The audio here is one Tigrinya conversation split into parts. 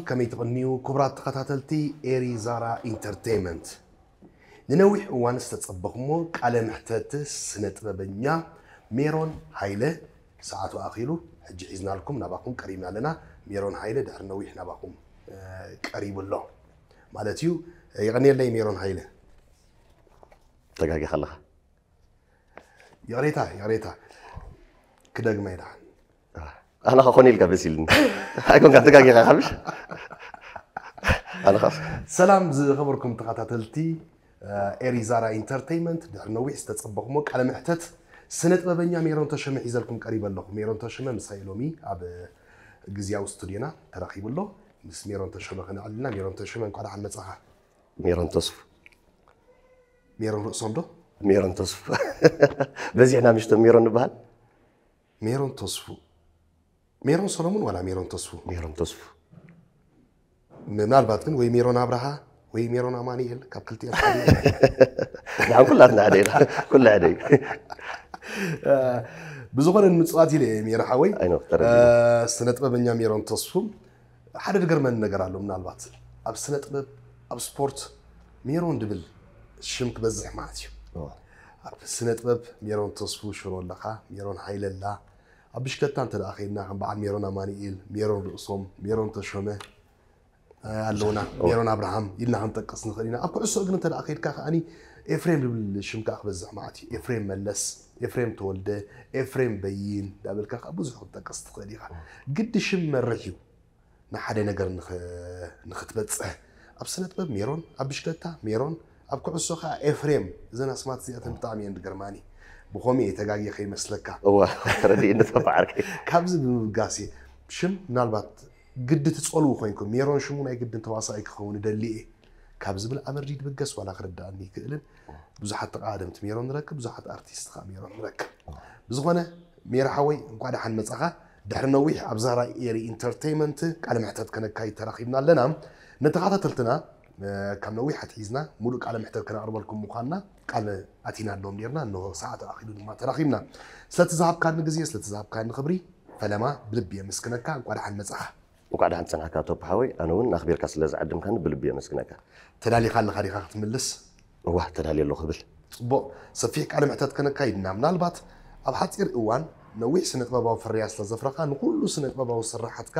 ከመይ ትቕንዩ ክቡራት ተኸታተልቲ ኤሪ ዛራ ኢንተርቴይመንት? ንነዊሕ እዋን ዝተጸበኹሞ ቃለ መሕተት ስነ ጥበበኛ ሜሮን ሃይለ ሰዓቱ ኣኺሉ ሕጂ ሒዝናልኩም ናባኹም ቀሪብና ኣለና። ሜሮን ሃይለ ድሕሪ ነዊሕ ናባኹም ቀሪቡ ኣሎ ማለት እዩ። የቐንየለይ ሜሮን ሃይለ። ተጋጊኻ ኣለኻ። ይቕሬታ ይቕሬታ ክደግማ ይደሓን። ኣነ ኸኾነ ኢልካ በሲልኒ ኣይኮንካ ተጋጊኻ ካብሽ። ኣነ ኻስ ሰላም ዝኸበርኩም ተኸታተልቲ ኤሪ ዛራ ኢንተርቴይመንት፣ ድሕሪ ነዊሕ ዝተጸበኹሞ ቃለ መሕተት ስነ ጥበበኛ ሜሮን ተሸመ ሒዘልኩም ቀሪበ ኣለኹ። ሜሮን ተሸመ ምሳይ ሎሚ ኣብ ግዝያዊ ስቱዲዮና ተራኺቡ ኣሎ። ምስ ሜሮን ተሸመ ከነዕልና። ሜሮን ተሸመ እንኳዕ ደሓን መጻኻ። ሜሮን ተስፉ። ሜሮን ርእሶም ዶ? ሜሮን ተስፉ። በዚሕና ምሽቶ ሜሮን ንበሃል። ሜሮን ተስፉ። ሜሮን ሰሎሙን ዋላ ሜሮን ተስፉ? ሜሮን ተስፉ። ምናልባት ግን ወይ ሜሮን ኣብርሃ ወይ ሜሮን ኣማኑኤል ካብ ክልቲኦም ሓደ እዩ። ንዓም ኩላትና ሓደ ኢና። ኩሉ ሓደ እዩ። ብዝኾነ ንምፅዋት ኢለ እየ ሜሮ ሓወይ። ኣይኖ ተረዲ። ስነ ጥበበኛ ሜሮን ተስፉ ሓደ ዝገርመኒ ነገር ኣሎ። ምናልባት ኣብ ስነ ጥበብ ኣብ ስፖርት ሜሮን ድብል ሽም ክበዝሕ ማለት እዩ። ኣብ ስነ ጥበብ ሜሮን ተስፉ ሽሮ ኣለኻ፣ ሜሮን ሃይለ ኣላ። ኣብ ብሽከታ እንተ ደኣ ከይድና ከም በዓል ሜሮን ኣማኑኤል፣ ሜሮን ርእሶም፣ ሜሮን ተሾመ ኣለውና፣ ሜሮን ኣብርሃም ኢልና ክንጠቅስ ንኽእል ኢና። ኣብ ኩዕሶ እግሪ እንተ ደኣ ከይድካ ከኣኒ ኤፍሬም ዝብል ሽም ከኣ ክበዝሕ ማለት እዩ። ኤፍሬም መለስ፣ ኤፍሬም ተወልደ፣ ኤፍሬም በይን ዳበልካ ከኣ ብዙሕ ክትጠቅስ ትኽእል ኢኻ። ግዲ ሽም መርሕ እዩ ንሓደ ነገር ንኽ- ንኽትበጽሕ። ኣብ ስነ ጥበብ ሜሮን፣ ኣብ ብሽከታ ሜሮን፣ ኣብ ኩዕሶ ከኣ ኤፍሬም። እዘን ኣስማት እዚኣተን ብጣዕሚ እየን ዝገርማኒ። ብኸምኡ እየ ተጋግየ ከይመስለካ። እዋ ተረዲእኒ ተባዓርከይ። ካብዚ ብምብጋስ እየ ሽም ምናልባት ግዲ ትጸልዉ ኮይንኩም ሜሮን ሽሙ ናይ ግድን ተዋሳኣይ ክኸውን እደሊ እየ ካብ ዝብል ኣመርዲ ድብገስ ዋላ ክርድኣኒ ይክእልን። ብዙሓት ተቓደምቲ ሜሮን ንረክብ፣ ብዙሓት ኣርቲስት ከዓ ሜሮን ንረክብ። ብዝኾነ ሜረ ሓወይ እንኳዕ ደሓን መጻኻ። ድሕሪ ነዊሕ ኣብ ዛራ ኤሪ ኢንተርቴይመንት ቃለ መሕተት ከነካይድ ተራኺብና ኣለና። ንተኸታተልትና ካብ ነዊሕ ኣትሒዝና ሙሉእ ቃለ መሕተት ከነቕርበልኩም ምዃንና ቃል ኣቲናሎም ኔርና። እንሆ ሰዓት ኣኺሉ ድማ ተራኺብና። ስለቲ ዝሃብካኒ ግዜ ስለቲ ዝሃብካኒ ክብሪ ፈለማ ብልቢ የመስግነካ። እንኳዕ ደሓን መጻኻ። እንኳዕ ደሓን ጸናሕካ ቶፕ ሓወይ፣ ኣነ እውን ኣኽቢርካ ስለ ዝዓደምካኒ ብልቢ የመስግነካ። ተዳሊኻ ኣለኻ ዲኻ ክትምልስ? እዋ ተዳልየ ኣለኹ ክብል። ጽቡቕ ሰፊሕ ቃለ ምሕተት ከነካይድ ኢና። ምናልባት ኣብ ሓጺር እዋን ነዊሕ ስነ ጥበባዊ ፍርያት ስለ ዘፍረኻ ንኹሉ ስነ ጥበባዊ ስርሓትካ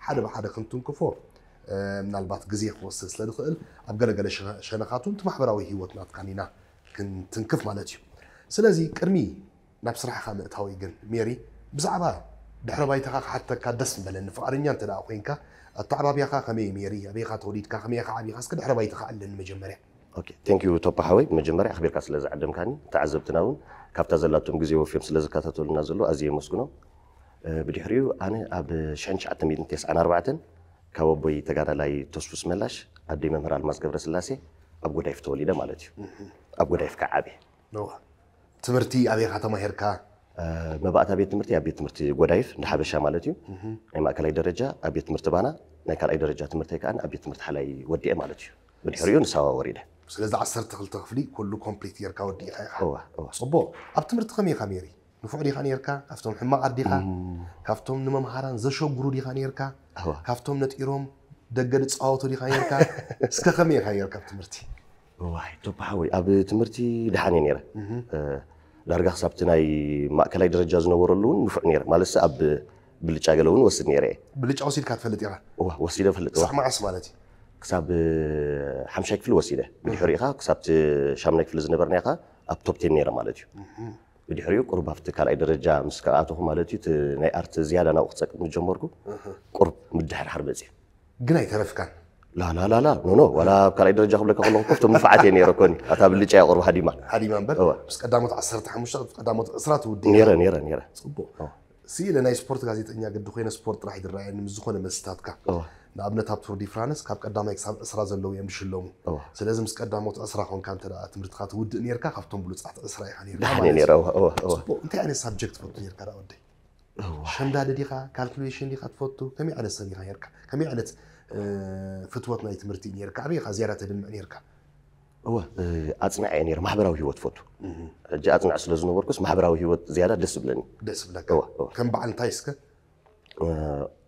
ሓደ ብሓደ ክንትንክፎ ምናልባት ግዜ ክወስድ ስለ ዝኽእል ኣብ ገለገለ ሸነኻቱ እቲ ማሕበራዊ ህይወት ናትካን ኢና ክንትንክፍ ማለት እዩ። ስለዚ ቅድሚ ናብ ስራሕኻ ምእታወይ ግን ሜሪ ብዛዕባ ድሕረ ባይታኻ ክሓተካ ደስ ምበለኒ፣ ፍቓደኛ እንተ ደኣ ኮይንካ ኣተዓባብያኻ ከመይ እዩ ሜሪ? ኣበይኻ ተወሊድካ? ከመይ ኢኻ ዓቢኻ? እስከ ድሕረ ባይታኻ ኣለኒ መጀመርያ። ኦኬ፣ thank you ቶፓ ሓወይ፣ መጀመርያ ኣኽቢርካ ስለ ዝዓደምካኒ፣ ተዓዘብትና እውን ካብታ ዘላቶም ግዜ ወፍዮም ስለ ዝከታተሉና ዘለዉ ኣዝየ የመስግኖም። ብድሕሪኡ ኣነ ኣብ ሽሕን ትሽዓተ ሚእትን ተስዓን ኣርባዕተን ካብ ኣቦይ ተጋዳላይ ተስፉ ኣስመላሽ ኣደይ መምህር ኣልማዝ ገብረስላሴ ኣብ ጎዳይፍ ተወሊደ ማለት እዩ። ኣብ ጎዳይፍ ከዓ ዓብየ። እዋ። ትምህርቲ ኣበይኻ ተማሂርካ? መባእታ ቤት ትምህርቲ ኣብ ቤት ትምህርቲ ጎዳይፍ እንዳ ሓበሻ ማለት እዩ። ናይ ማእከላይ ደረጃ ኣብ ቤት ትምህርቲ ባና፣ ናይ ካልኣይ ደረጃ ትምህርተይ ከዓ ኣብ ቤት ትምህርቲ ሓላይ ወዲኤ ማለት እዩ። ብድሕሪኡ ንሳዋ ወሪደ። ስለዚ ዓሰርተ ክልተ ክፍሊ ኩሉ ኮምፕሊት ጌርካ ወዲእካ ኢኻ። እዋ፣ እዋ። ጽቡቕ። ኣብ ትምህርቲ ከመይ ኢኻ ሜሪ? ንፉዕ ዲኻ ኔርካ? ካብቶም ሕማቓት ዲኻ? እም። ካብቶም ንመምሃራን ዘሸግሩ ዲኻ ኔርካ? እዋ። ካብቶም ነጢሮም ደገ ዝጻወቱ ዲኻ ኔርካ? እስከ ከመይ ኢኻ ኔርካ ኣብ ትምህርቲ? እዋይ ቶፓ ሓወይ፣ ኣብ ትምህርቲ ደሓን እየ ነይረ። እህ። እ፣ ዳርጋ ክሳብቲ ናይ ማእከላይ ደረጃ ዝነበረሉ እውን ንፉዕ ነይረ። ማለትሲ ኣብ ብልጫ ገለ እውን ወስድ ነይረ እየ። ብልጫ ወሲድካ ትፈልጥ ኢኻ? እዋ፣ ወሲደ እፈልጥ፣ እዋ። ክሳብ መዓስ ማለት እዩ? ክሳብ፣ እ፣ ሓምሻይ ክፍሊ ወሲደ። ብድሕሪኡ ኸዓ ክሳብቲ ሻምናይ ክፍሊ ዝነበርናዮ ኸዓ ኣብ ቶፕ ቴን ነይረ ማለት እዩ። እህ። ብድሕሪኡ ቁሩብ ኣብቲ ካልኣይ ደረጃ ምስ ከኣተኹ ማለት እዩ፣ እቲ ናይ ኣርት ዝያዳ ናብኡ ክጸቅጥ ምስ ጀመርኩ፣ እህ። ቁሩብ ምድሕርሓር መጺኡ። ግን ኣይተረፍካን። ላላላላ ኖኖ ዋላ ኣብ ካልኣይ ደረጃ ክብለካ ከለኹ እኮ እቶም ንፉዓት እየ ነይረ እኮ እኔ። ኣታ ብልጫ እያ ቁሩብ ሃዲማ። ሃዲማ እምበር እወ። ምስ ቀዳሞት ዓሰርተ ሓሙሽተ ኣብ ቀዳሞት ዕስራ ትውድእ ነይረ ኢኻ። ነይረ ነይረ። ጽቡቕ። እወ። ስኢለ ናይ ስፖርት ጋዜጠኛ ግዲ ኮይነ ስፖርት ጥራሕ ይድረኣየኒ ምስ ዝኾነ መስትታትካ። እወ። ንኣብነት ኣብ ቱር ዲ ፍራንስ ካብ ቀዳማይ ክሳብ ዕስራ ዘለዉ እዮም ዝሽለሙ። እወ። ስለዚ ምስ ቀዳሞት ዕስራ ኮንካ እንተ ደኣ ትምህርትኻ ትውድእ ነይርካ ካብቶም ብሉጻት ዕስራ ኢኻ ነይርካ ደሓን እየ ማለት ነይረ። እዩ። እወ እወ እወ። ጽቡቕ። እንታይ ዓይነት ሳብጀክት ትፈቱ ነይርካ ደኣ ወደይ? እዋ። ሸምዳዲ ዲኻ ካልኩሌሽን ዲኻ ትፈቱ ከመይ ዓይነት ሰብ ኢኻ ነርካ ከመይ ዓይነት ፍትወት ናይ ትምህርቲ ነርካ ኣበይ ኢኻ ዝያዳ ተድምዕ ነርካ? እወ ኣፅንዐ እየ ነይረ ማሕበራዊ ህይወት ፈቱ። ሕጂ ኣፅንዐ ስለ ዝነበርኩስ ማሕበራዊ ህይወት ዝያዳ ደስ ዝብለኒ። ደስ ዝብለካ እወ እወ ከም በዓል እንታይ እስከ?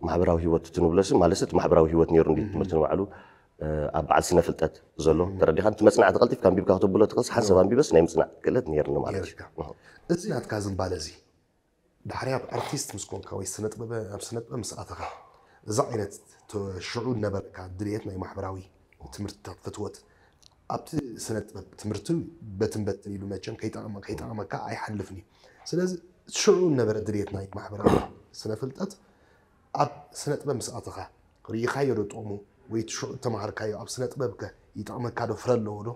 ማሕበራዊ ህይወት እቲ ንብለሲ ማለት እቲ ማሕበራዊ ህይወት ነይሩ እንዲ ትምህርቲ ንባዕሉ ኣብ በዓል ስነ ፍልጠት ዘሎ ተረዲኻ እቲ መፅናዕቲ ቀልጢፍካ ኣንቢብካ ክተብሎ ትኽእልስ ሓንሳብ ኣንቢበስ ናይ ምፅናዕ ክእለት ነይርኒ ማለት እዩ። እዚ ናትካ ዝንባለ እዚ ድሕሪ ኣብ ኣርቲስት ምስ ኮንካ ወይ ስነጥበበ ኣብ ስነጥበብ ምስ ኣተኻ እዛ ዓይነት ሽዑ ነበረካ ድልየት ናይ ማሕበራዊ ትምህርትታት ፍትወት ኣብቲ ስነጥበብ ትምህርቲ በትን በትን ኢሉ መቸም ከይጠቐመካ ኣይሓልፍን እዩ። ስለዚ ሽዑ ነበረ ድልየት ናይ ማሕበራዊ ስነ ፍልጠት ኣብ ስነጥበብ ምስ ኣተኻ ርኢኻዮ ዶ ጥቕሙ ወይ እቲ ሽዑ ተማሃርካዮ ኣብ ስነጥበብከ ይጠቕመካ ዶ ፍረ ኣለዎ ዶ?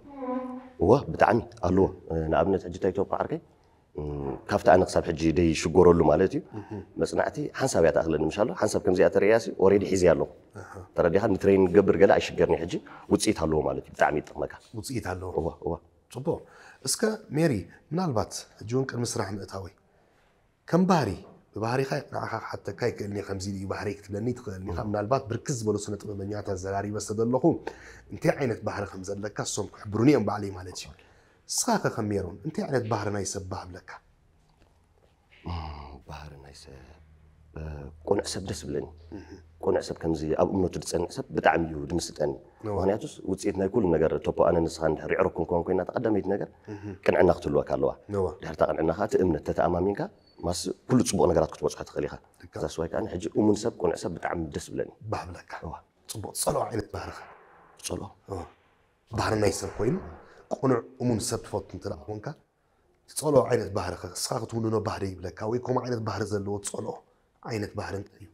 እወ ብጣዕሚ ኣለዎ። ንኣብነት ሕጂ እንታይ ኢትዮጵያ ዓርከይ ካብቲ ኣነ ክሳብ ሕጂ ደይሽገረሉ ማለት እዩ። መፅናዕቲ ሓንሳብ እያ ትኣኽለኒ ምሻሎ ሓንሳብ ከምዚኣ ተርእያ ሲ ኦሬዲ ሒዝያ ኣለኹ። ተረዲኻ ንትሬን ገብር ገለ ኣይሽገርኒ ሕጂ ውፅኢት ኣለዎ ማለት እዩ። ብጣዕሚ ይጠቕመካ። ውፅኢት ኣለዎ። እዋ እዋ። ፅቡቅ። እስከ ሜሪ ምናልባት ሕጂ እውን ቅድሚ ስራሕ ምእታወይ ከም ባህሪ ብባህሪኻ ንዓኻ ክሓተካ ይክእልኒ ከምዚ እዩ ባህሪ ክትብለኒ ትኽእልኒ ኢኻ። ምናልባት ብርክት ዝበሉ ስነ ጥበበኛታት ዘራሪበ ስለ ዘለኹ እንታይ ዓይነት ባህሪ ከም ዘለካ እሶም ክሕብሩኒ እዮም ባዕለይ ማለት እዩ። ንስኻ ከ ከም ሜሮን እንታይ ዓይነት ባህሪ ናይ ሰብ ባህብለካ? ባህሪ ናይ ሰብ ቁኑዕ ሰብ ደስ ብለኒ። ቁኑዕ ሰብ ከምዚ ኣብ እምነቱ ዝፀንዕ ሰብ ብጣዕሚ እዩ ድምስጠኒ። ምክንያቱስ ውፅኢት ናይ ኩሉ ነገር ቶፖ ኣነ ንስኻ እንድሕር ይዕረኩም ከውን ኮይና ተቐዳመይቲ ነገር ቅንዕና ክትህልወካ ኣለዋ። ድሕርታ ቅንዕና ከዓ እቲ እምነት ተተኣማሚንካ ማስ ኩሉ ፅቡቕ ነገራት ክትበፅሖ ትኽእል ኢኻ። ዛስዋይ ከዓ ሕጂ እሙን ሰብ ቁኑዕ ሰብ ብጣዕሚ ደስ ብለኒ። ባህብለካ ፅቡቕ ፀልኦ ዓይነት ባህርኻ ፀልኦ ባህሪ ናይ ሰብ ኮይኑ ቁኑዕ እሙን ሰብ ትፈቱ እንተ ኮንካ ትፀልኦ ዓይነት ባህሪ ከ እስኻ ክትውንኖ ባህሪ ይብለካ ወይ ከምኡ ዓይነት ባህሪ ዘለዎ ትፀልኦ ዓይነት ባህሪ እንታይ እዩ?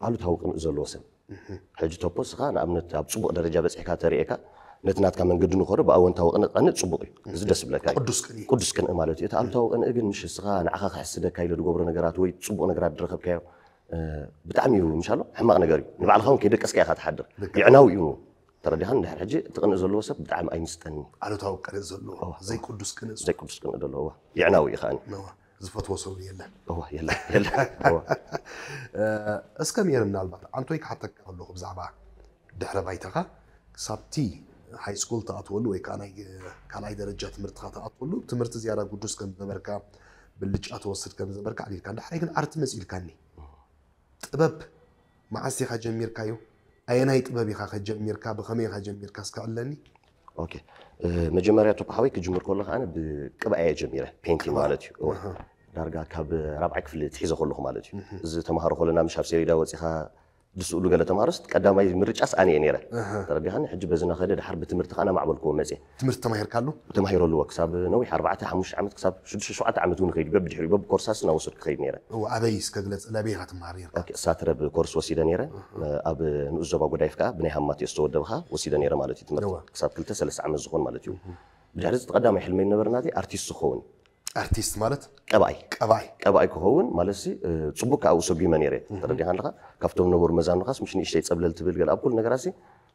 ኣሉታዊ ቅንእ ዘለዎ ሰብ ሕጂ ቶፖ እስኻ ንኣብነት ኣብ ፅቡቅ ደረጃ በፂሕካ ተርእካ ነቲ ናትካ መንገዲ ንኸዶ ብኣወንታዊ ቅንእ ቀንእ ፅቡቅ እዩ። እዚ ደስ ብለካ እዩ። ቅዱስ ቅንእ ቅዱስ ቅንእ ማለት እዩ። እቲ ኣሉታዊ ቅንእ ግን ምሽ እስኻ ንዓኻ ክሕስደካ ኢለ ዝገብሮ ነገራት ወይ ፅቡቅ ነገራት ዝረኸብካዮ ብጣዕሚ እዩ ምሻሎ ሕማቅ ነገር እዩ። ንባዕልኻ እውን ከይደቀስካ ኢኻ ትሓድር። ይዕናዊ እዩ። ተረዲኻን ድሕር ሕጂ እቲ ቅንእ ዘለዎ ሰብ ብጣዕሚ ኣይምስጠኒ። ኣሉታዊ ቅንእ ዘለዎ ዘይቅዱስ ቅንእ ዘይቅዱስ ቅንእ ዘለዎ ይዕናዊ እዩ ከዓኒ። ዝፈትዎ ሰብ የለን። እዋ የለን የለን። እዋ እስከ ሜሪ ምናልባት ኣንቶይ ክሓተካ ከለኹ ብዛዕባ ድሕረ ባይታኻ ክሳብቲ ሃይ ስኩል ትኣትወሉ ወይ ከዓ ናይ ካልኣይ ደረጃ ትምህርትኻ ትኣትወሉ ትምህርቲ ዝያዳ ግዱስ ከም ዝነበርካ ብልጫ ትወስድ ከም ዝነበርካ ኣሊልካ ንዳሕራይ ግን ኣርቲ መፂልካኒ ጥበብ መዓስ ኢኻ ጀሚርካዮ? ኣየናይ ጥበብ ኢኻ ከጀሚርካ? ብኸመይ ኢኻ ጀሚርካ እስከ ዕለኒ? ኦኬ መጀመርያ ቶፖ ሓወይ ክጅምር ከሎ ከዓነ ብቅብኣ እየ ጀሚረ ፔንቲንግ ማለት እዩ። እወ ዳርጋ ካብ ራብዓይ ክፍሊ ትሒዘ ከለኹ ማለት እዩ። እዚ ተምሃሮ ከለና ምሽ ኣብ ሴሪዳ ወፂኻ ድስእሉ ገለ ተምሃሮስ ቀዳማይ ምርጫስ ኣነ እየ ነይረ። ተረዲኻኒ ሕጂ በዚ ናኸደ ድሓር ብትምህርቲ ከዓ ናማዕበልክዎ መፅየ። ትምህርቲ ተማሂርካሉ? ተማሂረልዎ ክሳብ ነዊሕ ኣርባዕተ ሓሙሽተ ዓመት ክሳብ ሽዱሽተ ሸውዓተ ዓመት እውን ይኸይድ በብድሕሪኡ በብኮርሳስ እናወሰድኩ ይኸይድ ነይረ። እወ ኣበይ እስከ ግለፅ ለበይ ኢኻ ትመሃር ነርካ? ኦኬ እሳት ረብ ኮርስ ወሲደ ነይረ። ኣብ ንኡስ ዞባ ጎዳይፍ ከዓ ብናይ ሃማት እዮ ዝተወደበ ከዓ ወሲደ ነይረ ማለት እዩ ትምህርቲ። ክሳብ ክልተ ሰለስተ ዓመት ዝኾን ማለት እዩ። ብድሕሪ እዚ ቀዳማይ ሕልመይ ዝነበረ ናተይ ኣርቲስት ክኸውን። ኣርቲስት ማለት ቀባኣይ ቀባኣይ ቀባኣይ ክኸውን ማለት ሲ ጽቡቅ ከዓ ኣብኡ ሰጒመ ነይረ። ተረዲኻ ኣለኻ? ካብቶም ነበሩ መዛኑኻስ ምሽ ንእሽተይ ጸብለል ትብል ገለ ኣብ ኩሉ ነገራት ሲ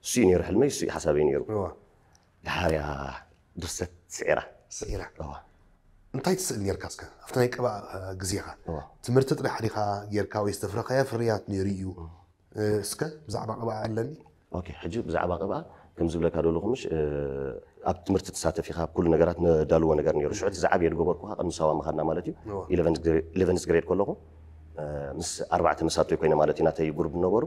እሱ እዩ ነይሩ ሕልመይ፣ እሱ እዩ ሓሳበይ ነይሩ። እዋ። ድሓርያ ድርሰት ስዒራ። ስዒራ። እዋ። እንታይ ትስእል ነርካ እስከ ኣብቲ ናይ ቀባእ ግዜኻ? እዋ። ትምህርቲ ጥራሕ ዲኻ ጌርካ ወይ ዝተፍረኸያ ፍርያት ነይሩ እዩ? እስከ ብዛዕባ ቅብኣ ኣለኒ። ኦኬ፣ ሕጂ ብዛዕባ ቅብኣ ከም ዝብለካ ደለኹ ምሽ ኣብ ትምህርቲ ትሳተፍ ኢኻ፣ ኣብ ኩሉ ነገራት ነዳልዎ ነገር ነይሩ። ሽዑ እቲ ዝዓበየ ዝገበርኩኻ ቅድሚ ሳዋ ምኻድና ማለት እዩ። እዎ። ኢለቨንስ ግሬድ ከለኹ ምስ ኣርባዕተ መሳቶይ ኮይነ ማለት እዩ፣ ናተይ ጉሩብ ነበሩ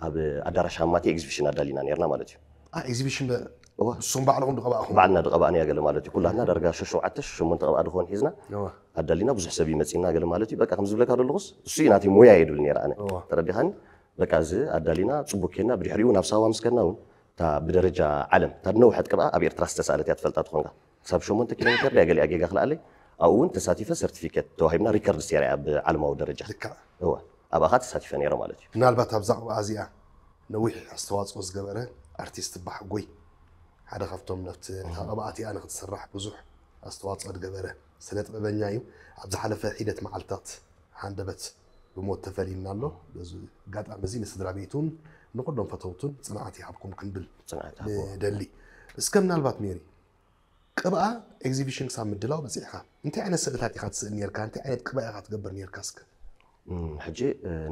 ኣብ ኣዳራሽ ሃማቲ ኤግዚቢሽን ኣዳሊና ነርና ማለት እዩ። ኤግዚቢሽን እሱም ባዕልኹም ድቐባእኹም ባዕልና ድቐባእና ገለ ማለት እዩ። ኩላትና ዳርጋ ሸሸውዓተ ሸሞንተ ቅብኣ ድኾን ሒዝና ኣዳሊና ብዙሕ ሰብ ይመፅና ገለ ማለት እዩ። በቃ ከም ዝብለካ ደለኹስ እሱ እዩ ናተይ ሞያ እየ ድብል ነይረ ኣነ። ተረዲኻኒ? በቃ እዚ ኣዳሊና ጽቡቅ ኬና ብድሕሪኡ ናብ ሳዋ ምስ ከድና እውን እታ ብደረጃ ዓለም እታ ድነውሐት ቅብኣ ኣብ ኤርትራ ዝተሳእለት እያ ትፈልጣ ትኾንካ ክሳብ ሸሞንተ ኪሎ ሜተር ድያ ገሊኣ ጌጋ ክልኣለይ ኣብኡ እውን ተሳቲፈ ሰርቲፊኬት ተዋሂብና ሪከርድ ሴራ እያ ብዓለማዊ ደረጃ እወ ኣብኣኻ ተሳቲፈ ነይረ ማለት እዩ። ምናልባት ኣብዛ ቅብኣ እዚኣ ነዊሕ ኣስተዋፅኦ ዝገበረ ኣርቲስት ባሕጎይ ሓደ ካብቶም ነብቲ እታ ቅብኣ እቲኣ ንክትስራሕ ብዙሕ ኣስተዋፅኦ ዝገበረ ስነ ጥበበኛ እዩ። ኣብ ዝሓለፈ ሒደት መዓልትታት ሃንደበት ብሞት ተፈሊዩና ኣሎ። በዚ ኣጋጣሚ እዚ ንስድራ ቤቱን ንኩሎም ፈተውቱን ፅንዓት ይሃብኩም ክንብል ንደሊ። እስከ ምናልባት ሜሪ ቅብኣ ኤግዚቢሽን ክሳብ ምድላው በፂሕኻ እንታይ ዓይነት ስእልታት ኢኻ ትስእል ነርካ? እንታይ ዓይነት ቅብኣ ኢኻ ትገብር ነርካ እስከ? ሕጂ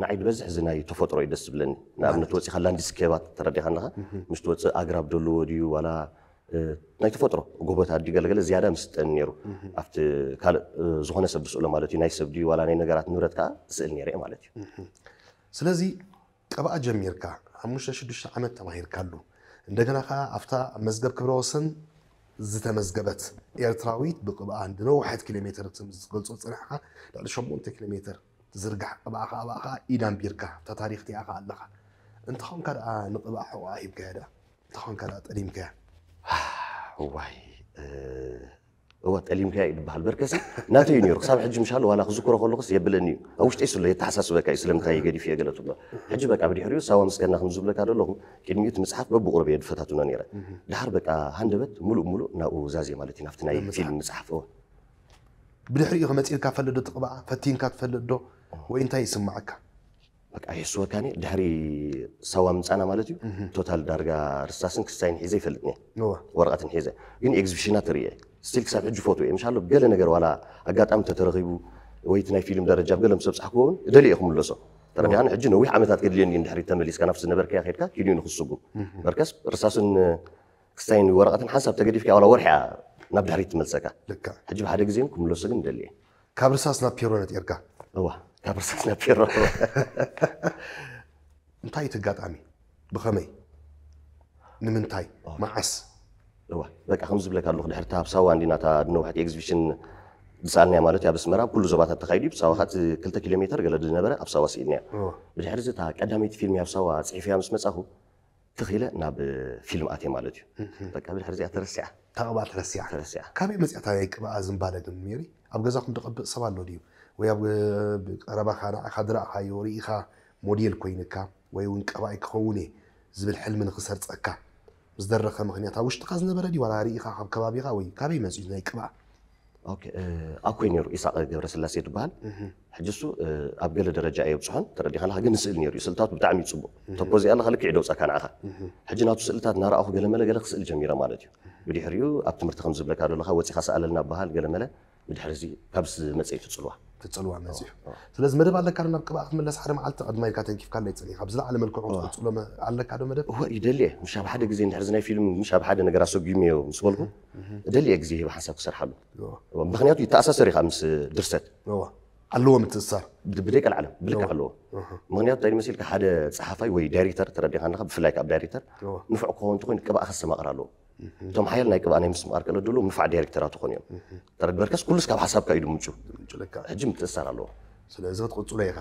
ንዓይ ዝበዝሕ እዚ ናይ ተፈጥሮ እዩ ደስ ዝብለኒ። ንኣብነት ወፂኻ ላንድስኬባት ተረዲኻ ኣለኻ ምስ ትወፅእ ኣግራብ ደለዎ ድዩ ዋላ ናይ ተፈጥሮ ጎቦታት ድዩ ገለገለ ዝያዳ ምስጠኒ ነይሩ። ኣብቲ ካልእ ዝኾነ ሰብ ዝስእሎ ማለት እዩ ናይ ሰብ ድዩ ዋላ ናይ ነገራት ንብረት ከዓ ስእል ነይረ ማለት እዩ። ስለዚ ቅብኣ ጀሚርካ ሓሙሽተ ሽዱሽተ ዓመት ተማሂርካሉ፣ እንደገና ከዓ ኣብታ ኣብ መዝገብ ክብረ ወሰን ዝተመዝገበት ኤርትራዊት ብቅብኣ ንነውሐት ኪሎ ሜትር ዝገልጾ ዝጸናሕካ ልዕሊ ሸሞንተ ኪሎ ሜትር ትዝርጋሕ ቅብኣ ከዓ ኣብኣ ከዓ ኢድ ኣንቢርካ ኣብታ ታሪኽ እቲኣ ከዓ ኣለኻ። እንተኾንካ ደኣ ንቅብኣ ሕቆኣ ሂብካያ ደኣ? እንተኾንካ ደኣ ጠሊምካያ? እዋይ እወ ጠሊምካያ እዩ ዝበሃል። በርከሲ ናተይ እዩ ነይሩ። ክሳብ ሕጂ ምሻሉ ዋላ ክዝክሮ ከለኹስ የብለኒ እዩ። ኣብ ውሽጠይ ስለ የተሓሳስበካ እዩ ስለምንታይ ገዲፍ እየ ገለ ትብሎ። ሕጂ በቃ ብድሕሪኡ ሳዋ ምስ ከድና ከም ዝብለካ ዘለኹ ቅድሚኡ እቲ መጽሓፍ በብቁሩብ እየ ዝፈታትኖ ነይረ። ድሓር በቃ ሃንደበት ሙሉእ ሙሉእ ናብኡ ዛዜ ማለት እዩ ናብቲ ናይ ፊልም መጽሓፍ። እወ ብድሕሪኡ ከመፂልካ ፈልጥ ዶ? ትቅብኣ ፈቲንካ ትፈልጥ ዶ? ወይ እንታይ ይስማዓካ? በቃ የስወካኒ ድሕሪ ሳዋ ምጻና ማለት እዩ። ቶታል ዳርጋ ርሳስን ክስታይን ሒዘ ይፈልጥ ነየ። እወ ወረቐትን ሒዘ ግን ኤግዚቢሽናት ርእየ ስቲል ክሳብ ሕጂ ፎቶ እየ ምሻሎ ገለ ነገር ዋላ ኣጋጣሚ ተተረኺቡ ወይ እቲ ናይ ፊልም ደረጃ ብገለ ምስ ኣብጻሕክዎ እውን ደልየ ክምለሶ ተረዲኻኒ። ሕጂ ነዊሕ ዓመታት ከድልየኒ እዩ ድሕሪት ተመሊስካ ናብቲ ዝነበርካያ ከድካ ኪድኡ ንክስጉም በርከስ ርሳስን ክስታይን ወረቐትን ሓንሳብ ተገዲፍካ ዋላ ወርሒ እያ ናብ ድሕሪት ትመልሰካ። ልክዕ ሕጂ ብሓደ ግዜ ክምለሶ ግን ደልየ። ካብ ርሳስ ናብ ፔሮ ነጢርካ። እዋ ካብ ርሳስ ናብ ፔሮ። እንታይ እቲ ኣጋጣሚ? ብኸመይ? ንምንታይ? መዓስ? እዋ በቃ ከም ዝብለካ ኣለኹ ድሕሪ እታ ኣብ ሳዋ እንዲና እታ ነዋሕቲ ኤግዚቢሽን ዝሰኣልናያ ማለት እዩ ኣብ ኣስመራ ኣብ ኩሉ ዞባታት ተኻይዱ እዩ። ብሳዋ ከዓ እቲ ክልተ ኪሎ ሜትር ገለ ዝነበረ ኣብ ሳዋ ስኢልናዮ። እዋ ብድሕሪ እዚ እታ ቀዳመይቲ ፊልም ኣብ ሳዋ ፅሒፈያ ምስ መፃኹ ትኺለ ናብ ፊልም ኣትየ ማለት እዩ። በቃ ብድሕሪ እዚኣ ተረሲዓ ታቕባ ትረሲዓ። ተረሲዓ። ካበይ መፅያታ ናይ ቅብኣ ዝንባለ ግን ሜሪ? ኣብ ገዛኹም ዝቐብእ ሰብ ኣሎ ድዩ? ወይ ኣብ ቀረባኻ ንዓኻ ዝረኣኻዮ ርኢኻ ሞዴል ኮይንካ ወይ እውን ቀባኢ ክኸውን እየ ዝብል ሕልሚ ንኽሰርፀካ ምስ ደረኸ ምኽንያት ኣብ ውሽጥኻ ዝነበረ ድዩ ዋላ ርኢኻ ካብ ከባቢኻ ወይ ካበይ መፅዩ ናይ ቅብኣ? ኦኬ፣ እ፣ ኣኮይ ነይሩ ኢሳቅ ገብረስላሴ ዝበሃል። ሕጂ እሱ እ፣ ኣብ ገለ ደረጃ እየ ብፅሖን ተረዲኻ ኣለኻ ግን ስእል ነይሩ እዩ። ስእልታቱ ብጣዕሚ እዩ ፅቡቅ። ተፖ እዚኣ ኣለኻ ልክዕ ደውፃካ ንዓኻ። ሕጂ ናቱ ስእልታት እናረኣኹ ገለመለ ገለ ክስእል ጀሚረ ማለት እዩ። ብድሕሪኡ ኣብ ትምህርቲ ከም ዝብለካ ዘለኻ ወፂኻ ሰኣለልና በሃል ገለመለ ብድሕሪ እዚ ካብ ዝመፀ እዩ ትፅልዋ። ትፅልዋ መፅዩ። ስለዚ መደብ ኣለካ ዶ ናብ ቅብኣ ክትምለስ ሓደ መዓልቲ ቅድማ ኢልካ ተንኪፍካ ኣለይ ፀኒኻ ብዝለዓለ መልክዑ ክትፅሎ ኣለካ ዶ መደብ? እወ ይደሊ እየ። ምሽ ኣብ ሓደ ግዜ እንድሕር እዚ ናይ ፊልም ምሽ ኣብ ሓደ ነገር ኣሰጉምዮ ምስ በልኩ ደሊ እየ ግዜ ሂበ ሓንሳብ ክሰርሓሉ። ምክንያቱ ይተኣሳሰር ኢኻ ምስ ድርሰት። ኣለዎ ምትእስሳር። ብደይ ቀልዓለም ብልክዕ ኣለዎ። ምክንያቱ እንታይ መሲልካ ሓደ ፀሓፋይ ወይ ዳይሬክተር ተረዲኻ ኣለካ ብፍላይ ካብ ዳይሬክተር ንፉዕ ክኸውን እንተኮይኑ ቅብኣ ከስተማቕር ኣለዎ። እቶም ሓያል ናይ ቅብኣ ናይ ምስትምቓር ክእለት ዘለዎም ንፉዓት ዳይሬክተራት ክኾኑ እዮም። ተረድበርከስ ኩሉስ ካብ ሓሳብካ እዩ ድምንጩ። ምንጩ ለካ። ሕጂ ምትእስሳር ኣለዎ። ስለዚ ክትቕፅሎ ኢኻ።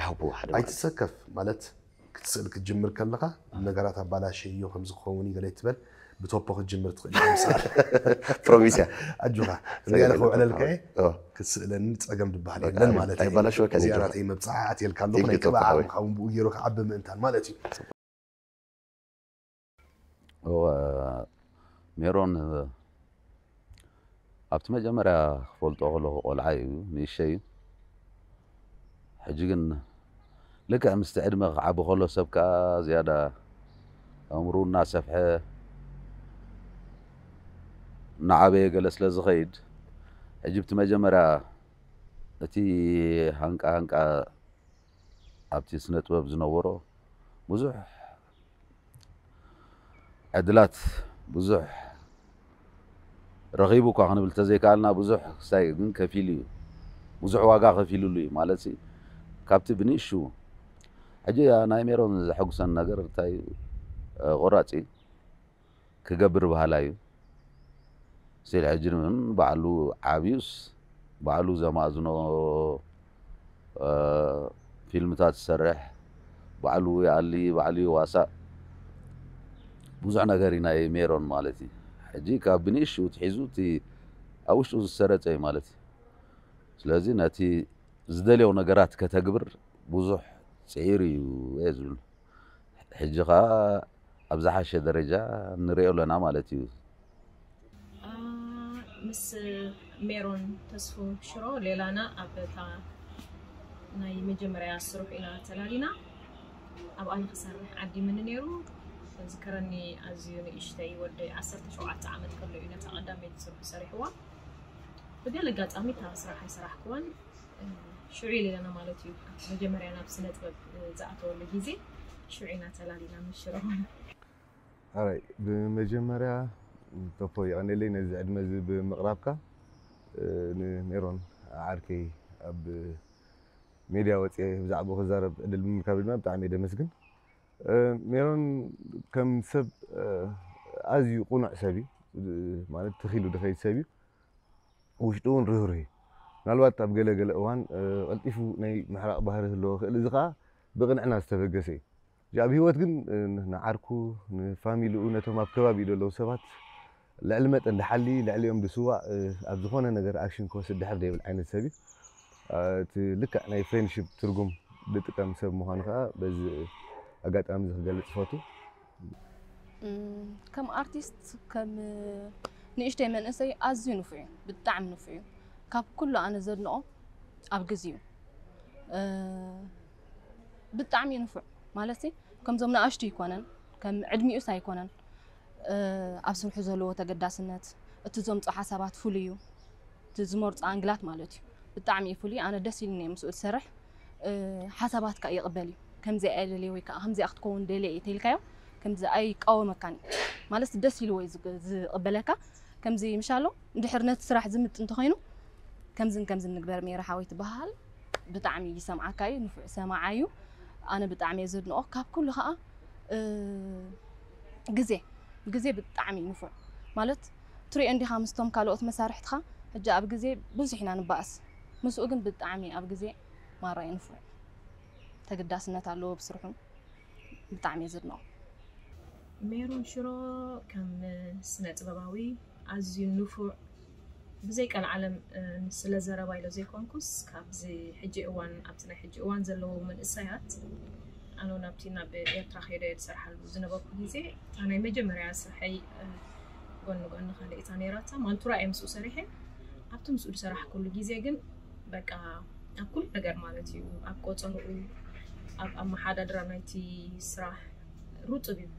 ኣቡ ሓደ ማለት ኣይትሰከፍ ማለት ክትስእል ክትጅምር ከለኻ ነገራት ኣባላሸዮ ከም ዝኸውን እዩ ገለ ትበል ብቶፖ ክትጅምር ትኽእል ኢኻ ምሳል ፕሮሚስ እያ። ኣጆኻ እዚኣ ኢለ ክውዕለልካ እየ። ክትስእለኒ ፀገም ዝበሃል የለን ማለት እዩ። ኣይባላሸወካ እዚኣ ናተይ መብፅዓ ኣትየልካ ኣለኹ ናይ ቅብኣ ዓቕምኻ እውን ብኡ ገይሩ ክዓቢ ምእንታን ማለት እዩ። እወ ሜሮን ኣብቲ መጀመርያ ክፈልጦ ከለኹ ቆልዓ እዩ ንእሸ እዩ። ሕጂ ግን ልክዕ ምስቲ ዕድመ ክዓቢ ከሎ ሰብ ከዓ ዝያዳ ኣእምሩ እናሰፍሐ እናዓበየ ገለ ስለ ዝኸይድ ሕጂ ብቲ መጀመርያ እቲ ሃንቃ ሃንቃ ኣብቲ ስነ ጥበብ ዝነበሮ ብዙሕ ዕድላት ብዙሕ ረኺቡ እኳ ክንብል ተዘይከኣልና ብዙሕ ክሳይ ግን ከፊሉ እዩ ብዙሕ ዋጋ ከፊሉሉ እዩ ማለት ሲ ካብቲ ብንእሹ ሕጂ ናይ ሜሮን ዘሐጉሰን ነገር እንታይ እዩ ቆራፂ ክገብር በሃላይ እዩ። ስቲል ሕጂ እውን ባዕሉ ዓብዩስ ባዕሉ ዘማእዝኖ ፊልምታት ዝሰርሕ ባዕሉ ይኣሊ ባዕሉ ይዋሳእ ብዙሕ ነገር እዩ ናይ ሜሮን ማለት እዩ። ሕጂ ካብ ብንእሽኡ ትሒዙ እቲ ኣብ ውሽጡ ዝሰረፀ እዩ ማለት እዩ። ስለዚ ነቲ ዝደልዮ ነገራት ከተግብር ብዙሕ ፅዒሩ እዩ እየ ዝብል። ሕጂ ኸዓ ኣብ ዝሓሸ ደረጃ ንሪኦ ኣለና ማለት እዩ። ምስ ሜሮን ተስፉ ሽሮ ሌላና ኣብ እታ ናይ መጀመርያ ስርሑ ኢና ተላሊና። ኣብኣ ንክሰርሕ ዓዲምኒ ነይሩ። ዝከረኒ ኣዝዩ ንእሽተይ ወደይ ዓሰርተ ሸውዓተ ዓመት ከሎ እዩ ነታ ቀዳመይቲ ስርሑ ሰሪሕዋ። ብገለ ኣጋጣሚ እታ ስራሕ ኣይሰራሕክዋን። ሽዑ ኢለና ማለት እዩ መጀመርያ ናብ ስነ ጥበብ ዝኣተወሉ ግዜ ሽዑ ኢና ተላሊና ምሽረኹም። ኣራይ ብመጀመርያ ተፎ ይቐነለይ ነዚ ዕድመ እዚ ብምቕራብካ ንሜሮን ዓርከይ ኣብ ሜድያ ወፅየ ብዛዕባኡ ክዛረብ ዕድል ብምርካብ ድማ ብጣዕሚ እየ ደመስግን። ሜሮን ከም ሰብ ኣዝዩ ቁኑዕ ሰብ እዩ። ማለት ትኺሉ ድኸይድ ሰብ እዩ። ውሽጡ እውን ርህሩህ እዩ። ምናልባት ኣብ ገለ ገለ እዋን ቀልጢፉ ናይ ምሕራቕ ባህሪ ህልዎ ክእል፣ እዚ ከዓ ብቕንዕና ዝተበገሰ እዩ። ኣብ ህይወት ግን ንዓርኩ፣ ንፋሚሊኡ፣ ነቶም ኣብ ከባቢኡ ዘለዉ ሰባት ልዕሊ መጠን ድሓሊ፣ ልዕሊኦም ድስዋእ፣ ኣብ ዝኾነ ነገር ኣክሽን ክወስድ ድሕር ደይብል ዓይነት ሰብ እዩ። እቲ ልክዕ ናይ ፍሬንድሽፕ ትርጉም ዝጥቀም ሰብ ምዃኑ ከዓ በዚ ኣጋጣሚ እዚ ክገልጽ ይፈቱ። ከም ኣርቲስት፣ ከም ንእሽተይ መንእሰይ ኣዝዩ ንፉዕ እዩ። ብጣዕሚ ንፉዕ እዩ። ካብ ኩሉ ኣነ ዘድንቆ ኣብ ግዜኡ ብጣዕሚ እዩ ንፉዕ። ማለት ከምዞም ንኣሽቱ ይኮነን፣ ከም ዕድሚኡስ ኣይኮነን። ኣብ ስርሑ ዘለዎ ተገዳስነት፣ እቲ ዘምፅኦ ሓሳባት ፍሉይ እዩ። እቲ ዝመርፆ ኣንግላት ማለት እዩ። ብጣዕሚ እዩ ፍሉይ። ኣነ ደስ ኢሉኒ እየ ምስኡ ዝሰርሕ። ሓሳባትካ ይቕበል እዩ። ከምዚ እየ ደልየ ወይ ከዓ ከምዚኣ ክትከውን ደልየ እየ ተይልካዮ ከምዚ ኣይቃወመካን እዩ። ማለት ደስ ኢልዎ እዩ ዝግ- ዝቕበለካ። ከምዚ ምሻሎ እንድሕር ነቲ ስራሕ ዝምጥ እንተኾይኑ ከምዝን ከምዝን ንግበር። ሜራ ሓወይ ትበሃል። ብጣዕሚ ይሰምዓካ እዩ። ንፉዕ ሰማዓ እዩ። ኣነ ብጣዕሚ እየ ዘድንቆ። ካብ ኩሉ ከዓ ግዜ ግዜ ብጣዕሚ እዩ ንፉዕ። ማለት ትሪኦ እንዲኻ ምስቶም ካልኦት መሳርሕትኻ። ሕጂ ኣብ ግዜ ብዙሕ ኢና ንባእስ፣ ምስኡ ግን ብጣዕሚ ኣብ ግዜ ማራ እዩ ንፉዕ። ተገዳስነት ኣለዎ ብስርሑ። ብጣዕሚ እየ ዘድንቆ። ሜሮን ሽሮ ከም ስነ ጥበባዊ ኣዝዩ ንፉዕ፣ ብዘይ ቀልዓለም ስለ ዘረባ ኢለ ዘይኮንኩስ ካብዚ ሕጂ እዋን ኣብቲ ናይ ሕጂ እዋን ዘለዉ መንእሰያት ኣነ ናብቲ ናብ ኤርትራ ከይደ ዝሰርሓሉ ዝነበርኩ ግዜ እታ ናይ መጀመርያ ስርሐይ ጎኒ ጎኒ ካልእ እታ ነይራታ ማንቱራ እየ ምስኡ ሰሪሐ። ኣብቲ ምስኡ ዝሰራሕኩሉ ግዜ ግን በቃ ኣብ ኩሉ ነገር ማለት እዩ ኣብ ቆፀርኡ ኣብ ኣመሓዳድራ ናይቲ ስራሕ ሩጥብ እዩ።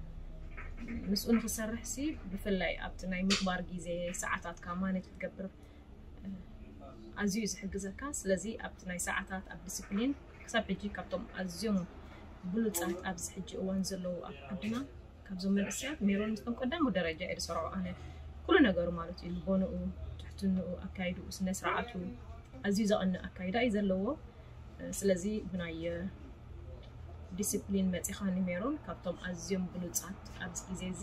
ምስኡ ንክሰርሕ ሲ ብፍላይ ኣብቲ ናይ ምኽባር ግዜ ሰዓታትካ ማኔጅ ክትገብር ኣዝዩ እዩ ዝሕግዘካ። ስለዚ ኣብቲ ናይ ሰዓታት ኣብ ዲስፕሊን ክሳብ ሕጂ ካብቶም ኣዝዮም ብሉፃት ኣብዚ ሕጂ እዋን ዘለዉ ኣብ ዓድና ካብዞም መንእሰያት ሜሮን ምስቶም ቀዳሙ ደረጃ እየ ዝሰርዖ ኣነ። ኩሉ ነገሩ ማለት እዩ ልቦንኡ፣ ትሕትንኡ፣ ኣካይድኡ፣ ስነ ስርዓቱ ኣዝዩ ዘቐንእ ኣካይዳ እዩ ዘለዎ። ስለዚ ብናይ ዲስፕሊን መፂኻ ንሜሮን ካብቶም ኣዝዮም ብሉፃት ኣብዚ ግዜ እዚ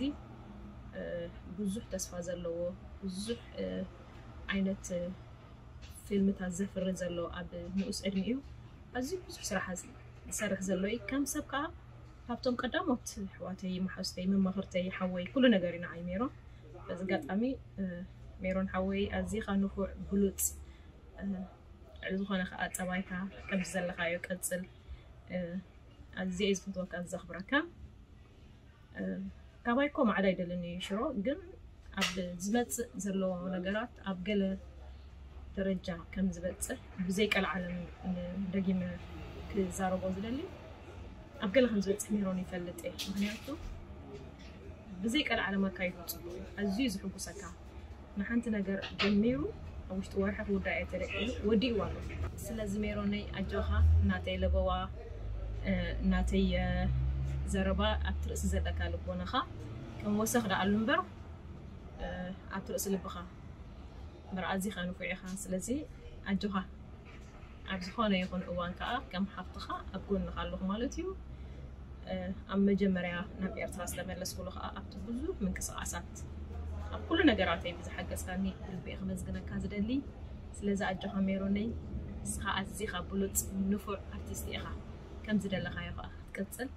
ብዙሕ ተስፋ ዘለዎ ብዙሕ ዓይነት ፊልምታት ዘፍሪ ዘሎ ኣብ ንኡስ ዕድሚኡ ኣዝዩ ብዙሕ ስራሕ ዝሰርሕ ዘሎ እዩ። ከም ሰብ ከዓ ካብቶም ቀዳሞት ኣሕዋተይ፣ መሓዙተይ፣ መማኽርተይ፣ ሓወይ ኩሉ ነገር እዩ ንዓይ ሜሮን። በዚ ኣጋጣሚ ሜሮን ሓወይ ኣዚኻ ንፉዕ ብሉፅ ልዕሊ ዝኾነ ከዓ ፀባይካ ከምዚ ዘለኻዮ ቀፅል። ኣዝየ እየ ዝፈትወካን ዘኽብረካን። ካባይ እኮ ማዕዳ ኣይደልን እዩ ሽሮ፣ ግን ኣብ ዝመፅእ ዘሎ ነገራት ኣብ ገለ ደረጃ ከም ዝበፅሕ ብዘይ ቀልዓለም ደጊመ ክዛረቦ ዝደሊ ኣብ ገለ ከም ዝበፅሕ ሜሮን ይፈልጥ እየ። ምክንያቱ ብዘይ ቀልዓለም ኣካይዱ ፅቡቅ እዩ፣ ኣዝዩ እዩ ዝሕጉሰካ። ንሓንቲ ነገር ጀሚሩ ኣብ ውሽጢ ወርሒ ክውዳእ እየ ተደቂሉ ወዲእዎ ኣሎ። ስለዚ ሜሮነይ ኣጆኻ፣ እናተይ ለበዋ እናተይ ዘረባ ኣብቲ ርእሲ ዘለካ ልቦናኻ ከም ወሰኽ ደኣሉ እምበር ኣብቲ ርእሲ ልብኻ እምበር ኣዚኻ ንፉዕ ኢኻ። ስለዚ ኣጆኻ፣ ኣብ ዝኾነ ይኹን እዋን ከዓ ከም ሓፍትኻ ኣብ ጎንኻ ኣለኹ ማለት እዩ። ኣብ መጀመርያ ናብ ኤርትራ ዝተመለስኩሉ ከዓ ኣብቲ ብዙሕ ምንቅስቃሳት ኣብ ኩሉ ነገራተይ ብዝሓገዝካኒ ብልቢ እየ ከመስግነካ ዝደሊ። ስለዚ ኣጆኻ ሜሮነይ፣ ንስኻ ኣዚኻ ብሉፅ ንፉዕ ኣርቲስት ኢኻ። ከም ዝደለኻዮ ከዓ ክትቅፅል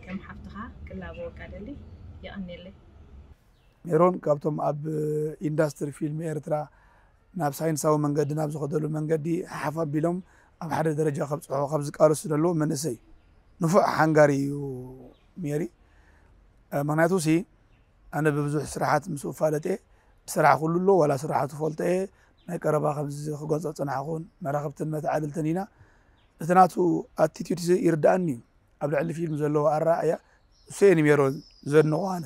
ከም ሓፍትኻ ክላበወካ ደሊ። የቐንየለይ። ሜሮን ካብቶም ኣብ ኢንዳስትሪ ፊልም ኤርትራ ናብ ሳይንሳዊ መንገዲ ናብ ዝኸደሉ መንገዲ ሓፍ ኣቢሎም ኣብ ሓደ ደረጃ ከብፅሖ ካብ ዝቃለሱ ዘለዉ መንእሰይ እዩ። ንፉዕ ሓንጋሪ እዩ ሜሪ። ምክንያቱ ሲ ኣነ ብብዙሕ ስራሓት ምስ እፋለጥ እየ። ብስራሕ ኩሉ ኣሎ ዋላ ስራሓቱ ፈልጦ እየ። ናይ ቀረባ ከምዚ ክገልፆ ዝፀናሕኩን መራኽብትን መተዓልልትን ኢና። እቲ ናቱ ኣቲቲዩድ ይርድኣኒ እዩ። ኣብ ልዕሊ ፊልም ዘለዎ ኣረኣእያ እሱ እየ ንሜሮን ዘድንቖ ኣነ።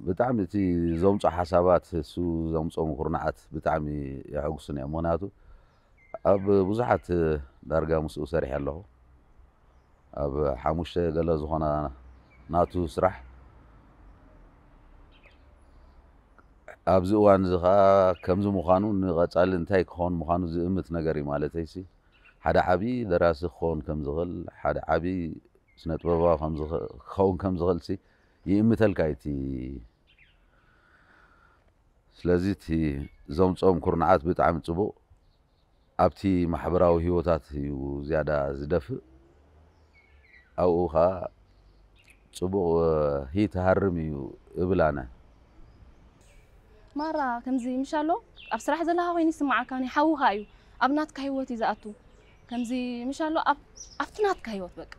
ብጣዕሚ እቲ ዘምፆ ሓሳባት እሱ ዘምፆ ምኩርናዓት ብጣዕሚ የሐጉስን እዮም። ምክንያቱ ኣብ ብዙሓት ዳርጋ ምስኡ ሰሪሐ ኣለኹ። ኣብ ሓሙሽተ ገለ ዝኾና ናቱ ስራሕ ኣብዚ እዋን እዚ ከዓ ከምዚ ምዃኑ ንቐፃሊ እንታይ ክኸውን ምዃኑ ዝእምት ነገር እዩ ማለተይሲ ሓደ ዓቢ ደራሲ ክኸውን ከም ዝኽእል፣ ሓደ ዓቢ ስነ ጥበባዊ ከም ዝኽ- ክኸውን ከም ዝኽእል ሲ ይእምተልካ እዩ እቲ። ስለዚ እቲ ዘምጽኦም ኩርናዓት ብጣዕሚ ጽቡቕ ኣብቲ ማሕበራዊ ህይወታት እዩ ዝያዳ ዝደፍእ። ኣብኡ ኸኣ ጽቡቕ ሂት ሃርም እዩ እብል ኣነ። ማራ ከምዚ ምሽ ኣሎ ኣብ ስራሕ ዘለኻ ኮይኑ ይስምዓካ፣ ናይ ሓውኻ እዩ፣ ኣብ ናትካ ህይወት እዩ ዝኣቱ። ከምዚ ምሽ ኣሎ ኣብ ኣብቲ ናትካ ህይወት በቃ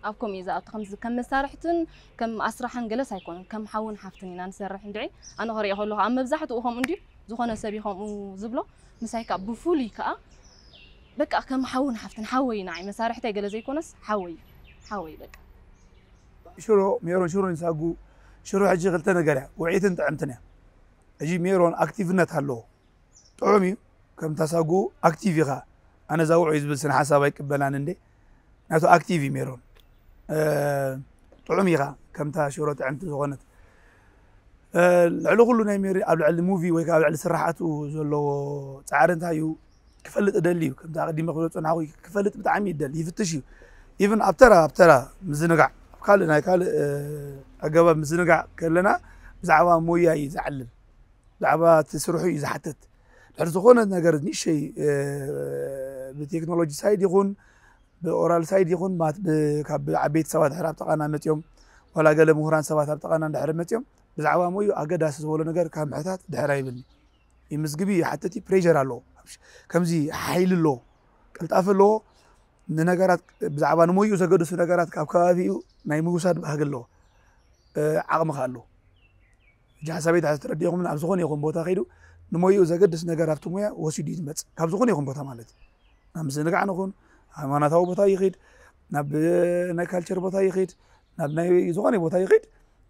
ኣብ ከምኡ እዩ ዝኣቱ። ከምዚ ከም መሳርሕትን ከም ኣስራሕን ገለስ ኣይኮነን፣ ከም ሓውን ሓፍትን ኢና ንሰርሕ እንድዒ። ኣነ ክሪኦ ከለኹ ኣብ መብዛሕትኡ ከምኡ እንድዩ፣ ዝኾነ ሰብ እዩ ከምኡ ዝብሎ። ምሳይ ከዓ ብፍሉይ ከዓ በቃ ከም ሓውን ሓፍትን ሓወይ ንዓይ መሳርሕተይ ገለ ዘይኮነስ ሓወይ ሓወይ በቃ። ሽሮ ሜሮን ሽሮ ንሳጉ ሽሮ ሕጂ ክልተ ነገር እያ፣ ውዕይትን ጥዕምትን እያ። ሕጂ ሜሮን ኣክቲቭነት ኣለዎ፣ ጥዑም እዩ። ከምታ ሳጉ ኣክቲቭ ኢኻ፣ ኣነ እዛ ውዑይ ዝብል ስነ ሓሳብ ኣይቅበላን እንዴ። ናቱ ኣክቲቭ እዩ ሜሮን፣ እ፣ ጥዑም ኢኻ ከምታ ሽሮ ጥዕምቲ ዝኾነት። እ፣ ልዕሊ ኩሉ ናይ ሜሪ ኣብ ልዕሊ ሙቪ ወይ ከዓ ኣብ ልዕሊ ስራሓቱ ዘለዎ ፃዕሪ እንታይ እዩ ክፈልጥ እደሊ እዩ። ከምቲ ኣቐዲመ ክብሎ ዝፀናሕኩ ክፈልጥ ብጣዕሚ ይደሊ፣ ይፍትሽ እዩ። ኢቭን ኣብ ተራ ኣብ ተራ ምዝንጋዕ ኣብ ካልእ ናይ ካልእ ኣገባብ ምዝንጋዕ ከለና ብዛዕባ ሞያ እዩ ዝዓልል፣ ብዛዕባ እቲ ስርሑ እዩ ዝሓትት። ድሕሪ ዝኾነ ነገር ንእሸይ ብቴክኖሎጂ ሳይድ ይኹን ብኦራል ሳይድ ይኹን ካብ ዓበይቲ ሰባት ድሕር ኣብ ጥቓና መፅኦም ዋላ ገለ ምሁራን ሰባት ኣብ ጥቓና ድሕር መፅኦም ብዛዕባ ሞዩ ኣገዳሲ ዝበሎ ነገር ካብ ምሕታት ድሕር ኣይብልኒ። ይምዝግብ እዩ፣ ይሓትት እዩ፣ ፕሬር ኣለዎ፣ ከምዚ ሓይሊ ኣለዎ፣ ቅልጣፈ ኣለዎ። ንነገራት ብዛዕባ ንሞይኡ ዘገድሱ ነገራት ካብ ከባቢኡ ናይ ምውሳድ ባህጊ ኣለዎ፣ ዓቕሚ ከ ኣለዎ። ሕጂ ሓሳበይ ድሓር ተረዲእኹም ኣብ ዝኾነ ይኹን ቦታ ከይዱ ንሞይኡ ዘገድስ ነገር ኣብቲ ሙያ ወሲዱ እዩ ዝመፅእ፣ ካብ ዝኾነ ይኹን ቦታ ማለት እዩ። ናብ ምዝንጋዕ ንኹን ሃይማኖታዊ ቦታ ይኽድ፣ ናብ ናይ ካልቸር ቦታ ይኽድ፣ ናብ ናይ ዝኾነ ቦታ ይኽድ፣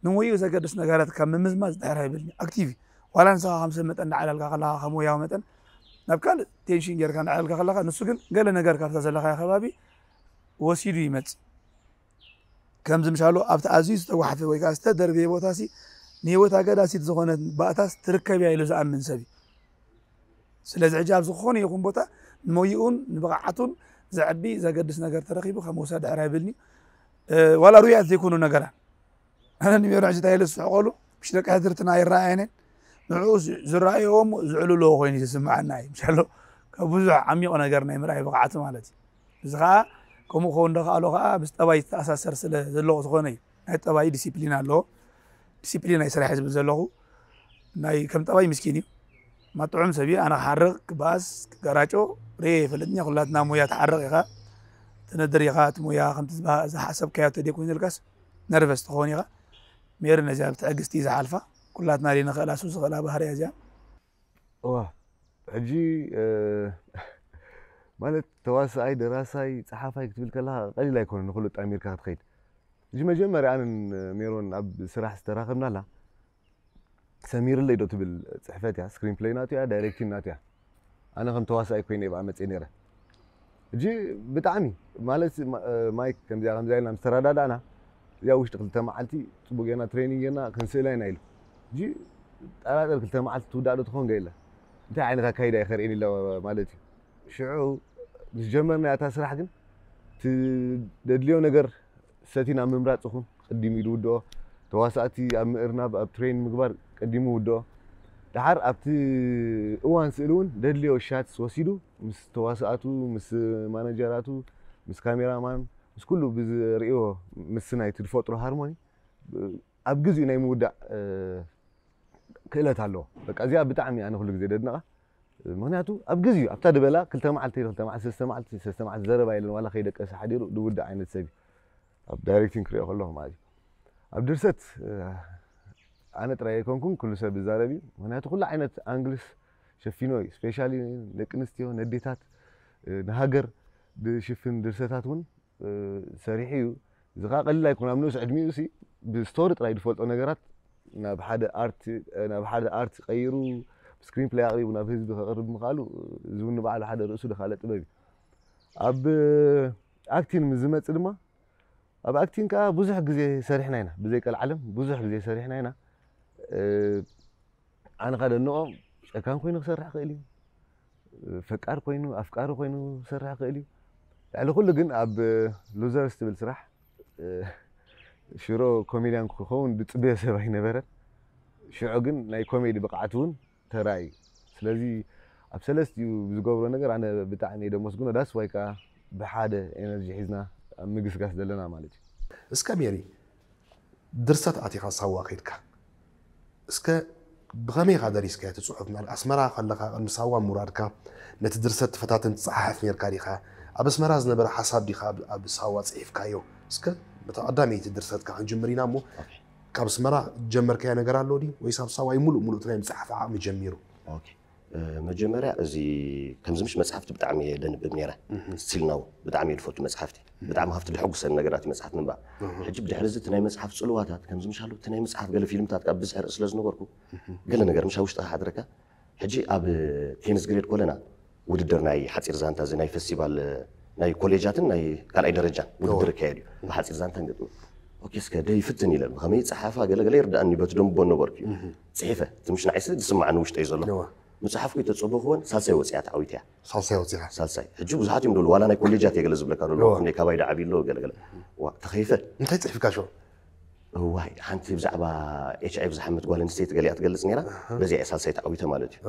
ንሞይኡ ዘገድስ ነገራት ካብ ምምዝማዝ ድሕር ኣይብልን። ኣክቲቭ እዩ። ዋላ ንስኻ ከም ሰብ መጠን ዳዕላልካ ከለኻ ከም ወያዊ መጠን ናብ ካልእ ቴንሽን ጌርካ ዳዕላልካ ከለኻ ንሱ ግን ገለ ነገር ካብታ ዘለኻዮ ከባቢ ወሲዱ ይመጽእ። ከምዚ ምሻሎ ኣብቲ ኣዝዩ ዝተጓሕፈ ወይ ከዓ ዝተደርበየ ቦታ ሲ ንህይወት ኣገዳሲት ዝኾነት ባእታስ ትርከብ እያ ኢሉ ዝኣምን ሰብ እዩ። ስለዚ ሕጂ ኣብ ዝኾነ ይኹን ቦታ ንሞይኡን ንብቕዓቱን ዘዕቢ ዘገድስ ነገር ተረኺቡ ከም ውሰድ ድሕር ኣይብልኒ። ዋላ ሩያት ዘይኮኑ ነገራት ኣነ ንሜሮ ሕጂ እንታይ ኢለ ዝስሕቀሉ ምሽ ደቂ ሕድርትና ኣይረኣየንን ንዕኡ ዝረኣይዎ ዝዕልልዎ ኮይኑ ዝስምዓና እዩ። ምሻሎ ካብ ብዙሕ ዓሚቕ ነገር ናይ ምርኣይ ብቕዓት ማለት እዩ። እዚ ከዓ ከምኡ ክኸውን ዶ ከኣሎ ከዓ ምስ ጠባይ ዝተኣሳሰር ስለ ዘለዎ ዝኾነ እዩ። ናይ ጠባይ ዲሲፕሊን ኣለዎ። ዲሲፕሊን ናይ ስራሕ ዝብል ዘለኹ ናይ ከም ጠባይ ምስኪን እዩ። ማጥዑም ሰብ እዩ። ኣነ ክሓርቕ ክበኣስ ክገራጮ ርየ ይፈልጥኒ። ኩላትና ሙያ ትሓርቕ ኢኻ ትነድር ኢኻ እቲ ሙያ ከምቲ ዝሓሰብካዮ ተደይኮይኑልካስ ነርቨስ ትኸውን ኢኻ። ሜሪ ነዚኣ ብትዕግስቲ እዩ ዝሓልፋ። ኩላትና ደይ ንኽእላ ሱ ዝኽእላ ባህርያ እዚኣ። እዋ ሕጂ ማለት ተዋሳኣይ ደራሳይ ፀሓፋይ ክትብል ከለካ ቀሊል ኣይኮነ ንኩሉ ጣሚርካ ክትኸይድ። እዚ መጀመርያ ኣነን ሜሮን ኣብ ስራሕ ዝተራኸብናላ ሰሚርለይ ዶ ትብል ፅሕፈት እያ። ስክሪን ፕሌይ ናቱ እያ፣ ዳይሬክቲን ናቱ እያ። ኣነ ከም ተዋሳኣይ ኮይነ እየ ብኣ መፅእ ነይረ። እጂ ብጣዕሚ ማለት ማይክ ከምዚኣ ከምዚኣ ኢልና ምስ ተረዳዳእና እዚኣ ውሽጢ ክልተ መዓልቲ ፅቡቅ ጌርና ትሬኒንግ ጌርና ክንስእላ ኢና ኢሉ። እጂ ጠራጠር ክልተ መዓልቲ ትውዳእ ዶ ትኸውን ገለ እንታይ ዓይነት ኣካይዳ እዩ ከርእየኒ ኢለ ማለት እዩ። ሽዑ ምስ ጀመርና እታ ስራሕ ግን እቲ ደድልዮ ነገር ሰቲና ምምራፅ ይኹን ቀዲሙ እዩ ዝውድኦ። ተዋሳእቲ ኣብ ምእርናብ ኣብ ትሬን ምግባር ቀዲሙ ይውድኦ። ደሓር ኣብቲ እዋን ስእሊ እውን ደድልዮ ሻትስ ወሲዱ ምስ ተዋሳእቱ ምስ ማነጀራቱ ምስ ካሜራማን ምስ ኩሉ ብዝርእዮ ምስ ናይቲ ዝፈጥሮ ሃርሞኒ ኣብ ግዚኡ ናይ ምውዳእ ክእለት ኣለዎ። በቃ እዚኣ ብጣዕሚ ኣነ ኩሉ ግዜ ደድነቓ። ምክንያቱ ኣብ ግዚኡ ኣብታ ድበላ ክልተ መዓልቲ ክልተ መዓልቲ ሰለስተ መዓልቲ ሰለስተ መዓልቲ ዘረባ የለን ዋላ ከይደቀሰ ሓዲሩ ዝውዳእ ዓይነት ሰብ እዩ። ኣብ ዳይሬክቲንግ ክሪኦ ከለኹ ማለት እዩ። ኣብ ድርሰት ኣነ ጥራይ ኣይኮንኩን ኩሉ ሰብ ዝዛረብ እዩ። ምክንያቱ ኩሉ ዓይነት ኣንግልስ ሸፊኖ እዩ። ስፔሻሊ ደቂ ኣንስትዮ ነዴታት ንሃገር ዝሽፍን ድርሰታት እውን ሰሪሑ እዩ። እዚ ከዓ ቀሊል ኣይኮነ ኣብ ንኡስ ዕድሚኡ ሲ ብስቶሪ ጥራይ ዝፈልጦ ነገራት ናብ ሓደ ኣርት ናብ ሓደ ኣርት ቀይሩ ስክሪን ፕሌይ ኣቕሪቡ ናብ ህዝቢ ከቕርብ ምኽኣሉ እዚ እውን ንባዕሉ ሓደ ርእሱ ዝካለ ጥበብ እዩ። ኣብ ኣክቲን ምስ ዝመፅእ ድማ ኣብ ኣክቲን ከዓ ብዙሕ ግዜ ሰሪሕና ኢና ብዘይ ቀልዓለም ብዙሕ ግዜ ሰሪሕና ኢና። ኣነ ከዓ ደንቆ ጨካን ኮይኑ ክሰርሕ ክእል እዩ። ፈቃር ኮይኑ ኣፍቃሪ ኮይኑ ክሰርሕ ክእል እዩ። ልዕሊ ኩሉ ግን ኣብ ሉዘርስ ትብል ስራሕ ሽሮ ኮሜድያን ክኸውን ዝፅበዮ ሰብ ኣይነበረን። ሽዑ ግን ናይ ኮሜዲ ብቕዓት እውን ተራእዩ። ስለዚ ኣብ ሰለስቲኡ ብዝገብሮ ነገር ኣነ ብጣዕሚ እየ ደመስግኖ። ዳስ ዋይ ከዓ ብሓደ ኤነርጂ ሒዝና ኣብ ምግስጋስ ዘለና ማለት እዩ። እስከ ሜሪ፣ ድርሰት ኣቲኻ ሳዋ ከይድካ፣ እስከ ብኸመይ ኢኻ ደሪስካዮ እቲ ጽሑፍ? ኣስመራ ከለኻ ቅድሚ ሳዋ ምውራድካ ነቲ ድርሰት ትፈታተን ትጸሓሕፍ ኔርካ ዲኻ? ኣብ ኣስመራ ዝነበረ ሓሳብ ዲኻ ኣብ ሳዋ ጽሒፍካዮ? እስከ በታ ቀዳመይቲ ድርሰትካ ክንጅምር ኢና እሞ፣ ካብ ኣስመራ ጀመርካዮ ነገር ኣሎ ድዩ ወይስ ኣብ ሳዋ እዩ ሙሉእ ሙሉእ እቲ ናይ ምጽሓፍ ዓቕሚ ጀሚሩ? መጀመርያ እዚ ከምዚ ምሽ መፅሓፍቲ ብጣዕሚ እየ ደንብብ ነይረ። ስቲል ናው ብጣዕሚ እየ ዝፈቱ መፅሓፍቲ። ብጣዕሚ ካብቲ ደሐጉሰኒ ነገራት እዩ መፅሓፍ ምንባብ። ሕጂ ብድሕሪ እዚ እቲ ናይ መፅሓፍ ፅልዋታት ከምዚ ምሽ ኣሎ እቲ ናይ መፅሓፍ ገለ ፊልምታት ካብ ብዝሒ ርኢ ስለ ዝነበርኩ ገለ ነገር ምሽ ኣብ ውሽጢ ሓድረካ። ሕጂ ኣብ ቴንስ ግሬድ ኮለና ውድድር ናይ ሓፂር ዛንታ እዚ ናይ ፈስቲቫል ናይ ኮሌጃትን ናይ ካልኣይ ደረጃን ውድድር ይካየድ እዩ ብሓፂር ዛንታን ግጥሚ። ኦኬ እስከ ደይ ፍትን ኢለ ብኸመይ ፀሓፋ ገለገለ ይርዳእኒ በቲ ደንቦ ነበርኩ እዩ ፅሒፈ ትምሽ ንዓይሲ ዝስማዕኒ ውሽጠይ ዘሎ ምፅሓፍኩ ተፀበኽዎን ሳልሳይ ወፅያ ተዓዊት እያ። ሳልሳይ ወፂኻ። ሳልሳይ ሕጂ ብዙሓት እዮም ደሉ ዋላ ናይ ኮሌጃት እየ ገለ ዝብለካ ደሉ ክንደይ ካባይ ዳዓቢ ኣሎ ገለገለ ዋ ተኸይፈ። እንታይ ፅሒፍካ ሽዑ? እዋይ ሓንቲ ብዛዕባ ኤች ኣይ ቪ ዝሓመት ጓል ኣንስተይቲ ገሊኣ ትገልፅ ነይራ። በዚኣ እየ ሳልሳይ ተዓዊተ ማለት እዩ።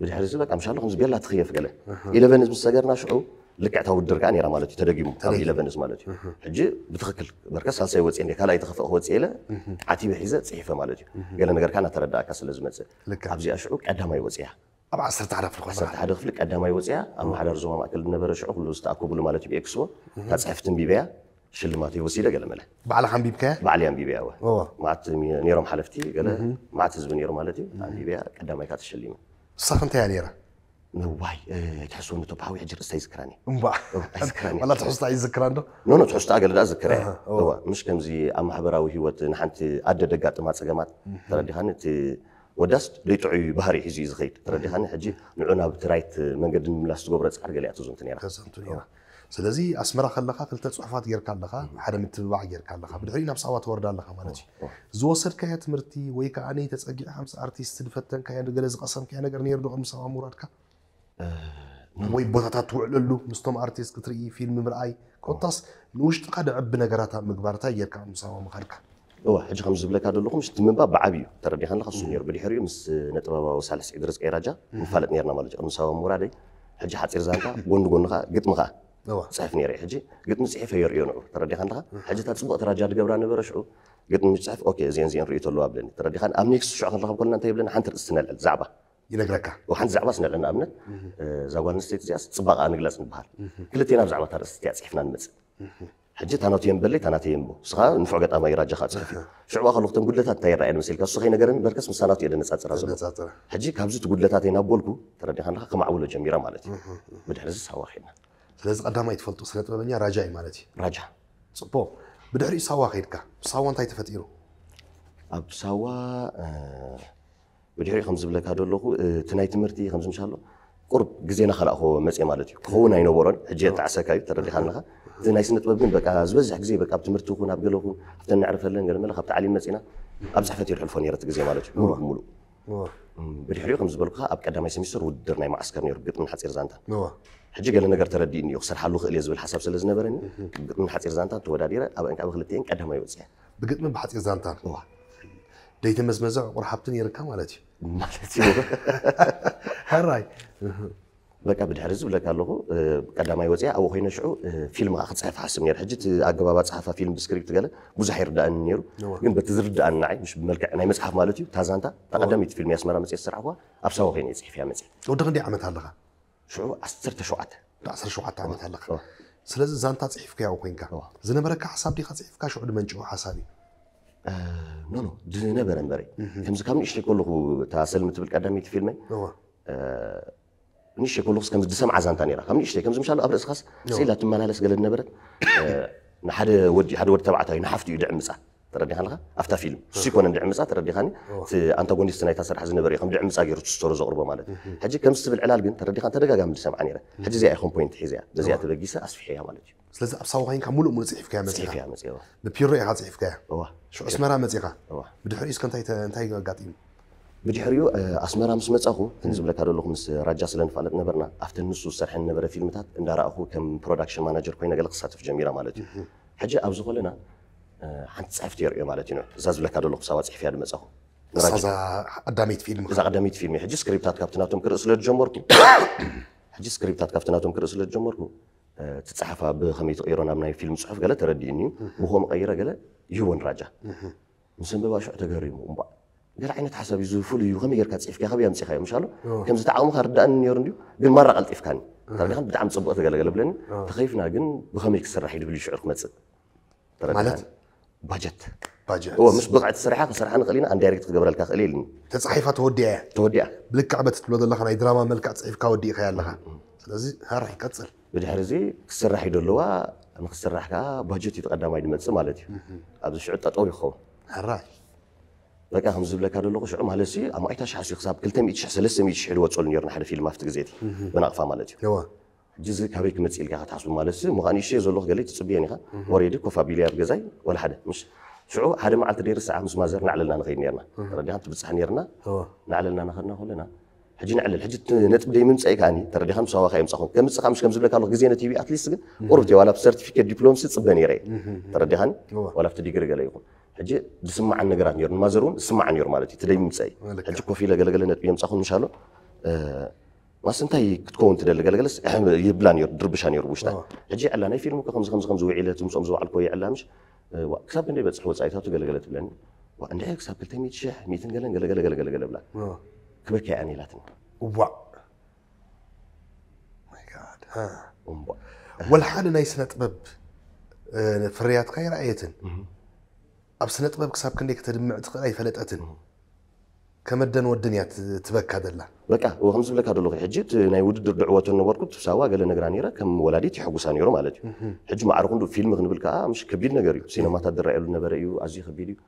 ብድሕሪ እዚ በቃ ምሻሎ ከምዚ ቤላ ትኽየፍ ገለ ኢለቨን ምስ ሰገርና ሽዑ ልክዕታ ውድድር ከዓ ነይራ ማለት እዩ ተደጊሙ ኣብ ኢለቨንስ ማለት እዩ። ሕጂ ብትኽክል በርከ ሳልሳይ ወፅየ እንደ ካልኣይ ተኸፍእ ክወፅእ ኢለ ዓቲበ ሒዘ ፅሒፈ ማለት እዩ። ገለ ነገር ከዓ እናተረዳእካ ስለ ዝመፅእ ኣብዚኣ ሽዑ ቀዳማይ ወፅያ ኣብ ዓሰርተ ሓደ ክፍሊ ኮንካ ዓሰርተ ሓደ ክፍሊ ቀዳማይ ወፅያ ኣብ ማሕደር ዞባ ማእከል ዝነበረ ሽዑ ኩሉ ዝተኣከብሉ ማለት እዩ ብኤክስፖ እታ ፅሕፍቲ ኣንቢበያ ሽልማተይ ወሲደ ገለ መለ ባዕልኻ ኣንቢብካያ? ባዕለይ ኣንቢበያ እወ። መዓት ነይሮም ሓለፍቲ ገለ መዓት ህዝቢ ነይሩ ማለት እዩ ኣንቢበያ ቀዳማይ ከዓ ተሸሊመ። ንሳኽ እንታይ እያ ነይራ? ነዋይ ኣይትሕስወኒ ቶብሓዊ ሕጂ ርእስታ ይዝክራኒ እምባ ኣይዝክራኒ ዋላ ትሕዝታ ይዝክራ እንዶ ኖ ኖ ትሕዝታ ገለ ዳ ዝክረ እዋ ምሽ ከምዚ ኣብ ማሕበራዊ ህይወት ንሓንቲ ኣደ ደጋጥማ ፀገማት ተረዲኻኒ እቲ ወዳስ ደይጥዑይ ባህሪ ሒዙ እዩ ዝኸይድ ተረዲኻኒ ሕጂ ንዑ ናብ እቲ ራይት መንገዲ ንምምላስ ዝገብሮ ፃዕሪ ገሊኣ ትዞንቲ ነራ ተዘንቱ ነራ ስለዚ ኣስመራ ከለኻ ክልተ ፅሑፋት ጌርካ ኣለኻ ሓደ ምትብባዕ ጌርካ ኣለኻ ብድሕሪኡ ናብ ሳዋ ትወርዳ ኣለኻ ማለት እዩ ዝወሰድካዮ ትምህርቲ ወይ ከዓ ተፀጊዕካ ምስ ኣርቲስት ዝፈተንካዮ ገለ ዝቐሰምካዮ ነገር ነይሩ ዶ ቅድሚ ሳዋ ምውራድካ ወይ ቦታታት ትውዕለሉ ምስቶም ኣርቲስት ክትርኢ ፊልም ምርኣይ ኮታስ ንውሽጥኻ ደዕቢ ነገራት ኣብ ምግባር እንታይ ጌርካ ቅድሚ ሳዋ ምኻድካ እዋ ሕጂ ከም ዝብለካ ዘለኹ ምሽ እቲ ምንባብ ብዓብዩ ተረዲኻኒ ከሱ ነይሩ ብድሕሪኡ ምስ ነጥበባዊ ሳልስ ኢድሪስ ቀይራጃ ንፋለጥ ነርና ማለት እዩ ቅድሚ ሳዋ ምውራደይ ሕጂ ሓፂር ዛንታ ጎኒ ጎኒ ከዓ ግጥሚ ከዓ እዋ ፅሕፍ ነይረ ሕጂ ግጥሚ ፅሒፈ የርእዮ ንዑ ተረዲኻ ኣለኻ ሕጂ እታ ፅቡቕ ተራጃ ድገብራ ነበረ ሽዑ ግጥሚ ምፅሕፍ ኦኬ እዚአን እዚአን ርእዩ ተለዋ ብለኒ ተረዲኻን ኣብ ኔክስት ሽዑ ክንረኸብ ከለና እንታይ ይብለኒ ሓንቲ ርእስቲ ነልዕል ዛዕባ ይነግረካ ሓንቲ ዛዕባ ስነልዕል ንኣብነት እዛ ጓል ኣንስተይቲ እዚኣስ ፅባቐ ንግለፅ ንበሃል ክልቴና ብዛዕባ እታ ርእስቲ እያ ፅሒፍና ንመፅእ ሕጂ ታናቱ የንበለይ ታናተ የንቦ ስኻ ንፉዕ ገጣማይ ራጃኻ ፅሕፍ እዩ ሽዕባ ከለኩ ተን ጉድለታት እንታይ ይረኣየን መሲልካ እሱ ከይነገረኒ በርከስ ምስ ታናቱ እየ ደነፃፅራ ዘሎ ሕጂ ካብዚ እቲ ጉድለታተይ ናብ በልኩ ተረዲኻ ኣለካ ከማዕብሎ ጀሚራ ማለት እዩ ብድሕሪ እዚ ሳዋ ኸድና ስለዚ ቀዳማይ ትፈልጦ ስነ ጥበበኛ ራጃ እዩ ማለት እዩ ራጃ ፅቡቅ ብድሕሪኡ ሳዋ ከይድካ ሳዋ እንታይ ተፈጢሩ ኣብ ሳዋ ብድሕሪኡ ከም ዝብለካ ዘለኹ እቲ ናይ ትምህርቲ ከም ዝምሻሎ ቁርብ ግዜና ከላእኮ መፅእ ማለት እዩ ክኸውን ኣይነበሮን ሕጂ የተዓሰካ እዩ ተረዲኻ ኣለኻ እቲ ናይ ስነ ጥበብ ግን በቃ ዝበዝሕ ግዜ በቃ ኣብ ትምህርቲ ይኹን ኣብ ገለ ይኹን ኣብተን ነዕርፈለን ገለ መለ ካብ ታዕሊም መፂና ኣብ ፅሕፈት የድሕልፎ ነይረ እቲ ግዜ ማለት እዩ ሙሉእ ሙሉእ ብድሕሪኡ ከም ዝበልኩኻ ኣብ ቀዳማይ ሰሚስተር ውድድር ናይ ማዓስከር ነይሩ ግጥምን ሓፂር ዛንታን ሕጂ ገለ ነገር ተረዲእኒ እዩ ክሰርሓሉ ክእል እየ ዝብል ሓሳብ ስለ ዝነበረኒ ግጥምን ሓፂር ዛንታን ተወዳዲረ ኣብ እንካብ ክልቲኤን ቀዳማይ ወፅአ ብግጥምን ብሓፂር ዛንታን ደይተመዝመዘ ዕቑር ሃብቲ ነይርካ ማለት እዩ ማለት እዩ ሕራይ በቃ ብድሕሪ ዝብለካ ኣለኹ ቀዳማይ ወፅያ ኣብኡ ኮይነ ሽዑ ፊልም ከዓ ክፅሕፍ ሓስብ ነይሩ ሕጂ እቲ ኣገባባ ፀሓፋ ፊልም ብስክሪፕት ገለ ብዙሕ ኣይርዳእኒ ነይሩ ግን በቲ ዝርዳእኒ ንዓይ ምሽ ብመልክዕ ናይ መፅሓፍ ማለት እዩ ታዛንታ ተቐዳሚት ፊልም ኣስመራ መፅየ ዝስራሕዋ ኣብ ሳዋ ኮይነ ፅሒፍ እያ መፅየ ወዲ ክንደይ ዓመት ኣለኻ ሽዑ ዓሰርተ ሸውዓተ ዓሰርተ ሸውዓተ ዓመት ኣለኻ ስለዚ ዛንታ ፅሒፍካያ ኮይንካ ዝነበረካ ሓሳብ ዲኻ ፅሒፍካ ሽዑ ድመንጭዎ ሓሳብ እዩ ኖ ኖ ዝነበረ እምበረ ከምዚ ካብ ንእሽተይ ከለኹ እታ ሰልሚ ትብል ቀዳመይቲ ፊልመይ ንእሽተይ ከለኹስ ከምዚ ዝሰምዓ ዛንታ ነራ ካብ ንእሽተይ ከምዚ ምሻሉ ኣብ ርእስኻስ ስኢላ ትመላለስ ገለ ዝነበረት ንሓደ ወዲ ሓደ ወዲ ተባዕታይ ንሓፍቲ እዩ ድዕምፃ ተረዲኻ ኣለኻ ኣብታ ፊልም እሱ ይኮነ ድዕምፃ ተረዲኻኒ እቲ ኣንታጎኒስት ናይታ ስራሕ ዝነበረ እዩ ከም ድዕምፃ ገይሩ ስቶሪ ዘቕርቦ ማለት እዩ ሕጂ ከምዚ ትብል ዕላል ግን ተረዲኻ ተደጋጋሚ ዝሰምዓ ነረ ሕጂ እዚኣ ኢኹም ፖይንት ሒዘያ በዚኣ ተበጊሰ ኣስፊሐያ ማለት እዩ ስለዚ ኣብ ሳዋ ኮይንካ ሙሉእ ሙሉእ ፅሒፍካያ መፂኻ ፅሒፍያ መፅእዋ ንፒሮ ኢኻ ፅሒፍካያ እዋ ሽዑ ኣስመራ መፂኻ እዋ ብድሕሪኡ እስከ እንታይ ተ- እንታይ ኣጋጢሙ ብድሕሪኡ ኣስመራ ምስ መጻኹ፣ ከምዚ ዝብለካ ዘለኹ፣ ምስ ራጃ ስለ ንፋለጥ ነበርና፣ ኣብተን ንሱ ዝሰርሐን ነበረ ፊልምታት እንዳረኣኹ ከም ፕሮዳክሽን ማናጀር ኮይነ ገለ ክሳተፍ ጀሚረ ማለት እዩ። ሕጂ ኣብዚ ኮለና ሓንቲ ጻሕፍቲ የርእዮ ማለት እዩ። እዛ ዝብለካ ዘለኹ ሳዋ ጽሕፍያ ዝመጻኹ እዛ ቀዳመይቲ ፊልም እዛ ቀዳመይቲ ፊልም ሕጂ ስክሪፕታት ካብቲ ናቶም ክርኢ ስለ ዝጀመርኩ ሕጂ ስክሪፕታት ካብቲ ናቶም ክርኢ ስለ ዝጀመርኩ ትጽሓፋ ብኸመይ ትቕይሮ ናብ ናይ ፊልም ጽሑፍ ገለ ተረዲእኒ እዩ። ብኸም ቀይረ ገለ ይህቦ ንራጃ ምስ ኣንበባ ሽዑ ተገሪሙ እምባ ገለ ዓይነት ሓሳብ እዩ ዝፍሉ እዩ። ከመይ ጌርካ ጽሒፍካ ከበይ ኣምጺኻዮ ምሻሉ ከምዚ ተዓቕምካ ርዳእኒ ነይሩ እንድዩ ግን ማራ ቀልጢፍካኒ ተረዲኻን ብጣዕሚ ጽቡቕ ተገለገለ ብለኒ። ተኸይፍና ግን ብኸመይ ክስራሕ እዩ ድብል እዩ ሽዑ ክመጽእ ማለት ባጀት ባጀት ምስ ብቕዕቲ ስርሓ ክሰርሓ ንኽእል ኢና ኣን ዳይሬክት ክገብረልካ ክእል ኢልኒ። ተፃሒፋ ተወዲኣ እያ። ተወዲኣ ብልክዕ በቲ ትብሎ ዘለኻ ናይ ድራማ መልክዕ ፅሒፍካ ወዲእኻ ኣለኻ። ስለዚ ሃራይ ቀፅል። ብድሕሪ እዚ ክስራሕ እዩ ደለዋ። ንክስራሕ ከዓ ባጀት እዩ ቀዳማይ ዝመፅእ ማለት እዩ። ኣብዚ ሽዑ ጠጠው ይኸውን። ሃራይ በቃ ከም ዝብለካ ዘለኹ ሽዑ ማለት ሲ ኣብ ማይታ ሽሓ ሲ ክሳብ ክልተ ሚእቲ ሽሕ ሰለስተ ሚእቲ ሽሕ ዝወፀሉ ነይሩ ንሓደ ፊልም ኣብቲ ግዜ እቲ ብናቕፋ ማለት እዩ። ሕጂ እዚ ካበይ ክመፅእ ኢልካ ክትሓስቡ ማለት ሲ ምዃን ይሸ ዘለኹ ገለ ትፅብየን ኢኻ። ወሬዲ ኮፍ ኣቢለ ኣብ ገዛይ ወላ ሓደ ምሽ ሽዑ ሓደ መዓልቲ ደይርስ ሰዓ ምስ ማዘር ናዕለልና ንኸይድ ነርና። ተረዲኻን ትብፃሕ ነርና። ናዕለልና ናኸድና ከለና ሕጂ ንዕልል ሕጂ እቲ ነጥቢ ደይ ምምፀኢ ከዓኒ ተረዲኻን ምስ ኣዋኻ የምፃኹም ከምፅኻ ምሽ ከም ዝብለካ ኣለኹ ግዜ ነቲ ቢ ኣትሊስት ግን ቁርብቲ ዋላ ብ ሰርቲፊኬት ዲፕሎምሲ ፅበ ነይረ እየ። ተረዲኻኒ ዋላ ብቲ ዲግሪ ገለ ይኹን ሕጂ ዝስማዓን ነገራት ነይሩ ንማዘር እውን ዝስማዓ ነይሩ ማለት እዩ። ትደይ ምምፀኢ ሕጂ ኮፍ ኢለ ገለገለ ነጥቢ የምፃኹም ምሻሎ ማስ እንታይ ክትከውን ትደሊ ገለገለስ ይብላ ነይሩ ድርብሻ ነይሩ ውሽጣ። ሕጂ ዕላ ናይ ፊልም እኮ ከምዚ ከምዚ ከምዚ ውዒለ ትምፅኦም ዝወዓልኮ ይዕላ ምሽ ክሳብ ክንደይ በፅሕ ወፃኢታቱ ገለገለ ትብለኒ። እንድዒ ክሳብ ክልተ ሚእቲ ሽሕ ሚእትን ገለን ገለገለ ገለገለ ገለ ብላ ክበኪ ኣነ ኢላትኒ። እዋእ እምቧ ወላ ሓደ ናይ ስነ ጥበብ ፍርያትካ ይረኣየትን ኣብ ስነ ጥበብ ክሳብ ክንደይ ከተድምዕ ትኽእል ኣይፈለጠትን። ከመደን ወድን እያ ትበካ ደላ። በቃ እወ ከም ዝብለካ ደለኹ ሕጂ እቲ ናይ ውድድር ድዕወቶ ነበርኩ ትብሳዋ ገለ ነግራ ነይረ ከም ወላዲት ይሕጉሳ ነይሩ ማለት እዩ። ሕጂ ማዕረ ክንዱ ፊልም ክንብል ከዓ ምሽ ከቢድ ነገር እዩ። ሲነማታት ዝረኣየሉ ነበረ እዩ ኣዝዩ ከቢድ እዩ።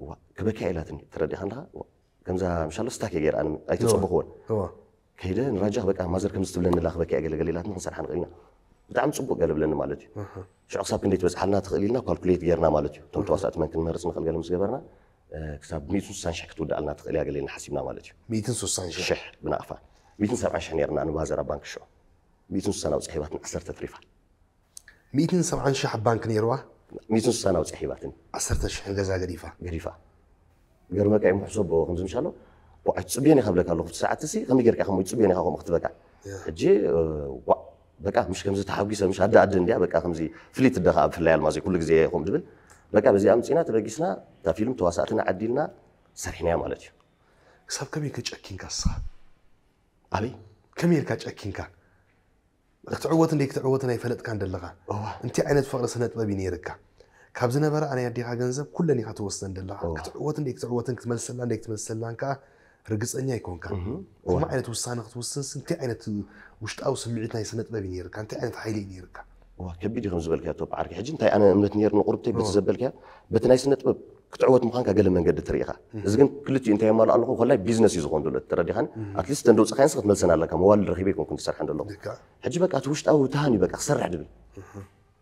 እዋ ክበኪያ ኢላትኒ ተረዲኻ ኣለኻ። ከምዛ ምሻሎ ስታክ ገይር ኣነ ኣይተፀበኽዎን። ከይደ ንራጃ በቃ ማዘር ከምዚ ትብለኒ ኣላ ክበኪያ ገለገለ ኢላትኒ ክንሰርሓ ንኽእል ኢና። ብጣዕሚ ፅቡቅ ገለ ብለኒ ማለት እዩ። ሽዑ ክሳብ ክንደይ ትበፅሓልና ትኽእል ኢልና ኳልኩሌት ጌርና ማለት እዩ። እቶም ተዋሳእቲ መን ክንመርፅ ንኽእል ገለ ምስ ገበርና ክሳብ ሚእትን ስሳን ሽሕ ክትውድኣልና ትኽእል እያ ገለ ኢልና ሓሲብና ማለት እዩ። ሚእትን ስሳን ሽሕ ሽሕ ብናቕፋ ሚእትን ሰብዓን ሽሕ ኔርና ንባዘር ኣብ ባንክ ሽዑ ሚእትን ስሳን ኣውፅኣ ሂባትና ዓሰርተ ትሪፋ። ሚእትን ሰብዓን ሽሕ ኣብ ባንክ ኔርዋ። ሚእትን ስሳን ኣውፅኣ ሂባትኒ። ዓሰርተ ሽሕ ንገዛ ገዲፋ። ገዲፋ ገርመካ እዩ ምሕሰቦ ከምዚ ምሻሎ ኳዕ ትፅብየን ኢኻ ብለካ ኣለኹ እቲ ሰዓት ሲ ከመይ ጌርካ ከምኡ ትፅብየን ኢኻ ከምኡ ክትበካ ሕጂ ዋእ በቃ ምሽ ከምዚ ተሓጒሰ ምሽ ኣደ ኣደ እንድያ በቃ ከምዚ ፍልይቲ ኣደኻ ኣብ ፍላይ ኣልማዘይ ኩሉ ግዜ ከምኡ ድብል በቃ በዚኣ ኣምፂና ተበጊስና እታ ፊልም ተዋሳእትና ዓዲልና ሰሪሕናያ ማለት እዩ። ክሳብ ከመይ ከጨኪንካ እስኻ? ኣበይ ከመይ ኢልካ ጨኪንካ? ክትዕወትን ደይ ክትዕወትን ኣይፈለጥካን ደለኻ። እንታይ ዓይነት ፍቕሪ ስነ ጥበብ እዩ ነይርካ? ካብ ዝነበረ ኣናይ ኣዴኻ ገንዘብ ኩለን ኢኻ ትወስደን ደለኻ። ክትዕወትን ደይ ክትዕወትን ክትመልሰላን ደይ ክትመልሰላን ከኣ ርግጸኛ ኣይኮንካን። ከምኡ ዓይነት ውሳነ ክትውስንስ እንታይ ዓይነት ውሽጣዊ ስምዒት ናይ ስነ ጥበብ እዩ ነይርካ? እንታይ ዓይነት ሓይሊ እዩ ነይርካ? እዋ ከቢድ እዩ ከም ዝበልካዮ ቶፕ ዓርኪ ሕጂ እንታይ ኣነ እምነት ነይርኒ ቁርብተይ በቲ ዘበልካዮ በቲ ናይ ስነ ጥበብ ክትዕወት ምዃንካ ገለ መንገዲ ትርኢ ኢኻ። እዚ ግን ክልቲኡ እንታይ የማልእ ኣለኹ ኮላይ ቢዝነስ እዩ ዝኾን ዘሎ ተረዲኻኒ። ኣትሊስት ተን ደውፅኻየንስ ክትመልሰን ኣለካ መዋልድ ረኺበ ኣይኮንኩን ዝሰርሐን ዘለኹ። ሕጂ በቃ እቲ ውሽጣዊ ውትሃን እዩ በቃ ክሰርሕ ድብል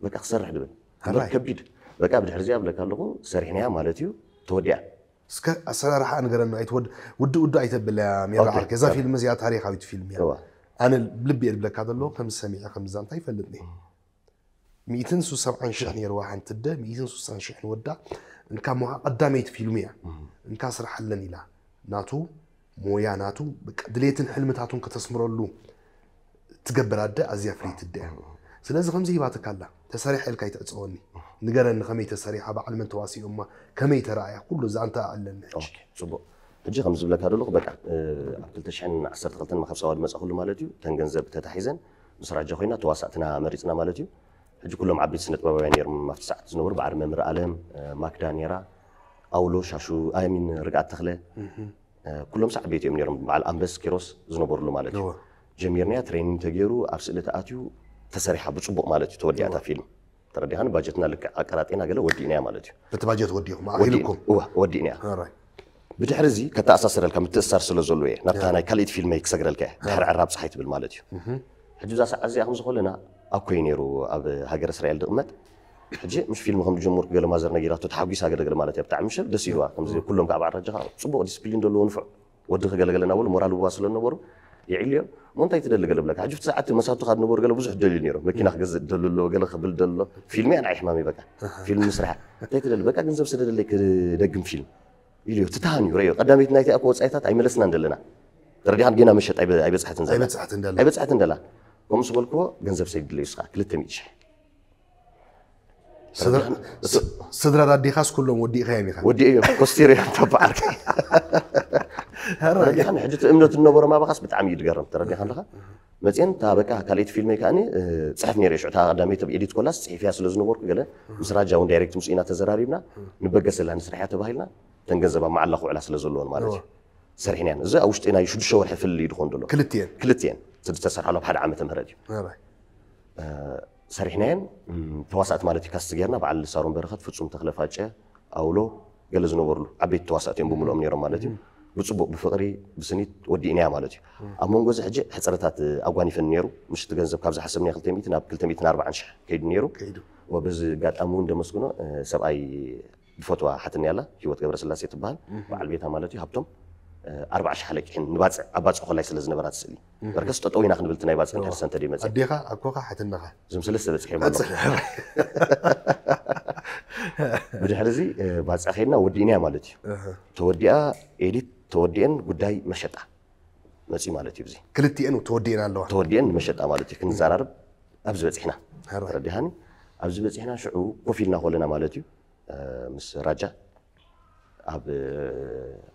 በቃ ክሰርሕ ድብል እምበር ከቢድ በቃ ብድሕሪ እዚኣ ብለካ ኣለኹ ሰሪሕናያ ማለት እዩ። ተወዲኣ እስከ ኣሰራርሓ ንገረና ኣይትወድ ውድ ውድ ኣይተብለያ ሜራ ዓርከ እዛ ፊልም እዚኣ ታሪኻዊት ፊልም እያ። ኣነ ልቢ እየ ዝብለካ ዘሎ ከም ሰሚዐ ከም ዛንታ ይፈልጥኒ። ሚእትን ሱሳን ሽሕ ነይርዋ ሓንቲ ደ ሚእትን ሱሳን ሽሕ ንወዳ እንካ ሞሃ ቀዳመይቲ ፊልሙ እያ። እንካ ስርሓለን ኢላ ናቱ ሞያ ናቱ ድሌትን ሕልምታቱን ከተስምረሉ ትገብር ኣደ ኣዝያ ፍልይቲ ኣደ እያ። ስለዚ ከምዚ ሂባትካ ኣላ ተሰሪሐ ኢልካ ኣይትዕፀወኒ ንገረኒ ከመይ ተሰሪሓ በዓል መን ተዋሲኦማ ከመይ ተረኣያ ኩሉ ዛንታ ኣለኒ ሕጂ። ፅቡቅ ሕጂ ከም ዝብለካ ዘለኹ በቃ ኣብ ክልተ ሽሕን ዓሰርተ ክልተን ማካብ ሳዋ ዝመፃ ኩሉ ማለት እዩ እተን ገንዘብ ተታሒዘን ምስ ራጃ ኮይና ተዋሳእትና መሪፅና ማለት እዩ። ሕጂ ኩሎም ዓበይቲ ስነ ጥበባውያን ነይሮም ኣብቲ ሰዓት ዝነበሩ በዓል መምህር ኣለም ማክዳ ነይራ ኣውሎ ሻሹ ኣይሚን ርግኣት ተኽለ ኩሎም ሳዕ ቤት እዮም ነይሮም በዓል ኣንበስ ኪሮስ ዝነበሩሉ ማለት እዩ። ጀሚርናያ ትሬኒንግ ተገይሩ ኣብ ስእሊ ተኣትዩ ተሰሪሓ ብፅቡቕ ማለት እዩ ተወዲኣታ ፊልም ተረዲኻኒ ባጀትና ልክዕ ኣቀራጢና ገለ ወዲእናያ ማለት እዩ። በቲ ባጀት ወዲኹም ኣኺልኩም እወ ወዲእናያ። ብድሕሪ እዚ ከተኣሳስረልካ ምትእስሳር ስለ ዘለዎ እየ ናብታ ናይ ካልእቲ ፊልመይ ክሰግረልካ እየ ድሕሪ ዕራብ ፀሓይ ትብል ማለት እዩ። ሕጂ እዛ ሰዓት እዚኣ ከምዚ ከለና ኣብ ኮይ ነይሩ ኣብ ሃገር እስራኤል ድቕመጥ ሕጂ ምስ ፊልም ከም ዝጀመርኩ ገለ ማዘር ነጊራቶ ተሓጒሳ ገለገለ ማለት እያ። ብጣዕሚ ምሸል ደስ ኢልዋ። ከምዚ ኩሎም ከዓ በዓል ራጃኻ ጽቡቕ ዲስፕሊን ዘለዎ ንፉዕ ወዲ ክገለገለ እናበሉ ሞራል ውባ ስለ ዝነበሩ የዒልዮ። እሞ እንታይ ትደሊ ገለ ብለካ። ሕጂ ብቲ ሰዓት መሳቱኻ ዝነበሩ ገለ ብዙሕ ደልዩ ነይሮም። መኪና ክገዝእ ደሉ ኣሎ፣ ገለ ክብል ደሎ። ፊልም እያ ንዓይ ሕማመይ በቃ። ፊልም ምስራሕ። እንታይ ትደሊ በቃ ገንዘብ ስደደለይ ክደግም ፊልም ኢልዮ። ትታሃን እዩ ረዮ። ቀዳመይቲ ናይቲ ኣኮ ወጻኢታት ኣይመለስናን ደለና። ተረዲኻን ጌና መሸጥ ኣይበ- ኣይበጽሐትን ዘላ። ኣይበጽሐትን ደላ። ኣይበጽሐትን ደላ። ከምኡ ዝበልክዎ ገንዘብ ሰይድለዩ እስኻ ክልተ ሚእቲ ሽሕ ስድራ ኣዴኻስ ኩሎም ወዲእኻዮም ኢኻ? ወዲእዮ ኮስቲር እዮም ተበዓልካ። ተረዲኻን ሕጂ እቲ እምነት ዝነበሮም ኣባኻስ ብጣዕሚ እዩ ዝገርም። ተረዲኻ ኣለኻ መፅየን እታ በቃ ካልኣይቲ ፊልመይ ከዓኒ እ፣ ፅሕፍ ነይረ ሽዑ እታ ቀዳመይቲ ኣብ ኤዲት ኮላስ ፅሒፍያ ስለ ዝነበርኩ ገለ ምስ ራጃ እውን ዳይሬክት ምስ ኢና ተዘራሪብና ንበገሰላ ንስርሕያ ተባሂልና እተን ገንዘብ ኣብ መዓላ ክውዕላ ስለ ዘለዎን ማለት እዩ። ሰሪሕናያን እዚ ኣብ ውሽጢ ናይ ሽዱሽተ ወርሒ ፍልልይ ድኾን ዘሎ ክልቲኤን ክልቲኤን ዝተሰርሓሉ ኣብ ሓደ ዓመተ ምህረት እዩ። ኣራይ ሰሪሕናየን እም፣ ተዋሳእቲ ማለት እዩ ካስት ጌርና በዓል ሳሮን በረኸት ፍጹም ተኽለ ፋጨ ኣውሎ ገለ ዝነበርሉ ዓበይቲ ተዋሳእቲ እዮም ብምልኦም ነይሮም ማለት እዩ። ብፅቡቅ ብፍቅሪ ብስኒት ወዲእናያ ማለት እዩ። ኣብ መንጎ እዚ ሕጂ ሕፅረታት ኣጓኒፈን ነይሩ። ምሽቲ ገንዘብ ካብ ዝሓሰብናዮ ክልተ ሚእቲ ናብ ክልተ ሚእትን ኣርባዓን ሽሕ ከይዱ ነይሩ። ከይዱ ወበዚ ኣጋጣሚ እውን ደመስግኖ እ፣ ሰብኣይ ዝፈትዋ ሓትኒ ኣላ ህይወት ገብረስላሴ ትበሃል በዓል ቤታ ማለት እዩ። ሃብቶም እ፣ ኣርባዓ ሽሕ ለቂሕን ንባፅዕ ኣብ ባፅዕ ኮላይ ስለ ዝነበራ ትስእሊ በርከስ ጠጠው ኢና ክንብል እቲ ናይ ባፅዕ ድሕር ሰንተ ደይ መፅእ ኣዴኻ ኣኮኻ ሓትነኻ እዞም ሰለስተ በፂሐ ማለት ብድሕሪ እዚ እ፣ ባፅዕ ከይድና ወዲእናያ ማለት እዩ። ተወዲኣ ኤዲት ተወዲአን ጉዳይ መሸጣ መፅዩ ማለት እዩ። እዚ ክልቲኤን ተወዲኤን ኣለዋ ተወዲአን ንመሸጣ ማለት እዩ። ክንዘራርብ ኣብዚ በፂሕና ሕራይ ተረዲኻኒ። ኣብዚ በፂሕና ሽዑ ኮፍ ኢልና ኮለና ማለት እዩ እ፣ ምስ ራጃ ኣብ እ፣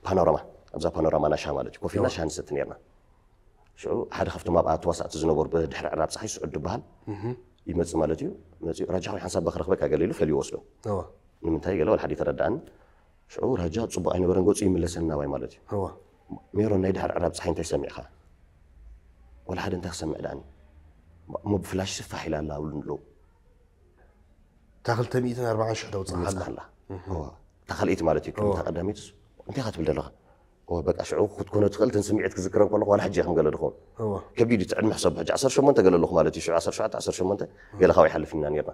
ፓኖራማ ኣብዛ ፓኖራማ ናሻ ማለት እዩ ኮፍ ኢልና ሻሂ ንሰቲ ነርና። ሽዑ ሓደ ካብቶም ኣብኣ ተዋሳእቲ ዝነበሩ ብድሕሪ ዕራብ ፀሓይ ስዑድ ዝበሃል ይመፅእ ማለት እዩ። መፅኡ ራጃ ሆይ ሓንሳብ በክረኽበካ ገለ ኢሉ ፈልዩ ወስዶ እወ ንምንታይ ገለ ወላ ሓደ ተረዳእኒ። ሽዑ ራጃ ፅቡቅ ኣይነበረን ገፁ ይምለሰኒ ናባይ ማለት እዩ። እወ ሜሮን ናይ ድሕሪ ዕራብ ፀሓይ እንታይ ሰሚዕኻ? ወላ ሓደ እንታይ ክሰምዕ ዳኣኒ እሞ ብፍላሽ ስፋሕ ኢላ ኣላ ኣብሉ ኣለዉ እታ ክልተ ሚእትን ኣርባዓን ሽሕ ተውፅእ ትመፅእ ኣላ ኣላ እዋ። እታ ካልኣይቲ ማለት እዩ ከምታ ቀዳመይትስ እንታይ ኢኻ ትብል ዘለኻ? እዋ በቃ ሽዑ ክትኮኖ ትኽእል እተን ስምዒት ክዝክረን ከለኹ ዋላ ሕጂ እየ ከም ገለ ድኸውን እወ ከቢድ እዩ። እቲ ዕድመ ሕሰብ ሕጂ ዓሰርተ ሸሞንተ ገለ ኣለኹ ማለት እዩ። ሽዑ ዓሰርተ ሸውዓተ ዓሰርተ ሸሞንተ ገለ ካብኡ ይሓልፍ ኢና ነርና።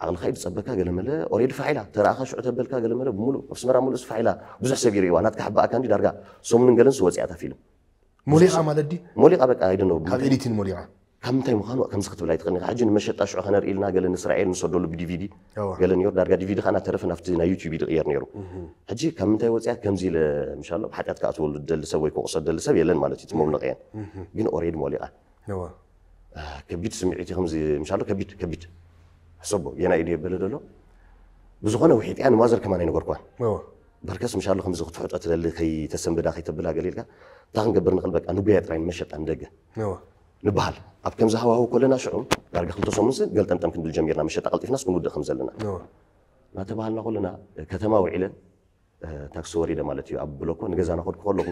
ዓቕልኻ ይድፀበካ ገለ መለ ኦሬዲ ፋሕ ኢላ ተረኣኻ ሽዑ ተበልካ ገለ መለ ብምሉእ ኣብ ኣስመራ ሙሉእ ስፋሕ ኢላ ብዙሕ ሰብ ይርእዋ ናትካ ሕባእካ እንዲ ዳርጋ ሰሙንን ገለን ስወፂኣታ ፊልም ሞሊቓ ማለት ዲ ሞሊቓ በቃ ኣይደኖ ካብ ኤዲቲን ሞሊቓ ካብ ምንታይ ምዃኑ ከምዚ ክትብል ኣይትኽእልን ኢኻ። ሕጂ ንመሸጣ ሽዑ ከነርኢ ኢልና ገለ ንስራኤል ንሰደሉ ብዲቪዲ እወ ገለ ነይሩ ዳርጋ ዲቪዲ ከዓ እናተረፈ ናብቲ ናይ ዩቲዩብ ይቕየር ነይሩ። ሕጂ ካብ ምንታይ ወፂኣ ከምዚ ኢለ ምሻሎ ሓጢኣት ከዓ ትወሉ ደሊ ሰብ ወይ ክወቕሶ ደሊ ሰብ የለን ማለት እዩ። እቲ መውነቕ እየን ግን ኦሬዲ ሞሊቓ እወ ከቢድ ስምዒት እዩ። ከምዚ ምሻሎ ከቢድ ከቢድ ሕሰቦ ጌና ኢደ የበለ ደሎ ብዝኾነ ውሒጥ እያ ንማዘር ከማን ኣይነገርኳን። እወ በርከስ ምሻሎ ከምዚ ክትሕጦ ትደሊ ከይተሰንብዳ ከይተብላ ገሊልካ እንታይ ክንገብር ንኽእል በቃ ንጉያ ጥራይ ንመሸጣ ንደገ እወ ንበሃል ኣብ ከምዚ ሃዋሁ ኮለና ሽዑ ዳርጋ ክልተ ሰሙንስ ገልጠምጠም ክንብል ጀሚርና መሸጣ ቀልጢፍናስ ክንውድእ ከም ዘለና እወ እናተባሃልና ኮለና ከተማ ውዒለን ታክሲ ወሪደ ማለት እዩ ኣብ ብሎኮ ንገዛና ከድኩ ከለኹ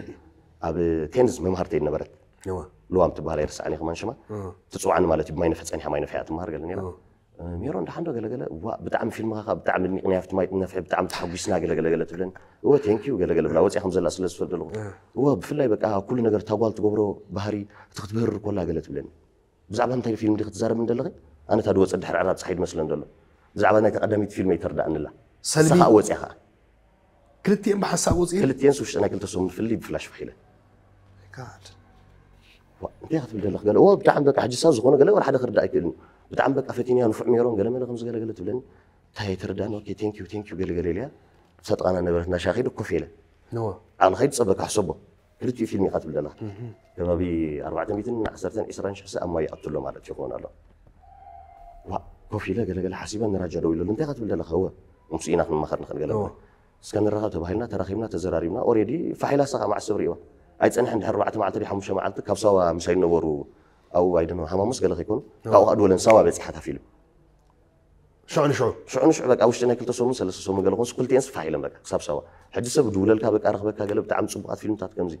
ኣብ ቴንዝ መምሃርተይ ነበረት እወ ልዋም ትበሃል ኣይርስዓን እየ ከማን ሽማ እወ ትፅዋዕኒ ማለት እዩ ብማይ ነፍሒ ፀኒሓ ማይ ነፍሒ እያ ትመሃር ገለ ነይራ እወ ሜሮ እንዳ ሓንዶ ገለገለ ዋ ብጣዕሚ ፊልምኻ ከዓ ብጣዕሚ ኣድኒቕናያ ኣብቲ ማይ ነፍሒ ብጣዕሚ ተሓጒስና ገለገለገለ ትብለኒ እወ ቴንኪዩ ገለገለ ብላ ወፂኣ ከም ዘላ ስለ ዝፈልጥ ኣለኹ እወ ብፍላይ በቃ ኩሉ ነገር እታ ጓል ትገብሮ ባህሪ እቲ ክትብህርር ኮላ ገለ ትብለኒ ብዛዕባ እንታይ ፊልም ዲ ክትዛረብ እንደለኺ ኣነ እታ ድወፀ ድሕሪ ዕራብ ፀሓይ ድመስለን ዘሎ ብዛዕባ ናይ ተቐዳሚት ፊልም ኣይተርዳእንላ ሰልሚ ንስኻ ወፂኣ ከዓ ክልቲኤን ብሓንሳብ ወፅኤን ክልቲኤንስ ውሽጢ ናይ ክልተ ሰሙን ፍልይ ብፍላሽ ፋሕ ኢለን God ዋ፣ እንታይ ክትብል ዘለኽ ገለ እዎ ብጣዕሚ በቃ ሕጂ ሳብ ዝኾነ ገለ ወላ ሓደ ክርዳእ ኣይክእልን ብጣዕሚ በቃ ፈቲንያ ንፉዕ ሜሮን ገለ መለ ከምዚ ገለ ገለ ትብለኒ እንታይ ኣይተረዳእኒ ኦኬ ቴንኪዩ ቴንኪዩ ገለ ገለ ኢለያ ሰጥቓና ነበረት እናሻኺዱ ኮፍ ኢለ No ዓቕልኻ ይድፀበካ ሕሰቦ ክልቲኡ ፊልም ኢኻ ትብል ዘለኻ ከባቢ ኣርባዕተ ሚእትን ዓሰርተን ዕስራን ሽሕ ሰብ ኣብ ማይ ይኣቱ ኣሎ ማለት ይኸውን ኣሎ ዋ ኮፍ ኢለ ገለገለ ሓሲበ ንራጃ ደው ኢለሉ እንታይ ኢኻ ትብል ዘለኻ እወ ምስ ኢና ክንማኸር ንኽእል ገለ እወ። እስከ ንራኸብ ተባሂልና ተራኺብና ተዘራሪብና ኦሬዲ ፋሒላ ሰኻ መዓስ ሰብ ርእዋ ኣይፀንሐን ድሕሪ ኣርባዕተ መዓልቲ ድዩ ሓሙሽተ መዓልቲ ካብ ሳዋ ምሳይ ዝነበሩ ኣብኡ ኣይደነ ሃማሙስ ገለ ከይኮኑ ካብኡ ከዓ ድወለን ሳዋ በፂሓታ ፊልም ሽዑ ንሽዑ ሽዑ ንሽዑ በቃ ውሽጢ ናይ ክልተ ሰሙን ሰለስተ ሰሙን ገለ ኮንስ ክልቲኤን ስፋሕ ኢለን በቃ ክሳብ ሳዋ ሕጂ ሰብ ድውለልካ በቃ ረኽበካ ገለ ብጣዕሚ ፅቡቓት ፊልምታት ከምዚ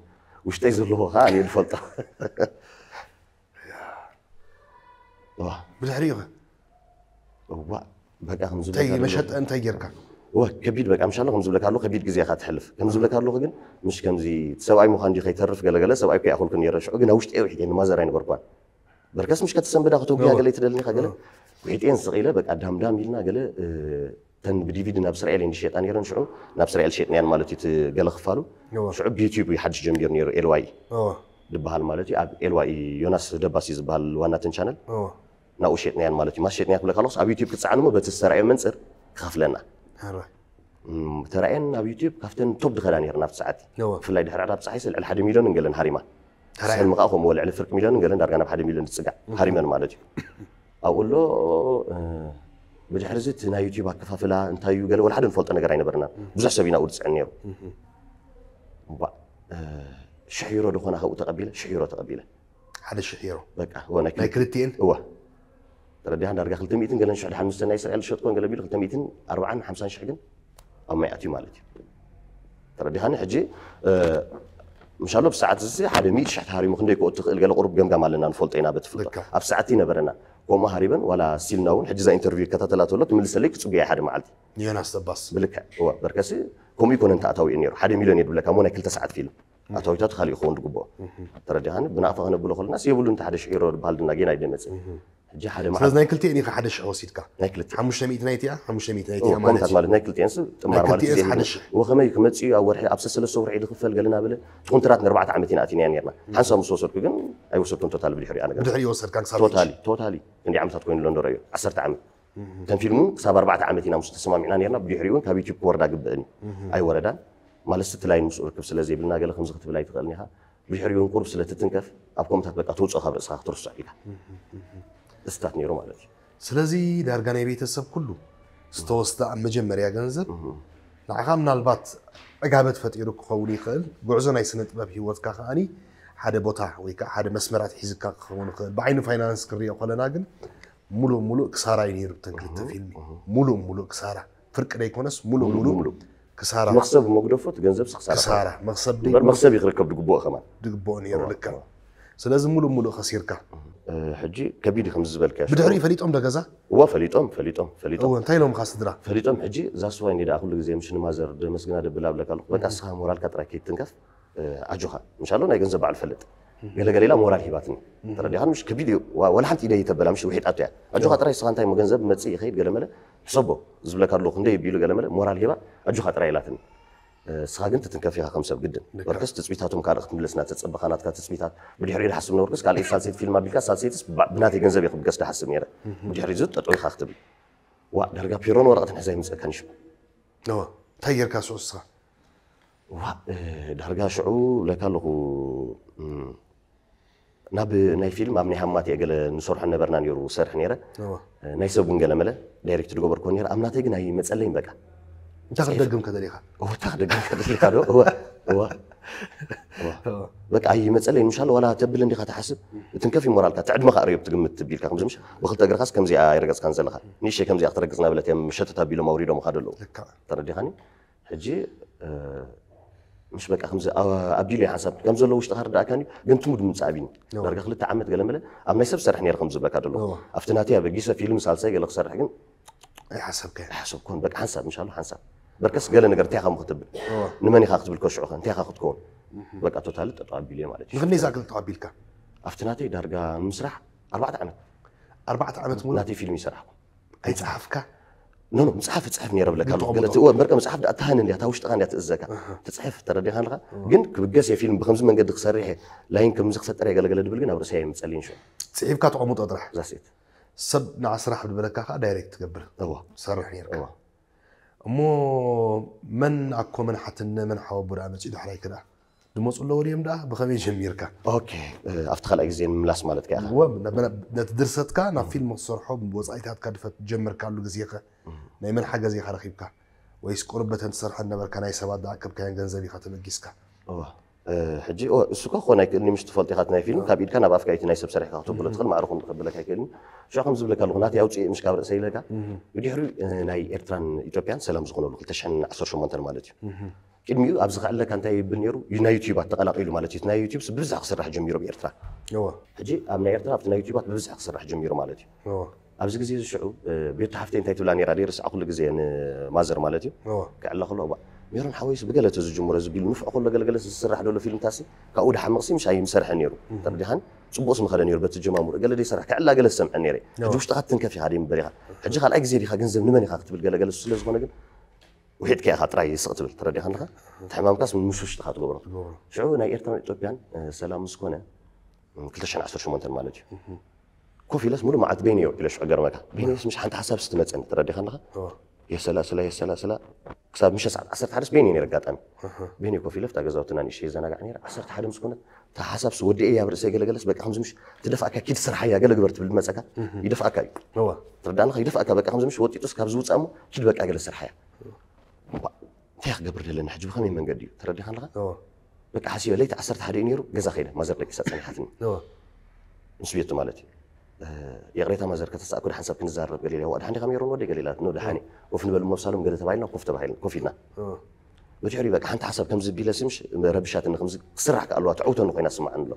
ውሽጠይ ዘለዎ ከዓ ኣነ ድፈልጦ ዋ ብድሕሪኡ ኸ ዋ በቃ ከም እንታይ ዝብለካ መሸጠ እንታይ ጌርካ ዋ ከቢድ በቃ ምሻሎ ከም ዝብለካ ኣለኹ ከቢድ ግዜ ኢኻ ትሕልፍ ከም ዝብለካ ኣለኹ ግን ምሽ ከምዚ ሰብኣይ ምዃን ድዩ ከይተርፍ ገለገለ ሰብኣይ እኮ ይኣኸልኩ ነይረ ሽዑ ግን ኣብ ውሽጢ ውሒት እየ ንማዘር ኣይነበርኳን በርከስ ምሽ ከተሰንብዳ ክትወግያ እወ። ገለ ትደልኒ ከገለ እወ። ውሒጥየን ስቕ ኢለ በቃ ዳምዳም ኢልና ገለ እ፣ ተን ብዲቪዲ ናብ እስራኤል እንዲ ሸጣ ነይረን ሽዑ ናብ እስራኤል ሸጥናያን ማለት እዩ እቲ ገለ ክፋሉ እወ። ሽዑ ብዩቲዩብ እዩ ሓድሽ ጀሚሩ ነይሩ ኤልዋይ እወ። ዝበሃል ማለት እዩ ኣብ ኤልዋይ ዮናስ ደባሲ ዝበሃል ዋናትን ቻነል እወ። ናብኡ ሸጥናያን ማለት እዩ ማስ ሸጥናያ ክብለካ ኣለኩስ ኣብ ዩቲዩብ ክትፀዓኑ ሞ በቲ ዝተራእዮ መንፅር ክኸፍለና ኣረ። እም፣ ተራእየን ኣብ ዩቲዩብ ካብተን ቶብ ድኸዳ ነይረን ኣብቲ ሰዓት እወ። ብፍላይ ድሕሪ ዕዳብ ፀሓይ ልዕሊ ሓደ ሚሊዮን ገለን ሃሪማ ተራእየን። ሰልሚ ከዓ ከምኡ ልዕሊ ፍርቂ ሚሊዮን ገለን ዳርጋ ናብ ሓደ ሚሊዮን ዝፅጋዕ ሃሪመን ማለት እዩ ኣብኡ ኣሎ እ፣ ብድሕሪ እዚ እቲ ናይ ዩቲዩብ ኣከፋፍላ እንታይ እዩ ገለ ወላ ሓደ ንፈልጦ ነገር ኣይነበረና ብዙሕ ሰብ ኢና ውድፅዕን ነይሩ እባ፣ እ፣ ሽሕ ዩሮ ድኾና ካብኡ ተቐቢለ ሽሕ ዩሮ ተቐቢለ ሓደ ሽሕ ዩሮ በቃ እወ ናይ ናይ ክልቲኤን እወ ተረዲኻ ዳርጋ ክልተ ሚእትን ገለን ሽሕ ድሓን ምስ ናይ እስራኤል ዝሸጥኮን ገለ ቢሉ ክልተ ሚእትን ኣርባዓን ሓምሳን ሽሕ ግን ኣብ ማይ ኣትዩ ማለት እዩ ተረዲኻኒ ሕጂ እ፣ ምሻሎ ብሰዓት እዚ ሓደ ሚእቲ ሽሕ ተሃሪሙ ክንደይ ክኡ ትኽእል ገለ ቁሩብ ገምጋም ኣለና ንፈልጦ ኢና በቲ ፍልጦ ልክዕ። ኣብ ሰዓት ይነበረና ከምኡ ሃሪበን ዋላ ስቲልና እውን ሕጂ እዛ ኢንተርቪው ይከታተላ ተሎ ትምልሰለይ ክፅጉያ ሓደ መዓልቲ ዮናስ ደባስ ብልክዕ እወ በርከሲ ኮም ኢኮነ እንተ ኣታዊ እዩ ነይሩ ሓደ ሚሊዮን የድብለካ ሞ ናይ ክልተ ሰዓት ፊልም ኣታዊታት ካሊእ ክኸውን ዝግብኦ ተረዲኻኒ ብናቕፋ ክነብሎ ከለናስ የብሉ እንተ ሓደ ሽዒሮ ዝበሃል ድና ጌና ይደመፅእ ሕጂ ሓደ ስለዚ መዓልቲ ናይ ክልቲኤን ኢኻ ሓደ ሽሕ ወሲድካ ናይ ክልተ ሓሙሽተ ሚእቲ ናይቲያ ሓሙሽተ ሚእቲ ናይቲያ ማለት ኮምታት ማለት ናይ ክልቲኤንስ ጥማር ናይ ማለት ክልቲኤንስ እዩ ሓደ ሽሕ። ወኸመይ ክመፅእ እዩ ኣብ ወርሒ ኣብ ሰለስተ ወርሒ ድኽፈል ገለ ናበለ እቲ ኮንትራት ንኣርባዕተ ዓመት ኢና ኣቲናያ ነርና ሓንሳብ ምስ ወሰድኩ ግን ኣይወሰድኩን ቶታል ብድሕሪኡ ኣነ ገለ ብድሕሪ ወሰድካ ክሳብ ቶታሊ ቶታሊ ክንዲ ዓመታት ኮይኑ ኣሎ እንደረዮ ዓሰርተ ዓመት ከም ፊልሙ ክሳብ ኣርባዕተ ዓመት ኢና ምስ ተሰማሚዕና ነርና ብድሕሪኡ እውን ካብ ዩቲዩብ ክወርዳ ግብእን እዩ ኣይወረዳን ማለት እቲ ላይን ምስኡ ርክብ ስለ ዘይብልና ገለ ከምዚ ክትብል ኣይትኽእልን ኢኻ ብድሕሪኡ እውን ቁሩብ ስለ ትትንከፍ ኣብ ኮምታት በቃ ተውፅኦ ካብ ርእስኻ ክትርስዖ ኢልካ እስታት ነይሩ ማለት እዩ ስለዚ ዳርጋ ናይ ቤተሰብ ኩሉ ዝተወስደ ኣብ መጀመርያ ገንዘብ ንዓኻ ምናልባት ዕጋበት ፈጢሩ ክኸውን ይኽእል ጉዕዞ ናይ ስነ ጥበብ ሂወትካ ከዓኒ ሓደ ቦታ ወይ ከዓ ሓደ መስመራት ሒዝካ ክኸውን ይኽእል ብዓይኒ ፋይናንስ ክንሪኦ ከለና ግን ሙሉእ ሙሉእ ክሳራ እዩ ነይሩ ብተን ክልተ ፊልሚ ሙሉእ ሙሉእ ክሳራ ፍርቂ ደይኮነስ ሙሉእ ሙሉእ ክሳራ መክሰብ መግደፎ እቲ ገንዘብ ክሳራ ክሳራ መክሰብ እምበር መክሰብ ይክርከብ ድግብኦ ከማን ድግብኦ ነይሩ ልክዕ ስለዚ ሙሉእ ሙሉእ ከሲርካ ሕጂ ከቢድ እዩ ከምዚ ዝበልካ ብድሕሪኡ ፈሊጦም ዶ ገዛ እዋ ፈሊጦም ፈሊጦም ፈሊጦም እወ እንታይ ኢሎምካ ስድራ ፈሊጦም ሕጂ እዛ ስዋይ እንዲ ደኣ ኩሉ ግዜ ምሽ ንማዘር ደመስግና ደብል ኣብለካ ኣለኹ በቃ እስኻ ሞራልካ ጥራይ ከይትንከፍ ኣጆኻ ምሻሎ ናይ ገንዘብ በዓል ፈልጥ ገለገለ ኢላ ሞራል ሂባትኒ ተረዲኻን ምሽ ከቢድ እዩ ዋ- ወላ ሓንቲ ኢደ ይተበላ ምሽ ውሒጣቶ እያ ኣጆኻ ጥራይ እስኻ እንታይ ገንዘብ መፅእ ይኸይድ ገለመለ ሕሰቦ ዝብለካ ኣለኹ ክንደይ ቢሉ ገለመለ ሞራል ሂባ ኣጆኻ ጥራይ ኢላትኒ እስኻ ግን ትትንከፍ ኢኻ ከም ሰብ ግድን በርከስ ትፅቢታቶም ካልእ ክትምለስ እናተፀበኻ ናትካ ትፅቢታት ብድሕሪኡ ዝሓስብ ነበርኩስ ካልእ ሳልሰይቲ ፊልም ኣቢልካ ሳልሰይትስ ብ- ብናተይ ገንዘብ እየ ክብገስ ዝሓስብ ነይረ ብድሕሪ እዚ ጠጠው ኢኻ ክትብል ዋ ዳርጋ ፒሮን ወረቐትን ሕዛ ይምፀካን ይሽዑ እወ እንታይ ጌርካ ስዑ እስኻ ዋ እ፣ ዳርጋ ሽዑ ብለካ ኣለኹ እም፣ ናብ ናይ ፊልም ኣብ ናይ ሃማት እየ ገለ ንሰርሖ ነበርና ነይሩ ሰርሕ ነይረ እወ እ፣ ናይ ሰብ እውን ገለ መለ ዳይሬክት ዝገበርኮ ነይረ ኣብ ናተይ ግን ኣይመፀለይን በቃ እንታይ ክትደግም ከደሊኻ እወ እንታይ ክደግም ከደሊካ ዶ እወ እወ እወ በቃ ኣይመፀለይን ምሻሎ ዋላ ተብል እንዲኻ ትሓስብ እትንከፍ ይሞራልካ ትዕድመ ከዓ ርዮ ትግምት ትቢልካ ከምዚ ምሽ ብክልተ እግርኻስ ከምዚኣ ኣይረገፅካን ዘለኻ ንእሽተይ ከምዚኣ ክትረግፅ ናበለት እዮም ሸተት ኣቢሎም ኣውሪዶም ካ ደለዉ ልክዕ ተረዲኻኒ ሕጂ እ፣ ምሽ በቃ ከምዚ ኣ- ኣቢሉ እዩ ሓንሳብ ከም ዘሎ ውሽጥኻ ርዳእካን እዩ ግን ትሙድ ምምፃእ ኣቢኒ ኖ። ዳርጋ ክልተ ዓመት ገለ መለ ኣብ ናይ ሰብ ሰርሕ ነይረ ከም ዝብለካ ደለኹ ኖ። ኣብቲ ናተይ ኣበጊሰ ፊልም ሳልሳይ ገለ ክሰርሕ ግን ኣይሓሰብካዮ ሓሰብኮን በቃ ሓንሳብ ምሻሉ ሓንሳብ በርከስ ገለ ነገር እንታይ ኢኻ ክትብል ኖ። ንመን ኢኻ ክትብል ከሽዑኸ እንታይ ኢኻ ክትከውን በቃ ቶታሊ ጠጠው ኣቢሉ እየ ማለት እዩ ንክንደይ ዝኣክል ተቐቢልካ ኣብቲ ናተይ ዳርጋ ንምስራሕ ኣርባዕተ ዓመት ኣርባዕተ ዓመት ሙሉ ናተይ ፊልም ይሰራሕኩ ኣይፀሓፍካ ኖ ኖ መፅሓፍ እፅሕፍ ነይረ ብለካ ኣለኹ ተቐምጦ። ገለ ትእወ በርቀ መፅሓፍ ደኣ ትሃን እንዲያ እታ ውሽጥኻ እንዲያ ትእዘካ ትፅሕፍ ተረዲኻ ኣለኻ ግን ክብገስ እየ ፊልም ብከምዚ መንገዲ ክሰርሕ እየ ላይን ከምዚ ክሰጥር እየ ገለገለ ድብል ግን ኣብ ርእሰይ ኣይምፀልይን ሽዑ ፅሒፍካ ተቐምጦ ጥራሕ ዛሴት ሰብ ንዓ ስራሕ ዝበለካ ከዓ ዳይሬክት ትገብር እዋ ትሰርሕ ነይርካ እዋ እሞ መን ኣኮ መን ሓትነ መን ሓወቦ ደኣ መፂኡ ዳሕራይ ክዳ ድመፁ ኣለዎ ድዮም ደኣ ብኸመይ ጀሚርካ ኦኬ እ፣ ኣብቲ ካልኣይ ግዜ ንምምላስ ማለት ከ ኢኻ እወ፣ ነ- ነ- ነቲ ድርሰትካ ናብ ፊልም ክትሰርሖ ወፃኢታትካ ድፈት ጀመርካሉ ግዜኸ ናይ መን ሓገዝ ኢኻ ረኺብካ ወይስ ቁሩብ በተን ትሰርሐን ነበርካ ናይ ሰባት ዝኣከብካዮን ገንዘብ ኢኻ ተበጊስካ እዋ እ፣ ሕጂ ኦ፣ እሱ ከ ክኾን ኣይክእልኒ ምሽ ትፈልጢ ኢኻ እቲ ናይ ፊልም ካብ ኢድካ ናብ ኣፍካ እቲ ናይ ሰብ ሰሪሕካ ክትብሎ ትኽእል ማዕረ ኹን ክብለካ ኣይክእልኒ ሽዑ ከም ዝብለካ ኣለኹ ናተይ ኣውፅእ ምሽ ካብ ርእሰ ኢለካ ብድሕሪ እ፣ ናይ ኤርትራን ኢትዮጵያን ሰላም ዝኾነሉ ክልተ ሽሕን ዓሰርተ ሸሞንተን ማለት እዩ ቅድሚኡ ኣብዚ ከዕለካ እንታይ ይብል ነይሩ ዩ- ናይ ዩትዩባት ተቐላቂሉ ማለት እዩ እቲ ናይ ዩትዩብ ብብዝሒ ክስራሕ ጀሚሩ ኣብ ኤርትራ እወ ሕጂ ኣብ ናይ ኤርትራ ኣብቲ ናይ ዩትዩባት ብብዝሒ ክስራሕ ጀሚሩ ማለት እዩ እወ ኣብዚ ግዜ እዚ ሽዑ እ፣ ቤቱ ሓፍተይ እንታይ ትብላ ነይራ ደይርስዓ ኩሉ ግዜ ንማዘር ማለት እዩ እወ ክዕላ ከሎ እባ ሜሮን ሓወይስ ብገለ ተዝጅምሮ ዝቢሉ ንፍዕ ከሎ ገለገለ ዝስራሕ ዘሎ ፊልምታሲ ካብኡ ድሓምቕሲ ምሽ ኣይምሰርሐ ነይሩ። ተረዲኻን? ጽቡቕስ ምኸደ ነይሩ በቲ ጀማምሩ። ገለ ደይሰርሕ ክዕላ ገለ ዝሰምዐ ነይረ። ሕጂ ውሽጥኻ ትንከፍ ኢኻ ደይምበር ኢኻ። ሕጂ ካልኣይ ግዜ ዲኻ ገንዘብ ንመን ኢኻ ክትብል ገለገለ ስለ ዝኾነ ግን ውሒጥካ ኢኻ ጥራይ ስቕ ትብል። ተረዲኻን ዲኻ? እቲ ሕማምካስ ምሽ ውሽጥኻ ትገብሮ። ሽዑ ናይ ኤርትራን ኢትዮጵያን ሰላም ምስ ኮነ ክልተ ሽሕን ዓሰርተ ሸሞንተን ማለት እዩ። ኮፍ ኢለስ ሙሉ መዓልቲ በይነ እየ ውዒለ ሽዑ ገርመካ። በይነስ ምሽ ሓንቲ ሓሳብ ስትመጸኒ ተረዲኻ ኣለኻ? የሰላስላ የሰላስላ ክሳብ ምሸት ሰዓት ዓሰርተ ሓደ ስ በይነ ነይረ ኣጋጣሚ። በይነ ኮፍ ኢለ ፍታ ገዛውትና ንእሽተይ ዘናጋዕ ነይረ። ዓሰርተ ሓደ ምስ ኮነት እታ ሓሳብ ስ ወዲኤ እያ ኣብ ርእሰይ ገለገለስ በቃ ከምዚ ምሽ ትደፍኣካ ኪድ ስርሓያ ገለ ግበር ትብል መጸካ ይደፍኣካ እዩ። ትረዳእና ይደፍኣካ በቃ ከምዚ ምሽ ወጢጡስ ካብ ዝውጻእ እሞ ኪድ በቃ ገለ ስርሓያ። እንታይ ክገብር ደለና ሕጂ ብኸመይ መንገዲ እዩ ተረዲኻ ኣለኻ? በቃ ሓሲበ ለይቲ ዓሰርተ ሓደ እዩ ነይሩ ገዛ ከይደ ማዘር ደቂሳ ጸኒሓትኒ። ምስ ቤቱ ማለት እዩ። ይቕሬታ ማዘር ከተሳእኩ ድሓን ሰብ ክንዛረብ ገሊላ ዋእ ድሓን ዲኻ ሜሮን ወደይ ገሊላ ኖ ድሓን እዩ። ኮፍ ንበል እሞ ኣብ ሳሎም ገለ ተባሂልና ኮፍ ተባሂልና ኮፍ ኢልና። ብድሕሪ በቃ ሓንቲ ሓሳብ ከምዚ ቢለ ስምሽ ረብሻትኒ ከምዚ ክስራሕ ከኣልዋ ትዕውተኒ ኮይና ስማዓኒ ኣሎ።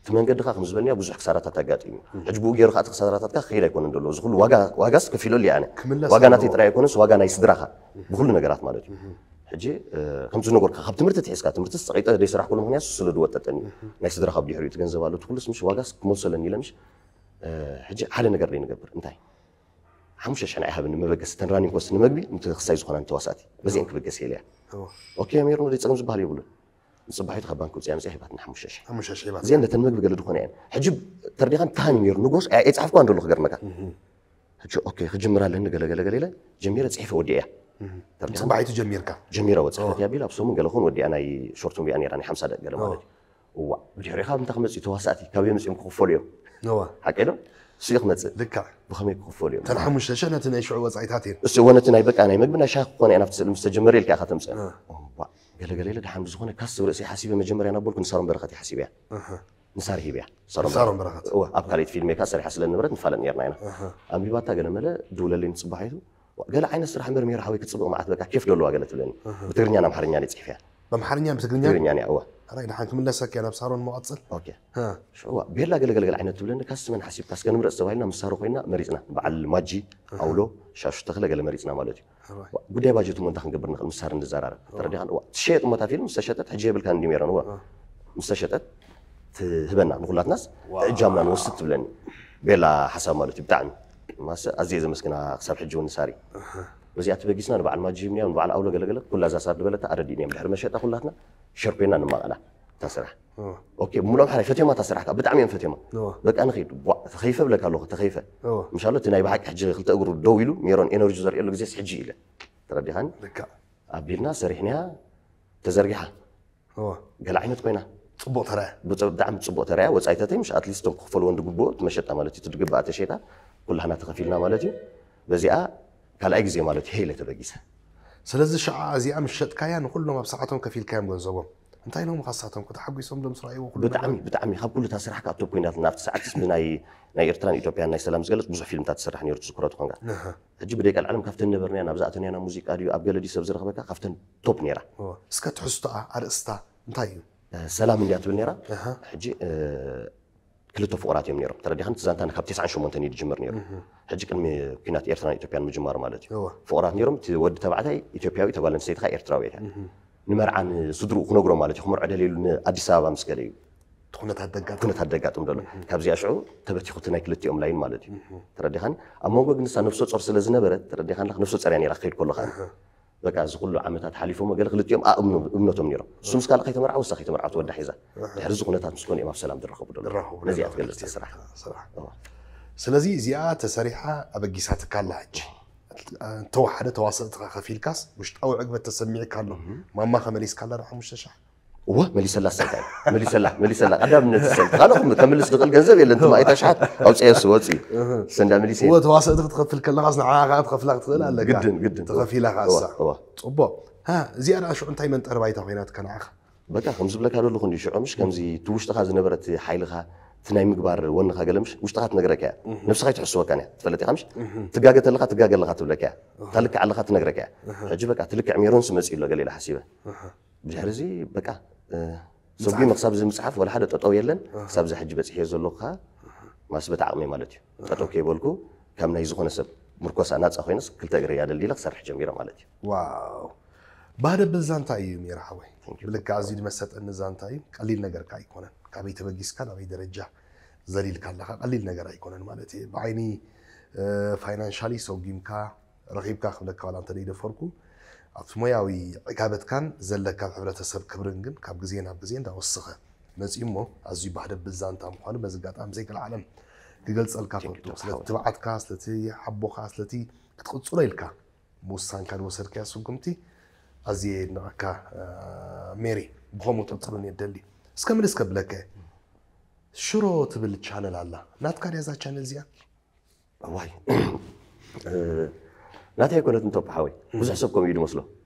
እቲ መንገድኻ ከም ዝበልንያ ብዙሕ ክሳራታት ኣጋጢሙ። ሕጂ ብኡ ገይሩ ከዓ እቲ ክሳራታትካ ክኸይድ ኣይኮነን ዘሎ እዚ ኩሉ ዋጋ ዋጋስ ከፊለሉ እየ ኣነ። ዋጋ ናተይ ጥራይ ኣይኮነስ ዋጋ ናይ ስድራኻ ብኩሉ ነገራት ማለት እዩ። ሕጂ ከምቲ ዝነገርካ ካብ ትምህርቲ ትሒዝካ ትምህርቲ ጸቂጠ ደይ ስራሕ ኩሉ ምክንያት ስለ ዝወጠጠኒ ናይ ስድራ ካብ ድሕሪኡ ትገንዘብ ኣሎ ትኩሉስ ምሽ ዋጋስ ክመልሰለኒ ኢለ ምሽ። ሕጂ ሓደ ነገር ደይ ንገብር እንታይ ሓሙሽተ ሽሕ ናይ ሃብኒ መበገሲ ተን ራኒንግ ኮስት ንመግቢ ንክሳይ ዝኾና ንተዋሳእቲ በዚአን ክበገስ የለያ። ኦኬ ሜሮን ወደ ጸገም ዝበሃል የብሉን። ንጽባሒቱ ካብ ባንክ ውፅያ ምፅያ ሂባትና ሓሙሽተ ሽሕ። ሓሙሽተ ሽሕ ሂባትና። እዚአን ነተን መግቢ ገለ ዝኾነ እየን። ሕጂ ተርዲኻን ካህን ሜሮን ንጎስ ኣይፃሕፍኳ እንደሎ ክገርመካ። ሕጂ ኦኬ ክጅምር ኣለኒ ገለ ገለ ገለ ኢለ ጀሚረ ፅሒፈ ወዲአ እያ። ተርዲኻን ጽባሒቱ ጀሚርካ። ጀሚረ ወፅሐት እያ ቢል ኣብ ሰሙን ገለ ኾን ወዲኣ ናይ ሾርት ሙቪ ነራ ናይ ሓምሳ ደቂ ገለ ማለት እዩ። እዋ ብድሕሪኻ እንታይ ክመፅኡ ተዋሳእቲ ካበይ መፅኦም ክኽፈሉ እዮም? እዋ ሓቂ ዶ? እሱ እዩ ክመፅእ። ልክዕ። ብኸመይ ክኽፈሉ እዮም? ተን ሓሙሽተ ሽሕ ነቲ ናይ ሽዑ ወፃኢታት እየን። እሱ እወ ነቲ ናይ በቃ ናይ መግቢ ናይ ሻሂ ክኾነ እያ ናብቲ ስእሊ ምስ ተጀመረ ኢልካ ኢኻ ተምፅእ። እዋ ገለገለ ኢለ ድሓን ብዝኾነ ካስ ርእሰይ ሓሲበ መጀመርያ ናበልኩ ንሳሮን በረኸት እየ ሓሲበያ። ንሳር ሂብያ። ሳሮን ሳሮን በረኸት። እወ ኣብ ካልኣይቲ ፊልም እየ ከዓ ሰሪሓ ስለ ዝነበረት ንፋለጥ ነርና ኢና። ኣንቢባታ ገለ መለ ድውለለይ ንፅባሒቱ ገለ ዓይነት ስራሕ እምበር ሜሮ ሓወይ ክትፅብቕ መዓት በቃ ኬፍ ደለዋ ገለ ትብለኒ። ብትግርኛን ኣምሓርኛን እየ ፅሒፈያ። በምሓርኛን ብትግርኛን? ትግርኛን እያ እወ። ኣራይ ደሓን ክምለሰክ እያ ናብ ሳሮን መቐፅል። ኦኬ። ሽዑ እዋ ቤላ ገለ ገለ ገለ ዓይነት ትብለኒ ካስ መን ሓሲብካ እስከ ንምረፅ ተባሂልና ምስ ሳሮ ኮይና መሪፅና በዓል ማጂ ኣውሎ ሻሹ ተኽለ ገለ መሪፅና ማለት እዩ። ጉዳይ ባጀት እሞ እንታይ ክንገብር ንኽእል ምስ ሳር እንዛራረብ ተረዲኻን እዋ ትሸየጥ እሞ እታ ፊልም ዝተሸጠት ሕጂ የብልካን እንዲ ሜሮን እዋ ምስተሸጠት ትህበና ንኹላትናስ እጃምና ንወስድ ትብለኒ። ቤላ ሓሳብ ማለት እዩ ብጣዕሚ ማሰ ኣዝየ ዘመስግና ክሳብ ሕጂ እውን ንሳሪ። በዚኣ ተበጊስና ንበዓል ማጂ ሂብናዮ ንበዓል ኣውሎ ገለገለ ኩላ እዛ ሳር ዝበለታ ኣረዲእናዮም ድሕሪ መሸጣ ኩላትና ሸር ኮይና ንማቐላ እታ ስራሕ። ኦኬ ብምሎም ሓራይ ፈትዮማ እታ ስራሕ ከዓ ብጣዕሚ እዮም ፈትዮማ። በቃ ንኸይድ ቧ ተኸይፈ ብለካ ኣለኹ ተኸይፈ። ምሻሎ እቲ ናይ ብሓቂ ሕጂ ክልተ እግሩ ደው ኢሉ ሜሮን ኤነርጂ ዘርእየሉ ግዜስ ሕጂ ኢለ ተረዲኻኒ። ኣቢልና ሰሪሕናያ ተዘርጊሓ ገለ ዓይነት ኮይና ጽቡቕ ተራያ። ብጣዕሚ ጽቡቕ ተራያ ወጻኢታተይ ምሽ ኣትሊስት ቶም ክኽፈልዎ እንድግብኦ እቲ መሸጣ ማለት እዩ ትድግብኣ ተሸይጣ ኩላህና ተኸፊልና ማለት እዩ። በዚኣ ካልኣይ ግዜ ማለት እዩ ሄለ ተበጊሰ። ስለዚ ሸዓ እዚኣ ምስ ሸጥካያ ንኹሎም ኣብ ሰዓቶም ከፊልካዮም ገንዘቦም እንታይ ኢሎም ካሳቶም ከተሓጒሶም ዶ ምስ ረኣይዎ ኩሉ ነገር? ብጣዕሚ ብጣዕሚ ካብ ኩሉ እታ ስራሕ ከዓ ቶፕ ኮይናት ናብቲ ሰዓትስ ብናይ ናይ ኤርትራን ኢትዮጵያን ናይ ሰላም ዝገልጽ ብዙሕ ፊልምታት ትስራሕ ነይሩ ትዝክሮ ትኾንካ። ሕጂ ብደቂ ኣልዓለም ካብተን ነበርናያ ናብዛ ኣተንያ ናብ ሙዚቃ ድዩ ኣብ ገለ ድዩ ሰብ ዝረኽበካ ካብተን ቶፕ ነይራ። እስከ ትሕዝቶኣ ኣርእስታ እንታይ እዩ? ሰላም እንድያ ትብል ነይራ። ሕጂ ክልተ ፍቑራት እዮም ነይሮም ተረዲኻን እቲ ዛንታ ካብ ተስዓን ሸሞንተን እዩ ዝጅምር ነይሩ። ሕጂ ቅድሚ ኩናት ኤርትራን ኢትዮጵያን ምጅማሩ ማለት እዩ። ፍቑራት ነይሮም እቲ ወዲ ተባዕታይ ኢትዮጵያዊ እታ ጓል ኣንስተይቲ ከዓ ኤርትራዊ እያ። ንመርዓ ንስድርኡ ክነግሮ ማለት እዩ ክምርዖ ደልየሉ ንኣዲስ ኣበባ ምስ ገለ እዩ። እቲ ኩነታት ደጋጥም ኩነታት ደጋጥም ደሎ ካብዚኣ ሽዑ ተበቲኹ እቲ ናይ ክልቲኦም ላይን ማለት እዩ። ተረዲኻኒ ኣብ መንጎ ግን ንሳ ነፍሰ ጾር ስለ ዝነበረት ተረዲኻኒ ነፍሰ ጾር እያ ነይራ ክኸይድ ከሎ ከዓ በቃ እዚ ኩሉ ዓመታት ሓሊፎሞ ገለ ክልቲኦም ኣእምኖ እምነቶም ነይሮም እሱ ምስ ካልእ ከይተመርዓ ወሳ ከይተመርዓ ትወዳ ሒዛ ድሕሪ እዚ ኩነታት ምስ ኮኑ እዮም ኣብ ሰላም ዝረኸቡ ደሎ ዝራኸቡ ነዚኣ ነይሮም ትገልጽ ክልቲኦም ስራሕ ስራሕ። ስለዚ እዚኣ ተሰሪሓ ኣበጊሳትካ ኣላ ሕጂ እንተወሓደ ተዋሰእትኻ ከፊልካስ ውሽጣዊ ዕግበት ተሰሚዕካ ኣሎ። ማማ ከመሊስካ ኣላ ዶ ሓሙሽተ ሻሕ እወ መሊሰላ ሰንታይ መሊሰላ መሊሰላ ቀዳምነት ሰንት ካልኹም ከምልስ ዝኽእል ገንዘብ የለን ትማ ኣይታ ሻሓት ኣውፅኤ እሱ ወፂ ሰንዳ መሊሰ እወ ተዋሰእቲ ክትኸፍል ከለኻስ ንዓኻ ከዓ ትኸፍላ ክትኽእል ኣለካ ግድን ግድን ተኸፊላ ከዓ እሳ እወ ፅቡቕ ሃ እዚኣ ደኣ ሽዑ እንታይ መንጠሪ ባይታ ኮይናትካ ንዓኻ በቃ ከም ዝብለካ ደለኹ እንዲ ሽዑ ምሽ ከምዚ እቲ ውሽጥኻ ዝነበረ እቲ ሓይልኻ እቲ ናይ ምግባር ወንኻ ገለ ምሽ ውሽጥኻ ትነግረካ እያ ነብስኻ ኣይትሕስወካን እያ ትፈልጥ ኢኻ ምሽ ትጋገ ተለኻ ትጋገ ኣለኻ ትብለካ እያ ታልክዕ ኣለኻ ትነግረካ እያ ሕጂ በቃ ትልክዕ ሜሮንስ መፂኡ ኣሎ ገለ ኢለ ሓሲበ ብድሕሪ እዚ በቃ ሰጉ መክሳብ እዚ ምፅሓፍ ወላ ሓደ ጠጠው የለን ክሳብ እዚ ሕጂ በፂሐዮ ዘለኹ ከዓ ማስ በቲ ዓቕመይ ማለት እዩ ጠጠው ከይበልኩ ካብ ናይ ዝኾነ ሰብ ምርኮሳ ናፃ ኮይነስ ክልተ እግረይ ኣደልዲለ ክሰርሕ ጀሚረ ማለት እዩ። ዋው ባህደብል ዛንታ እዩ ሜራ ሓወይ። ብልካ ኣዝዩ ዝመሰጠኒ ዛንታ እዩ። ቀሊል ነገር ከኣ ኣይኮነን። ካበይ ተበጊስካ ናበይ ደረጃ ዘሊልካ ኣለኻ ቀሊል ነገር ኣይኮነን ማለት እዩ። ብዓይኒ ፋይናንሻሊ ሰጉምካ ረኺብካ ክብለካ ዋላ እንተ ደይደፈርኩ ኣብቲ ሞያዊ ዕጋበትካን ዘለካ ኣብ ሕብረተሰብ ክብርን ግን ካብ ግዜ ናብ ግዜ እንዳወሰኸ መፅዩ እሞ ኣዝዩ ባህደብል ዛንታ ምዃኑ በዚ ኣጋጣሚ ዘይክልዓለም ክገልፀልካ ፈቱ። ስለቲ ትብዓትካ፣ ስለቲ ሓቦኻ፣ ስለቲ ክትቕፅሎ ኢልካ ምውሳንካ ዝወሰድካዮ ስጉምቲ ኣዝየ የድንቐካ ሜሪ። ብኸምኡ ትቕፅሉን እየ ደሊ። እስከ ምልስ ከብለካ እየ። ሽሮ ትብል ቻነል ኣላ። ናትካ ድያ እዛ ቻነል እዚኣ? እዋይ ናተይ ኣይኮነትን ቶፕ ሓወይ። ብዙሕ ሰብ ከምኡ እዩ ዝመስሎ።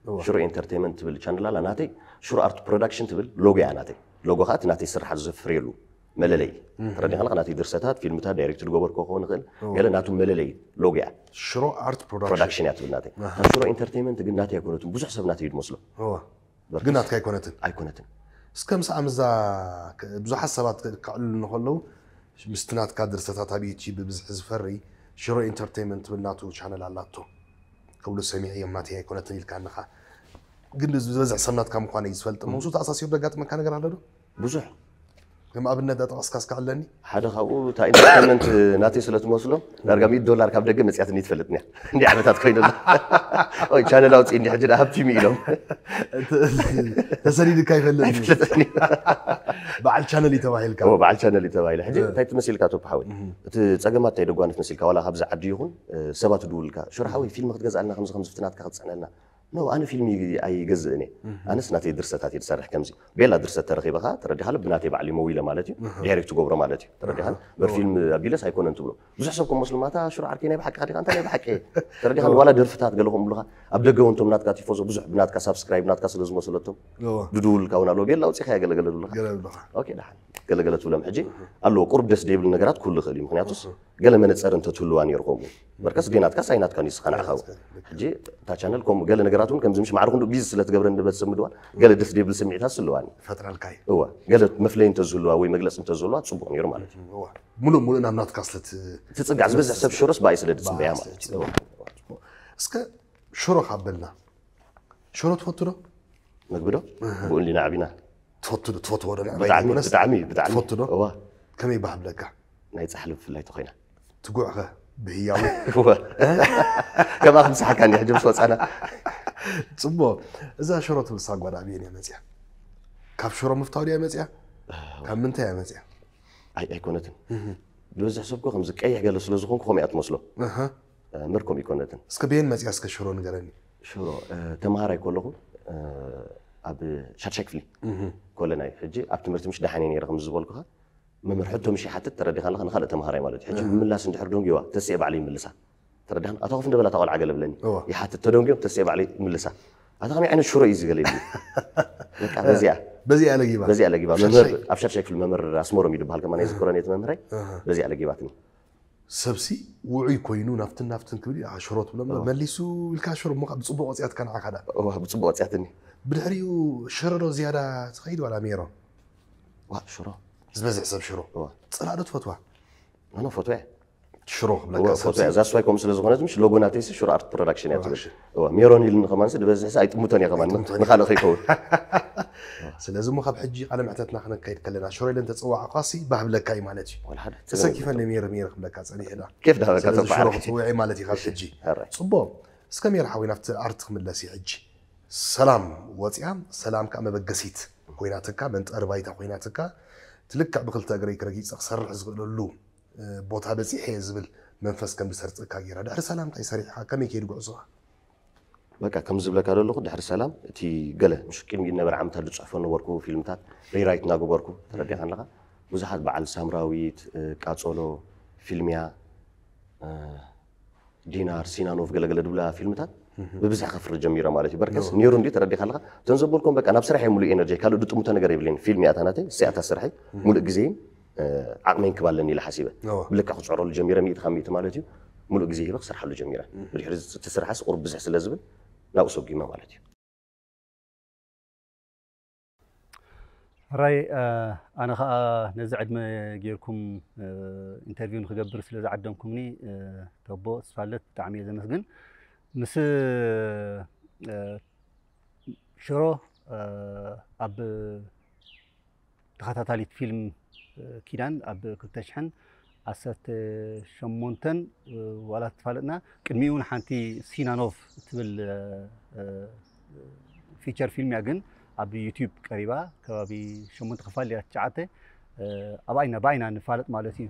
ሽሮ ኢንተርቴይመንት ትብል ቻነል ኣላ ናተይ። ሽሮ ኣርት ፕሮዳክሽን ትብል ሎጎ እያ ናተይ። ሎጎ ከዓ እቲ ናተይ ስራሓት ዘፍርየሉ መለለይ። ተረዲኻ ኣለኻ? ናተይ ድርሰታት፣ ፊልምታት ዳይሬክት ዝገበርኩ ክኸውን ይኽእል። ገለ ናቱ መለለይ ሎጎ እያ። ሽሮ ኣርት ፕሮዳክሽን ፕሮዳክሽን እያ ትብል ናተይ። ካብ ሽሮ ኢንተርቴይመንት ግን ናተይ ኣይኮነትን። ብዙሕ ሰብ ናተይ እዩ ዝመስሎ። እወ። ግን ናትካ ኣይኮነትን። ኣይኮነትን። እስከ ምስ ኣምዛ ብዙሓት ሰባት ከዕልሉ እንከለዉ ምስቲ ናትካ ድርሰታት ኣብ ዩቲዩብ ብብዝሒ ዝፈሪ ሽሮ ኢንተርቴይመንት ትብል ናቱ ቻነል ኣላቶ ክብሉ ሰሚዐ እዮም። ናተይ ኣይኮነትን ኢልካ ኣለኻ። ግን ዝበዝሕ ሰብ ናትካ ምዃነይ ዝፈልጥ እሞ ምስኡ ተኣሳሲሩ ዘጋጥመካ ነገር ኣሎ ዶ? ብዙሕ ከም ኣብነት ዳጠቐስካ እስከ ኣለኒ። ሓደ ካብኡ እታ ኢንተርቴይመንት ናተይ ስለ ትመስሎ ዳርጋ ሚእቲ ዶላር ካብ ደገ መፅያትኒ ትፈልጥኒ እያ። እንዲ ዓመታት ኮይኑ ኣሎ። ኦይ ቻነል ኣውፅእኒ ሕጂ ደኣ ሃብቲም ኢሎም ተሰዲድካ ይፈልጥ ይፈልጥኒ። በዓል ቻነል እዩ ተባሂልካ። እዎ፣ በዓል ቻነል እዩ ተባሂለ። ሕጂ እንታይ ትመሲልካ ቶፕ ሓወይ? እቲ ፀገማት እንታይ ደጓንፍ መሲልካ? ዋላ ካብዚ ዓዲ ይኹን ሰባት ድውልካ ሽሮ ሓወይ ፊልም ክትገዝኣልና ከምዚ ከምዚ ፍትናትካ ክትፅዕነልና ኖ ኣነ ፊልም ኣይገዝእን እየ። ኣነስ ናተይ ድርሰታት እየ ዝሰርሕ ከምዚ ቤላ ድርሰት ተረኺበ ከዓ ተረዲኻለ ብናተይ ባዕሉ ይመው ኢለ ማለት እዩ። ዳይሬክት ትገብሮ ማለት እዩ። ተረዲኻለ በር ፊልም ኣቢለስ ኣይኮነን ትብሎ ብዙሕ ሰብ ከም መስሉ ማታ ሽሮ ዓርከይ ናይ ብሓቂ ዲኻ እንታይ ናይ ብሓቂ ተረዲኻለ ዋላ ደርፍታት ገለ ከም ብሉኻ ኣብ ደገ እውን ቶም ናትካ ቲፎዞ ብዙሕ ብናትካ ሳብስክራይብ ናትካ ስለ ዝመስለቶም ድድውልካ እውን ኣለዎ ቤላ ኣውፂኻ እያ ገለገለ ዝብሉኻ ገለ ብሉኻ ኦኬ ደሓን ገለገለ ትብሎም ሕጂ ኣለዎ ቁሩብ ደስ ደይብል ነገራት ክህሉ ይኽእል እዩ ምክንያቱስ ገለ መነፀር እንተትህልዋ ነይሩ ከምኡ በርከስ ደይ ናትካስ ኣይናትካን እዩ ስኻ ንዓኻ እውን ሕጂ እታ ቻነል ከምኡ ገለ ነገራት እውን ከምዚ ምሽ ማዕረ ክንዱ ቢዚ ስለ ትገብረኒ በዚ ሰብ ምድዋል ገለ ደስ ደይብል ስምዒታት ስለዋኒ ፈጥረልካ እዩ እወ ገለ መፍለይ እንተዝህልዋ ወይ መግለፂ እንተዝህልዋ ፅቡቕ ነይሩ ማለት እዩ እወ ሙሉእ ሙሉእ ናብ ናትካ ስለ ትፅጋዕ ዝበዝሕ ሰብ ሽሮስ ብኣይ ስለ ዝፅበያ ማለት እዩ እስከ ሽሮ ካብ በልና ሽሮ ትፈቱ ዶ ምግቢ ዶ ብኡ እንዲና ዓቢና ትፈቱ ዶ ትፈትዎ ዶ ንዕባይ ብጣዕሚ ዘይኮነስ ብጣዕሚ ብጣዕሚ ትፈቱ ዶ እዋ ከመይ ይበሃል ብለካ ናይ ፃሕሊ ብፍላይ ተኮይና ትጉዕኸ ብህያዊ እወ ከምኣ ክምስሓካ እንዲ ሕጂ ምስ ወፃና ፅቡቕ እዛ ሽሮ ትብል ሳጓ ዳ ኣበየን እያ መፅያ ካብ ሽሮ ምፍታው ድያ መፅያ ካብ ምንታይ እያ መፅያ ኣይ ኣይኮነትን ዝበዝሕ ሰብ እኮ ከምዚ ቀይሕ ገለ ስለ ዝኾንኩ ከምኡ እያ ትመስሎ እህ እምበር ከምኡ ኣይኮነትን እስከ በየን መፅያ እስከ ሽሮ ንገረኒ ሽሮ ተምሃራይ ከለኹ ኣብ ሻድሻይ ክፍሊ ኮለናይ ሕጂ ኣብ ትምህርቲ ምሽ ደሓን እየ ነይረ ከም ዝበልኩኻ መምህር ሕቶ ምሽ ይሓትት ተረዲኻ ኣለኻ ንኻልእ ተምሃራይ ማለት እዩ ሕጂ ምምላስ እንድሕር ደንጊዋ ተስኤ ባዕለይ ይምልሳ ተረዲኻ ኣታ ኮፍ እንደበላ እታ ቆልዓ ገለ ብለኒ እዋ። ይሓትት ተደንጊዮም ተስኤ ባዕለይ ይምልሳ ኣታ ከመይ ዓይነት ሽሮ እዩ ዝገለ ይብሉ በቃ በዚኣ በዚኣ ለጊባ በዚኣ ለጊባ መምህር ኣብ ሻድሻይ ክፍሊ መምህር ኣስመሮም እዩ ዝበሃል ከማ ናይ ዝክሮ ነቲ መምህረይ በዚኣ ለጊባትኒ ሰብሲ ውዑይ ኮይኑ ናፍትን ናፍትን ክብል እዩ፣ "ኣሽሮ" ትብሎ እምበር፣ መሊሱ ኢልካ ሽሮ እሞ ካብ ብጽቡቕ ወጺኣትካ ንዓኻ ደኣ። እዋ፣ ብጽቡቕ ወጺኣትኒ። ብድሕሪኡ ሽሮ ዶ ዝያዳ ትኸይድ ዋላ ሜሮ? ዋ፣ ሽሮ። ዝበዝሕ ሰብ ሽሮ። እዋ። ጽላእ ዶ ትፈትዋ? ኣነ ፈትዋ እየ። ሽሮ ክብለካ እዋ፣ ሰብ ፈትዋ እየ። እዛ ስዋይ ከምኡ ስለ ዝኾነት፣ ምሽ ሎጎ ናተይሲ ሽሮ ኣርት ፕሮዳክሽን እያ ትብል። እዋ፣ ሜሮን ኢሉኒ ከማንሲ፣ ዝበዝሕሲ ኣይጥምቶን እየ ከማን። ኣይጥምቶን እየ። ንኻልእ ከይከውን። ስለዚ እሞ ካብ ሕጂ ቃለ መሕተትና ክነካይድ ከለና፣ ሽሮ ኢለ እንተጸዋዕኳሲ፣ ባህ ብለካ እዩ ማለት እዩ። ወላ ሓደ። ተሰኪፈ እንደ ሜረ ሜረ ክብለካ ጸኒሐ ዳ። ኬፍ ዳበካ ስለዚ ሽሮ ተባዕል። ክጽውዕ እየ ማለት እዩ ካብ ሕጂ። ሕራይ። ጽቡቕ። እስከ ሜረ ሓወይ ናብቲ ኣርት ክምለስ እዩ ሕጂ። ሰላም ወጽያ፣ ሰላም ከኣ መበገሲት ኮይናትካ፣ መንጠሪ ባይታ ኮይናትካ፣ ትልክዕ ብክልተ እግረይ ክረጊጸ ክሰርሕ ዝኽእለሉ፣ እ፣ ቦታ በጺሐ እየ ዝብል መንፈስ ከም ዝሰርጸካ ገይራ። ድሕሪ ሰላም እንታይ ሰሪሕኻ? ከመይ ከይዱ ጉዕዞኻ? በቃ ከም ዝብለካ ዘለኹ ድሕሪ ሰላም እቲ ገለ ምሽ ቅድሚ ነበረ ዓመታት ዝጽሕፎ ነበርኩ ፊልምታት ሪራይት እናገበርኩ ተረዲኻ ኣለኻ። ብዙሓት በዓል ሳምራዊት፣ እ፣ ቃጸሎ፣ ፊልምያ፣ እ፣ ዲናር፣ ሲናኖቭ ገለገለ ድብላ ፊልምታት ብብዝሒ ከፍሪ ጀሚረ ማለት እዩ። በርከስ ነይሩ እንዲ ተረዲኻ ኣለኻ። እተን ዘበልኩም በቃ ናብ ስራሕ እየ ሙሉእ ኤነርጂ፣ ካልእ ድጥምቶ ነገር የብለይን። ፊልም እያ እታ ናተይ፣ እዚኣ እታ ስርሐይ፣ ሙሉእ ግዜን፣ እ፣ ዓቕመይን ክባለኒ ኢለ ሓሲበ። እዋ። ብልክዕ ክፅዕረሉ ጀሚረ ሚእቲ ካብ ሚእቲ ማለት እዩ። ሙሉእ ግዜ ሂበ ክሰርሓሉ ጀሚረ። ብድሕሪ እቲ ስራሕስ ቁሩብ ብዝሕ ስለ ዝብል ናብኡ ሰጒመ ማለት እዩ። ሕራይ፣ እ፣ ኣነ ኸኣ ነዚ ዕድመ ጌርኩም፣ እ፣ ኢንተርቪው ንኽገብር ስለ ዝዓደምኩምኒ፣ እ፣ ተቦ ተስፋለት ብጣዕሚ እየ ዘመስግን። ምስ፣ እ፣ ሽሮ ኣብ ተኸታታሊት ፊልም ኪዳን ኣብ ክልተ ሽሕን ዓሰርተ ሸሞንተን ዋላ ተፋለጥና፣ ቅድሚኡ እውን ሓንቲ ሲናኖቭ እትብል ፊቸር ፊልም እያ፣ ግን ኣብ ዩቲዩብ ቀሪባ። ከባቢ ሸሞንተ ክፋል እያ፣ ትሽዓተ። ኣብኣይና ብኣይና ንፋለጥ ማለት እዩ።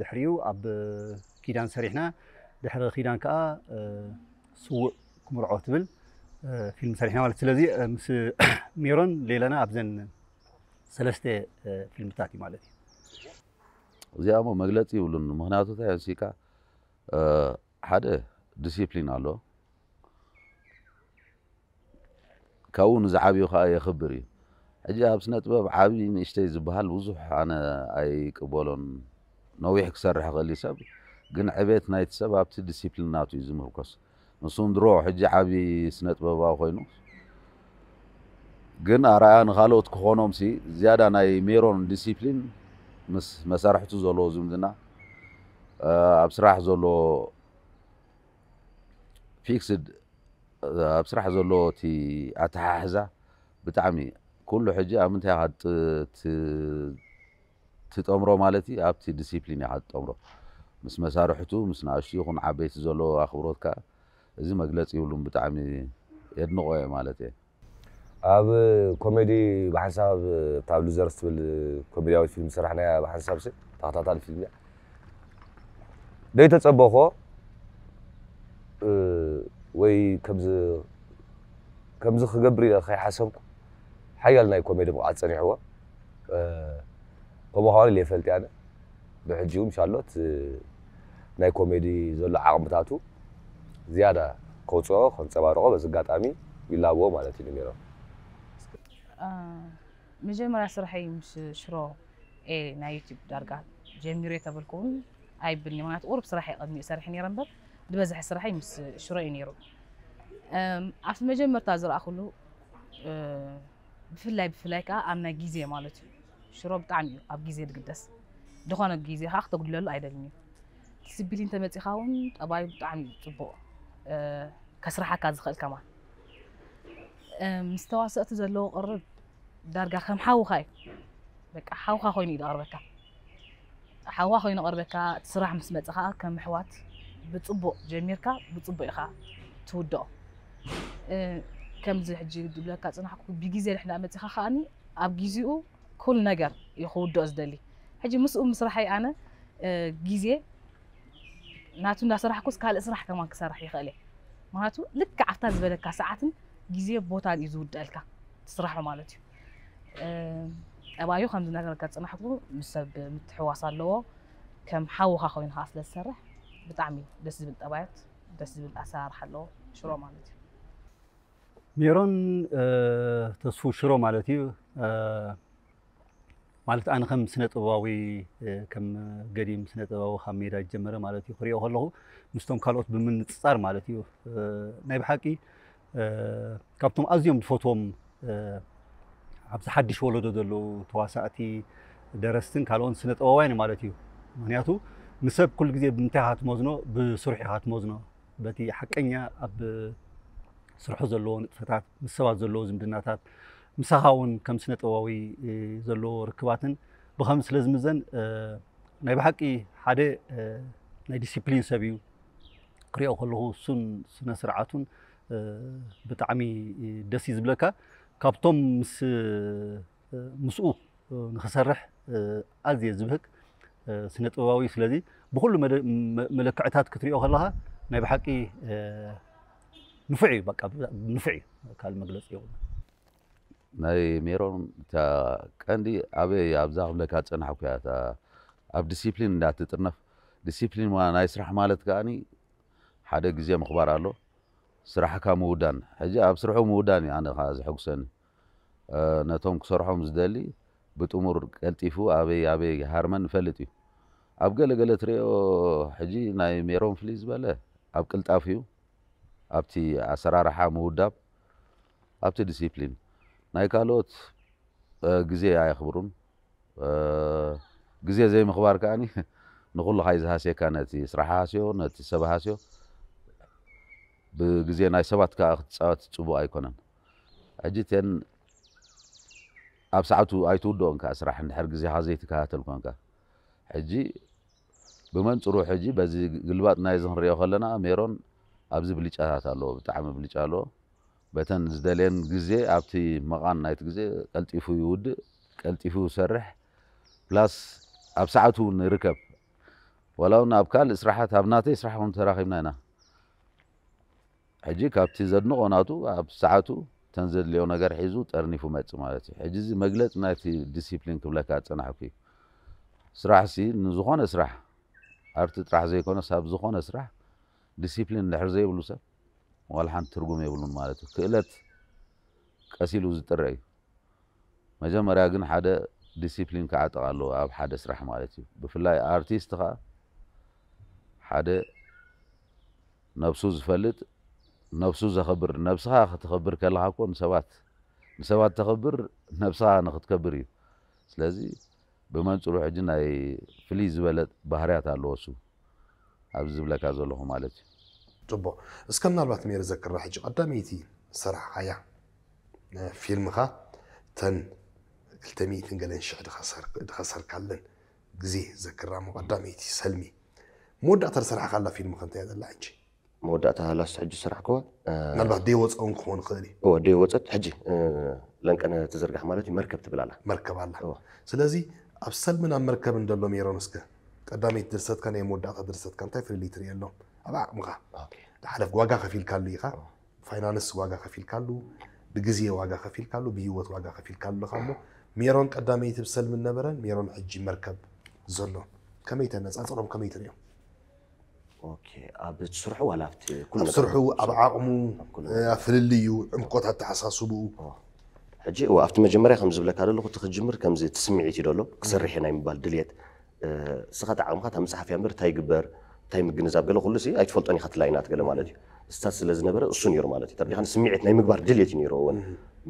ድሕሪኡ ኣብ ኪዳን ሰሪሕና፣ ድሕሪ ኪዳን ከዓ ስውእ ክምርዖ ትብል ፊልም ሰሪሕና ማለት። ስለዚ ምስ ሜሮን ሌላና ኣብዘን ሰለስተ ፊልምታት እዩ ማለት እዩ። እዚኣ እሞ መግለፂ ይብሉን። ምክንያቱ እንታይ ኣንሲካ፣ ሓደ ዲሲፕሊን ኣሎ፣ ካብኡ ንዝዓብዩ ከዓ የኽብር እዩ። ሕጂ ኣብ ስነ ጥበብ ዓብዪ ንእሽተይ ዝበሃል ብዙሕ ኣነ ኣይቅበሎን። ነዊሕ ክሰርሕ ይኽእል እዩ ሰብ፣ ግን ዕቤት ናይቲ ሰብ ኣብቲ ዲሲፕሊን ናቱ እዩ ዝምርኮስ። ንሱ ድሮ ሕጂ ዓብዪ ስነ ጥበባዊ ኮይኑ፣ ግን ኣርኣያ ንኻልኦት ክኾኖም ሲ ዝያዳ ናይ ሜሮን ዲሲፕሊን ምስ መሳርሕቱ ዘለዎ ዝምድና፣ ኣብ ስራሕ ዘሎ ፊክስድ፣ ኣብ ስራሕ ዘሎ እቲ ኣተሓሕዛ ብጣዕሚ ኩሉ ሕጂ ኣብ ምንታይ ኢኻ ትጠምሮ ማለት እዩ፣ ኣብቲ ዲሲፕሊን ኢኻ ትጠምሮ። ምስ መሳርሕቱ ምስ ንኣሽቱ ይኹን ዓበይቲ ዘሎ ኣኽብሮት ከዓ እዚ መግለፂ ይብሉን፣ ብጣዕሚ የድንቆ እየ ማለት እየ። ኣብ ኮሜዲ ብሓንሳብ እታ ሉዘርስ ትብል ኮሜድያዊት ፊልም ዝሰራሕናያ ብሓንሳብ ሲ ተኸታታሊ ፊልም እያ። ደይተጸበኾ ወይ ከምዚ ከምዚ ክገብር ኢለ ከይሓሰብኩ ሓያል ናይ ኮሜዲ ብቕዓት ጸኒሕዎ። ከምኡ ከማን ኢለ ይፈልጥ ኣነ። ብሕጂ እውን ሻሎት ናይ ኮሜዲ ዘሎ ዓቕምታቱ ዝያዳ ከውፅኦ ከንፀባርቆ በዚ ኣጋጣሚ ይላብዎ ማለት እዩ ንሜሮን። መጀመርያ ስርሐይ ምስ ሽሮ እየ ናይ ዩቲብ ዳርጋ ጀሚረ ተበልኩ እውን ኣይብልኒ። ምክንያቱ ቁሩብ ስራሕ እየ ቅድሚኡ ሰሪሐ ነይረ እምበር ዝበዝሐ ስራሐይ ምስ ሽሮ እዩ ነይሩ። ኣብቲ መጀመርታ ዝረኣኹሉ ብፍላይ ብፍላይ ከዓ ኣብ ናይ ግዜ ማለት እዩ። ሽሮ ብጣዕሚ እዩ ኣብ ግዜ ዝግደስ። ዝኾነ ግዜ ከዓ ክተጉድለሉ ኣይደልን እዩ። ዲስፕሊን ተመፂኻ እውን ጠባዩ ብጣዕሚ እዩ ፅቡቕ ከስርሓካ ዝኽእል ከማን። ምስ ተዋሰእቲ ዘለዎ ቅርብ ዳርጋ ከም ሓውኻ እዩ። በቃ ሓውኻ ኮይኑ እዩ ዝቐርበካ። ሓውኻ ኮይኑ ይቐርበካ። እቲ ስራሕ ምስ መፀ ከዓ ከም ኣሕዋት ብፅቡቕ ጀሚርካ ብፅቡቕ ኢኻ ትውድኦ። ከምዚ ሕጂ ዝብለካ ፅናሕኩ ብግዜ ድሕና መፂኻ ከዓኒ ኣብ ጊዜኡ ኩሉ ነገር እዩ ክውድኦ ዝደሊ። ሕጂ ምስኡ ምስራሐይ ኣነ ግዜ ናቱ እንዳሰራሕኩስ ካልእ ስራሕ ከማን ክሰርሕ ይኽእል እየ። ምክንያቱ ልክዕ ኣብታ ዝበለካ ሰዓትን ግዜ ቦታን እዩ ዝውደአልካ እቲ ስራሑ ማለት እዩ። ጠባዩ ከምዚ ነገር ከፅናሕኩ ምስ ሰብ ምትሕዋስ ኣለዎ። ከም ሓውኻ ኮይኑ ከዓ ስለ ዝሰርሕ ብጣዕሚ ደስ ዝብል ጠባያት ደስ ዝብል ኣሰራርሓ ኣለዎ ሽሮ ማለት እዩ። ሜሮን ተስፉ ሽሮ ማለት እዩ። ማለት ኣነ ከም ስነ ጥበባዊ ከም ገዲም ስነ ጥበባዊ ካብ ሜዳ ዝጀመረ ማለት እዩ ክሪኦ ከለኹ ምስቶም ካልኦት ብምንፅፃር ማለት እዩ። ናይ ብሓቂ ካብቶም ኣዝዮም ዝፈትዎም ኣብዚ ሓድሽ ወለዶ ዘለዉ ተዋሳእቲ ደረስትን ካልኦን ስነ ጥበባውያን ማለት እዩ። ምክንያቱ ንሰብ ኩሉ ግዜ ብምንታይ ኢኻ ትመዝኖ? ብስርሑ ኢኻ ትመዝኖ። በቲ ሓቀኛ ኣብ ስርሑ ዘለዎ ንጥፈታት ምስ ሰባት ዘለዎ ዝምድናታት ምሳኻ እውን ከም ስነ ጥበባዊ ዘለዎ ርክባትን ብኸም ስለ ዝምዘን ናይ ብሓቂ ሓደ ናይ ዲሲፕሊን ሰብ እዩ። ክሪኦ ከለኹ እሱን ስነ ስርዓቱን ብጣዕሚ ደስ እዩ ዝብለካ። ካብቶም ምስ ምስኡ ንኽሰርሕ ኣዝየ ዝብህግ ስነ ጥበባዊ። ስለዚ ብኩሉ መለክዕታት ክትሪኦ ከለኻ ናይ ብሓቂ ንፉዕ እዩ። በቃ ንፉዕ እዩ። ካልእ መግለፂ የብሉ። ናይ ሜሮን እታ ቀንዲ ኣበይ ኣብዛ ክብለካ ዝፀናሕኩ እያ። እታ ኣብ ዲሲፕሊን እንዳትጥርነፍ፣ ዲሲፕሊን ናይ ስራሕ ማለት ከዓኒ ሓደ ግዜ ምኽባር ኣሎ። ስራሕካ ምውዳን፣ ሕጂ ኣብ ስርሑ ምውዳን እዩ ኣነ ከዓ ዘሐጉሰኒ። ነቶም ክሰርሖም ዝደሊ ብጥሙር ቀልጢፉ ኣበይ ኣበይ ሃርመን ይፈልጥ እዩ። ኣብ ገለ ገለ ትሪኦ ሕጂ ናይ ሜሮን ፍልይ ዝበለ ኣብ ቅልጣፍ እዩ፣ ኣብቲ ኣሰራርሓ ምውዳብ፣ ኣብቲ ዲሲፕሊን። ናይ ካልኦት ግዜ ኣየኽብሩን። ግዜ ዘይምኽባር ከዓኒ ንኹሉ ካይ ዝሃስየካ፣ ነቲ ስራሕ ሃስዮ፣ ነቲ ሰብ ሃስዮ። ብግዜ ናይ ሰባት ከዓ ክትፃወት ፅቡቅ ኣይኮነን። ሕጂ እተን ኣብ ሰዓቱ ኣይትውድኦን ከኣ ስራሕ እንድሕር ግዜኻ ዘይትከታተል ኮንካ። ሕጂ ብመንጽሩ ሕጂ በዚ ግልባጥ ናይዚ ክንሪኦ ከለና ሜሮን ኣብዚ ብልጫታት ኣለዎ፣ ብጣዕሚ ብልጫ ኣለዎ። በተን ዝደልየን ግዜ ኣብቲ መቓን ናይቲ ግዜ ቀልጢፉ ይውድእ፣ ቀልጢፉ ይሰርሕ። ፕላስ ኣብ ሰዓቱ እውን ይርከብ። ዋላ እውን ኣብ ካልእ ስራሓት ኣብ ናተይ ስራሕ እውን ተራኺብና ኢና። ሕጂ ካብቲ ዘድንቖ ናቱ ኣብ ሰዓቱ ተን ዘድልዮ ነገር ሒዙ ጠርኒፉ መጽእ ማለት እዩ። ሕጂ እዚ መግለጺ ናይቲ ዲሲፕሊን ክብለካ ዝጸናሕኩ እዩ። ስራሕሲ ንዝኾነ ስራሕ ኣርቲ ጥራሕ ዘይኮነስ ኣብ ዝኾነ ስራሕ ዲሲፕሊን እንድሕር ዘይብሉ ሰብ ዋላ ሓንቲ ትርጉም የብሉን ማለት እዩ። ክእለት ቀስ ኢሉ ዝጥረ እዩ። መጀመርያ ግን ሓደ ዲሲፕሊን ክዓጥቕ ኣለዎ ኣብ ሓደ ስራሕ ማለት እዩ። ብፍላይ ኣርቲስት ኸኣ ሓደ ነብሱ ዝፈልጥ፣ ነብሱ ዘኽብር፣ ነብስኻ ከተኽብር ከለኻ እኮ ንሰባት ንሰባት ተኽብር ነብስኻ ንኽትከብር እዩ። ስለዚ ብመንጽሩ ሕጂ ናይ ፍልይ ዝበለ ባህርያት ኣለዎ እሱ ኣብዚ ዝብለካ ዘለኹ ማለት እዩ። ጽቡቕ። እስከ ምናልባት ሜሪ ዘክራ ሕጂ ቀዳመይቲ ዝሰራሕኻያ ፊልምኻ ተን ክልተ ሚእትን ገለን ሽሕ ድኸሰርካለን ግዜ ዘክራ እሞ ቀዳመይቲ ሰልሚ መወዳእታ ዝሰራሕካላ ፊልምኻ እንታይ እያ ዘላ ሕጂ? መወዳእታ ሃላስ ሕጂ ዝሰራሕክዋ ምናልባት ደይ ወፀ እውን ክኾን ይኽእል እዩ። እወ ደይ ወፀት ሕጂ ለንቀነ ትዝርጋሕ ማለት እዩ መርከብ ትብል ኣላ። መርከብ ኣላ። እወ። ስለዚ ኣብ ሰልምን ኣብ መርከብን ዘሎ ሜሮን እስከ ቀዳመይቲ ድርሰትካ ናይ መወዳእታ ድርሰትካ እንታይ ፍልልይ ትርእየሎም? ኣብ ዓቕምኻ ኦኬ። ዝሓለፍ ዋጋ ከፊልካሉ ኢኻ። ፋይናንስ ዋጋ ከፊልካሉ፣ ብግዜ ዋጋ ከፊልካሉ፣ ብህይወት ዋጋ ከፊልካሉ ኣለኻ እሞ ሜሮን ቀዳመይቲ ብሰልምን ነበረን ሜሮን ሕጂ መርከብ ዘሎ ከመይ ተነፃፅሮም ከመይ ትርእዮም? ኦኬ ኣብ ስርሑ ዋላ ኣብቲ ኩሉ ኣብ ነገር ስርሑ ኣብ ዓቕሙ ኣብ ኩሉ እ፣ ኣብ ፍልልዩ ዕምቆት ኣተሓሳስብኡ ሕጂ እወ ኣብቲ መጀመርያ ከም ዝብለካ ዘለኹ እቲ ክጅምር ከምዚ እቲ ስምዒት እዩ ደሎ ክሰርሕ እየ ናይ ምባል ድልየት እ፣ እስኻ እቲ ዓቕምኻ እታ መፅሓፍ እያ እምበር እንታይ ይግበር እንታይ ምግንዛብ ገለ ኩሉ ሲ ኣይትፈልጦን ኢኻ ትላይና ትገለ ማለት እዩ ስታት ስለ ዝነበረ እሱ ነይሩ ማለት እዩ ተረዲኻ ስምዒት ናይ ምግባር ድልየት እዩ ነይሩ እውን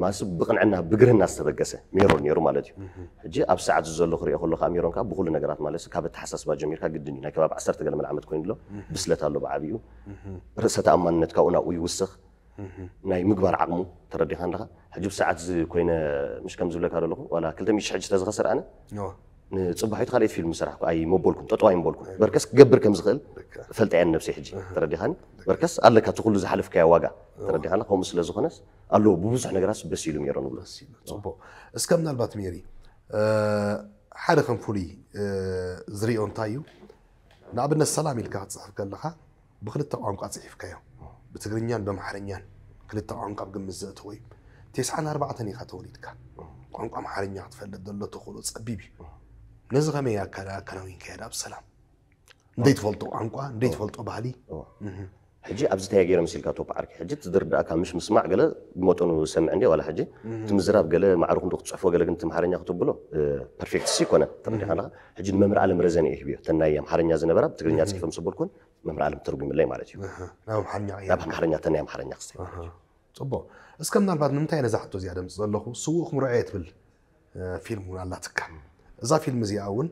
ማለት ብቕንዕና ብግርህና ዝተበገሰ ሜሮን ነይሩ ማለት እዩ ሕጂ ኣብ ሰዓት ዘሎ ክሪኦ ከሎ ከዓ ሜሮን ከዓ ብኩሉ ነገራት ማለት ካብ ኣተሓሳስባ ጀሚርካ ግድን እዩ ናይ ከባቢ ዓሰርተ ገለ መል ዓመት ኮይኑ ኣሎ ብስለት ኣሎ ብዓብዩ ርእሰ ተኣማንነት ካብኡ ናብኡ ይውስኽ ናይ ምግባር ዓቕሙ ተረዲኻ ኣለኻ ሕጂ ብሰዓት እዚ ኮይነ ምሽ ከም ዝብለካ ዘለኹ ዋላ ክልተ ሚእቲ ሽሕ ሕጂ ተዝኸስር ኣነ ንፅባሒቱ ካልኣይቲ ፊልም ዝሰራሕኩ ኣይመበልኩን ጠጠው ኣይመበልኩን በርከስ ክገብር ከም ዝኽእል ፈልጠ እያ ንነብሰይ ሕጂ ተረዲኻኒ በርከስ ኣለካ እቲ ኩሉ ዝሓለፍካዮ ዋጋ ተረዲኻና ከምኡ ስለ ዝኾነስ ኣለዎ ብብዙሕ ነገራት በሲሉ ሜሮን ንብሎ ጽቡቅ እስከ ምናልባት ሜሪ ሓደ ከም ፍሉይ ዝሪኦ እንታይ እዩ ንኣብነት ሰላም ኢልካ ክትፅሕፍ ከለኻ ብክልተ ቋንቋ ፅሒፍካዮ ብትግርኛን በምሓርኛን ክልተ ቋንቋ ኣብ ግምት ዘእተወ እዩ ቴስዓን ኣርባዕተን ኢኻ ተወሊድካ ቋንቋ ኣምሓርኛ ክትፈልጥ ዘሎ ተኽእሎ ፀቢብ እዩ ነዚ ከመይ ኣከናዊንካዮ ኣብ ሰላም እንደይ ትፈልጦ ቋንቋ እንደይ ትፈልጦ ባህሊ ሕጂ ኣብዚ እንታይ ገይረ መሲልካ ቶፓ ዓርኪ ሕጂ ትዝርዳእካ ምሽ ምስማዕ ገለ ብመጠኑ ዝሰምዕ እንዲ ዋላ ሕጂ እቲ ምዝራብ ገለ ማዕርኹ እንዶ ክትፅሕፎ ገለ ግን ትምሃረኛ ክትብሎ ፐርፌክት ሲ ይኮነ ተረዲኻ ኣለኻ ሕጂ ንመምህር ኣለም ረዘን እየ ሂብዮ ተን ናይ ኣምሓርኛ ዝነበራ ብትግርኛ ፅሒፈ ምስ በልኩን መምህር ኣለም ተርጉምለይ ማለት እዩ ናብ ኣምሓርኛ ናብ ኣምሓርኛ ተን ናይ ኣምሓርኛ ክስተ ጽቡቅ እስከ ምናልባት ንምንታይ ነዛ ሕቶ እዚኣ ደምፅ ዘለኹ ስውእ ክምርዖ እየ ትብል ፊልም እውን ኣላትካ እዛ ፊልም እዚኣ እውን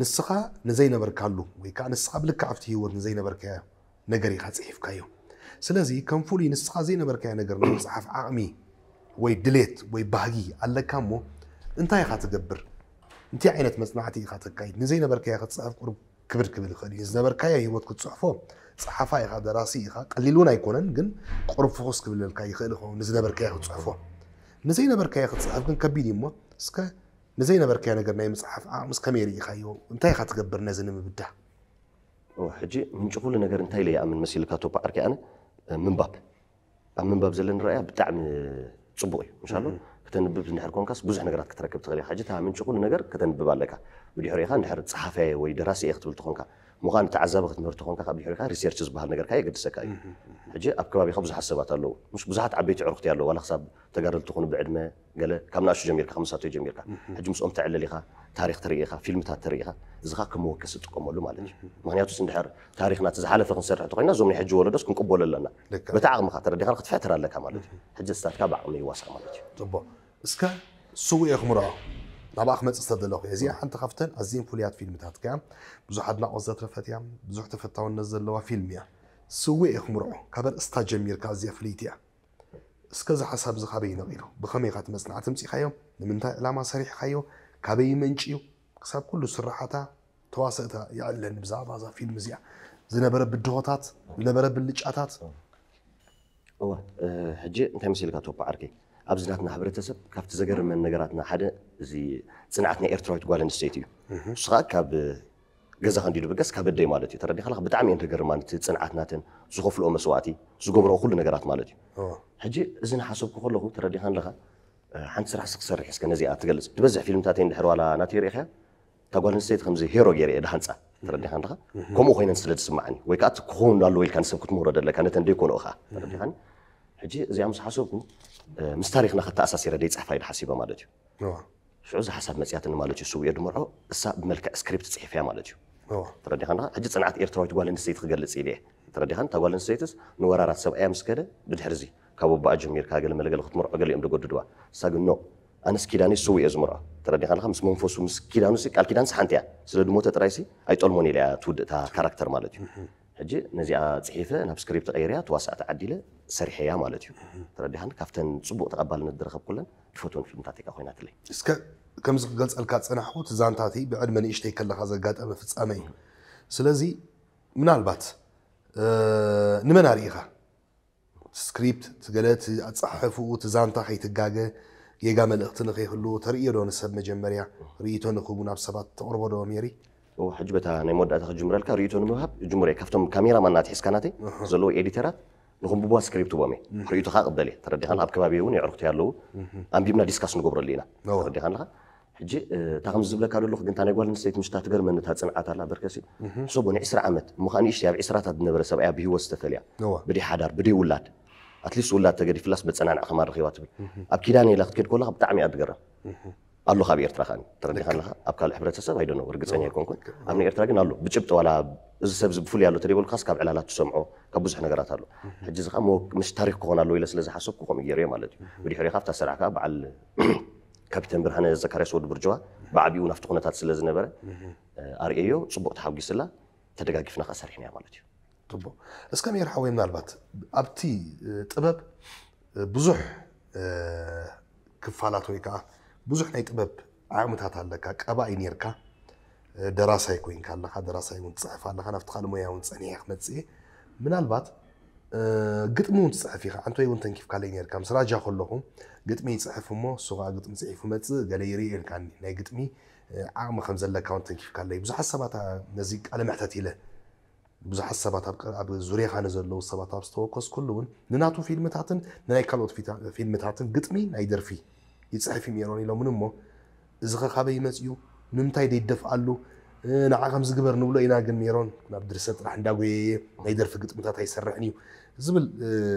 ንስኻ ንዘይነበርካሉ ወይ ከዓ ንስኻ ብልክዕ ኣብቲ ህይወት ንዘይነበርካዮ ነገር ኢኻ ፅሒፍካዮ ስለዚ ከም ፍሉይ ንስኻ ዘይነበርካዮ ነገር ንምፅሓፍ ዓቕሚ ወይ ድሌት ወይ ባህጊ ኣለካ እሞ እንታይ ኢኻ ትገብር እንታይ ዓይነት መፅናዕቲ ኢኻ ተካይድ ንዘይነበርካዮ ክትፅሕፍ ቁሩብ ክብድ ክብል ይኽእል እዩ። ዝነበርካዮ ህይወት ክትፅሕፎ ፀሓፋይ ኢኻ፣ ደራሲ ኢኻ፣ ቀሊል እውን ኣይኮነን፣ ግን ቁሩብ ፍኹስ ክብለልካ ይኽእል ይኸውን ንዝነበርካዮ ክትፅሕፎ። ንዘይነበርካዮ ክትፅሕፍ ግን ከቢድ እዩ እሞ እስከ ንዘይነበርካዮ ነገር ናይ ምፅሓፍ ዓቕምስ ከመይ ርኢኻዮ? እንታይ ኢኻ ትገብር ነዚ ንምብዳህ? ሕጂ ምንጪ ኩሉ ነገር እንታይ ኢለ ይኣምን መሲልካ ቶፓ ዓርከይ ኣነ ምንባብ ኣብ ምንባብ ዘለኒ ረኣያ ብጣዕሚ ፅቡቕ እዩ ምሻሎ ከተንብብ እንድሕር ኮንካስ ብዙሕ ነገራት ክትረክብ ትኽእል ኢኻ ሕጂ እታ ምንጪ ኩሉ ነገር ከተንብብ ኣለካ ብድሕሪኻ እንድሕር ፀሓፍያ ወይ ደራሲ እየ ክትብል ተኾንካ ምዃን ተዓዛቢ ክትምህር ተኾንካ ካብ ድሕሪኻ ሪሰርች ዝበሃል ነገር ከዓ የገድሰካ እዩ ሕጂ ኣብ ከባቢኻ ብዙሓት ሰባት ኣለዉ ምሽ ብዙሓት ዓበይቲ ዕርክቲ ኣለዉ ዋላ ክሳብ ተጋደልቲ ትኹኑ ብዕድመ ገለ ካብ ንኣሽቱ ጀሚርካ ካብ መሳተዩ ጀሚርካ ሕጂ ምስኦም ተዕልል ኢኻ ታሪኽ ትርኢ ኢኻ ፊልምታት ትርኢ ኢኻ እዚ ኸዓ ከም መወከሲ ትጥቀመሉ ማለት እዩ ምኽንያቱስ እንድሕር ታሪኽና እቲ ዝሓለፈ ክንሰርሕ እንተኾይና እዞም ናይ ሕጂ ወለዶስ ክንቅበሎ ኣለና በቲ ዓቕምኻ ተረዲኻ ክትፍሕትር ኣለካ ማለት እዩ ሕጂ ስታትካ ብዓቕሚ ይዋሳእ ማለት እዩ ፅቡቕ እስከ ስውእ እየ ክምርዖ ናብኣ ክመፅእ ዝተደለኹ እየ እዚኣ ሓንቲ ካብተን ኣዝየን ፍሉያት ፊልምታት ከያ ብዙሕ ኣድናቖት ዘትረፈት እያ ብዙሕ ተፈታውነት ዘለዋ ፊልም እያ ስውእ እየ ክምርዖ ካብ ኣርእስታ ጀሚርካ ኣዝያ ፍልይቲ እያ እስከ እዚ ሓሳብ እዚ ካበይ ነቒሉ? ብኸመይ ኢኻ እቲ መጽናዕቲ ኣምጺእካዮ? ንምንታይ ዕላማ ሰሪሕካዮ? ካበይ ይመንጭ እዩ? ክሳብ ኩሉ ስራሓታ፣ ተዋሰእታ ይዕለኒ ብዛዕባ እዛ ፊልም እዚኣ። ዝነበረ ብድሆታት፣ ዝነበረ ብልጫታት። እዋ፣ እ፣ ሕጂ እንታይ መሲልካ ቶፓ ዓርከይ? ኣብዚ ናትና ሕብረተሰብ ካብቲ ዘገርመን ነገራትና ሓደ እዚ ጽንዓት ናይ ኤርትራዊት ጓል ኣንስተይቲ እዩ። ንሱ ከዓ ካብ ገዛ ከንዲዱ ብገስ ካብ ኣደይ ማለት እዩ። ተረዲኻ ኣለኻ? ብጣዕሚ እየን ዘገርማን፣ እቲ ጽንዓት ናተን፣ ዝኸፍልኦ መስዋእቲ፣ ዝገብርኦ ኩሉ ነገራት ማለት እዩ። እዎ። ሕጂ እዚ ንሓሰብኩ ከለኹ ተረዲኻ ኣለኻ? እ፣ ሓንቲ ስራሕ ክሰርሕ እስከ ነዚኣ ትገልጽ። ትበዝሕ ፊልምታት እየን ድሕሪ ዋላ ናተይ ርኢኻ እታ ጓል ኣንስተይቲ ከምዚ ሄሮ ገይረ እየ ድሃንጻ። ተረዲኻ ኣለኻ? ከምኡ ኮይነን ስለ ዝስማዓኒ ወይ ከዓ እቲ ክኸውን ኣለዎ ኢልካ ንሰብ ክትምህሮ ደለካ ነተን ደይኮንኦ ከዓ። ተረዲኻኒ? ሕጂ እዚኣ ምስ ሓሰብኩ፣ እ፣ ምስ ታሪኽና ከተኣሳሲረ ደይፅሕፋ ኢለ ሓሲበ ማለት እዩ። እዎ። ሽዑ እዛ ሓሳብ መፅያትኒ ማለት እዩ። ስውኤ ድመርዖ እሳ ብመልክዕ ስክሪፕት ፅሒፍያ ማለት እዩ። እዎ። ተረዲኻኒ? ሕጂ ፅንዓት ኤርትራዊት ጓል ኣንስተይቲ ክገልፅ ኢለ እየ። ተረዲኻኒ? እታ ጓል ኣንስተይትስ ንወራራት ሰብኣያ ምስ ከደ ብድሕርዚ ካብ ኣቦኣ ጀሚርካ ገለ መለገለ ክትመርዖ ገሊኦም ደገድድዋ። እሳ ግን ኖ፣ ኣነስ ኪዳነይ ስውእ እየ ዝምርዖ። ተረዲኻ ኣለኻ? ምስ መንፈሱ ምስ ኪዳኑ ሲ ቃል ኪዳንስ ሓንቲ እያ። ስለ ድሞተ ጥራይሲ ኣይጠልሞን ኢለ እያ ትውድእ እታ ካራክተር ማለት እዩ። ሕጂ ነዚኣ ፅሒፈ ናብ ስክሪፕት ቀይርያ ተዋሳእቲ ዓዲለ ሰሪሐያ ማለት እዩ። ተረዲኻኒ? ካብተን ፅቡቕ ተቐባልነት ዝረኸብኩለን ዝፈትወን ፊልምታት እያ ኮይናትለይ። እስከ ከምዚ ክገልጸልካ ዝጸናሕኩ እቲ ዛንታ እቲ ብዕድመ ንእሽተይ ከለኻ ዘጋጠመ ፍጻመ እዩ። ስለዚ ምናልባት እ፣ ንመን ኣርኢኻ? ስክሪፕት፣ እቲ ገለ እቲ ኣጸሓሕፍኡ፣ እቲ ዛንታ ከይትጋገ፣ ጌጋ መልእኽቲ ንኸይህሉ ተርእዮ ዶ ንሰብ መጀመርያ ርእይቶ ንኽቡ ናብ ሰባት ተቕርቦ ዶ ሜሪ? እዎ፣ ሕጂ በታ ናይ መወዳእታ ክጅምረልካ ርእይቶ ንምሃብ ጅምረ። ካብቶም ካሜራማን ናትሒዝካ ናተይ ዘለዉ ኤዲተራት ንኽንብብዋ ስክሪፕት ቦም እየ። ርእይቶኻ ቅበል እየ። ተረዲኻን? ኣብ ከባቢ እውን የዕርክቲ ኣለዉ። ኣንቢብና ዲስካስ ንገብረሉ ኢና። እዎ። ተረዲኻን ኣለኻ? ሕጂ እ፣ እታ ከም ዝብለካ ዘለኹ ግን እታ ናይ ጓል ኣንስተይቲ ምሽታ ትገርመኒ እታ ጽንዓት ኣላ በርከሲ። ሕሰቦ ን20 ዓመት እሞ ኸኣ ንእሽተይ ኣብ ዒስራታት ዝነበረ ሰብኣያ ብህይወት ዝተፈልያ። እዎ። ብደይ ሓዳር ብደይ ውላድ ኣትሊስት ውላድ ተገዲፍላስ በጸናንዕ ከማን ረኺባ ትብል። ኣብ ኪዳነ ኢላ ክትከድ ከለኻ ብጣዕሚ እያ ትገርም። ኣሎ ካብ ኤርትራ ከኣ ተረዲኻ ኣለኻ። ኣብ ካልእ ሕብረተሰብ ኣይደነው ርግጸኛ ኣይኮንኩን። ኣብ ናይ ኤርትራ ግን ኣሎ ብጭብጢ ዋላ እዚ ሰብ እዚ ብፍሉይ ኣሎ ተደይበልካስ ካብ ዕላላት ትሰምዖ ካብ ብዙሕ ነገራት ኣሎ። ሕጂ እዚ ከኣ ሞ-፣ ምሽ ታሪኽ ክኾን ኣለዎ ኢለ ስለ ዝሓሰብኩ ከምኡ ገይረዮ ማለት እዩ። ብድሕሪኡ ካብታ ስራሕ ከኣ በዓል ካፒተን ብርሃነ ዘካርያስ ወዲ ብርጅዋ ብዓቢኡ ናብቲ ኩነታት ስለ ዝነበረ ኣርእየዮ ጽቡቕ ተሓጒስላ ተደጋጊፍና ከኣ ሰሪሕናያ ማለት እዩ። ጽቡቕ። እስከ ሜር ሓወይ ምናልባት ኣብቲ እ፣ ጥበብ እ፣ ብዙሕ እ፣ ክፋላት ወይ ከዓ ብዙሕ ናይ ጥበብ ዓቕምታት ኣለካ። ቀባኢ ኔርካ እ፣ ደራሳይ ኮይንካ ኣለኻ፣ ደራሳይ እውን ትጽሕፍ ኣለኻ፣ ናብቲ ካልእ ሞያ እውን ጸኒሐ ክመጽእ እየ። ምናልባት እ፣ ግጥሚ እውን ትጽሕፍ ኢኻ፣ ኣንቶይ እውን ተንኪፍካለይ ኔርካ። ምስ ራጃ ከለኹ ግጥሚ ይጽሕፍ እሞ እሱ ከዓ ግጥሚ ጽሒፉ መጽእ ገለ ይርኢ ኢልካኒ። ናይ ግጥሚ እ፣ ዓቕሚ ከም ዘለካ እውን ተንኪፍካለይ። ብዙሓት ሰባት ኣ፣ ነዚ ቃለ መሕተት ኢለ ብዙሓት ሰባት ኣብ ቀ-፣ ኣብ ዙርያኻ ንዘለዉ ሰባት ኣብ ዝተወከስኩሉ እውን ንናቱ ፊልምታትን ንናይ ካልኦት ፊታ-፣ ፊልምታትን ግጥሚ ናይ ደርፊ ይጽሕፍ እዩ ሜሮን ኢሎምን እሞ እዚ ኸ ካበይ ይመጽእ እዩ? ንምንታይ ደይደፍኣሉ? እ፣ ንዓ ከምዚ ግበር ንብሎ ኢና ግን ሜሮን ናብ ድርሰት ጥራሕ እንዳጎየየ ናይ ደርፊ ግጥምታት ኣይሰርሕን እዩ ዝብል እ፣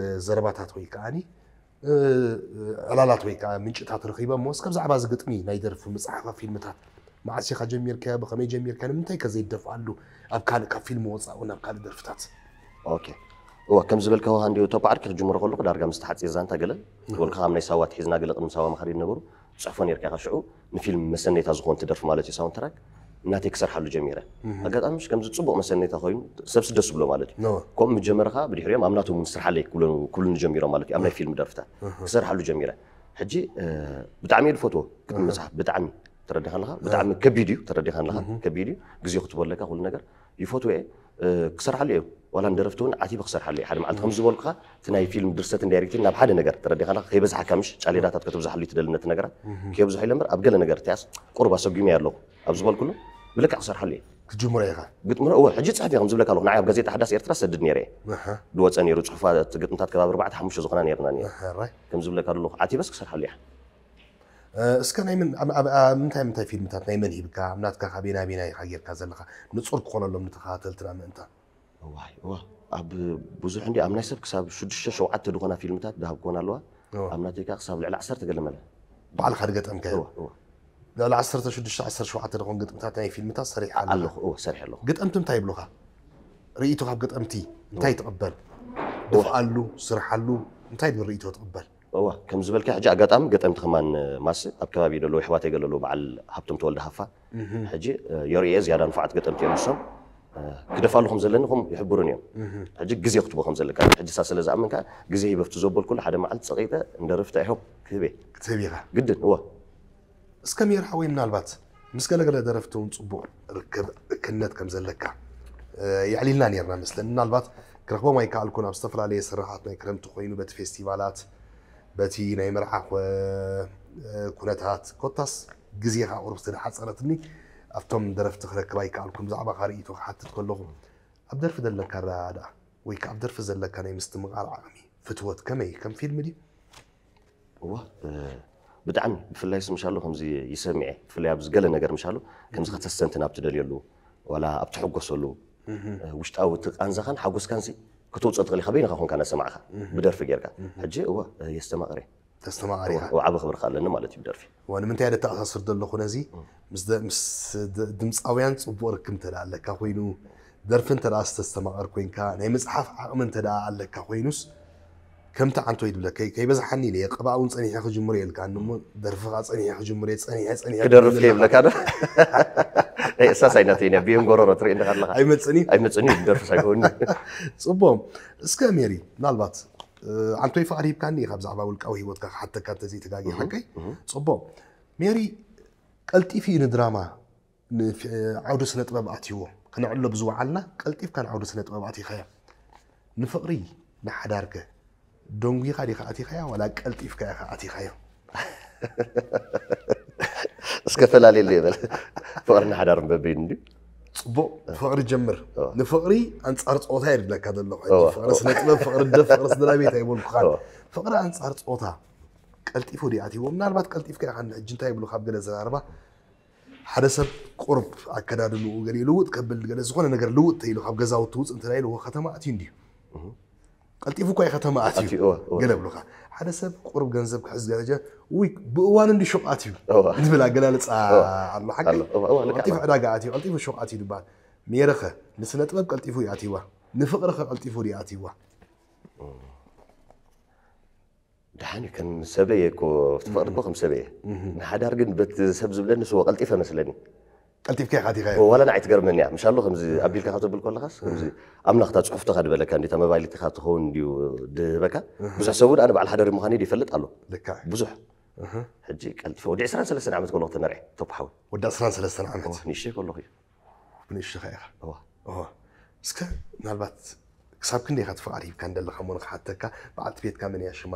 ዘረባታት ወይ ከዓኒ እ፣ ዕላላት ወይ ከዓ ምንጭታት ረኺበ እሞ እስከ ብዛዕባ እዚ ግጥሚ ናይ ደርፊ ምጽሓፋ ፊልምታት መዓስ ኢኻ ጀሚርካዮ? ብኸመይ ጀሚርካዮ? ንምንታይ ከ ዘይደፍኣሉ ኣብ ካልእ ካብ ፊልም ወጻእ እውን ኣብ ካልእ ደርፍታት? ኦኬ። እወ ከም ዝበልካዎ ሃንዲ ቶፓ ዓርኪ ክጅምሮ ከለኹ ዳርጋ ምስ ተሓጽየ ዛንታ ገለ ዝበልካ ካብ ናይ ሳዋ ትሒዝና ገለ ቅድሚ ሳዋ መኻሪ ነበሩ ጽሕፎ ነርካ ኢኻ ሽዑ ንፊልም መሰነይታ ዝኾን ትደርፊ ማለት እዩ ሳውንድ ትራክ እናተይ ክሰርሓሉ ጀሚረ። ኣጋጣሚ ምሽ ከምዚ ጽቡቕ መሰነይታ ኮይኑ ሰብሲ ደስ ብሎ ማለት እዩ። እወ። ከምኡ ምስ ጀመረ ከዓ ብድሕሪኦም ኣብ ናቶም እውን ስርሓለይ ክብሉ- ክብሉኒ ጀሚሮም ማለት እዩ ኣብ ናይ ፊልም ደርፍታት ክሰርሓሉ ጀሚረ። ሕጂ እ፣ ብጣዕሚ እየ ዝፈትዎ ግጥሚ መጽሓፍ ብጣዕሚ ተረዲኻ ኣለኻ ብጣዕሚ ከቢድ እዩ ተረዲኻ ኣለኻ ከቢድ እዩ ግዜ ክትቦለካ ኩሉ ነገር ይፈትዎ እየ እ፣ ክሰርሓሉ እየ ዋላ ንደረፍቲ እውን ዓቲበ ክሰርሓሉ እየ ሓደ መዓልቲ ከም ዝበልኩኻ እቲ ናይ ፊልም ድርሰትን ዳይሬክቲን ናብ ሓደ ነገር ተረዲኻ ኣለኻ ከይበዝሓካ ምሽ ጫሌዳታት ከተብዝሓሉ እዩ ትደሊ ነቲ ነገራት ከየብዝሖ ኢለ እምበር ኣብ ገለ ነገር እቲኣስ ቁሩብ ኣሰጒመ ኣለኹ ኣብ ዝበልኩሉ ብልክዕ ክሰርሓሉ እየ ክትጅምሮ ኢኻ። ግጥሚ እወ ሕጂ ጽሕፍ እየ ከም ዝብለካ ኣለኹ ንዓይ ኣብ ጋዜጣ ሓዳስ ኤርትራ ሰድድ ነይረ እየ ኣሃ፣ ድወፀ ነይሩ ጽሑፋት ግጥምታት ከባቢ ኣርባዕተ ሓሙሽተ ዝኾና ነይርና ነይሩ ኣሃ፣ ራይ። ከም ዝብለካ ዘለኹ ዓቲበስ ክሰርሓሉ እያ እ፣ እስከ ናይ ምን ኣብ- ኣብ- ኣብ ምንታይ ምንታይ ፊልምታት ናይ መን ሂብካ ኣብ ናትካ ካበይ ናበይ ኢኻ ጌርካ ዘለኻ ንጹር ክኾነሎም ንተኸታተልትና ምእንታ እዋይ እዋ ኣብ ብዙሕ እንዲ ኣብ ናይ ሰብ ክሳብ ሽዱሽተ ሸውዓተ ዝኾና ፊልምታት ድሃብኮን ኣለዋ እዋ። ኣብ ናተይ ከዓ ክሳብ ልዕሊ ዓሰርተ ገለ መለ ባዕልካ ድገጠምካዮ እዋ እዋ ልዕሊ ዓሰርተ ሽዱሽተ ዓሰርተ ሸውዓተ ዝኾን ግጥምታት ናይ ፊልምታት ሰሪሕ ኣለኹ ኣለኹ እዋ ሰሪሕ ኣለኹ ግጠምቲ እንታይ ይብሉኻ ርእይቶ ካብ ገጠምቲ እንታይ ትቕበል ድፍኣሉ ስርሓሉ እንታይ ድብል ርእይቶ ትቕበል እዋ ከም ዝበልካ ሕጂ ኣጋጣሚ ገጠምቲ ከማን ማስ ኣብ ከባቢ ዘለዉ ኣሕዋተይ ገለለዉ በዓል ሃብቶም ተወልደ ሃፋ ሕጂ የርእየ ዝያዳ ንፉዓት ገጠምቲ እዮም ንሶም ክደፋሉ ከም ዘለኒ ከም ይሕብሩን እዮም። ሕጂ ግዜ ክትቦ ከም ዘለካ፣ ሕጂ ሳ ስለ ዝኣመንካ፣ ግዜ ሂበፍቲ ዘበልኩሉ ሓደ መዓልቲ ጸቂጠ እንደርፍቲ ኣይሆፕ ክህብ እየ። ክትህብ ኢኻ። ግድን እወ። እስከ ሜር ሓወይ፣ ምናልባት ምስ ገለገለ ደረፍቲ እውን ጽቡቕ ርክብ እክነት ከም ዘለካ የዕሊልና ነርና መስለኒ። ምናልባት ክረኽቦም ኣይከኣልኩን፣ ኣብ ዝተፈላለየ ስራሓት፣ ናይ ክረምቲ ኮይኑ በቲ ፌስቲቫላት፣ በቲ ናይ መርዓ ኩነታት፣ ኮታስ ግዜኻ ቁሩብ ስለ ሓጸረትኒ ኣብቶም ደረፍቲ ክረክብ ኣይከኣልኩን። ብዛዕባኻ ርእይቶ ክሓትት ከለኹ፣ ኣብ ደርፊ ዘለካ ኣረኣእያ ወይ ከኣ ኣብ ደርፊ ዘለካ ናይ ምስትምቓር ዓቕሚ፣ ፍትወት ከመይ፣ ከም ፊልም ድዩ? እዋ ብጣዕሚ፣ ብፍላይ ስምሻ ኣሎ ከምዚ ይሰምዐ፣ ብፍላይ ኣብዚ ገለ ነገር ምሻ ኣሎ ከምዚ ከተስተንትን ኣብ ትደልየሉ፣ ዋላ ኣብ ትሕጎሰሉ፣ ውሽጣዊ እቲ ቃንዛኻን ሓጎስካን ሲ ከተውፅኦ ትኽእል ኢኻ፣ በይንኻ ኮንካ እናሰማዕኻ ብደርፊ ጌርካ። ሕጂ እወ የስተማቕር እየ። ተስተማቐር ኢኻ። እወ ዓቢ ክብሪ ከኣ ኣለኒ ማለት እዩ ብደርፊ። እወ ንምንታይ እየ ደተኣሳስር ዘለኹ ነዚ ምስ ድ- ምስ ድ- ድምፃውያን ፅቡቕ ርክብ እንተ ደኣ ኣለካ ኮይኑ፣ ደርፊ እንተ ደኣ ዝተስተማቐር ኮይንካ፣ ናይ ምፅሓፍ ዓቕሚ እንተ ደኣ ኣለካ ኮይኑስ፣ ከምቲ ዓንቶይ ድብለካ ከይበዝሓኒ ኢለ እየ። ቀባእ እውን ፀኒሐ ክጅምሮ እየ ኢልካኒ እሞ፣ ደርፊ ከኣ ፀኒሐ ክጅምሮ እየ፣ ፀኒሐ ፀኒሐ ክደርፍ ክጅምር ከይብለካ ዶ? እሳስ ኣይናተይን እያ ብየን ጎረሮ ትርኢ እንዲኻ ኣለኻ። ኣይመፅእን እዩ። ኣይመፅእን እዩ፣ ብደርፍስ ኣይከውንን። ፅቡቕ። እስከ ሜሪ፣ ምናልባት ዓንቶይ ፍቓድ ሂብካኒ ኢኻ ብዛዕባ ውልቃዊ ህይወትካ ክሓተካ እንተዘይተጋጊ ሓቀይ? ፅቡቕ። ሜሪ ቀልጢፉ እዩ ንድራማ ዓውዲ ስነ ጥበብ ኣትይዎ። ከነዕሎ ብዝወዓልና ቀልጢፍካ ንዓውዲ ስነ ጥበብ ኣቲኻዮ። ንፍቕሪ ንሓዳርከ ደንጒኻ ዲኻ ኣቲኻያ ዋላ ቀልጢፍካ ኢኻ ኣቲኻዮ? እስከ ፈላልየለይ በል። ፍቕሪ ንሓዳር በበይኑ እንድዩ። ጽቡቕ ፍቕሪ ጀምር። ንፍቕሪ ኣንጻር ጾታ እየ ዝብለካ ዘለኹ ሕጂ። ፍቕሪ ስነ ጥበብ፣ ፍቕሪ ደፍ፣ ፍቕሪ ስድራ ቤት ኣይበልኩኻን። ፍቕሪ ኣንጻር ጾታ ቀልጢፉ ድዩ ኣትይዎ? ምናልባት ቀልጢፍካ ኢኻ ሕጂ እንታይ ይብሉ ካብ ገለ ዘራርባ ሓደ ሰብ ቁርብ ኣከዳድንኡ ገሊኡ ልውጥ ከብል ገለ ዝኾነ ነገር ልውጥ ተይሉ ካብ ገዛውቲ ውጽእ እንተ ኢሉ ከተማ ኣትዩ እንድዩ። ቀልጢፉ እኳ እዩ ከተማ ኣትዩ ኣትዩ፣ እወ፣ እወ። ገለ ብሉኻ ሓደ ሰብ ቁሩብ ገንዘብ ክሕዝ ገለ ጀ ውይ ብእዋኑ እንዲ ሹቕ ኣትዩ እወ። ዝብል ኣገላልፃ እወ። ኣሎ ሓቂ ኣሎ፣ እወ፣ እወ፣ ልክዕ ቀልጢፉ ነው። ዕዳጋ ኣትዩ ቀልጢፉ ሹቕ ኣትዩ ድበሃል ሜረኸ ንስነ ጥበብ ቀልጢፉ እዩ ኣትይዋ ንፍቕርኸ ቀልጢፉ ድዩ ኣትይዋ ደሓን እዩ ከም ሰበየ እኮ ፍቕሪ እኮ ከም ሰበየ ንሓዳር ግን በቲ ሰብ ዝብለኒ ስወ ቀልጢፈ መስለኒ ቀልጢፍካ ኢኻ ኣቲኻዮ። ዋላ ንዓይ ትገርመኒ እያ። ምሻሎ ከምዚ ኣቢልካ ከተብል ከለኻስ ከምዚ ኣምላኽ እታ ጽሑፍትኻ ድበለካ እንዲ እታ መባይልትኻ ትኸውን እንድዩ ድህበካ። ብዙሕ ሰብ እውን ኣነ በዓል ሓዳር ምዃነይ ይፈልጥ ኣሎ። ልክዕ። ብዙሕ። ሕጂ ቀልጢፈ ወዲ ዕስራን ሰለስተን ዓመት ከለኹ ተመርዐ ቶፕ ሓወይ። ወዲ ዕስራን ሰለስተን ዓመት። እወ፣ ንእሽተይ ከለኹ እዩ። ብንእሽተኻ ኢኻ። እወ። እወ። እስከ ምናልባት ክሳብ ክንደይ ኢኻ እቲ ፍቓድ ሂብካ እንደለኻ እሞ ንኽሓተካ በዓልቲ ቤትካ መን እያ ሽማ?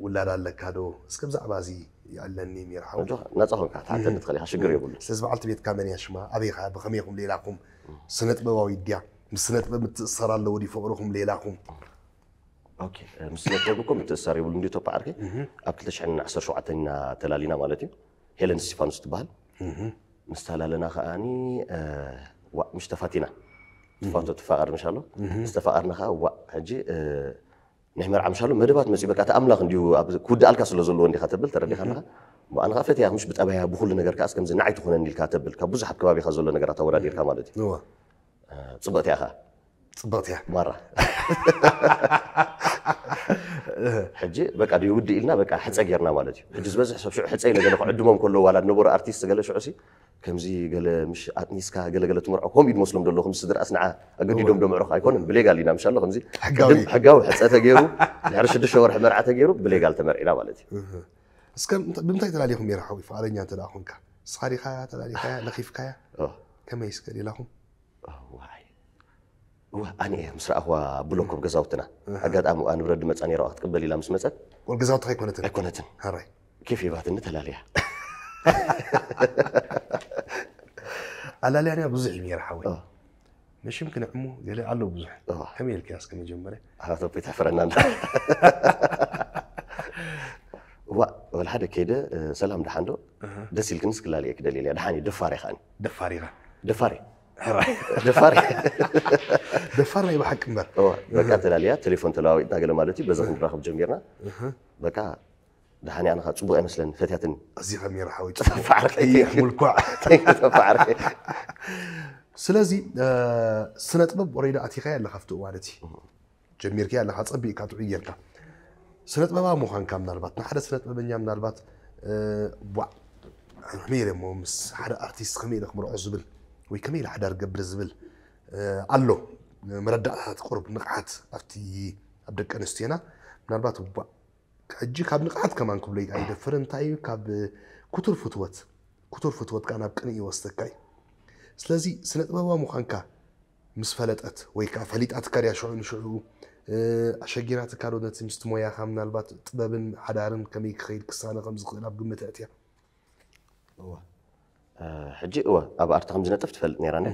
ውላድ ኣለካ ዶ? እስከ ብዛዕባ እዚ ይዕለኒ ሜር ሓወይ። ናጻ ኮንካ ክትሓተኒ ትኽእል ኢኻ፣ ሽግር የብሉን። ስለዚ በዓልቲ ቤትካ መን እያ ሽማ? ኣበይ ኢኻ? ብኸመይ ኢኹም ሌላኹም? ስነ ጥበባዊት ድያ? ምስ ስነ ጥበብ ምትእስሳር ኣለዎ ድዩ ፍቕርኹም ሌላኹም? ኦኬ፣ ምስ ስነ ጥበብ እኮ ምትእስሳር የብሉን ድዩ ቶፓ ዓርከይ? ኣብ ክልተ ሽሕን ዓሰርተ ሸውዓተን ኢና ተላሊና ማለት እዩ። ሄለን እስቲፋኖስ ትበሃል። ምስ ተላለና ከኣኒ ዋእ ምሽ ተፋቲና። ትፋቶ ትፋቐር ምሽ ኣሎ። ምስ ተፋቐርና ከኣ ዋእ ሕጂ ናይ መርዓ ምሻሉ መደባት መፅዩ በቃ እቲ ኣምላኽ እንዲሁ ኣብ ክውድኣልካ ስለ ዘለዎ እንዲኻ ተብል ተረዲኻ ኣለኻ። ኣነ ከዓ ፈትያ ምሽ ብጠባያ ብኩሉ ነገር ከዓስ ከምዚ ንዓይ ትኾነኒ ኢልካ ተብል ካብ ብዙሕ ኣብ ከባቢኻ ዘሎ ነገራት ኣወዳዲርካ ማለት እዩ። እወ። ጽብቕቲ እያ ከዓ። ጽብቕቲ እያ። ማራ። ሕጂ በቃ ድዩ ውድእ ኢልና በቃ ሕፀ ጌርና ማለት እዩ። ሕጂ ዝበዝሕ ሰብ ሽዑ ሕፀ ኢለ ገለ ክዕድሞም ከለዉ ዋላ ዝነበሩ ኣርቲስት ገለ ሽዑ ሲ ከምዚ ገለ ምሽ ኣጥኒስካ ገለ ገለ ትመርዖ ከምኡ እዩ ዝመስሎም ዘሎ ከምዚ ስድራስ ንዓ ኣገዲዶም ዶ ምዕሩኽ ኣይኮነን ብሌጋል ኢና ምሻሎ ከምዚ ሕጋዊ ሕጋዊ ሕፀ ተገይሩ ድሕሪ ሽዱሽተ ወርሒ መርዓ ተገይሩ ብሌጋል ተመርዒና ማለት እዩ። እስከ ብምንታይ ተላሊኹም ነይራ ሓዊ ፍቓደኛ እንተ ደኣ ኮንካ ንስኻ ዲኻ ተላሊኻያ ለኺፍካያ ከመይ እስከ ሌላኹም ዋይ እወ ኣነ እየ ምስ ረኣኽዋ ብሎኮ ኣብ ገዛውትና ኣጋጣሚ እዋ ንብረት ድመፃ ነይራ ክትቅበል ኢላ ምስ መፀት ወል ገዛውትኻ ኣይኮነትን ኣይኮነትን ሃራይ ኬፍ ሂባትኒ ተላልያ ኣላልያንያ ብዙሕ እዩ ነይራ ሓወይ መሽም ክንዕሙ ገለ ኣሎ ብዙሕ ከመይ ኢልካ እስከ መጀመርያ ኣራተቦ ይትሕፍረና እንዳ እዋ ወል ሓደ ከይደ ሰላም ደሓን ዶ ደስ ኢልክንስ ክላልየ ክደልየ እያ ደሓን እዩ ደፋር እየ ከዓኒ ደፋር ኢኻ ደፋር እየ ደፋር እየ ደፋር ናይ ብሓቂ እምበር በቃ ተላልያ ቴሌፎን ተለዋዊጥና ገለ ማለት እዩ በዛ ክንራኸብ ጀሚርና በቃ ደሓን እያ ንኻ ፅቡቕ እያ መስለኒ ፈትያትኒ እዚ ከሚራ ሓወይ ጠፋዕ ዓርከይ ቀይሕ ሙልኳዕ ጠፋዕ ዓርከይ ስለዚ ስነ ጥበብ ወረይዳ ኣቲኻያ ኣለኻ ኣብቲ እዋን እቲ ጀሚርካያ ኣለኻ ፀቢቕካ ጥዑይ ጌርካ ስነ ጥበባዊ ምዃንካ ምናልባት ንሓደ ስነ ጥበበኛ ምናልባት ዋዕ ከመይ ኢለ እሞ ምስ ሓደ ኣርቲስት ከመይ ኢለ ክምርዖ ዝብል ወይ ከመይ ኢለ ሓዳር ገብር ዝብል ኣሎ መረዳእታት ቁሩብ ንቕሓት ኣብቲ ኣብ ደቂ ኣንስትዮና ምናልባት ሕጂ ካብ ንቕሓት ከማን ክብሎ ኣይደፍርን። እንታይ እዩ ካብ ክቱር ፍትወት ክቱር ፍትወት ከዓ ናብ ቅንኢ ይወስደካ እዩ። ስለዚ ስነ ጥበባዊ ምዃንካ ምስ ፈለጠት ወይ ከዓ ፈሊጣትካ ድያ ሽዑ ንሽዑ ኣሸጊራትካ ዶ ነቲ ምስቲ ሞያኻ ምናልባት ጥበብን ሓዳርን ከመይ ክኸይድ ክሳነ ከም ዝኽእል ኣብ ግምት ኣእትያ? እወ ሕጂ እወ ኣብ ኣርቲ ከም ዝነጥፍ ትፈልጥ ነይራ ነ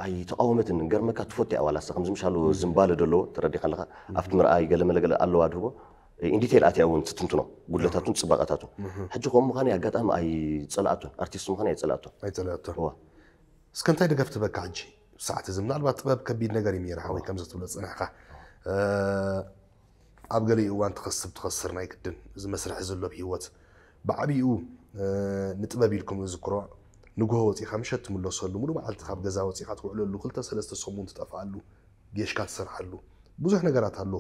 ኣይተቃወመትን ገርመካ ትፈትያ ዋላ ሳ ከምዚ ምሻሉ ዝምባለ ደለዎ ተረዲኻ ኣለኻ ኣብቲ ምርኣይ ገለ መለገለ ኣለዋ ድህቦ ኢንዲቴል ኣትያ እውን ትትንትኖ ጉድለታቱን ፅባቐታቱን ሕጂ ከምኡ ምዃን ኣጋጣሚ ኣይፀላኣቱን ኣርቲስት ምዃን ኣይፀላኣቱን ኣይፀላኣቱን እስከ እንታይ ደገፍ ትበካ ሕጂ ሰዓት እዚ ምናልባት ጥበብ ከቢድ ነገር እዩ ሜራ ሓወይ ከምዚ ትብሎ ፅንሕካ ኣብ ገሊኡ እዋን ትኸስብ ትኸስር ናይ ግድን እዚ መስርሒ ዘሎ ኣብ ህይወት ብዓብይኡ ንጥበብ ኢልኩም ዝክሮ ንግሆ ወፂኻ ምሸት ትምለሰሉ ሙሉ መዓልቲ ካብ ገዛ ወፂኻ ትውዕለሉ ክልተ ሰለስተ ሰሙን ትጠፍኣሉ ጌሽካ ትሰርሓሉ ብዙሕ ነገራት ኣሎ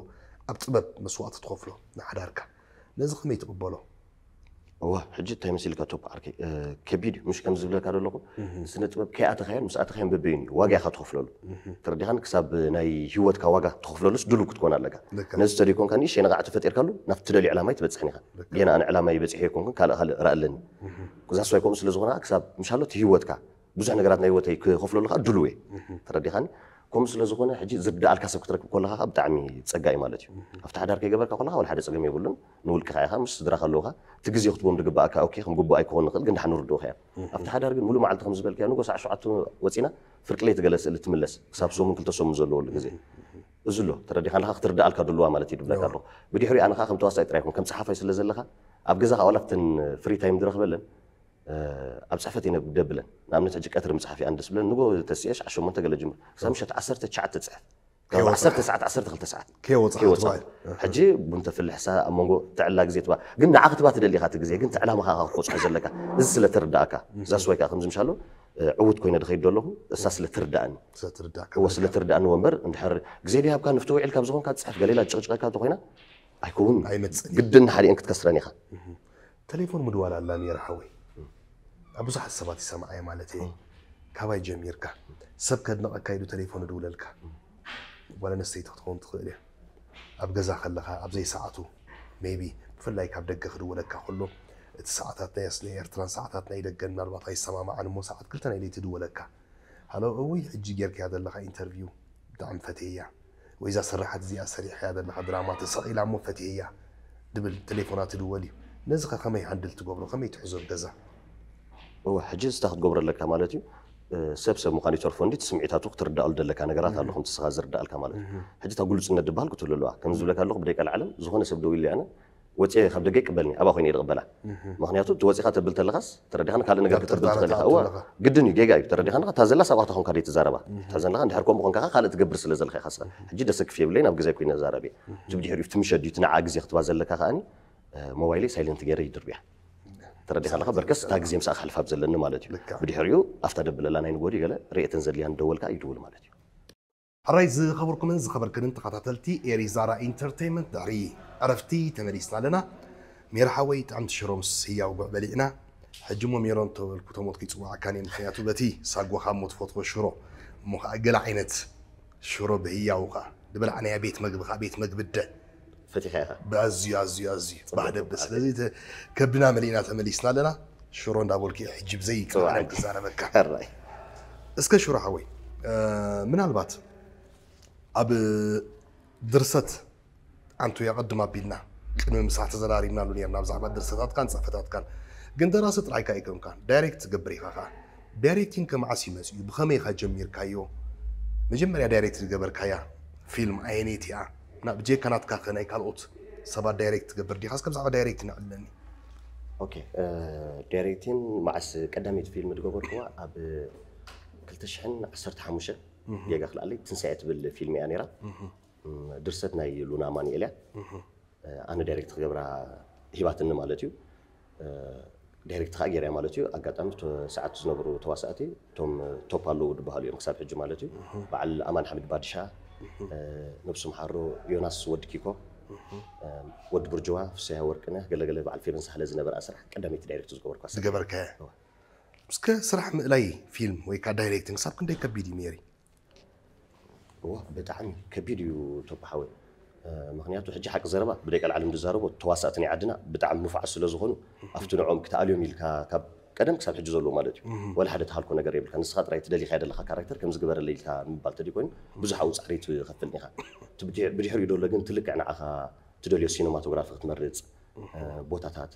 ኣብ ጥበብ መስዋእቲ ትኸፍሎ ንሓዳርካ ነዚ ከመይ ትቕበሎ እዋ ሕጂ እንታይ መሲልካ ቶፕ ዓርከይ ከቢድ እዩ ምሽ ከም ዝብለካ ዘለኹ ስነ ጥበብ ከይኣተኻዮን ምስ ኣተኻዮን በበይን እዩ ዋጋ ኢኻ ትኸፍለሉ ተረዲኻን ክሳብ ናይ ህይወትካ ዋጋ ትኸፍለሉስ ድሉ ክትኮን ኣለካ ነዚ ተደይኮንካ ንእሽተይ ነቓዕ ተፈጢርካሉ ናብ ትደልዩ ዕላማይ ትበፅሕን ኢኻ ገና ኣነ ዕላማይ በፂሐ ይኮንኩን ካልእ ካልእ ርኣለኒ ዛስ ዋይ ከምኡ ስለ ዝኾነ ክሳብ ምሻሎ እቲ ህይወትካ ብዙሕ ነገራት ናይ ህይወተይ ክኸፍለሉ ከዓ ድሉው እየ ተረዲኻኒ ከምኡ ስለ ዝኾነ ሕጂ ዝርዳኣልካ ሰብ ክትረክብ ከለኻ ከዓ ብጣዕሚ ፀጋ እዩ ማለት እዩ ኣብቲ ሓዳር ከይገበርካ ከለኻ ወላ ሓደ ፀገም የብሉን ንውልቅኻ ኢኻ ምስ ስድራኻ ኣለውኻ እቲ ግዜ ክትቦም ዝግባኣካ ኦኬ ከም ግቡእ ኣይክኾን ንኽእል ግን ድሓን ንርድኡኻ እያ ኣብቲ ሓዳር ግን ሙሉ መዓልቲ ከም ዝበልካዮ ንጎ ሳዕ ሸውዓተ ወፂና ፍርቂ ለይቲ ገለ ስእሊ ትምለስ ክሳብ ሰሙን ክልተ ሰሙን ዘለወሉ ግዜ እዚ ኣሎ ተረዲኻ ኣለኻ ክትርዳኣልካ ድልዋ ማለት እዩ ድብለካ ኣለኹ ብድሕሪኡ ኣነ ከዓ ከም ተዋሳኢ ጥራይ ይኹን ከም ፀሓፋይ ስለ ዘለኻ ኣብ ገዛ ከዓ ዋላ ኣብተን ፍሪ ታይም ዝረኽበለን ኣብ ፅሕፈት እየ ደብለን ንኣብነት ሕጂ ቀትሪ ምፅሓፍ እየ ኣንደስ ብለን ንጎ ተስኤ ሸዓ ሸሞንተ ገለ ጅምር ክሳብ ምሸት ዓሰርተ ትሽዓተ ፅሕፍ ካብ ዓሰርተ ሰዓት ዓሰርተ ክልተ ሰዓት ከይወፃ ሕጂ ቡን ተፍልሕሳ ኣብ መንጎ ተዕላ ግዜ ትባ ግን ንዓ ክትባ ትደሊኻ እቲ ግዜ ግን ተዕላ መኻኻ ክትቆፅሖ ዘለካ እዚ ስለ ትርዳእካ እዛ ስዋይ ከዓ ከምዚ ምሻሎ ዕውት ኮይነ ድኸይድ ዘለኹ እሳ ስለ ትርዳእኒ እዎ ስለ ትርዳእኒ ወንበር እንድሕር ግዜ ድሃብካ ንፍቲ ውዒልካ ብዝኾንካ ትፅሕፍ ገሌላ ጭቕጭቐካ እንተኮይና ኣይከውን ግድን ሓዲአን ክትከስረን ኢኻ ተሌፎን ምድዋል ኣላ ነይራ ሓወይ ኣብ ብዙሓት ሰባት ይሰምዓ እየ ማለት እየ ካባይ ጀሚርካ ሰብ ከድንቐካ ኢሉ ተሌፎን እድውለልካ ጓል ኣነስተይቲ ክትኸውን ትኽእል እያ ኣብ ገዛ ከለኻ ኣብ ዘይሰዓቱ ሜቢ ብፍላይ ካብ ደገ ክድውለካ ከሎ እቲ ሰዓታት ናይ ኣስሊ ኤርትራን ሰዓታት ናይ ደገን ምናልባት ኣይሰማማዓን እሞ ሰዓት ክልተ ናይ ለይቲ ድወለካ ሃሎ እውይ ሕጂ ጌርካያ ዘለኻ ኢንተርቪው ብጣዕሚ ፈትየያ ወይ እዛ ስራሓት እዚኣ ሰሪሕካያ ዘለኻ ድራማ ተሰቒላ እሞ ፈትየያ ድብል ቴሌፎና ትድወል እዩ ነዚ ኸ ከመይ ሃንድል ትገብሮ ከመይ ትሕዞ ኣብ ገዛ እወ ሕጂ ዝታ ክትገብሮ ኣለካ ማለት እዩ ሰብ ሰብ ምዃን ይተርፎ እንዲ ስምዒታቱ ክትርዳኣሉ ደለካ ነገራት ኣሎ ከምቲ ስኻ ዝርዳኣልካ ማለት እዩ ሕጂ እታ ግሉፅነት ድበሃል ክትህሉ ኣለዋ ከም ዝብለካ ኣለኹ ብደቂ ኣልዓለም ዝኾነ ሰብ ደው ኢሉ ኣነ ወፂአ ካብ ደገ ይቅበልኒ ኣብኣ ኮይነ ይቅበላ ምክንያቱ እቲ ወፂካ ተብል ተለካስ ተረዲኻን ካልእ ነገር ክትብል ትኽእል ኢኻ እዋ ግድን እዩ ጌጋ እዩ ተረዲኻን እታ ዘላ ሳብኣታ ኮንካ ደይ ትዛረባ ትሕዘን ኣለካ እንድሕር ከምኡ ኮንካ ካልእ ትገብር ስለ ዘለካ ኢኻ ስኻ ሕጂ ደሰክፍ የብለይ ናብ ግዜ ኮይነ ዛረብ እየ እቲ ብድሕሪኡ እቲ ምሸት ድዩ እቲ ንዓ ግዜ ክትባ ዘለካ ከኣኒ ሞባይለይ ሳይለንት ገይረ ይድርብያ ተረዲኻ ኣለካ በርከስ እታ ግዜ ምሳኣ ክሕልፍ ኣብ ዘለኒ ማለት እዩ ብድሕሪኡ ኣብታ ደብለላ ናይ ንጎዲ ገለ ርእየተን ዘድልያን ደወልካ ይድውል ማለት እዩ ሕራይ ዝኸበርኩምን ዝኸበርክንን ተኸታተልቲ ኤሪዛራ ኢንተርቴይንመንት ድሕሪ ዕረፍቲ ተመሊስና ኣለና ሜራ ሓወይ ጥዕምቲ ሽሮ ምስ ህያው ጉዕ በሊዕና ሕጂ እሞ ሜሮን ተበልኩ ተሞት ክይፅዋዕካን እየ ምክንያቱ በቲ ሳጓኻ እሞ ትፈትዎ ሽሮ እሞ ከዓ ገለ ዓይነት ሽሮ ብህያው ከዓ ዝበላዕናያ ቤት መግቢ ከዓ ቤት መግቢ ደ ፈቲኻ ኢኻ ብኣዝዩ ኣዝዩ ኣዝዩ ባህ ደብል ስለዚ ከብድና መሊእና ተመሊስና ኣለና ሽሮ እንዳበልኩ ሕጂ ብዘይ ቅድዓለም ክዛረበካ ሕራይ እስከ ሽሮ ሓወይ ምናልባት ኣብ ድርሰት ኣንቱ የቐድም ኣቢልና ቅድሚ ምሳሕ ተዘራሪብናሉ ነርና ብዛዕባ ድርሰታትካን ፅሕፈታትካን ግን ደራሲ ጥራይካ ኣይኮንካን ዳይሬክት ትገብር ኢኻ ኸዓ ዳይሬክቲንግ ከ መዓስ እዩ መፅኡ ብኸመይ ኢኻ ጀሚርካዮ መጀመርያ ዳይሬክት ዝገበርካያ ፊልም ኣየነይቲ እያ ብጀካ ናትካ ከ ናይ ካልኦት ሰባት ዳይሬክት ትገብር ዲኻስ ከም ብዛዕባ ዳይሬክቲንግ ኣዕልለኒ ኦኬ ዳይሬክቲንግ መዓስ ቀዳመይቲ ፊልም ዝገበርኩዋ ኣብ ክልተ ሽሕን ዓሰርተ ሓሙሽተን ጌጋ ክልኣለይ ትንሳኤ ትብል ፊልም እያ ነይራ ድርሰት ናይ ሉና ኣማኑኤል እያ ኣነ ዳይሬክት ክገብራ ሂባትኒ ማለት እዩ ዳይሬክት ከዓ ገይረያ ማለት እዩ ኣጋጣሚ ሰዓት ዝነበሩ ተዋሳእቲ እቶም ቶፕ ኣለዉ ዝበሃሉ እዮም ክሳብ ሕጂ ማለት እዩ በዓል ኣማን ሓሚድ ባድሻ ነብሱ መሓሮ ዮናስ ወዲ ኪኮ ወዲ ብርጅዋ ፍስያ ወርቅነህ ገለገለ በዓል ፌቨን ሳህለ ዝነበረ ስራሕ ቀዳመይቲ ዳይሬክት ዝገበርኳ ዝገበርከ እስከ ስራሕ ምእላይ ፊልም ወይ ከዓ ዳይሬክቲንግ ክሳብ ክንደይ ከቢድ እዩ ሜሪ? እዋ ብጣዕሚ ከቢድ እዩ ቶፓ ሓወይ። ምክንያቱ ሕጂ ሓቂ ዘረባ ብደቂ ዓለም ዝዛረቦ ተዋሳእቲ ናይ ዓድና ብጣዕሚ ንፉዓት ስለ ዝኾኑ ኣብቲ ንዕኦም ክትኣልዮም ኢልካ ካብ ቀደም ክሳብ ሕጂ ዘለዎ ማለት እዩ። ወላ ሓደ ተሃልኮ ነገር የብልካ። ንስኻ ጥራይ ትደሊኻ ዘለኻ ካራክተር ከምዚ ግበረለይ ኢልካ ምባል ተዲ ኮይኑ ብዙሕ ኣብኡ ፃዕሪ ትኸፍል ኢኻ። ብድሕሪኡ ደሎ ግን ትልክዕ ንዓኻ ትደልዮ ሲኒማቶግራፊ ክትመርፅ ቦታታት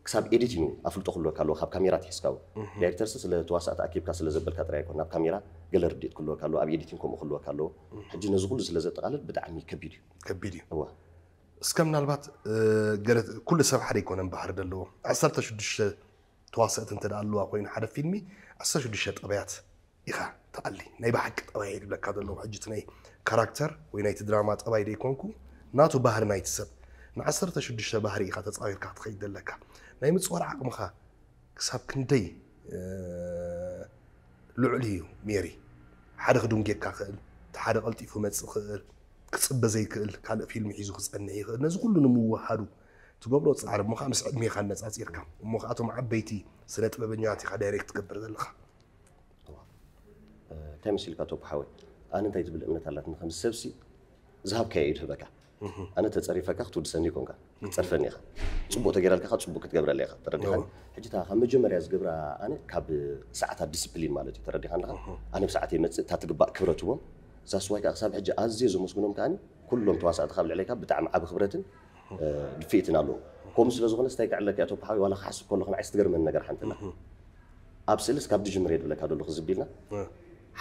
ክሳብ ኤዲቲንግ ኣፍልጦ ክህልወካ ኣለዎ። ካብ ካሜራ ትሒዝካ እውን ዳይሬክተርስ ስለ ተዋሳእቲ ኣኪብካ ስለ ዘበልካ ጥራይ ኣይኮን ናብ ካሜራ ገለ ርድኢት ክህልወካ ኣለዎ። ኣብ ኤዲቲንግ ከምኡ ክህልወካ ኣለዎ። ሕጂ ነዚ ኩሉ ስለ ዘጠቓልል ብጣዕሚ ከቢድ እዩ። ከቢድ እዩ። እዋ እስከ ምናልባት ገለ ኩሉ ሰብ ሓደ ኣይኮነን ባህሪ ዘለዎ ዓሰርተ ሽዱሽተ ተዋሳእቲ እንተ ኣለዋ ኮይኑ ሓደ ፊልሚ ዓሰርተ ሽዱሽተ ጠባያት ኢኻ ትኣሊ። ናይ ብሓቂ ጠባይ እዩ ዝብለካ ዘለኹ ሕጂ እቲ ናይ ካራክተር ወይ ናይቲ ድራማ ጠባይ ደይኮንኩ ናቱ ባህሪ ናይቲ ሰብ ንዓሰርተ ሽዱሽተ ባህሪ ኢኻ ተፃዊርካ ክትኸይድ ዘለካ። ናይ ምፅዋር ዓቕምኻ ክሳብ ክንደይ ልዑል እዩ ሜሪ? ሓደ ክድንጌካ ክእል እቲ ሓደ ቀልጢፉ መፅእ ክእል ክፅበ ዘይክእል ካልእ ፊልሚ ሒዙ ክፀንሕ ይኽእል። ነዚ ኩሉ ንምውሃዱ ትገብሮ ፃዕሪ እሞ ከዓ ምስ ዕድሜኻ ኣነፃፂርካ እሞ ከዓ እቶም ዓበይቲ ስነ ጥበበኛታት ኢኻ ዳይሬክት ትገብር ዘለኻ። እንታይ መሲልካ ቶፕ ሓወይ? ኣነ እንታይ ትብል እምነት ኣላትኒ ከም ሰብሲ ዝሃብካዮ እዩ ዝህበካ። ኣነ ተፀሪፈካ ክትውድሰኒ ይኮንካ ክትፀርፈኒ ኢኻ። ፅቡቅ ተገይራልካ ከዓ ፅቡቅ ክትገብረለይ ኢኻ ተረዲኻኒ። ሕጂ እታ ካብ መጀመርያ ዝገብራ ኣነ ካብ ሰዓታት ዲስፕሊን ማለት እዩ ተረዲኻ ኣለካ። ኣነ ብሰዓት የመፅእ እታ ትግባእ ክብረት ህቦም እዛ ስዋይ ከዓ ክሳብ ሕጂ ኣዝየ ዘመስግኖም ከዓኒ ኩሎም ተዋሳእቲ ካብ ልዕለይካ ብጣዕሚ ዓብ ክብረትን ድፍኢትን ኣለዎ። ከምኡ ስለ ዝኾነ ስታይ ክዕለካ እያ ቶፕ ሓወይ ዋላ ክሓስብ ከለኹ ንዓይስ ትገርመኒ ነገር ሓንቲ ኣላ። ኣብ ስእልስ ካብ ድጅምር እየ ድብለካ ደለኹ ዝቢልና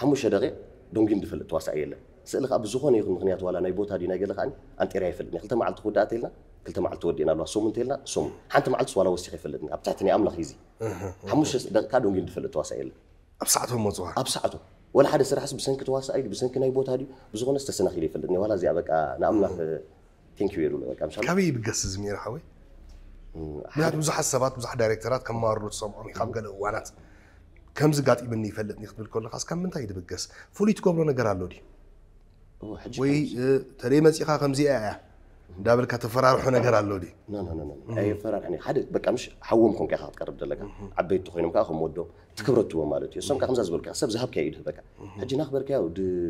ሓሙሽተ ደቂቕ ዶንጊን ድፈልጥ ተዋሳኢ የለን። ስእሊ ከዓ ብዝኾነ ይኹን ምክንያት ዋላ ናይ ቦታ ድዩ ናይ ገለ ከዓ ኣንጤርያ ይፈልጥኒ ክልተ መዓልቲ ክውዳእ ተልና ክልተ መዓልቲ ወዲእና ኣለዋ ሰሙን ተልና ሰሙን ሓንቲ መዓልትስ ዋላ ወሲኸ ይፈልጥኒ ኣብ ትሕቲ ናይ ኣምላኽ ሂዚ ሓሙሽተ ደቂቃ ዶንጊን ድፈልጥ ተዋሳኢ የለን። ኣብ ሰዓቶም መፅዋ ኣብ ሰዓቱ ወላ ሓደ ስራሕስ ብሰንኪ ተዋሳኢ ድዩ ብሰንኪ ናይ ቦታ ድዩ ብዝኾነስ ተሰናኺለ ይፈልጥኒ ዋላ እዚኣ በቃ ንኣምላኽ ቴንኪዩ የሉ በቃ ምሻ ካበይ ይብገስ እዚ ሜሪ ሓወይ? ምክንያቱ ብዙሓት ሰባት ብዙሓት ዳይሬክተራት ከማርሩ ትሰምዖም ኢኻ ኣብ ገለ እዋናት ከምዚ ጋጢምኒ ይፈልጥኒ ክትብል ከለኻ እስካብ ምንታይ ይትብገስ? ፍሉይ ትገብሮ ነገር ኣሎ ድዩ? ወይ ተለይ መፂኻ ከምዚኣ እያ እንዳበልካ ተፈራርሖ ነገር ኣሎ ድዩ? ኣይፈራርሕኒ ሓደ በቃ ምሽ ሓዎም ኮንካ ኢኻ ክትቀርብ ዘለካ ዓበይቲ ኮይኖም ከዓ ከም ወዶም እቲ ክብረት ትቦ ማለት እዩ እሶም ከዓ ከምዛ ዝበልካ ሰብ ዝሃብካ እዩ ድህበካ ሕጂ ናክበርካዮ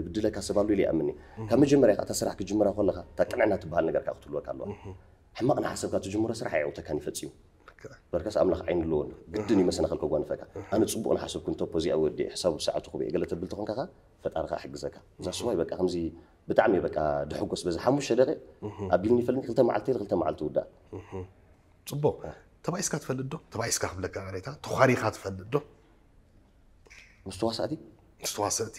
ብድለካ ሰብ ኣሎ ኢለ ይኣምኒ ካብ መጀመርያ ከዓ እታ ስራሕ ክጅምራ ከለካ እታ ቅንዕና ትበሃል ነገር ከዓ ክትህልወካ ኣለዋ ሕማቕ ንሓሰብካ ትጅምሮ ስራሕ ኣየዕውተካን ይፈፅዩ በርከስ ኣምላኽ ዓይኒ ኣለዎ ግድን እዩ መሰናኽል ከጓንፈካ ኣነ ፅቡቕ ንሓሰብኩ እንተፖ እዚኣ ወዲ ሕሳቡ ብሰዓቱ ክብእ ገለ ተብል ተኾንካ ከዓ ፈጣሪ ከዓ ሕግዘካ እዛ ስዋይ በቃ ከምዚ ብጣዕሚ በቃ ድሕጎስ በዚ ሓሙሽተ ደቂ ኣቢልኒ ይፈልኒ ክልተ መዓልቲ ክልተ መዓልቲ ውዳእ ፅቡቕ ተባኢስካ ትፈልጥ ዶ ተባኢስካ ክብለካ ቅሬታ ተዃሪኻ ትፈልጥ ዶ ምስ ተዋሳእቲ ምስ ተዋሰእቲ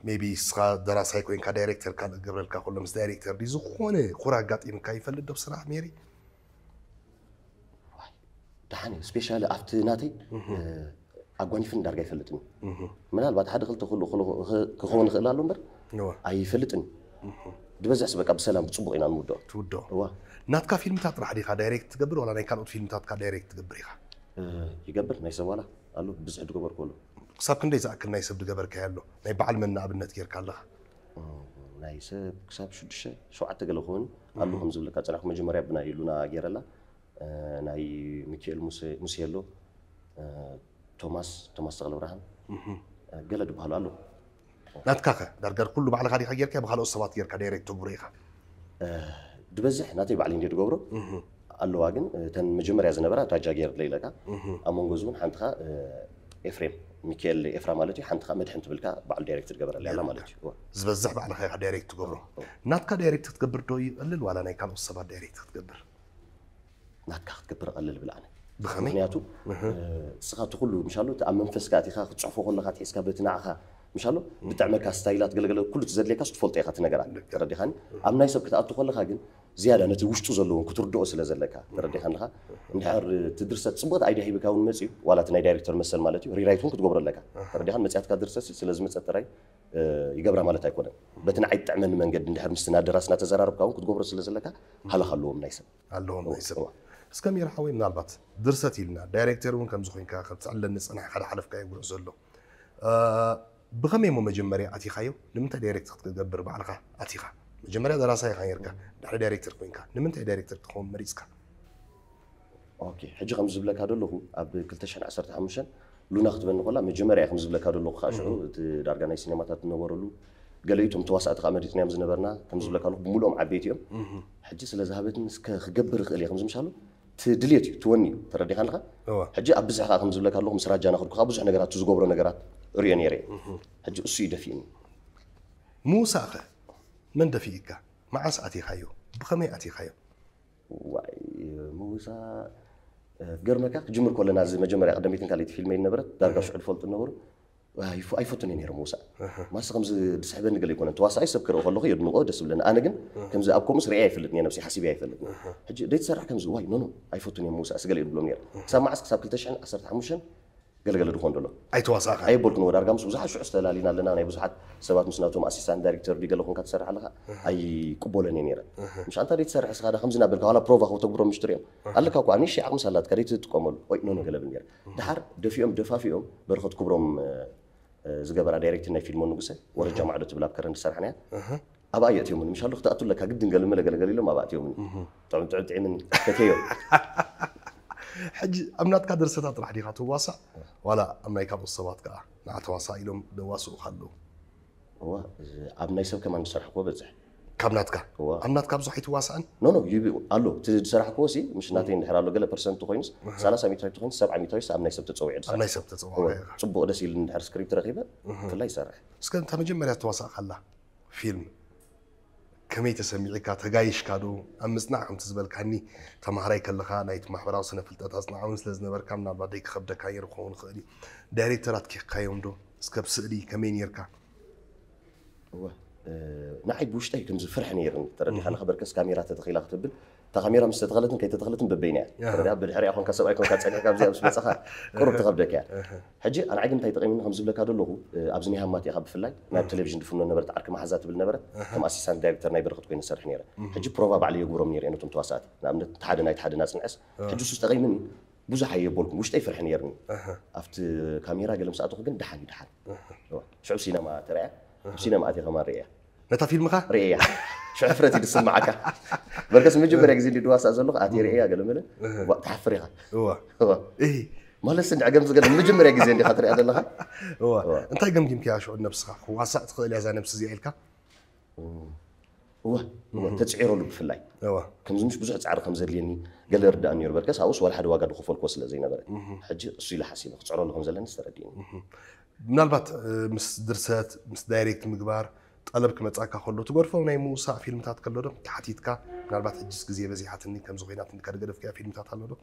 ሜቢ እስኻ ደራሳይ ኮይንካ ዳይሬክተር ካልእ ገብረልካ ከሎ ምስ ዳይሬክተር ድዩ ዝኾነ ኩራ ኣጋጢምካ ይፈልጥ ዶ ብስራሕ ሜሪ ደሓን እዩ ስፔሻሊ ኣብቲ ናተይ ኣጓኒፍን ዳርጋ ይፈልጥን ምናልባት ሓደ ክልተ ክሉ ክኸውን ይኽእል ኣሎ እምበር ኣይፈልጥን ድበዝሕስ በቃ ብሰላም ብፅቡቅ ኢና ንውድኦ ትውድኦ እዋ ናትካ ፊልምታት ጥራሕ ዲኻ ዳይሬክት ትገብር ዋላ ናይ ካልኦት ፊልምታትካ ዳይሬክት ትገብር ኢኻ ይገብር ናይ ሰብ ዋላ ኣሎ ብዝሕ ድገበርኩ ኣሎ ክሳብ ክንደይ ዝኣክል ናይ ሰብ ድገበርካዮ ኣሎ ናይ በዓል መን ንኣብነት ጌርካ ኣለኻ ናይ ሰብ ክሳብ ሽዱሽተ ሸውዓተ ገለ ክኸውን ኣሎ ከም ዝብለካ ፀናሕኩ መጀመርያ ብናይ ሉና ገይረላ ናይ ሚካኤል ሙሴ ኣሎ ቶማስ ቶማስ ተኽለብርሃን ገለ ዝበሃሉ ኣለዉ ናትካ ከ ዳርጋ ኩሉ ባዕልኻ ዲኻ ጌርካ ብካልኦት ሰባት ጌርካ ዳይሬክት ተግብሮ ኢኻ ዝበዝሕ ናተይ ባዕለይ እንደ ዝገብሮ ኣለዋ ግን እተን መጀመርያ ዝነበራ ታጃ ገይር ለይለካ ኣብ መንጎ እውን ሓንትኻ ኤፍሬም ሚካኤል ኤፍራ ማለት እዩ ሓንትኻ መድሕን ትብልካ ባዕሉ ዳይሬክት ትገበረላ ያላ ማለት እዩ ዝበዝሕ ባዕልኻ ኢኻ ዳይሬክት ትገብሮ ናትካ ዳይሬክት ክትገብር ዶ ይቐልል ዋላ ናይ ካልኦት ሰባት ዳይሬክት ክትገብር ናትካ ክትገብር ቀልል ብል ኣነ ብኸመይ ምክንያቱ እስኻ እቲ ኩሉ ምሻሎ እቲ ኣብ መንፈስካ ኣቲኻ ክትፅሕፎ ከለካ ትሒዝካ በቲ ንዓኻ ምሻሎ ብጥዕመካ ስታይላት ገለገለ ኩሉ እቲ ዘድልየካ ትፈልጦ ኢኻ እቲ ነገራት ተረዲኻኒ ኣብ ናይ ሰብ ክትኣቱ ከለካ ግን ዝያዳ ነቲ ውሽጡ ዘለውን ክትርድኦ ስለ ዘለካ ተረዲኻ ኣለካ እንድሕር እቲ ድርሰት ፅቡቅ ኣይዲያ ሂብካ እውን መፅዩ ዋላ እቲ ናይ ዳይሬክተር መሰል ማለት እዩ ሪራይት እውን ክትገብሮ ኣለካ ተረዲኻ መፅያትካ ድርሰት ስለ ዝመፀት ጥራይ ይገብራ ማለት ኣይኮነን በቲ ንዓይ ትጥዕመኒ መንገዲ እንድሕር ምስቲ ናደራሲ እናተዘራረብካ እውን ክትገብሮ ስለ ዘለካ ሃለኻ ኣለዎም ናይ ሰብ ኣለዎም ናይ ሰብ እስከ ሚራ ሓወይ ምናልባት ድርሰት ኢልና ዳይሬክተር እውን ከምዚ ኮይንካ ከም ትዕለኒ ፀናሕካ ዝሓለፍካዮ ጉዕዞ ኣሎ ብኸመይ እሞ መጀመርያ ኣቲኻዮ ንምንታይ ዳይሬክት ክትገብር ባዕልኻ ኣቲኻ መጀመርያ ደራሳይ ኢኻ ነርካ ድሕሪ ዳይሬክተር ኮይንካ ንምንታይ ዳይሬክተር ክትኸውን መሪፅካ ኦኬ ሕጂ ከም ዝብለካ ዘለኹ ኣብ ክልተ ሽሕን ዓሰርተ ሓሙሽተን ሉና ክትበኒ ከላ መጀመርያ ከም ዝብለካ ዘለኹ ከዓ ሽዑ እቲ ዳርጋ ናይ ሲኔማታት ዝነበረሉ ገለ እቶም ተዋሳእቲ ከዓ መሪፅናዮም ዝነበርና ከም ዝብለካ ኣለኹ ብምሉኦም ዓበይቲ እዮም። ሕጂ ስለ ዝሃበትኒ እስከ ክገብር ይኽእል እየ ከም ዝምሻሉ ትድልየት እዩ ትወኒ እዩ ተረዲኻ ኣለኻ። ሕጂ ኣብ ብዝሕ ከዓ ከም ዝብለካ ኣለኹ ምስ ራጃና ክድኩ ከዓ ብዙሕ ነገራት ዝገብሮ ነገራት ሪኦ ነይረ እየ። ሕጂ እሱ እዩ ደፊእኒ። ምውሳእኸ መን ደፊእካ? መዓስ ኣቲኻዮ? ብኸመይ ኣቲኻዮ? ዋይ ምውሳ ገርመካ ክጅምር ከለና እዚ መጀመርያ ቀደመይትን ካልይቲ ፊልመይ ነበረት ዳርጋ ሽዑ ዝፈልጡ ነበሩ። ኣይፈቱን እየ ነይረ ምውሳእ ማስ ከምዚ ዝስሕበኒ ገለ ይኮነን ተዋሳኣይ ሰብ ክርኢ ከለኹ የድንቆ ደስ ብለኒ ኣነ ግን ከምዚ ኣብ ከምኡስ ርኤ ኣይፈልጥን እየ ነብሲ ሓሲብ ኣይፈልጥን። ሕጂ ደይትሰርሕ ከምዚ ዋይ ኖኖ ኣይፈቱን እየ ምውሳእ ስገለ ይብሎም ነይረ ክሳብ መዓስ ክሳብ ክልተ ሽሕን ዓሰርተ ሓሙሽተን ገለገለ ድኾን ደሎ ኣይተዋሳእካ ኣየበልኩን ወዳርጋ ምስ ብዙሓት ሽዑ ዝተላሊና ኣለና ናይ ብዙሓት ሰባት ምስ ናቶም ኣሲስታንት ዳይሬክተር ድዩ ገለ ኮንካ ትሰርሕ ኣለካ ኣይቅበሎን እየ ነይረ። ምሽ ኣንታ ደይትሰርሕ ስኻ ዳ ከምዚ ናበልካ ዋላ ፕሮቫ ከተግብሮ ምሽ ትሪኦም ኣለካ እኳ ንእሽተይ ዓቕሚ ሳላትካ ደይትጥቀመሉ ኦይ ኖኖ ገለ ብል ነይረ። ድሓር ደፊኦም ደፋፊኦም በረኸት ክብሮም ዝገበራ ዳይሬክቲን ናይ ፊልሞ ንጉሰ ወረጃ ማዕዶ ትብል ኣብ ከረን ዝሰርሓናያ ኣብኣ የእትዮምኒ ምሻሉ ክትኣቱ ኣለካ ግድን ገለ መለ ገለገለ ኢሎም ኣብኣ እትዮምኒ። ጥዑም ጥዑም ጥዒምን ፈትየዮ። ሕጂ ኣብ ናትካ ድርሰታት ጥራሕ ዲኻ ትዋሳእ ዋላ ኣብ ናይ ካልኦት ሰባት ከዓ ንዓ ተዋሳእ ኢሎም ደዋስኡኻ ኣለዉ? እዋ ኣብ ናይ ሰብ ከማን ዝሰርሕክዎ በዝሕ። ካብ ናትካ እዋ። ኣብ ናትካ ብዙሕ ኣይትዋሳእን? ኖ ኖ ይብ ኣሎ እቲ ዝሰራሕክዎ ሲ ምሽ ናተይ እንድሕር ኣሎ ገለ ፐርሰንት ኮይኑስ ሰላሳ ሚታዊት ኮይኑስ ሰብዓ ሚታዊስ ኣብ ናይ ሰብ ተፀዊዑ ኣብ ዝሰርሕ ናይ ሰብ ተፀዋወ ኢኻ። ፅቡቕ ደስ ኢሉ እንድሕር ስክሪፕት ረኺበ ክፍላይ ይሰርሕ። እስከ እታ መጀመርያ ተዋሳእካላ ፊልም ከመይ ተሰሚዕካ ተጋይሽካ ዶ? ኣብ ምፅናዕ ከምቲ ዝበልካኒ ተማሃራይ ከለኻ ናይቲ ማሕበራዊ ስነ ፍልጠት ኣፅናዓውን ስለ ዝነበርካ ምናልባት ደይክኸብደካ ነይሩ ክኸውን ይኽእል እዩ። ዳይሬክተራት ኬክካዮም ዶ? እስከ ብስእሊ ከመይ ነይርካ? እወ ንዓይ ብውሽጠይ ከምዚ ፍርሒ ነይርኒ ተረዲኻ ንኸበርከስ ካሜራ ተተኺላ ክትብል እታ ካሜራ ምስ ተተኸለትን ከይተተኸለትን በበይና እያ ተረዲኻ ብድሕሪኣ ኮንካ ሰብኣይ ኮንካ ፀኒሕካ ኣብዚኣ ምስ መፀኻ ቁሩብ ትኸብደካ እያ። ሕጂ ኣንዓይ ግን እንታይ ጠቒምኒ ከም ዝብለካ ዘለኹ ኣብዚ ናይ ሃማት ኢኻ ብፍላይ ናብ ቴሌቪዥን ድፍኖ ነበረት ዓርኪ መሓዛ ትብል ነበረት ከም ኣሲስታንት ዳይሬክተር ናይ በረኸት ኮይነ ሰርሕ ነይረ። ሕጂ ፕሮቫ ባዕለይ የግብሮም ነይረ ነቶም ተዋሳእቲ ንኣብነት ሓደ ናይ ሓደ ናፅንዐስ ሕጂ ሱስ ጠቒምኒ ብዙሕ ኣየበልኩም ውሽጠይ ፍርሒ ነይርኒ ኣብቲ ካሜራ ገለ ምስ ኣተኹ ግን ደሓን እዩ ደሓን ሽዑ ሲነማ ተረያ ኣብ ሲነማ ኣትየ ከማን ርእያ ነታ ፊልምኻ ርእያ ሽዑ ሕፍረት እዩ ዝስምዓካ በርከስ መጀመርያ ግዜ ድዋሳእ ዘለኹ ኣትየ ርእያ ገለ መለ ትሓፍር ኢኻ ማለት ስንዕ ገም ዝገለ መጀመርያ ግዜ እንዲኻ ትሪኣ ዘለኻ እንታይ ገምጊምክያ ሽዑ ነብስኻ ክዋሳእ ትኽእል እያ እዛ ነብሲ እዚኣ ኢልካ እወ እወ ተፅዒረሉ ብፍላይ ከምዚ ምሽ ብዙሕ ፃዕሪ ከም ዘድልየኒ ገለ ርዳእ ነይሩ በርከስ ኣብኡስ ዋላ ሓደ ዋጋ ዝኸፈልክዎ ስለ ዘይነበረ ሕጂ እሱ ኢለ ሓሲበ ክፅዕረሉ ከም ዘለኒ ዝተረድእኒ ምናልባት ምስ ድርሰት ምስ ዳይሬክት ምግባር ጠለብ ክመፃካ ከሎ ትገድፎ ናይ ምውሳእ ፊልምታት ከሎ ዶ ተሓቲትካ ምናልባት ሕጅስ ግዜ በዚሓትኒ ከምዚ ኮይናትኒ ከድገደፍካዮ ፊልምታት ኣሎ ዶ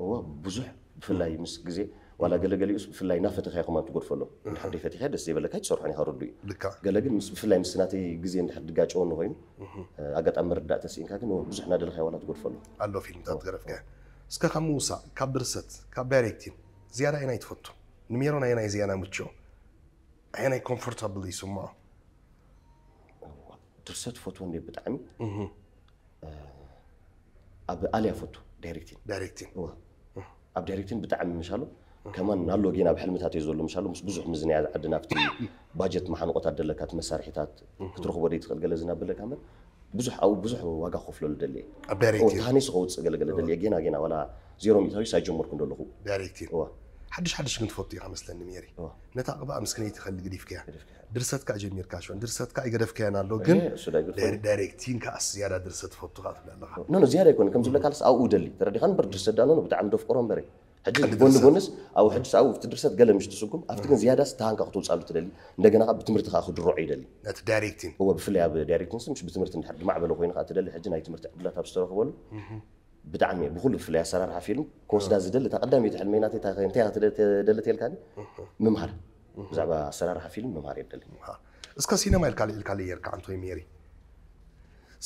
እዎ ብዙሕ ብፍላይ ምስ ግዜ ዋላ ገለገሊኡስ ብፍላይ እናፈተኻዮ ከማን ትጎድፈሎም እንድሕር ደይፈቲኻዮ ደስ ዘይበለካ ትሰርሖን ኢኻ ርዱ እዩ ልካ ገለ ግን ምስ- ብፍላይ ምስ ናተይ ግዜ እንድሕር ድጋጨወኒ ኮይኑ ኣጋጣሚ ምርዳእ ተስኢንካ ግን ብዙሕ እናደለኻዮ ዋላ ትጎድፈሎም ኣሎ ፊልምታት ገረፍካዮ እስከ ካብ ምውሳእ ካብ ድርሰት ካብ ዳይሬክቲን ዝያዳ ኣየናይ ትፈቱ ንሜሮን ኣየናይ ዝያዳ ምችዮ ኣየናይ ኮምፎርታብል ይስምዖ ድርሰት ፈትዎ እንደ ብጣዕሚ ኣብ ኣልያ ፈቱ ዳይሬክቲን ዳይሬክቲን እዋ ኣብ ዳይሬክቲን ብጣዕሚ ምሻሉ ከማን ኣሎ ጌና ኣብ ሕልምታት እዩ ዘሎ ምሻሉ ምስ ብዙሕ ምዝንያ ዓድና ኣብቲ ባጀት መሓንቆታት ደለካ እቲ መሳርሒታት ክትረኽቦ ደይ ትኽእል ገለ ዝናበለካ እምበር ብዙሕ ኣብኡ ብዙሕ ዋጋ ክኸፍለሉ ደልየ ኣብ ዳይሬክቲን ተሃኒሱ ከውፅእ ገለገለ ደልየ ጌና ጌና ዋላ ዜሮ ሚእታዊ ሳይጀመርኩ እንደለኹ ዳይሬክቲን እዋ ሓድሽ ሓድሽ ግን ትፈቱ ኢኻ መስለኒ ሜሪ እዋ ነታ ቅባእ ምስ ከነይቲ ከሊ ገዲፍካያ ድርሰትካ ጀሚርካ ሽዑ ድርሰትካ ኣይገደፍካያን ኣሎ ግን እሱ ዳይ ገድፎ ዳይሬክቲን ከኣስ ዝያዳ ድርሰት ትፈቱ ከኣ ትብል ኣለኻ ኖ ኖ ዝያዳ ኣይኮነ ከም ዝብለካ ልስ ኣብኡ ደሊ ተረዲኻን እምበር ድርሰት ዳኣ ኖ ብጣዕሚ ደፍቅሮ እምበረ ሕጂ ቀንዲ ጎኒ ድርሰት። ጎንስ ኣብኡ ሕጂ ኣብኡ እቲ ድርሰት ገለ ምሽ ትስጉም ኣብቲ ግን ዝያዳ ዝተሃንካ ክትውፃሉ ትደሊ እንደገና ከዓ ብትምህርቲ ከዓ ክድሮዑ ይደሊ ነቲ ዳይሬክቲን እወ ብፍላይ ኣብ ዳይሬክቲንስ ምሽ ብትምህርቲ እንድሕር ድማዕበለ ኮይኑ ከዓ ትደሊ ሕጂ ናይ ትምህርቲ ዕድላት ኣብ ዝተረኽበሉ ብጣዕሚ ብኩሉ ብፍላይ ኣሰራርሓ ፊልም ክወስዳ ዝደሊ እታ ቀዳመይቲ ሕልመይ ናተይ እንታይ ትደሊ ተልካኒ ምምሃር ብዛዕባ ኣሰራርሓ ፊልም ምምሃር የደሊ እስከ ሲነማ ኢልካ ልዒልካ ለየርካ ኣንቶይ ሜሪ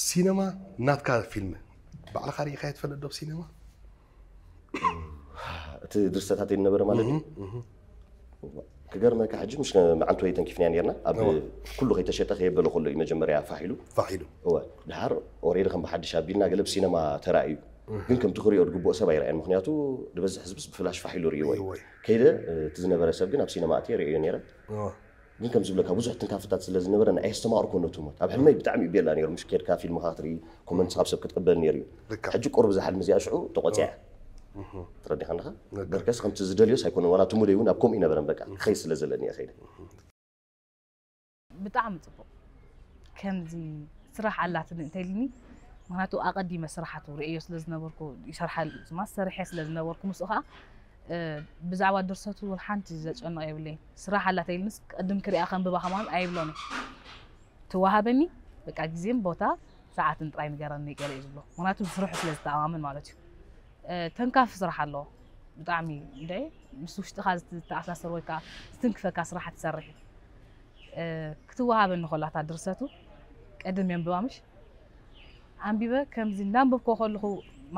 ሲነማ ናትካ ፊልም ባዕልኻ ርኢኻዮ ትፈልጥ ዶ ሲነማ እቲ ድርሰታተይ ዝነበረ ማለት እዩ ክገርመካ ሕጂ ምሽ መዓንቶ ተንኪፍናያ ነርና ኣብ ኩሉ ከይተሸጠ ከየበለ ከሎ እዩ መጀመርያ ፋሒሉ ፋሒሉ እወ ድሓር ኦሬዲ ከም ብሓድሽ ኣቢልና ገለ ብሲነማ ተራእዩ ግን ከምቲ ክሪኦ ዝግብኦ ሰብ ኣይረኣየን ምክንያቱ ዝበዝሕ ህዝብስ ብፍላሽ ፋሒሉ ርእይዎ እዩ ይወይ ከይደ እቲ ዝነበረ ሰብ ግን ኣብ ሲነማ ኣትየ ርእዮ ነይረ ግን ከም ዝብለካ ብዙሕ ትንካፍታት ስለ ዝነበረ ንኣየስተማቕርኮ ነቱ ሞት ኣብ ሕልመይ ብጣዕሚ እዩ ቤላ ነይሩ ምሽ ኬድካ ፊልምኻ ክትርኢ ኮመንት ካብ ሰብ ክትቅበል ነይሩ እዩ ልካ ሕጂ ቁሩብ እዛ ሕልሚ እዚኣ ሽዑ ተቆፅያ ተረዲኻ ኣለኻ? በርከስ ከምቲ ዝደልዮስ ኣይኮነን፣ ዋላ እቲ ሙደይ እውን ኣብ ከምኡ ይነበረን፣ በቃ ክኸይድ ስለ ዘለኒ እየ ከይደ። ብጣዕሚ ፅቡቕ። ከምዚ ስራሕ ኣላትኒ እንተኢልኒ፣ ምክንያቱ ኣቐዲመ ስራሓቱ ርእዮ ስለ ዝነበርኩ፣ ይሰርሓል፣ ማስ ሰሪሐ ስለ ዝነበርኩ፣ ምስኡ ከዓ ብዛዕባ ድርሰቱ ሓንቲ ዘጨንቕ የብለይን። ስራሕ ኣላ ተይልንስ ቅድም ክሪኣ ከንብባ ከማን ኣይብሎን። ትወሃበኒ በቃ ግዜን ቦታ ሰዓትን ጥራይ ንገረኒ ገለ እዩ ዝብሎ። ምክንያቱ ብስርሑ ስለ ዝተኣማመን ማለት እዩ። ተንካፊ ስራሕ ኣለዎ። ብጣዕሚ እንደ ምስ ውሽጥኻ ዝተኣሳሰር ወይ ከዓ ዝትንክፈካ ስራሕ ትሰርሕ እዩ። ክትወሃበኒ ከላታ ድርሰቱ ቅድም የንብባ ምሽ ኣንቢበ ከምዚ እንዳንበብኮ ከለኹ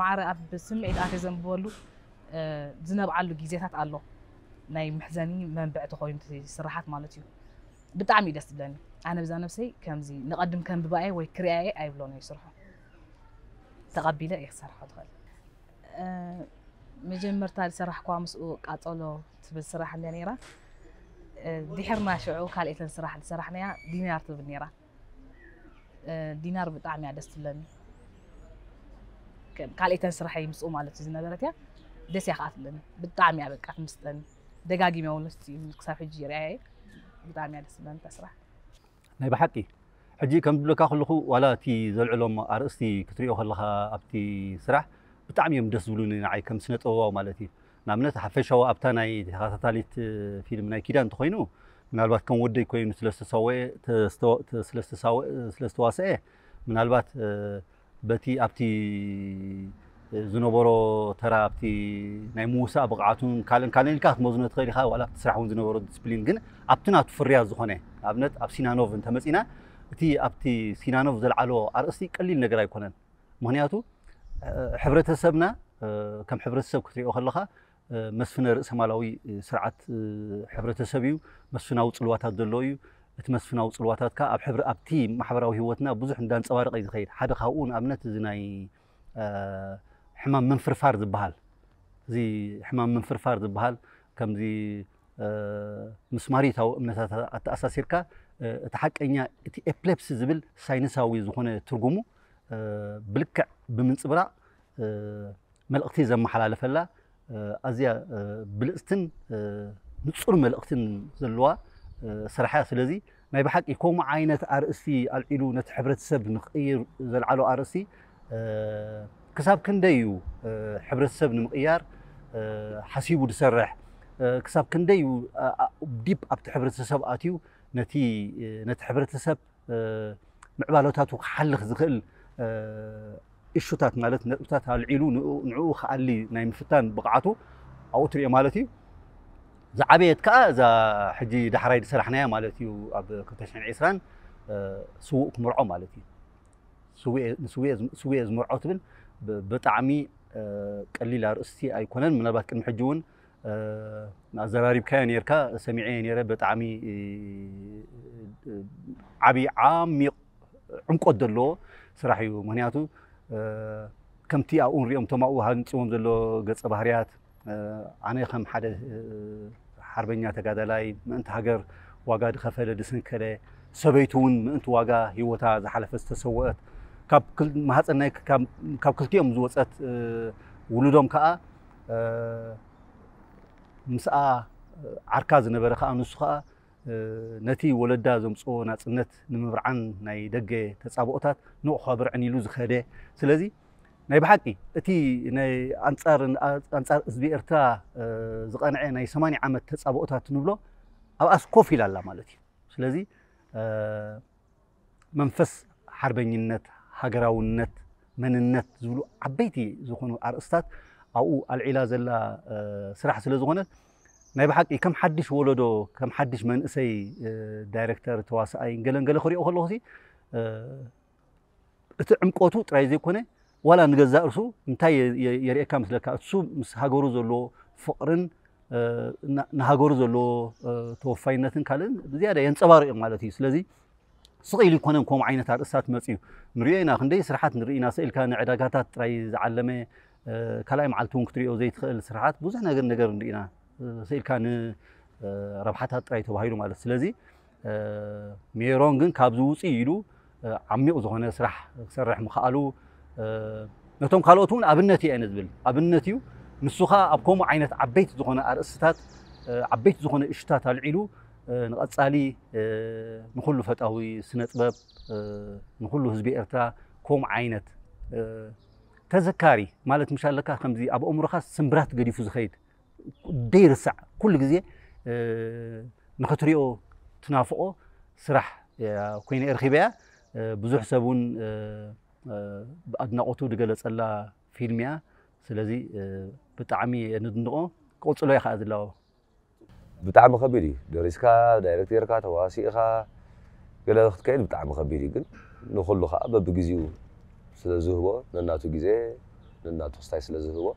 ማዕረ ኣብ ስምዒት ኣተ ዘንብበሉ ዝነብዓሉ ግዜታት ኣሎ። ናይ መሕዘኒ መንብዕ ተኮይኑ ስርሓት ማለት እዩ። ብጣዕሚ ደስ ትብለኒ። ኣነ ብዛ ነብሰይ ከምዚ ንቐድም ከንብባየ ወይ ክሪኣየ ኣይብሎን እዩ ስርሑ። ተቐቢለ እየ ክሰርሖ ትኽእል። መጀመርታ ዝሰራሕኳ ምስኡ ቃጸሎ ትብል ስራሕ እንደ ነይራ። ድሕርና ሽዑ ካልኤተን ስራሕ ዝሰራሕናያ ዲናር ትብል ነይራ። ዲናር ብጣዕሚ እያ ደስ ትብለኒ። ካልኤተን ስራሐይ ምስኡ ማለት እዩ ዝነበረት እያ። ደስ እያ ከዓ ትብለኒ። ብጣዕሚ እያ በቃ ትምስጠኒ። ደጋጊመ እውን ክሳብ ሕጂ ይሪኣየ። ብጣዕሚ እያ ደስ ትብለኒ እታ ስራሕ። ናይ ብሓቂ ሕጂ ከም ዝብለካ ከለኹ ዋላ እቲ ዘልዕሎም ኣርእስቲ ክትሪኦ ከለኻ ኣብቲ ስራሕ ብጣዕሚ እዮም ደስ ዝብሉኒ ንዓይ ከም ስነ ጥበባዊ ማለት እዩ። ንኣብነት ሓፈሻዊ ኣብታ ናይ ተኸታታሊት ፊልም ናይ ኪዳን እንተኾይኑ ምናልባት ከም ወደይ ኮይኑ ስለዝተሳወአ ስለዝተዋሰአ ምናልባት በቲ ኣብቲ ዝነበሮ ተራ ኣብቲ ናይ ምውሳእ ብቕዓቱን ካልእን ካልእን ኢልካ ክትመዝኖ ትኽእል ኢኻ ዋላ ኣብቲ ስራሕ እውን ዝነበሮ ዲስፕሊን ግን ኣብቲ ናቱ ፍርያት ዝኾነ ኣብነት ኣብ ሲናኖቭ እንተመፂና እቲ ኣብቲ ሲናኖቭ ዘልዓሎ ኣርእስቲ ቀሊል ነገር ኣይኮነን ምክንያቱ ሕብረተሰብና ከም ሕብረተሰብ ክትሪኦ ከለኻ መስፍነ ርእሰ ማላዊ ስርዓት ሕብረተሰብ እዩ መስፍናዊ ፅልዋታት ዘለዎ እዩ እቲ መስፍናዊ ፅልዋታት ከ ኣብ ሕብሪ ኣብቲ ማሕበራዊ ህይወትና ብዙሕ እንዳንፀባረቀ እዩ ዝኸይድ ሓደ ካብኡ ንኣብነት እዚ ናይ ሕማም ምንፍርፋር ዝበሃል እዚ ሕማም ምንፍርፋር ዝበሃል ከምዚ ምስ ማሪታዊ እምነታት ኣተኣሳሲርካ እቲ ሓቀኛ እቲ ኤፕሌፕሲ ዝብል ሳይንሳዊ ዝኾነ ትርጉሙ ብልክዕ ብምንፅብራቕ መልእኽቲ ዘመሓላለፈላ ኣዝያ ብልፅትን ንፁር መልእኽትን ዘለዋ ስራሕ እያ ስለዚ ናይ ብሓቂ ከምኡ ዓይነት ኣርእስቲ ኣልዒሉ ነቲ ሕብረተሰብ ንክቕይር ዘልዓሎ ኣርእስቲ ክሳብ ክንደይ እዩ ሕብረተሰብ ንምቕያር ሓሲቡ ዝሰርሕ ክሳብ ክንደይ እዩ ዲፕ ኣብቲ ሕብረተሰብ ኣትዩ ነቲ ነቲ ሕብረተሰብ ምዕባለታቱ ክሓልኽ ዝኽእል እሹታት ማለት ነጥብታት ኣልዒሉ ንዕኡ ክኣሊ ናይ ምፍታን ብቕዓቱ ኣብኡ ትሪኦ ማለት እዩ ዝዓበየት ከዓ እዛ ሕጂ ዳሕራይ ዝሰራሕናያ ማለት እዩ ኣብ ክልተ ሽሕን ዕስራን ስዉእ ክምርዖ ማለት እዩ ስውኤ ዝምርዖ ትብል ብጣዕሚ ቀሊል ኣርእስቲ ኣይኮነን ምናልባት ቅድሚ ሕጂ እውን ኣዘራሪብካዮ ነርካ ሰሚዐ ነረ ብጣዕሚ ዓብዪ ዓሚቕ ዕምቆት ዘለዎ ስራሕ እዩ ምክንያቱ ከምቲ ኣብኡ ንሪኦም እቶም ኣብኡ ሃንፅዎም ዘሎ ገፀ ባህርያት ኣነ ከም ሓደ ሓርበኛ ተጋዳላይ ምእንቲ ሃገር ዋጋ ዝኸፈለ ዝስንከለ ሰበይቱ እውን ምእንቲ ዋጋ ህይወታ ዝሓለፈ ዝተሰወአት ካብ ማህፀን ናይ ካብ ክልቲኦም ዝወፀት ውሉዶም ከዓ ምስኣ ዓርካ ዝነበረ ከዓ ንሱ ከዓ ነቲ ወለዳ ዘምፅኦ ናፅነት ንምብርዓን ናይ ደገ ተፃብኦታት ንቑ ከብርዕን ኢሉ ዝኸደ ስለዚ ናይ ብሓቂ እቲ ናይ ኣንፃር ኣንፃር ህዝቢ ኤርትራ ዝቐንዐ ናይ ሰማንያ ዓመት ተፃብኦታት ንብሎ ኣብኣስ ኮፍ ኢላ ኣላ ማለት እዩ ስለዚ መንፈስ ሓርበኝነት ሃገራውነት መንነት ዝብሉ ዓበይቲ ዝኾኑ ኣርእስታት ኣብኡ ኣልዒላ ዘላ ስራሕ ስለ ዝኾነት ናይ ብሓቂ ከም ሓድሽ ወለዶ ከም ሓድሽ መንእሰይ ዳይሬክተር ተዋስኣይ ገለን ገለ ክሪኦ ከለኹ እቲ ዕምቆቱ ጥራይ ዘይኮነ ዋላ ንገዛእ ርሱ እንታይ የርእየካ ምስለካ እሱ ምስ ሃገሩ ዘለዎ ፍቕርን ንሃገሩ ዘለዎ ተወፋይነትን ካልእን ብዝያዳ የንፀባርቕ ማለት እዩ ስለዚ ስቕ ኢሉ ይኮነን ከምኡ ዓይነት ኣርእስታት መፅዩ ንሪኦ ኢና ክንደይ ስራሓት ንርኢ ኢና ስእልካ ንዕዳጋታት ጥራይ ዝዓለመ ካልኣይ መዓልቲ እውን ክትሪኦ ዘይትኽእል ስራሓት ብዙሕ ነገር ነገር ንርኢ ኢና ስእልካ ንረብሓታት ጥራይ ተባሂሉ ማለት ስለዚ ሜሮን ግን ካብዚ ውፅእ ኢሉ ዓሚቕ ዝኾነ ስራሕ ክሰርሕ ምኽኣሉ ነቶም ካልኦት እውን ኣብነት እየ ዝብል ኣብነት እዩ ንሱ ኸኣ ኣብ ከምኡ ዓይነት ዓበይቲ ዝኾነ ኣርእስትታት፣ እ፣ ዓበይቲ ዝኾነ እሹታት ኣልዒሉ፣ እ፣ ንቐጻሊ፣ እ፣ ንኹሉ ፈታዊ ስነ ጥበብ፣ እ፣ ንኹሉ ህዝቢ ኤርትራ ከምኡ ዓይነት፣ እ፣ ተዘካሪ ማለት ምሽ ኣለካ፣ ከምዚ ኣብ ኣእምሮኻ ስምብራት ገዲፉ ዝኸይድ፣ ደይርሳዕ፣ ኩሉ ግዜ፣ እ፣ ንኽትሪኦ ትናፍቖ ስራሕ እያ ኮይነ እየ ረኺበያ። እ፣ ብዙሕ ሰብ እውን፣ እ፣ እ፣ ኣድናቖቱ ዝገለጸላ ፊልም እያ። ስለዚ፣ እ፣ ብጣዕሚ እየ ንድንቆ። ክቕጽሎ እየ ከኣ ዝላቦ። ብጣዕሚ ከቢድ እዩ። ደሪስካ፣ ዳይሬክት ጌርካ፣ ተዋሲእኻ፣ ገለ ክትከይድ ብጣዕሚ ከቢድ እዩ። ግን ንኹሉ ከኣ በብግዜኡ ስለ ዝህቦ፣ ነናቱ ግዜ፣ ነናቱ ክስታይ ስለ ዝህቦ፣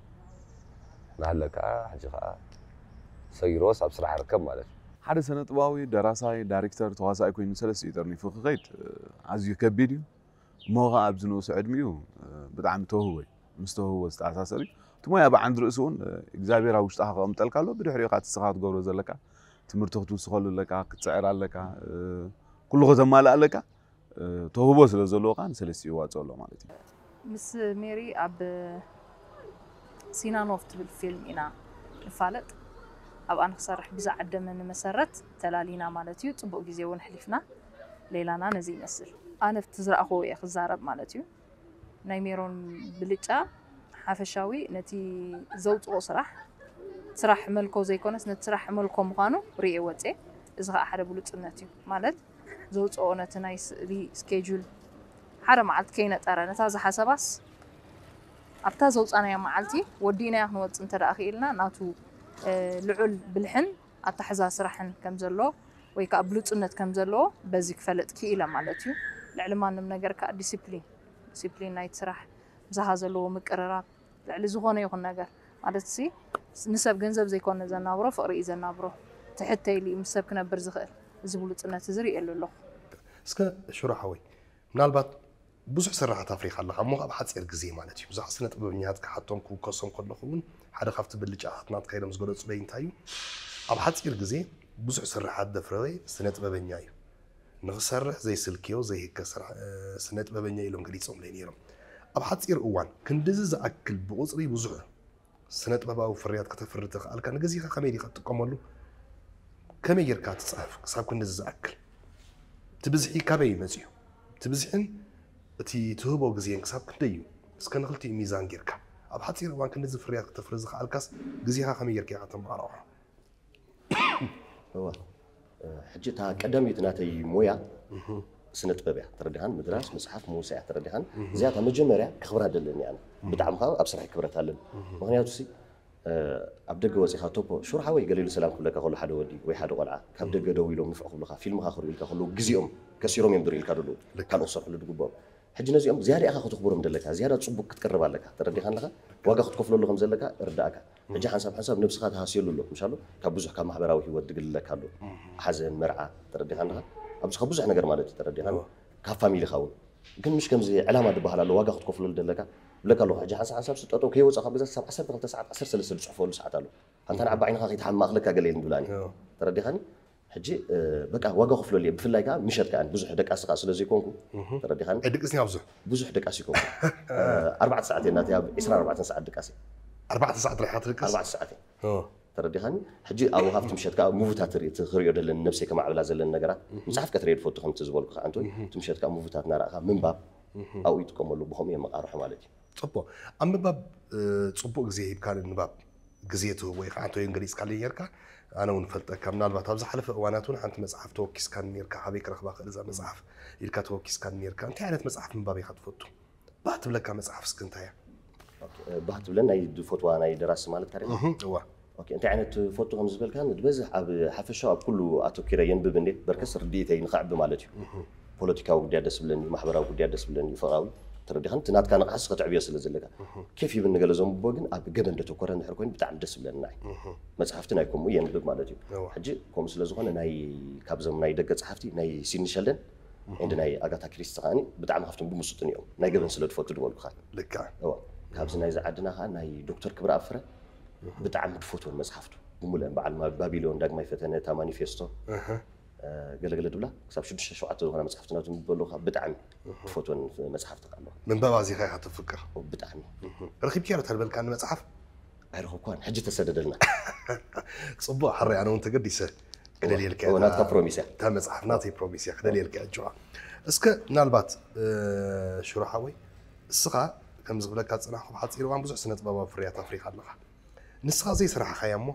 እናሃለካ፣ ሕጂ ከኣ ሰጊሮስ ኣብ ስራሕ ርከብ ማለት እዩ። ሓደ ስነ ጥበባዊ፣ ደራሳይ፣ ዳይሬክተር፣ ተዋሳኣይ ኮይኑ ሰለስቲኡ ጠርኒፉ ክኸይድ፣ እ፣ ኣዝዩ ከቢድ እዩ። እሞ ኸኣ ኣብዚ ንኡስ ዕድሚኡ፣ እ፣ ብጣዕሚ ተውህቦ እዩ። ምስ ተውህቦ ዝተኣሳሰር እዩ። እቲ ሞያ ብዓንዲ ርእሱ እውን፣ እ፣ እግዚኣብሔር ኣብ ውሽጥኻ ከቐምጠልካ ኣሎ። ብድሕሪኡ ኸኣ እቲ ንስኻ ክትገብሮ ዘለካ ትምህርቲ ክትውስኸሉ ኣለካ፣ ክትጽዕር ኣለካ፣ እ፣ ኩሉ ከተማልእ ኣለካ። እ፣ ተውህቦ ስለ ዘለዎ ኸኣ ንሰለስቲኡ ይዋጽኦ ኣሎ ማለት እዩ። ምስ ሜሪ ኣብ ሲናኖቭ ትብል ፊልም ኢና ንፋለጥ። ኣብኣ ንክሰርሕ ብዝዓደመኒ መሰረት ተላሊና ማለት እዩ። ጽቡቕ ግዜ እውን ኣሕሊፍና። ሌላና ነዚ ይመስል። ኣነ ኣብቲ ዝረኣኽዎ እየ ክዛረብ ማለት እዩ። ናይ ሜሮን ብልጫ ሓፈሻዊ ነቲ ዘውጽኦ ስራሕ፣ ስራሕ መልኮ ዘይኮነስ ነቲ ስራሕ መልኮ ምዃኑ ርእየ ወጼ። እዚ ኸኣ ሓደ ብሉጽነት እዩ። ማለት ዘውጽኦ ነቲ ናይ ስእሊ ስኬጁል ሓደ መዓልቲ ከይነጠረ ነታ ዝሓሰባስ ኣብታ ዘውጻናያ መዓልቲ ወዲእናያ ክንወጽእ እንተ ደኣ ክኢልና ናቱ፣ እ፣ ልዑል ብልሕን ኣታሕዛ ስራሕን ከም ዘሎ ወይ ከኣ ብሉጽነት ከም ዘለዎ በዚ ክፈልጥ ክኢለ ማለት እዩ። ልዕሊ ማንም ነገር ከኣ ዲሲፕሊን፣ ዲሲፕሊን ናይቲ ስራሕ፣ ምሳኻ ዘለዎ ምቅርራብ፣ ልዕሊ ዝኾነ ይኹን ነገር ማለት ሲ ንሰብ ገንዘብ ዘይኮነ ዘናብሮ ፍቕሪ እዩ ዘናብሮ። ትሕት ተይሉ እዩ ምስ ሰብ ክነብር ዝኽእል። እዚ ብሉጽነት እዚ ርእየሉ ኣለኹ። እስከ ሽሮ ሓወይ፣ ምናልባት ብዙሕ ስራሓት ኣፍሪኻ ኣለኻ እሞ ኣብ ሓጺር ግዜ ማለት እዩ። ብዙሓት ስነ ጥበበኛታት ክሓቶም ክውከሶም ከለኹ እውን ሓደ ካብቲ ብልጫታት ናትካ ኢሎም ዝገለጹለይ እንታይ እዩ፣ ኣብ ሓጺር ግዜ ብዙሕ ስራሓት ዘፍረየ ስነ ጥበበኛ እዩ። ንኽሰርሕ ዘይስልክዮ ዘይህከ ስራሕ፣ እ፣ ስነ ጥበበኛ ኢሎም ገሊጾምለይ ነይሮም። ኣብ ሓጺር እዋን ክንድዚ ዝኣክል ብቑጽሪ ብዙሕ ስነ ጥበባዊ ፍርያት ከተፍሪ ተኽኣልካ ንግዜኻ ከመይ ዲኻ ትጥቀመሉ? ከመይ ጌርካ ትጽሕፍ ክሳብ ክንድዚ ዝኣክል? እቲ ብዝሒ ካበይ እዩ መጺኡ? እቲ ብዝሕን እቲ ትህቦ ግዜን ክሳብ ክንደይ እዩ? እስከ ንኽልቲኡ ሚዛን ጌርካ ኣብ ሓጺር እዋን ክንድዚ ፍርያት ከተፍሪ ዝኽኣልካስ ግዜኻ ከመይ ጌርካ ኢኻ ተመቓርዖ? እዋ፣ እ፣ ሕጂ እታ ቀዳመይቲ ናተይ ሞያ ስነ ጥበብ እያ ተረዲኻን፣ ምድራስ፣ ምጽሓፍ፣ ምውሳእ እያ ተረዲኻን። እዚኣ እታ መጀመርያ ከኽብራ ደለኒ ኣነ። ብጣዕሚ ከዓ ኣብ ስራሐይ ክብረት ኣለኒ። ምኽንያቱ ሲ፣ እ፣ ኣብ ደገ ወጺኻ ቶፖ፣ ሹር ሓወይ ገለ ኢሉ ሰላም ክብለካ ከሎ ሓደ ወዲ ወይ ሓደ ቆልዓ፣ ካብ ደገ ደው ኢሎም ንፍዕ ክብሉኻ፣ ፊልምኻ ክርእዩ ኢልካ ከለዉ፣ ግዜኦም ከሲሮም እዮም ዝርእዩ ኢልካ ዘለዉ። ካልኦት ክሰርሕሉ ዝግብኦም። ሕጂ ነዚኦም ዝያዳ ኢኻ ከተኽብሮም ዘለካ፣ ዝያዳ ጽቡቕ ክትቀርብ ኣለካ። ተረዲኻ ኣለኻ? ዋጋ ክትከፍለሉ ከም ዘለካ እርዳእካ። ሕጂ ሓንሳብ ሓንሳብ ነብስኻ ትሃስየሉ ኣሎ። ምሻሎ ካብ ብዙሕ ካብ ማሕበራዊ ህይወት ዝግልለካ ኣሎ። ሓዘን፣ መርዓ፣ ተረዲኻ ኣለኻ? ኣብዚ ካብ ብዙሕ ነገር ማለት እዩ፣ ተረዲኻ ኣለኻ? ካብ ፋሚሊኻ እውን። ግን ምሽ ከምዚ ዕላማ ዝበሃል ኣሎ፣ ዋጋ ክትከፍለሉ ዘለካ። ብለካ ኣለኹ፣ ሕጂ ሓንሳብ ሓንሳብ ስጠጠው ከይወጻ ካብ ገዛ ክሳብ ዓሰርተ ክልተ ሰዓት፣ ዓሰርተ ሰለስተ ዝጽሕፈሉ ሰዓት ኣሎ። ኣንታ ንዓባ ዓይንኻ ከይትሓምቕ ማእኽለካ ገለ ኢለን ዝብላኒ። ተረዲኻኒ? ሕጂ፣ እ፣ በቃ ዋጋ ከፍለሉ እየ። ብፍላይ ከኣ ምሸት ከኣ ብዙሕ ደቃሲ ከኣ ስለ ዘይኮንኩ፣ ተረዲኻኒ? ኣይድቅስን እያ ብዙሕ። ብዙሕ ደቃሲ ይኮንኩ። እ፣ ኣርባዕተ ሰዓት እየ ናተይ፣ ኣብ ዕስራን ኣርባዕተን ሰዓት ድቃሲ። ኣርባዕተ ሰዓት ጥራሕ ኢኻ ትድቅስ? ኣርባዕተ ሰዓት እየ። ኦ። ተረዲኻኒ? ሕጂ ኣብኡ ሃብቲ ምሸት ከኣ ሙቪታት ትርኢ፣ ት-፣ ክርእዮ ደለኒ፣ ነብሰይ ከማዕብላ ዘለኒ ነገራት። ምጽሓፍ ቀትሪ እየ ዝፈቱ፣ ከምቲ ዝበልኩ ከኣ፣ ኣንቶይ። እቲ ምሸት ከኣ ሙቪታት እናረኣኻ ምንባብ፣ ኣብኡ ይጥቀመሉ፣ ብኸምኡ እየ መቓርሖ ማለት እዩ። ጽቡቕ። ኣብ ምንባብ፣ እ፣ ጽቡቕ ግዜ ሂብካ ንንባብ ግዜ ትህቦ ኢኻ፣ ኣንቶይ እውን ገሊጽካለይ ኔርካ፣ ኣነ እውን እፈልጠካ። ምናልባት ኣብ ዝሓለፈ እዋናት እውን ሓንቲ መጽሓፍ ተወኪስካኒ ኔርካ፣ ካበይ ክረኽባ ክእል እዛ መጽሓፍ ኢልካ ተወኪስካኒ ኔርካ። እንታይ ዓይነት መጽሓፍ ምንባብ ኢኻ ትፈቱ? ባህ ትብለካ መጽሓፍ እስኪ እንታይ እያ? ኦኬ፣ እ፣ ባህ ትብለን ናይ ዝፈትዋ ናይ ደራሲ ማለትካ ዲኻ? እህ፣ እዋ። ኦኬ፣ እንታይ ዓይነት ትፈቱ ከም ዝበልካኒ፣ ዝበዝሕ ኣብ ሓፈሻዊ ኣብ ኩሉ ኣተኲረ የንብብ እንዴ፣ በርከስ ርድኢተይ ንኸዕቢ ማለት እዩ። ፖለቲካዊ ጉዳያት ደስ ይብለኒ፣ ማሕበራዊ ጉዳያት ደስ ይብለኒ፣ ፍቕራዊ፣ ተረዲኻኒ? እቲ ናትካ ንቕሓትስ ከተዕብዮ ስለ ዘለካ። ኬፍ ይብልኒ ገለ ዘንብቦ፣ ግን ኣብ ገበን ዘተኮረ እንድሕር ኮይኑ ብጣዕሚ ደስ ይብለኒ ንዓይ። መጽሓፍቲ ናይ ከምኡ የንብብ ማለት እዩ። እዋ። ሕጂ ከምኡ ስለ ዝኾነ ናይ፣ ካብዞም ናይ ደገ ጸሓፍቲ ናይ ሲድኒ ሸልደን ኤንድ ናይ ኣጋታ ክሪስቲ ከኣኒ ብጣዕሚ ካብቶም ድምሱጥኒ እዮም። ናይ ገበን ስለ ዝፈቱ ዝበልኩኻ። ልክዕ። እዋ። ካብዚ ናይዚ ዓድና ከኣ ናይ ዶክተር ክብረኣብ ፍረ ብጣዕሚ ዝፈትወን መጽሓፍቱ። ብምሉአን በዓል ማ-፣ ባቢሎን፣ ዳግማይ ፈተነ፣ እታ ማኒፌስቶ፣ እህ። እ፣ ገለገለ ድብላ ክሳብ ሽዱሽተ ሸውዓተ ዝኾና መጽሓፍቲ ናቱ ምበሉ ከኣ ብጣዕሚ ዝፈትወን መጽሓፍቲ ከኣ ኣለዋ። ምንባብ ኣዚኻ ኢኻ ተፍቅር? ብጣዕሚ። እህ። ረኺብካዮ ዶ ተልበልካኒ መጽሓፍ? ኣይረኸብኳን። ሕጂ ተሰደደልና። ጽቡቕ፣ ሕራይ ኣነ እውን ተገዲሰ ክደልየልካ እየ። እዎ፣ ናትካ ፕሮሚስ እያ። እታ መጽሓፍ ናተይ ፕሮሚስ እያ፣ ክደልየልካ እየ። እጅዋ እስከ ምናልባት ሽሮ ሓወይ፣ እስኻ ከምዚ ክብለካ ዝጸናሕኩ፣ ብሓጺር እዋን ብዙሕ ስነ ጥበባዊ ፍርያት ኣፍሪኻ ኣለኻ። ንስኻ ዘይሰራሕኻያ እሞ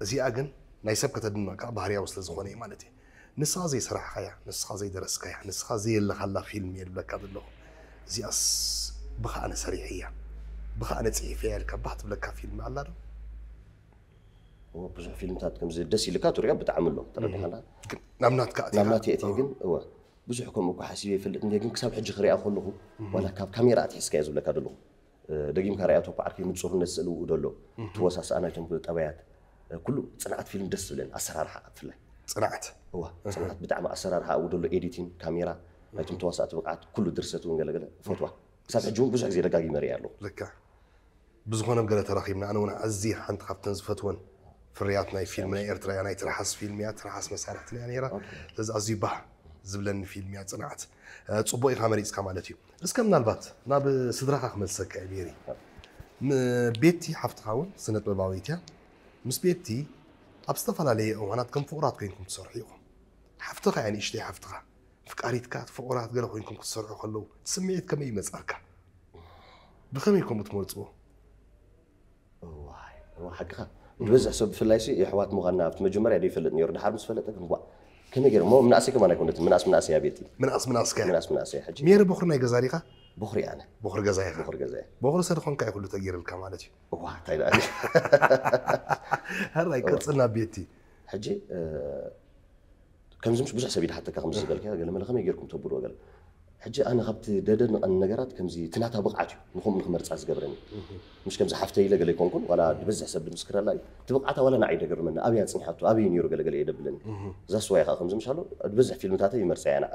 እዚኣ ግን ናይ ሰብ ከተድንቕ ከኣ ባህርያዊ ስለ ዝኾነ እዩ ማለት እዩ። ንስኻ ዘይሰራሕኻያ፣ ንስኻ ዘይደረስካያ፣ ንስኻ ዘየለኻላ ፊልም እየ ዝብለካ ዘለኹ። እዚኣስ ብኻ ኣነ ሰሪሐያ፣ ብኻ ኣነ ጽሒፈያ ኢልካ ባህ ትብለካ ፊልም ኣላ ዶ? እዎ፣ ብዙሕ ፊልምታት ከምዚ ደስ ኢልካ ትሪኦ ብጣዕሚ ኣሎ፣ ተረዲኻና። ግን ናብ ናትካ ኣቲኻ ናብ ናተይ እትየ ግን እወ፣ ብዙሕ ከምኡ እኮ ሓሲበ ይፈልጥ እንደ ግን ክሳብ ሕጂ ክሪኣ ከለኹ ዋላ ካብ ካሜራ ኣትሒዝካ እየ ዝብለካ ዘለኹ። እ፣ ደጊምካ ሪኣቶ እኮ ዓርከይ ንጹርነት ስእሊ ውኡ ደሎ፣ ተወሳስኣ ናይቶም ጠባያት፣ እ፣ ኩሉ ጽንዓት ፊልም ደስ ዝብለኒ ኣሰራርሓ ብፍላይ። ጽንዓት እዋ፣ ጽንዓት ብጣዕሚ ኣሰራርሓ ውኡ ደሎ፣ ኤዲቲንግ፣ ካሜራ፣ ናይቶም ተዋሳእቲ ብቕዓት፣ ኩሉ ድርሰት እውን ገለገለ እፈትዋ። ክሳብ ሕጂ እውን ብዙሕ ግዜ ደጋጊመ ሪኣ ኣለኹ። ልካ ብዝኾነ ገለ ተራኺብና። ኣነ እውን ኣዝየ ሓንቲ ካብተን ዝፈትወን ፍርያት ናይ ፊልም ናይ ኤርትራ እያ። ናይ ትርሓስ ፊልም እያ፣ ትርሓስ መሳርሕትን እያ ነይራ። ስለዚ ኣዝዩ ባህ ዝብለኒ ፊልም እያ ጽንዓት። እ፣ ጽቡቕ ኢኻ መሪጽካ ማለት እዩ። እስከ ምናልባት ናብ ስድራኻ ክመልሰካ እየ ሜሪ። ም-፣ ቤቲ ሓፍትኻ እውን ስነ ጥበባዊት እያ። ምስ ቤቲ ኣብ ዝተፈላለየ እዋናት ከም ፍቑራት ኮይንኩም ትሰርሑ ኢኹም። ሓፍትኻ እያ፣ ንእሽተይ ሓፍትኻ። ፍቃሪትካ፣ ፍቑራት ገለ ኮይንኩም ክትሰርሑ ከለዉ እቲ ስምዒት ከመይ ይመጻካ? ብኸመይ ከምኡ ትመርጽዎ? እዋይ፣ እዋ፣ ሓቅኻ። ዝበዝሕ ሰብ ብፍላይ ሲ የሕዋት ምዃንና ኣብቲ መጀመርያ ዘይፈልጥ ነይሩ። ድሓር ምስ ፈለጠ ግን ዋ፣ ከመይ ገይረ? እሞ ምናእሰይ ከማን ኣይኮነትን። ምናስ ምናእሰይ እያ ቤቲ። ምናስ ምናስ ከ? ምናስ ምናእሰይ ሕጂ። ሜሪ በኹሪ ናይ ገዛ ዲኻ? በኹሪ ኣነ። በኹሪ ገዛ ኢኻ። በኹሪ ገዛ እየ። በኹሪ ሰ ድኾንካ እዩ ኩሉ ተገይርልካ ማለት እዩ። እዋ፣ እንታይ ደኣ? ሕራይ ቀጽልና ቤቲ። ሕጂ፣ እ፣ ከምዚ ምሽ ብዙሕ ሰብ ይድሓተካ ከምዚ ዝበልካ፣ ገለ መለ ከመይ ጌርኩም ተብልዎ ገለ። ሕጂ ኣነ ካብቲ ደደንቐኒ ነገራት ከምዚ እቲ ናታ ብቕዓት እዩ፣ ንኸምኡ ንኽመርጻ ዝገብረኒ። ምሽ ከምዚ ሓፍተይ ኢለ ገለ ኣይኮንኩን፣ ዋላ ዝበዝሕ ሰብ ድምስክረላ እዩ። እቲ ብቕዓታ ዋላ ንዓይ ደገርመኒ፣ ኣበይ ኣጽኒሓቶ፣ ኣበይ ነይሩ ገለ ገለ እየ ደብለኒ። እዛ ስዋይ ከኣ ከምዚ ምሽ ኣሎ፣ ዝበዝሕ ፊልምታተይ ይመርጻ እያ ንዓ።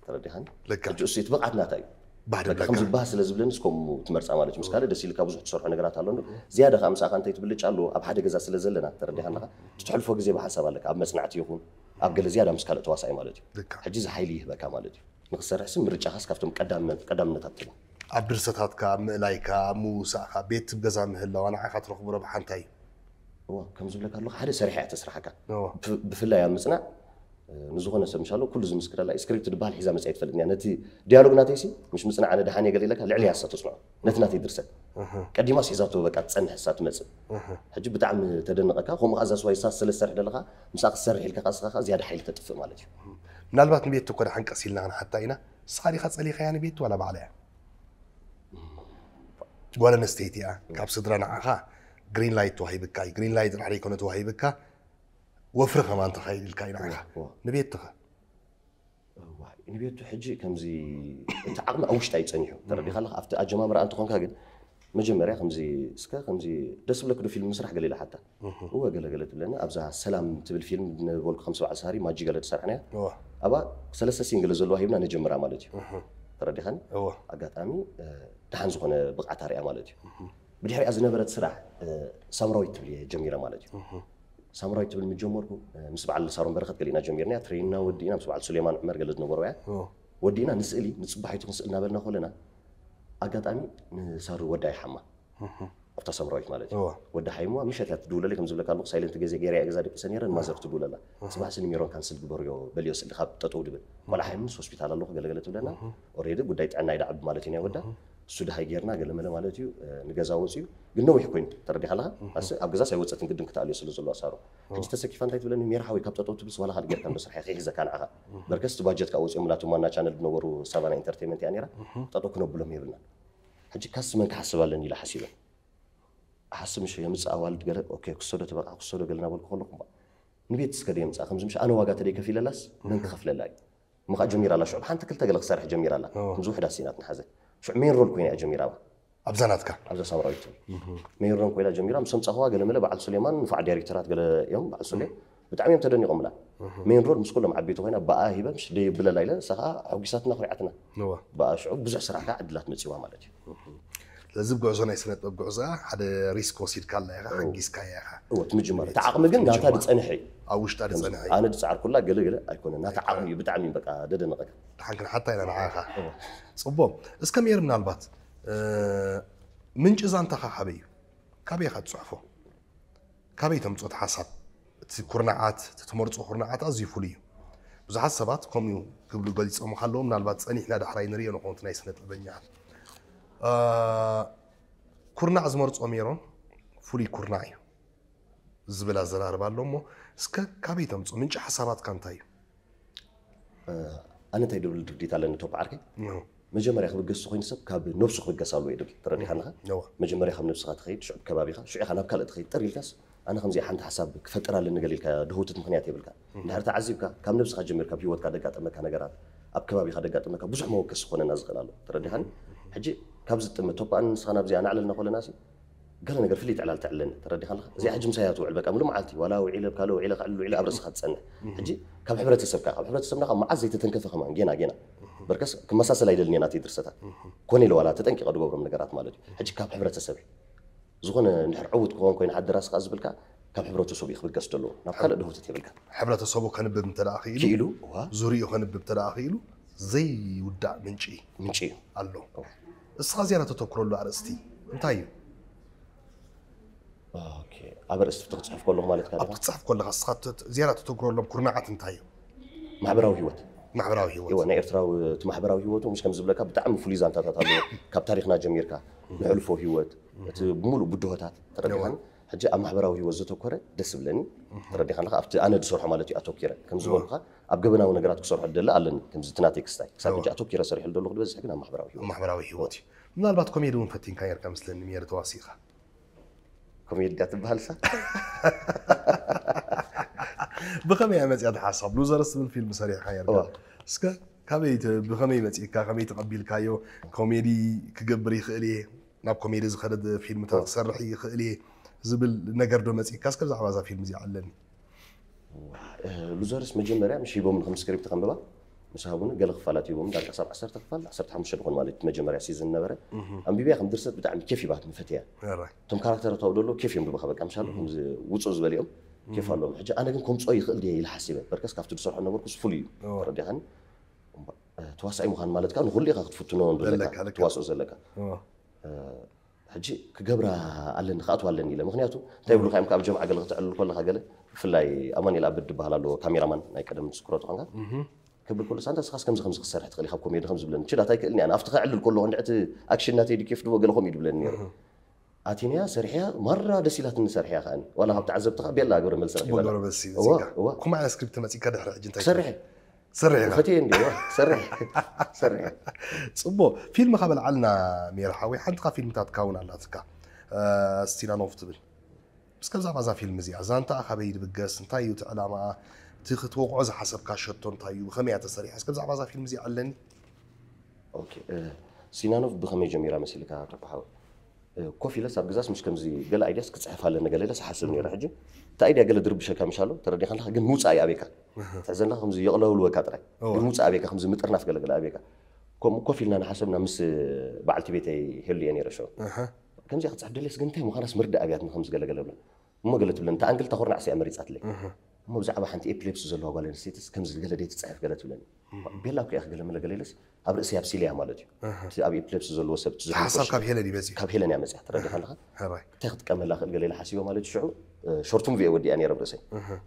ተረዲኻኒ? ልክዕ። ሕጂ እሱ እቲ ብቕዓት ናታ እዩ። ባህ በቃ ድብለካ። ከምዚ ባህ ስለ ዝብለኒ እስከምኡ ትመርጻ ማለት እዩ። ምስ ካልእ ደስ ኢልካ ብዙሕ ትሰርሖ ነገራት ኣሎ። ዝያዳ ከኣ ምሳኻ እንታይ ትብልጭ ኣሎ፣ ኣብ ሓደ ገዛ ስለ ዘለና፣ ተረዲኻኒ ዲኻ? እቲ ትሕልፎ ግዜ ብሓንሳብ ኣለካ። ኣብ መጽናዕቲ ይኹን፣ ኣብ ገለ ዝያዳ ምስ ካልእ ተዋሳኣይ ማለት እዩ። ልክዕ። ሕጂ እዚ ሓይሊ ይህበካ ማለት እዩ። ንኽትሰርሕ ስም ምርጫኻስ ካብቶም ቀዳምነት-፣ ቀዳምነታት ትህቦ። ኣብ ድርሰታትካ፣ ኣብ ምእላይካ፣ ኣብ ምውሳእካ፣ ቤት ገዛ ምህላዋ ንዓኻ ትረኽቦ ረብሓ እንታይ እዩ? እዋ፣ ከም ዝብለካ ኣለኹ፣ ሓደ ሰሪሓ እያ ተስርሓካ። እዋ። ብ-፣ ብፍላይ ኣብ ምጽናዕ፣ እ፣ ንዝኾነ ሰብ ምሻሎ ኩሉ ዝምስክረላ እዩ። ስክሪፕት ድበሃል ሒዛ መጽያ ኣይትፈልጥን እያ። ነቲ ዲያሎግ ናተይሲ፣ ምሽ ምጽናዕ ኣነ ደሓን እየ ገለ ኢለካ፣ ልዕሊ እያ እሳ ተጽንዖ። ነቲ ናተይ ድርሰት። እህ። ቀዲማስ ሒዛቶ በቃ ትጸንሕ እሳ ትመጽእ። እህ። ሕጂ ብጣዕሚ ተደንቐካ፣ ከምኡ ከኣ እዛ ስዋይ እሳ ስለ ዝሰርሕ ደለኻ፣ ምስኣ ክትሰርሕ ኢልካ ከኣ እስኻ ከኣ ዝያዳ ሓይሊ ተጥፍእ ማለት እዩ። ምናልባት ንቤቲ እኮ ደሓን ቀስ ኢልና ክንሓታ ኢና። ንስኻ ዲኻ ጸሊኻያ ንቤቲ ዋላ ባዕላ እያ? ጓል ኣንስተይቲ እያ። ካብ ስድራ ንዓኻ ግሪን ላይት ተዋሂብካ እዩ። ግሪን ላይት ጥራሕ ዘይኮነ ተዋሂብካ፣ ወፍሪ ከማን ተኻይድ ኢልካ እዩ ንዓኻ። እዋ፣ እዋ። ንቤትኻ? እዋ፣ ንቤቱ ሕጂ ከምዚ እቲ ዓቕሚ ኣብ ውሽጢ እዩ ጸኒሑ። ተረዲኻ ኣለኻ? ኣብቲ ኣጀማምራ እንተኾንካ ግን መጀመርያ ከምዚ እስከ ከምዚ ደስ ዝብለኪ ዶ ፊልም ምስራሕ ገለ ኢላ ሓታ። እወ ገለ ገለ ትብለኒ። ኣብዛ ሰላም ትብል ፊልም ነበልኩ ከም ሰብዓ ሰሃሪ ማጂ ገለ ዝሰርሕናያ። እዋ። ኣብኣ ሰለስተ ሲን ገለ ዘለዋ ሂብና ነጀምራ ማለት እዩ። እህ። ተረዲኻኒ? እዋ። ኣጋጣሚ፣ እ፣ ደሓን ዝኾነ ብቕዓት ኣርእያ ማለት እዩ። እህ። ብድሕሪኣ ዝነበረት ስራሕ፣ እ፣ ሳምራዊት ትብል እየ ጀሚረ ማለት እዩ። እህ። ሳምራዊት ትብል ምስ ጀመርኩ፣ እ፣ ምስ በዓል ሳሮን በረኸት ገሊና ጀሚርና፣ ትሬኒንና ወዲእና ምስ በዓል ሱሌማን ዑመር ገለ ዝነበሩ እያ። እዋ። ወዲእና ንስእሊ፣ ንጽባሒቱ ክንስእል እናበልና ከለና፣ ኣጋጣሚ ንሳሩ ወዳ ይሓማ። እህ። ኣብታ ሳምራዊት ማለት እዩ። እዋ። ወዳ ሓይምዋ ምሸት እያ ትድውለለይ፣ ከም ዝብለካ ኣለኹ፣ ሳይለንት ገዜ ገይረ እያ ገዛ ደቂሰ ነይረ፣ ንማዘር ትድውለላ። እህ። ጽባሕ ስኒ ሜሮን ካንስል ግበርዮ፣ በልዮ ስእሊ ካብ ጠጠው ድብል። ቆልዓ ሓይምስ ሆስፒታል ኣለኹ፣ ገለገለ ትብለና። እህ። ኦሬዲ ጉዳይ ጥዕና ይደዓብ ማለት እዩ ናይ ወዳ። እህ። እሱ ደሃይ ጌርና፣ ገለመለ ማለት እዩ፣ እ፣ ንገዛ ወፂኡ። ግን ነዊሕ ኮይኑ፣ ተረዲኻ ኣለኻ? እህ። ኣስ-፣ ኣብ ገዛስ ኣይወፀትን፣ ግድን ክትኣልዮ ስለ ዘለዋ ሳሮ። እህ። ሕጂ ተሰኪፋ እንታይ ትብለኒ፣ ሜራ ሓወይ፣ ካብ ጠጠው ትብልስ ዋላ ካልእ ጌርካ እንዶ ስራሕ፣ ከይሕዘካ ንዓኻ። እህ። በርከስ እቲ ባጀት ካብ ወፂኦም ናቶም ዋና ቻነል ዝነበሩ ሳቫና ኢንተርቴይመንት እያ ነይራ። እህ። ጠጠው ክነብሎም የብልና። ሕጂ ካስ መን ክሓስብ ኣለኒ ኢለ ሓሲበ። ሓስብ ምሽ የምፅእ ኣዋልድ ገለ፣ ኦኬ፣ ክሰዶ ተበቃ፣ ክሰዶ ገለ እናበልኩ ከለኹ፣ እምባ ንቤት እስከ ደየምፅኣ፣ ከምዚ ምሽ ኣነ ዋጋ ተደይከፊለላስ መን ክኸፍለላ እዩ? እሞ ከዓ ጀሚራ ኣላ፣ ሽዑ ብሓንቲ ክልተ ገለ ክሰርሕ ጀሚራ ኣላ። እዎ። ከምዚ ውሕዳት ሲናት ንሓዘ። ሽዑ ሜን ሮል ኮይና እያ ጀሚራ፣ ኣብዛ ናትካ? ኣብዛ ሳምራዊት። ሜን ሮል ኮይና ጀሚራ፣ ምስ ኣምፃኹዋ ገለ መለ በዓል ሱሌማን ንፉዓት ዳይሬክተራት ገለ እዮም፣ በዓል ሱሌ። ብጣዕሚ እዮም ተደኒቖምላ። ሜን ሮል ምስ ኩሎም ዓበይቲ ኮይና ብኣ ሂበ፣ ምሽ ደየብለላ ኢለ፣ ንሳ ከዓ ኣሕጒሳትና፣ ኣኹሪዓትና። እዎ። ብኣ ሽዑ ብዙሕ ስራሕ ከዓ ዕድላት መፂዋ ማለት እዩ። ስለዚ ጉዕዞ ናይ ስነ ጥበብ ጉዕዞ ሓደ ሪስክ ወሲድካ ኣላ ኢኻ፣ ሓጊዝካ ኢኻ። እዎ፣ እቲ ምጅማር። እቲ ዓቕሚ ግን ናታ ዝፀንሐ እዩ። ኣብ ውሽጣ ዝፀንሐ እዩ። ኣነ ዝፀዓርኩላ ገለ ገለ ኣይኮነን። ናታ ዓቕሚ እዩ፣ ብጣዕሚ እዩ በቃ ደደነቐካ። ደሓን ክንሓታ ኢና ንዓኻ። እዎ። ጽቡቕ። እስከ ሜር ምናልባት፣ እ፣ ምንጪ ዛንታኻ ካበይ እዩ? ካበይ ኢኻ ትፅሕፎ? ካበይ ተምፅኦ እቲ ሓሳብ? እቲ ኩርናዓት፣ እቲ ትመርፆ ኩርናዓት ኣዝዩ ፍሉይ እዩ። ብዙሓት ሰባት ከምኡ ክብሉ ገሊፆም ከለዉ፣ ምናልባት ፀኒሕና ዳሕራይ ንሪኦ ንኸውን፣ እቲ ናይ ስነ ጥበበኛታት ኩርናዕ ዝመርፆ ሜሮን ፍሉይ ኩርናዕ እዩ ዝብል ኣዘራርባ ኣሎ። እሞ እስከ ካበይ ተምፅኦ? ምንጪ ሓሳባትካ እንታይ እዩ? ኣነ እንታይ ድብል ድርዲት ኣለኒ፣ ቶብ ዓርከይ። መጀመርያ ክብገስ ኮይኑ ሰብ ካብ ነብሱ ክብገስ ኣለዎ ይብል። ተረዲኻንኻ? መጀመርያ ካብ ነብስኻ ትኸይድ፣ ሽዑ ከባቢኻ፣ ሽዑ ኢኻ ናብ ካልእ ትኸይድ። ጥር ኢልካስ ኣነ ከምዚ ሓንቲ ሓሳብ ክፈጥር ኣለኒ ገለ ኢልካ ድህውትት ምክንያት የብልካ። እንድሕር ተዓዚብካ፣ ካብ ነብስኻ ጀሚርካ፣ ኣብ ህይወትካ ደጋጠመካ ነገራት፣ ኣብ ከባቢኻ ደጋጠመካ ብዙሕ መወከሲ ክኾነና ዝኽእል ኣሎ። ተረዲኻኒ? ሕጂ ካብዚ ጥመት ቶፓ ኣነ ንስኻ ናብዚኣ ናዕለልና ኮለና ሲ ገለ ነገር ፍልይ ትዕላል ትዕለኒ። ተረዲኻ ኣለኻ? እዚኣ ሕጂ ምሳያ ትውዕል፣ በቃ፣ ሙሉ መዓልቲ ዋላ ውዒለ፣ ካልእ ውዒለ፣ ክዕልል ውዒለ ኣብ ርእስኻ ትጸንሕ። ሕጂ ካብ ሕብረተሰብካ፣ ካብ ሕብረተሰብና ካብ መዓዝ ዘይተተንከፈ ከማን ጌና ጌና። በርከስ ክመሳሰል ኣይደልን እየ ናተይ ድርሰታት። ኮነ ኢለ ዋላ ተጠንቂቐ ድገብሮም ነገራት ማለት እዩ። ሕጂ ካብ ሕብረተሰብ ዝኾነ እንድሕር ዕዉት ክኾን ኮይኑ ሓደራሲ ከኣ ዝብልካ ካብ ሕብረተሰቡ እዩ ክብገስ ዘለዎ። ናብ ካልእ ድህውትት የብልካ። ሕብረተሰቡ ከንብብ እንተ ደኣ ክኢሉ፣ ክኢሉ፣ እዋ። ዙሪኡ ከንብብ እንተ ደኣ ክኢሉ ዘይውዳእ ምንጪ ምንጪ እዩ። ኣሎ። እስኻ ዝያዳ ተተኩረሉ ኣርእስቲ እንታይ እዩ? ኦኬ፣ ኣብ ኣርእስቲ ክትጽሕፍ ከለኹ ማለት ካብ ኣብቲ ትጽሕፍ ከለኻ እስኻ ተ- ዝያዳ ተተኩረሎም ኩርናዓት እንታይ እዩ? ማሕበራዊ ህይወት። ማሕበራዊ ህይወት። እወ፣ ናይ ኤርትራዊ እቲ ማሕበራዊ ህይወቱ ምሽ ከም ዝብለካ ብጣዕሚ ፍሉይ ዛንታታት ኣለዎ። ካብ ታሪኽና ጀሚርካ፣ ንሕልፎ ህይወት፣ እቲ ብምሉእ ብድሆታት ተረዲኻኒ። ሕጂ ኣብ ማሕበራዊ ህይወት ዘተኮረ ደስ ዝብለኒ። ተረዲኻ ኣለኻ? ኣብቲ ኣነ ዝሰርሖ ማለት እዩ ኣተኪረ። ከም ዝበልኩኻ ኣብ ገበናዊ ነገራት ክሰርሖ ዝደሊ ኣለኒ። ከምዚ እቲ ናተይ ክስታይ ክሳብ ሕጂ ኣተኪረ ሰሪሐሉ ዘለኹ ዝበዝሕ ግን ኣብ ማሕበራዊ ህይወት። ማሕበራዊ ህይወት እዩ። ምናልባት ኮሜዲ እውን ፈቲንካ ነርካ መስለኒ ሜሪ ተዋሲእኻ። ኮሜዲ ድያ ትበሃል እሳ? ብኸመይ እያ መፂኣ ሓሳብ ሉዘርስ ትብል ፊልም ሰሪሕካ ነርካ? እስከ ካበይ ተ- ብኸመይ መፂእካ? ከመይ ተቐቢልካዮ? ኮሜዲ ክገብር ይኽእል እየ፣ ናብ ኮሜዲ ዝኸደ ፊልምታት ክሰርሕ ይኽእል እየ ዝብል ነገር ዶ መፂእካ? እስከ ብዛዕባ እዛ ፊልም እዚኣ ኣለኒ። ሉዘርስ መጀመርያ ምሽ ሂቦምኒ ከም ስክሪፕት ከንብባ ምስ ሃቡኒ ገለ ክፋላት ሂቦም ዳርጋ ሳብ ዓሰርተ ክፋል ዓሰርተ ሓሙሽተ ድኾን ማለት መጀመርያ ሲዝን ነበረ። ኣንቢብያ ከም ድርሰት ብጣዕሚ ኬፍ ይባትኒ ፈትያ። እቶም ካራክተራት ኣብኡ ደሎ ኬፍ እዮም ብብኻ በቃ ምሻሉ ከምዚ ውፁእ ዝበሊኦም ኬፍ ኣለዎም። ሕጂ ኣነ ግን ከምፅኦ ይኽእል ድየ ኢለ ሓሲበ። በርከስ ካብቲ ዝሰርሖ ነበርኩስ ፍሉይ እዩ። ተረዲኻኒ? ተዋሳኢ ምዃን ማለት ከዓ ንኹሉ ኢኻ ክትፍትኖ ዘለካ ተዋስኦ ዘለካ። ሕጂ ክገብራ ኣለኒ ክኣትዋ ኣለኒ ኢለ። ምክንያቱ እንታይ ይብሉካ እዮም ካብ ጀምዓ ገለ ክትዕልል ከለካ ገለ ብፍላይ ኣማኒኤል ኣበድ ዝበሃል ኣለዎ ካሜራማን ናይ ቀደም ስኩረቱ ኮንካ ክብል ከሎ ሳንታ ስኻስ ከምዚ ከምዚ ክትሰርሕ ትኽእል ኢኻ ኮሜዲ ከም ዝብለኒ ችዳት ኣይክእልን እያ ኣብቲ ከዕልል ከለኹ እንድዕቲ ኣክሽን ናተይ ድኬፍ ድቦ ገለ ከምኡ እዩ ድብለኒ ነይሩ። ኣቲንያ ሰሪሕያ ማራ ደስ ኢላትኒ ሰሪሕያ ከዓኒ ዋላ ካብ ተዓዘብትኻ ቤላ ግብረ መልሲ ረኺበላ። ግብረ መልሲ እዋ፣ እዚጋ። እዋ። ከምኡ ዓይነት ስክሪፕት መጺካ ድሕሪ ሕጂ እንታይ ትሰርሕ? ትሰርሕ ኢኻ። ፈትየ እንዲ እዋ፣ ሰርሕ ሰርሕ። ጽቡቕ ፊልም ካብ ኣልዓልና ሜራ ሓወይ ሓንቲ ካብ ፊልምታትካ እውን ኣላትካ ስቲናኖቭ ትብል። እስከ ብዛዕባ እዛ ፊልም እዚኣ ዛንታኣ ካበይ ድብገስ እንታይ እዩ እቲ ዕላማኣ እቲ ክትወቕዖ ዝሓሰብካ ሸቶ እንታይ እዩ ብኸመይ እያ ተሰሪሓ እስከ ብዛዕባ እዛ ፊልም እዚኣ ኣለኒ። ኦኬ፣ ስቲናኖቭ ብኸመይ ጀሚራ መሲልካ ተባሓወ? ኮፍ ኢለስ ኣብ ገዛስ ምሽ ከምዚ ገለ ኣይድያስ ክፅሕፍ ኣለኒ ገለ ኢለስ ሓስብ ነይረ። ሕጂ እቲ ኣይድያ ገለ ድርብሸካ ምሽ ኣሎ ተረዲኻ ኣለካ፣ ግን ምውፃእ እዩ ኣቤካ ትሕዘና ከምዚ የቕለውልወካ ጥራይ። ግን ምውፃእ ኣቤካ ከምዚ ምጥርናፍ ገለ ገለ ኣቤካ። ከምኡ ኮፍ ኢልና ንሓሰብና ምስ በዓልቲ ቤተይ ሄሉ እየ ነይረ ሽዑ። ከምዚኣ ክፅሕፍ ደልየስ ግን እንታይ ምዃናስ ምርዳእ ኣብያትኒ ከምዚ ገለ ገለ ብለን እሞ ገለ ትብለኒ እታ ኣንግል እታ ኩርናዕሲ እያ መሪፃትለይ። እሞ ብዛዕባ ሓንቲ ኤፒሌፕሲ ዘለዋ ጓል ኣንስተይትስ ከምዚ ገለ ደይ ትፅሕፍ ገለ ትብለኒ። ቤላ እኮ እያ ክገለ መለ ገለ ኢለስ ኣብ ርእሲ ኣብሲልያ ማለት እዩ። እቲ ኣብ ኤፒሌፕሲ ዘለዎ ሰብ እቲ ዝሕልፎ ሓሳብ ካብ ሽም ሄለን እዩ መፂኡ። ካብ ሄለን እያ መፅያ ተረዲኻ ኣለኻ። ሕራይ እንታይ ክጥቀመላ ክእል ገለ ኢለ ሓሲበ ማለት እዩ ሽዑ ሾርት ሙቪ እየ ወዲኣ ነይረ ኣብ ርእሰይ።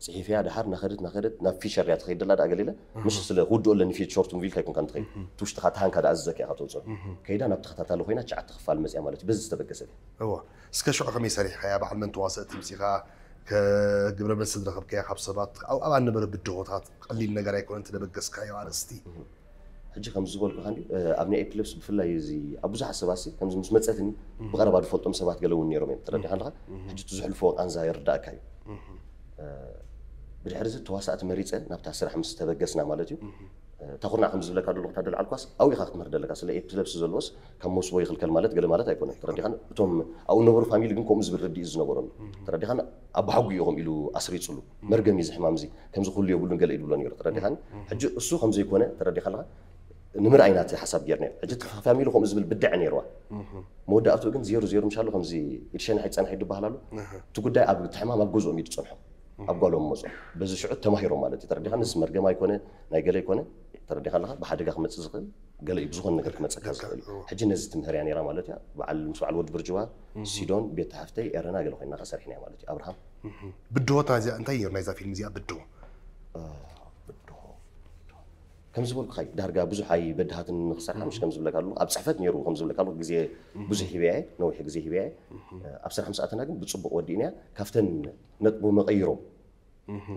ፅሒፍያ ድሓር ናኸደት ናኸደት ናብ ፊሸር እያ ትኸይድ ደላ ደኣ ገለ ኢለ ምሽ ስለ ክውድኦ ኣለኒ ፊት ሾርት ሙቪ ኢልካ ኣይኮንካ ንትኸይድ እቲ ውሽጥኻ ተሃንካ ደኣ ዝዘክ ኢኻ ተውፅኦ። ከይዳ ናብ ተኸታታሊ ኮይና ትሽዓተ ክፋል መፅያ ማለት እዩ በዚ ዝተበገሰት እያ። እዋ እስከ ሽዑ ከመይ ሰሪሕካያ በዓል መን ተዋሰእቲ ምፂኻ ከ ግብረ መልሲ ዝረኸብካዮ ካብ ሰባት ኣብኣ ነበረ ብድሆታት ቀሊል ነገር ኣይኮነን ትደበገስካዮ ኣርእስቲ። ሕጂ ከም ዝበልኩ ካንዲ ኣብ ናይ ኤፒለፕሲ ብፍላይ እዚ ኣብ ብዙሓት ሰባት ሲ ከምዚ ምስ መፀትኒ ብቐረባ ዝፈልጦም ሰባት ገለ እውን ነይሮም እዮም ተረዲኻ ኣለኻ። ሕጂ እቲ ዝሕልፍዎ ቃንዛ ይርዳእካ እዩ። ብድሕሪ እዚ ተዋሳእቲ መሪፀ ናብታ ስራሕ ምስ ተበገስና ማለት እዩ። እታ ኩርናዕ ከም ዝብለካ ደለኹ እታ ደልዓልኳስ ኣብኡ ኢኻ ክትምህር ደለካ ስለ ኤፒለፕሲ ዘለዎስ ካብ መስቦ ይኽልከል ማለት ገለ ማለት ኣይኮነን ተረዲኻን እቶም ኣብኡ ነበሩ ፋሚሊ ግን ከምኡ ዝብል ርድኢት ዝነበሮም እዩ ተረዲኻን ኣባሓጉ ኢኹም ኢሉ ኣስሪፅሉ መርገም እዩ እዚ ሕማም እዚ ከምዚ ክህሉ የብሉን ገለ እዩ ድብሎ ነይሩ ተረዲኻን ሕጂ እሱ ከም ዘይኮነ ተረዲኻ ኣለኻ ንምርኣይ ናቲ ሓሳብ ጌርና እዩ ሕጂ ፋሚሊ ከምኡ ዝብል ብድዐ ነይርዋ መወዳእትኡ ግን ዜሩ ዜሩ ምሻሉ ከምዚ ኢድ ሸንሐ ይፀንሐ ይድበሃል ኣሎ እቲ ጉዳይ ኣብ እቲ ሕማም ኣብ ገዝኦም እዩ ዝፀንሖ ኣብ ጓሎም መፅኦም በዚ ሽዑ ተማሂሮም ማለት እዩ ተረዲኻ ንስ መርገም ኣይኮነ ናይ ገለ ኣይኮነ ተረዲኻ ኣለኻ ብሓደጋ ክመፅእ ዝኽእል ገለ እዩ ብዝኾነ ነገር ክመፀካ ዝኽእል እዩ። ሕጂ ነዚ ትምህር እያ ነይራ ማለት እያ። በዓል ምስ በዓል ወዲ ብርጅዋ፣ ሲዶን፣ ቤት ሓፍተይ፣ ኤረና ገለ ኮይና ከሰርሕና እያ ማለት እዩ። ኣብርሃም፣ ብድሆታ እዚኣ እንታይ ነይሩ ናይዛ ፊልም እዚኣ ብድሆ? ብድሆ ከም ዝበልኩኻ እዩ። ዳርጋ ብዙሕ ኣይበድሃትን ንክሰርሓ፣ ምሽ ከም ዝብለካ ኣለኹ፣ ኣብ ፅሕፈት ነይሩ ከም ዝብለካ ኣለኹ፣ ግዜ ብዙሕ ሂበያ እየ፣ ነዊሕ ግዜ ሂበያ እየ። ኣብ ስራሕ ምስ ኣተና ግን ብፅቡቕ ወዲእና እያ። ካብተን ነጥቡ መቐይሮም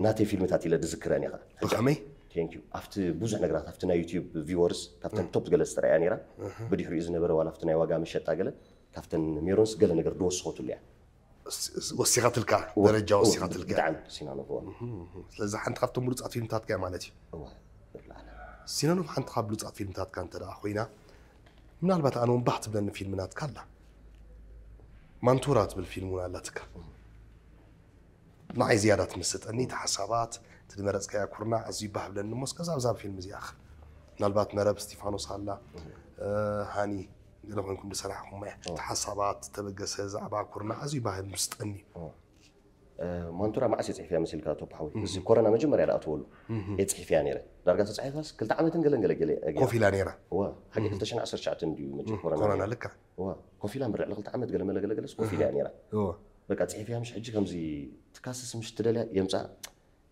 ናተይ ፊልምታት ኢለ ዝዝክረን ኢኻ። ብኸመይ? Thank you። ኣብቲ ብዙሕ ነገራት፣ ኣብቲ ናይ ዩቲዩብ ቪወርስ፣ ካብተን ቶፕ ገለ ዝተረኣያ ነይራ። ብድሕሪኡ ዝነበረ ዋላ ኣብቲ ናይ ዋጋ መሸጣ ገለ ካብተን ሜሮንስ ገለ ነገር ዝወሰኸትሉ እያ። ወሲኻትልካ፣ ደረጃ ወሲኻትልካ። ብጣዕሚ ሲናኖ። ስለዚ ሓንቲ ካብቶም ብሉፃት ፊልምታትካ እያ ማለት እዩ። ሲናኖ ሓንቲ ካብ ብሉፃት ፊልምታትካ እንተ ደኣ ኮይና፣ ምናልባት ኣነ እውን ባህ ትብለኒ ፊልም ናትካ ኣላ፣ ማንቱራ ትብል ፊልም እውን ኣላትካ። ንዓይ ዝያዳ ትምስጠኒ፣ እቲ ሓሳባት፣ እቲ ዝመረፅካያ ኩርናዕ ኣዝዩ ባህ ብለኒ እሞ፣ እስከ ዛብዛ ፊልም እዚኣ ኸ? ምናልባት መረብ እስቲፋኖስ ኣላ፣ ሃኒ ገለ ኮይንኩም ዝሰራሕኹም እያ። እቲ ሓሳባት፣ ተበገሰ፣ ዛዕባ ኩርናዕ ኣዝዩ ባህ ምስጠኒ። ማንቱራ መዓስ እየ ፅሒፍያ መሲልካ ቶፕ ሓወይ? እዚ ኮረና መጀመርያ ዝኣተወሉ እየ ፅሒፍያ ነይረ። ዳርጋ ተፃሒፋስ ክልተ ዓመትን ገለን ገለ ገለ እያ። ኮፍ ኢላ ነይራ። እዋ፣ ሓቂ ክልተ ሽሕን ዓሰርተ ትሽዓተን ድዩ መቸም ኮረና ኮሮና ነይሩ። ልካ። እዋ፣ ኮፍ ኢላ እምበር ልዕሊ ክልተ ዓመት ገለ መለ ገለ ገለስ ኮፍ ኢላ እያ ነይራ። እዋ። በቃ ፅሒፍያ ምሽ ሕጂ ከምዚ ትካስስ ምሽ ትደልያ የምፃ።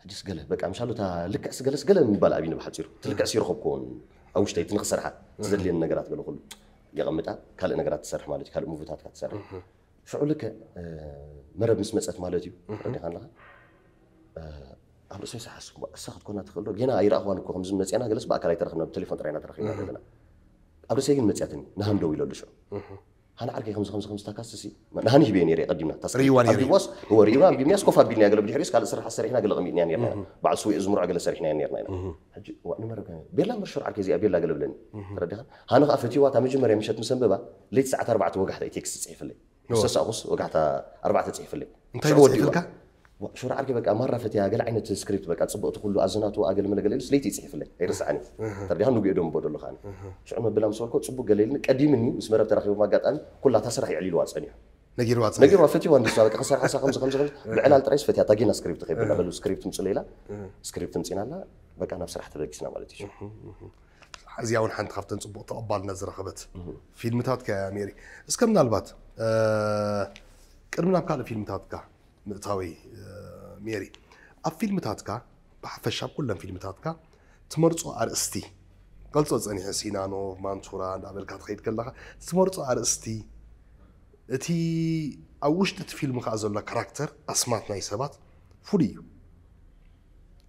ሕጅስ ገለ በቃ ምሻሉ እታ ልክዕስ ገለስ ገለ ምባል ኣብይኒ ብሓፂሩ። እቲ ልክዕስ ይረኸብኩዎን ኣብ ውሽጠይ እቲ ንክሰርሓ ዝደልየኒ ነገራት ገለ ኩሉ የቐምጣ፣ ካልእ ነገራት ትሰርሕ ማለት እዩ፣ ካልእ ሙቪታት እካ ትሰርሕ። ሽዑ ልክዕ መረብ ምስ መፀት ማለት እዩ። ረዲኻ ኣለኻ ኣብ ርእሰይ ሰሓስኩ፣ እሳ ክትኮና ትኽእል ዶ? ጌና ኣይረኣኽዋን እኮ፣ ከምዚ መፅያና ገለስ ብኣካል ኣይተረኽብና፣ ብቴሌፎን ጥራይና ተረኺብና ዘለና። ኣብ ርእሰይ ግን መፅያትኒ፣ ንሃን ደው ኢለሉ ሽዑ። ሃኒ ዓርከይ ከምዚ ከምዚ ከምዚ ታካስትሲ፣ ንሃኒ ሂበዮ ነይረ ቀዲምና። ታስክሪፕት ሪዋ ነይረ። ኣቢዋስ፣ እወ ሪዋ ኣቢልናያስ ኮፍ ኣቢልናያ ገለ ብድሕሪኡስ ካልእ ስራሕ ሰሪሕና ገለ ቀሚጥናያ ነርና። በዓል ስዊእ ዝምርዖ ገለ ሰሪሕናያ ነርና ኢና። ሕጂ፣ ዋ፣ ንመረብ ከ-፣ ቤላ እምበር ሽሮ ዓርከይ እዚኣ ቤላ ገለ ብለኒ። ተረዲኻ? ሃኒ ከኣ ፈትዋ፣ እታ መጀመርያ ምሸት ምስ ኣንበባ፣ ለይቲ ሰዓት ኣርባዕተ ወጋሕታ እዩ ቴክስት ጽሒፍለይ። ምስ ተሳእኹስ ወጋሕታ ኣርባዕተ ጽሒፍለይ። እንታይ ሽዑ ወዲእዋ። ጽሒፍልካ? ሽሮ ዓርከይ በቃ ማራ ፈትያ ገለ ዓይነት ስክሪፕት በቃ ጽብቕቲ ኩሉ ኣዝናቱ ኣገል መለ ገለ ኢሉስ ለይቲ ይጽሕፍለይ ኣይርስዓን እዩ። ተረዲኻ ንጉኡ ደንቦ ደሎ ከዓኒ። ሽዑ መብላ ምስ በልኮ ጽቡቕ ገለ ኢልኒ ቀዲምኒ ምስ መረብ ተራኺቦም ኣጋጣሚ ኩላ እታ ስራሕ የዕሊልዋ ጸኒሑ። ነጊርዋ ጸ- ነጊርዋ ፈትዋ እንዲሳ በቃ ክሰርሓሳ ከምዚ ከምዚ ከምዚ ብዕላል ጥራይስ ፈትያ እታ ጌና ስክሪፕት ከይብላ በሉ ስክሪፕት ምጽለይላ ስክሪፕት ምጺናላ በቃ ናብ ስራሕ ተበጊስና ማለት እዩ። ሽዑ እዚኣ እውን ሓንቲ ካብተን ጽቡቕ ተቐባልነት ዝረኸበት ፊልምታትካ እያ ሜሪ። እስከ ምናልባት እ፣ ቅድሚ ናብ ካልእ ፊልምታትካ ምእታወይ እ፣ ሜሪ፣ ኣብ ፊልምታትካ ብሓፈሻ ኣብ ኩለን ፊልምታትካ ትመርጾ ኣርእስቲ ገልጾ ጸኒሐ ሲናኖ ማንቱራ እንዳበልካ ትኸይድ ከለኻ ትመርጾ ኣርእስቲ እቲ ኣብ ውሽጢ እቲ ፊልም ከዓ ዘሎ ካራክተር ኣስማት ናይ ሰባት ፍሉይ እዩ።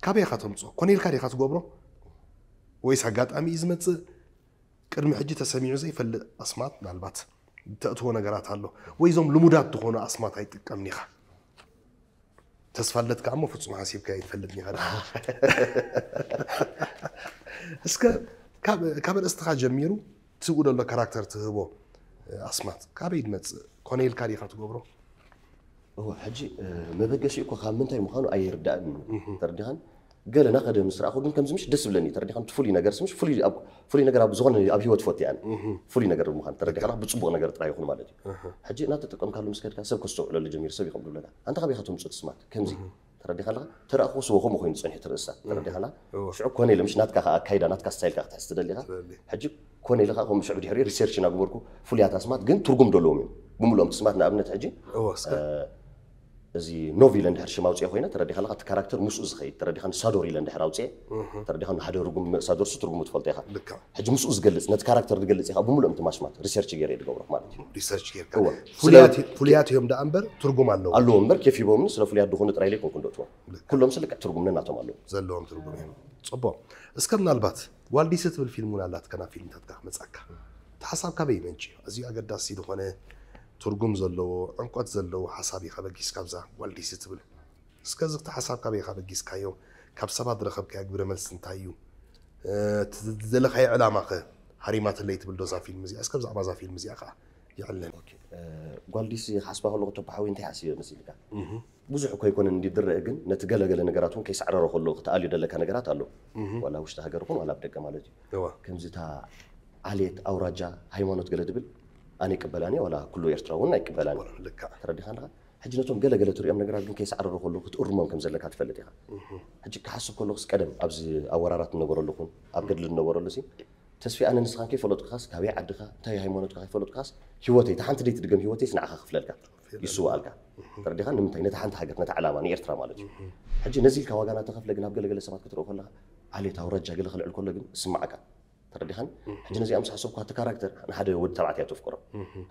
ካበይ ኢኻ ተምፅኦ? ኮነ ኢልካ ዲኻ ትገብሮ ወይስ ኣጋጣሚ እዩ ዝመፅእ? ቅድሚ ሕጂ ተሰሚዑ ዘይፈልጥ ኣስማት ምናልባት ተእትዎ ነገራት ኣሎ ወይ እዞም ልሙዳት ዝኾኑ ኣስማት ኣይጥቀምን ኢኻ? ተስፋ ኣለትካ እሞ ፍጹም ሓሲብካ ኣይትፈልጥን ኢኻ። እስከ ካብ ካብ ኣርእስትኻ ጀሚሩ ትብኡ ዘሎ ካራክተር ትህቦ ኣስማት ካበይ ትመጽእ? ኮነ ኢልካ ዲኻ ትገብሮ? እወ፣ ሕጂ መበገሲኡ እኮ ካብ ምንታይ ምዃኑ ኣይርዳእን እዩ። ተረዲኻን? ገለ ናኸደ ምስ ረኣኹ ግን ከምዚ ምሽ ደስ ዝብለኒ እዩ። ተረዲኻን? እቲ ፍሉይ ነገር ስምሽ ፍሉይ ኣብ ፍሉይ ነገር ኣብ ዝኾነ ኣብ ህይወት ፈትያን ፍሉይ ነገር ምዃን ተረዲኻና ብጽቡቕ ነገር ጥራይ ይኹን ማለት እዩ። ሕጂ እናተጠቀምካሉ ምስ ከድካ ሰብ ከስተውዕለሉ ጀሚሩ ሰብ ይኸም ዝብለካ ኣንታ ካበይ ኢኻ ተምጽኦ እቲ ስማት ከምዚ ተረዲኻ ኣለኻ? ተረኣኹ ስቦ ከምኡ ኮይኑ ዝጸንሐ ትርእሳ ተረዲኻ ኣላ? ሽዑ ኮነ ኢለ ምሽ ናትካ ከኣ ኣካይዳ ናትካ ስታይል ከኣ ክትሕዝ ትደሊ ኢኻ? ሕጂ ኮነ ኢለ ከኣ ከምኡ ሽዑ ድሕሪ ሪሰርች እናገበርኩ ፍሉያት ኣስማት ግን ትርጉም ዘለዎም እዮም ብምልኦም እቲ ስማት ንኣብነት ሕጂ እዚ ኖቭ ኢለ እንድሕር ሽም ኣውፅኤ ኮይነ ተረዲኻ ኣለኻ? እቲ ካራክተር ምስኡ ዝኸይድ ተረዲኻ ንሳዶር ኢለ እንድሕር ኣውፅኤ ተረዲኻ ንሓደ ርጉም ሳዶርሱ ትርጉሙ ትፈልጦ ኢኻ? ሕጂ ምስኡ ዝገልፅ ነቲ ካራክተር ዝገልፅ ኢኻ ብምልኦም እቲ ማሽማት ሪሰርች ገይረ ዝገብሮ ማለት እዩ። ሪሰርች ጌርካ እወ። ፍሉያት ፍሉያት እዮም ደኣ እምበር ትርጉም ኣለዎ። ኣለዎ እምበር ኬፍ ሂቦምኒ ስለ ፍሉያት ዝኾኑ ጥራይ ኢለ ኣይኮንኩ እንደእትዎም ኩሎም ስልክዕ ትርጉም ነናቶም ኣለዉ። ዘለዎም ትርጉም እዮም። ጽቡቕ። እስከ ምናልባት ዋልዲስ እትብል ፊልም እውን ኣላትካ ናብ ፊልምታትካ ክመጻካ እቲ ሓሳብ ካበይ ይመንጭ እዩ? ኣዝዩ ኣገዳሲ ዝኾነ ትርጉም ዘለዎ ዕምቆት ዘለዎ ሓሳብ እዩ ከበጊስካ ኣብዛ ዋልዲስ እትብል። እስከ እዚ እቲ ሓሳብ ካበይ ከበጊስካዮ? ካብ ሰባት ዝረኸብካዮ ግብረ መልሲ እንታይ እዩ? እቲ ዝደለኻዮ ዕላማ ከ ሃሪማትለይ ትብል ዶ እዛ ፊልም እዚኣ? እስከ ብዛዕባ እዛ ፊልም እዚኣ ከኣ የዕልለኒ። ጓልዲስ ክሓስባ ከለኹ ተባሓዊ እንታይ ሓሲበ መሲልካ? ብዙሕ እኮ ኣይኮነን እንዲ ዝረአ ግን ነቲ ገለገለ ነገራት እውን ከይሳዕረሮ ከሎ ክትኣልዮ ደለካ ነገራት ኣሎ። ዋላ ውሽጢ ሃገር ይኹን ዋላ ኣብ ደገ ማለት እዩ። እዋ ከምዚ እታ ዓሌት ኣውራጃ ሃይማኖት ገለ ድብል ኣነ ይቅበላን እየ ዋላ ኩሉ ኤርትራ እውን ኣይቅበላን እዩ። ልካ ተረዲኻ ኣለኻ? ሕጂ ነቶም ገለገለ ትሪኦም ነገራት ግን ከይሳዕረሮ ከሎ ክትእርሞም ከም ዘለካ ትፈልጥ ኢኻ። ሕጂ ክሓስብ ከለኹስ ቀደም ኣብዚ ኣብ ወራራት ዝነበረሉ ይኹን ኣብ ገድሊ ዝነበረሉ ሲ ተስፊ ኣነ ንስኻን ከይፈለጥኩኻስ፣ ካበይ ዓድኻ፣ እንታይ ሃይማኖትካ ከይፈለጥኩኻስ፣ ህይወተይ፣ እታ ሓንቲ ደይትድገም ህይወተይ ንዓኻ ክፍለልካ፣ ይስዋኣልካ። ተረዲኻ? ንምንታይ? ነታ ሓንቲ ሃገር፣ ነታ ዕላማ፣ ንኤርትራ ማለት እዩ። ሕጂ ነዚ ኢልካ ዋጋ እናተኸፍለ ግን ኣብ ገለገለ ሰባት ክትረኦ ከለኻ፣ ዓሌት ኣውራጃ ገለ ክልዕል ከሎ ግን እስማዓካ። ተረዲኻን? ሕጂ ነዚኣ ምስ ሓሰብኩ፣ እቲ ካራክተር ንሓደ ወዲ ተባዕታይ እያ ተፍቅሮ።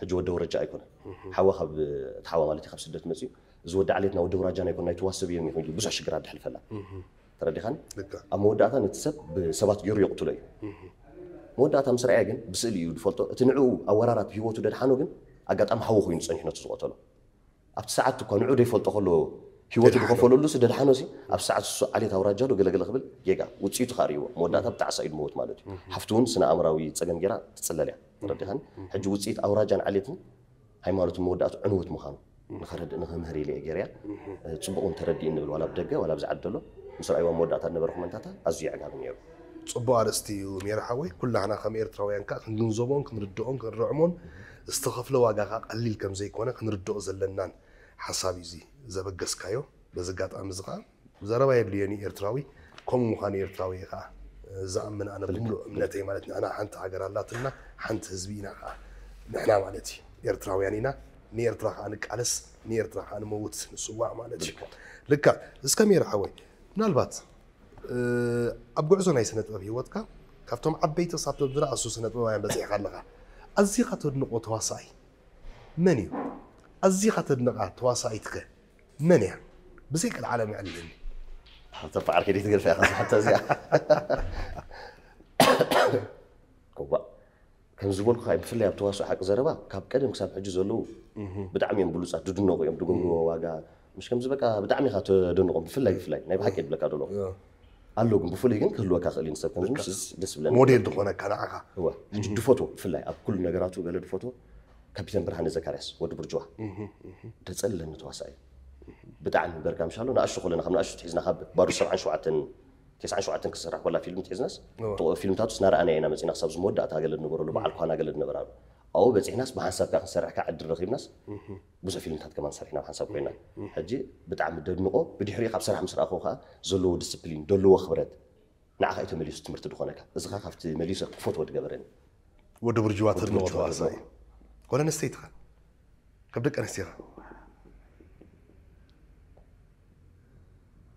ሕጂ ወዲ ኣውራጃ ኣይኮነን። ሓዋ ካብ፣ እቲ ሓዋ ማለት እዩ፣ ካብ ስደት መፅዩ፣ እዚ ወዲ ዓሌትና ወዲ ኣውራጃና ኣይኮነ፣ ናይ ትዋሰብ እዮም ይኹን ኢሉ ብዙሕ ሽግራት ድሕልፈላ። ተረዲኻን? ልክዕ። ኣብ መወዳእታ ነቲ ሰብ ብሰባት ገይሩ የቕትሎ እዩ። መወዳእታ ምስ ረኣየ ግን ብስእሊ እዩ ዝፈልጦ። እቲ ንዕኡ ኣወራራት ብህይወቱ ደድሓኖ ግን ኣጋጣሚ ሓዉ ኮይኑ ጸኒሑ ነቲ ዝቐተሎ። ኣብቲ ሰዓት እኳ ንዑ ዘይፈልጦ ከሎ ህይወቱ ደድሓኖ። ዝኸፈለሉ ሲ ደድሓኖ ሲ ኣብ ሰዓት እሱ ዓሌት ኣውራጃ ዶ ገለገለ ክብል ጌጋ ውፅኢቱ ከዓ ርእይዎ። መወዳእታ ብጣዕሳ እዩ ዝመወት ማለት እዩ። ሓፍቱ እውን ስነ ኣእምራዊ ፀገም ገይራ ትፅለል እያ። ተረዲኻን? ሕጂ ውፅኢት ኣውራጃን ዓሌትን ሃይማኖትን መወዳእቱ ዕንወት ምዃኑ ንኸረድእ ንኽምህር ኢለ እየ ገይረያ። ፅቡቕ እውን ተረዲእኒ ብል ዋላ ብደገ ዋላ ኣብዚ ዓዲ ዘሎ ምስ ረኣይዋ መወዳእታ ዝነበረ ኮመንታታ ኣዝዩ የዕጋቢ ነይሩ። ጽቡቕ ኣርእስቲ እዩ ሜሪ ሓወይ። ኩላህና ከም ኤርትራውያን ከኣ ክንግንዘቦን ክንርድኦን ክንርዕሞን ዝተኸፍለ ዋጋ ከኣ ቀሊል ከም ዘይኮነ ክንርድኦ ዘለናን ሓሳብ እዩ እዚ ዘበገስካዮ። በዚ ኣጋጣሚ እዚ ከኣ ዘረባ የድልዮን እዩ ኤርትራዊ። ከምኡ ምዃኑ ኤርትራዊ እየ ከኣ ዝኣምን ኣነ ብምሉእ እምነተይ ማለት ንሕና ሓንቲ ሃገር ኣላትና ሓንቲ ህዝቢ ኢና ከኣ ንሕና ማለት እዩ ኤርትራውያን ኢና። ንኤርትራ ከኣ ንቃለስ ንኤርትራ ከኣ ንመውት ንስዋዕ ማለት እዩ። ልካ እስከ ሜሪ ሓወይ ምናልባት ኣብ ጉዕዞ ናይ ስነ ጥበብ ህይወትካ ካብቶም ዓበይቲ ክሳብ ቶም ዝነኣሱ ስነ ጥበባውያን በፂሕካ ኣለካ። ኣዚኻ ተድንቆ ተዋሳኣይ መን እዩ? ኣዚኻ ተድንቃ ተዋሳኢትከ መን እያ? ብዘይ ቀልዓለም ይዕልለኒ። ተባዓር ከደይ ትገድፋ ኢኻ ዝሓታ እዚኣ። እዋ ከም ዝበልኩ ብፍላይ ኣብ ተዋስኦ ሓቂ ዘረባ ካብ ቀደም ክሳብ ሕጂ ዘለዉ ብጣዕሚ እዮም ብሉፃት ድድነቑ እዮም ድገብርዎ ዋጋ ምሽ ከምዚ በቃ ብጣዕሚ ኢኻ ተደንቖም ብፍላይ ብፍላይ ናይ ብሓቂ የድብለካ ደሎ ኣሎ ግን ብፍሉይ ግን ክህልወካ ክእል እዩ ንሰብ ከምዚ ምስ ደስ ብለኒ ሞዴል ዝኾነካ ንዓኻ እወ ሕጂ ድፈትዎ ብፍላይ ኣብ ኩሉ ነገራቱ ገለ ድፈትዎ ካፒተን ብርሃነ ዘካርያስ ወዲ ብርጅዋ ደጸለኒ ተዋሳኢ ብጣዕሚ በርካ ምሻሎ ንኣሽቱ ከለና ካብ ንኣሽቱ ትሒዝና ካብ ባዶ ሰብዓን ሸውዓተን ተስዓን ሸውዓተን ክስራሕ ኮላ ፊልም ትሒዝናስ ፊልምታቱስ ናረኣናዮ ኢና መፂና ክሳብ ዝመወዳእታ ገለ ንበረሉ በዓል ኳና ገለ ንበራሉ ኣብኡ በፂሕናስ ብሓንሳብ ከዓ ክንሰርሕ ከዓ ዕድል ረኺብናስ ብዙሕ ፊልምታት ከማን ሰሪሕና ብሓንሳብ ኮይና ሕጂ ብጣዕሚ ደድንቆ ብድሕሪኡ ካብ ስራሕ ምስ ረኣኽዎ ከዓ ዘለዎ ዲስፕሊን ደለዎ ክብረት ንዓኻ እዩ ተመሊሱ ትምህርቲ ዝኾነካ እዚ ከዓ ካብቲ መሊሰ ክፈትዎ ዝገበረኒ ወዲ ብርጅዋ ተድንቆ ተዋሳኢ ጓል ኣንስተይቲ ኢኻ ካብ ደቂ ኣንስትዮ ኢኻ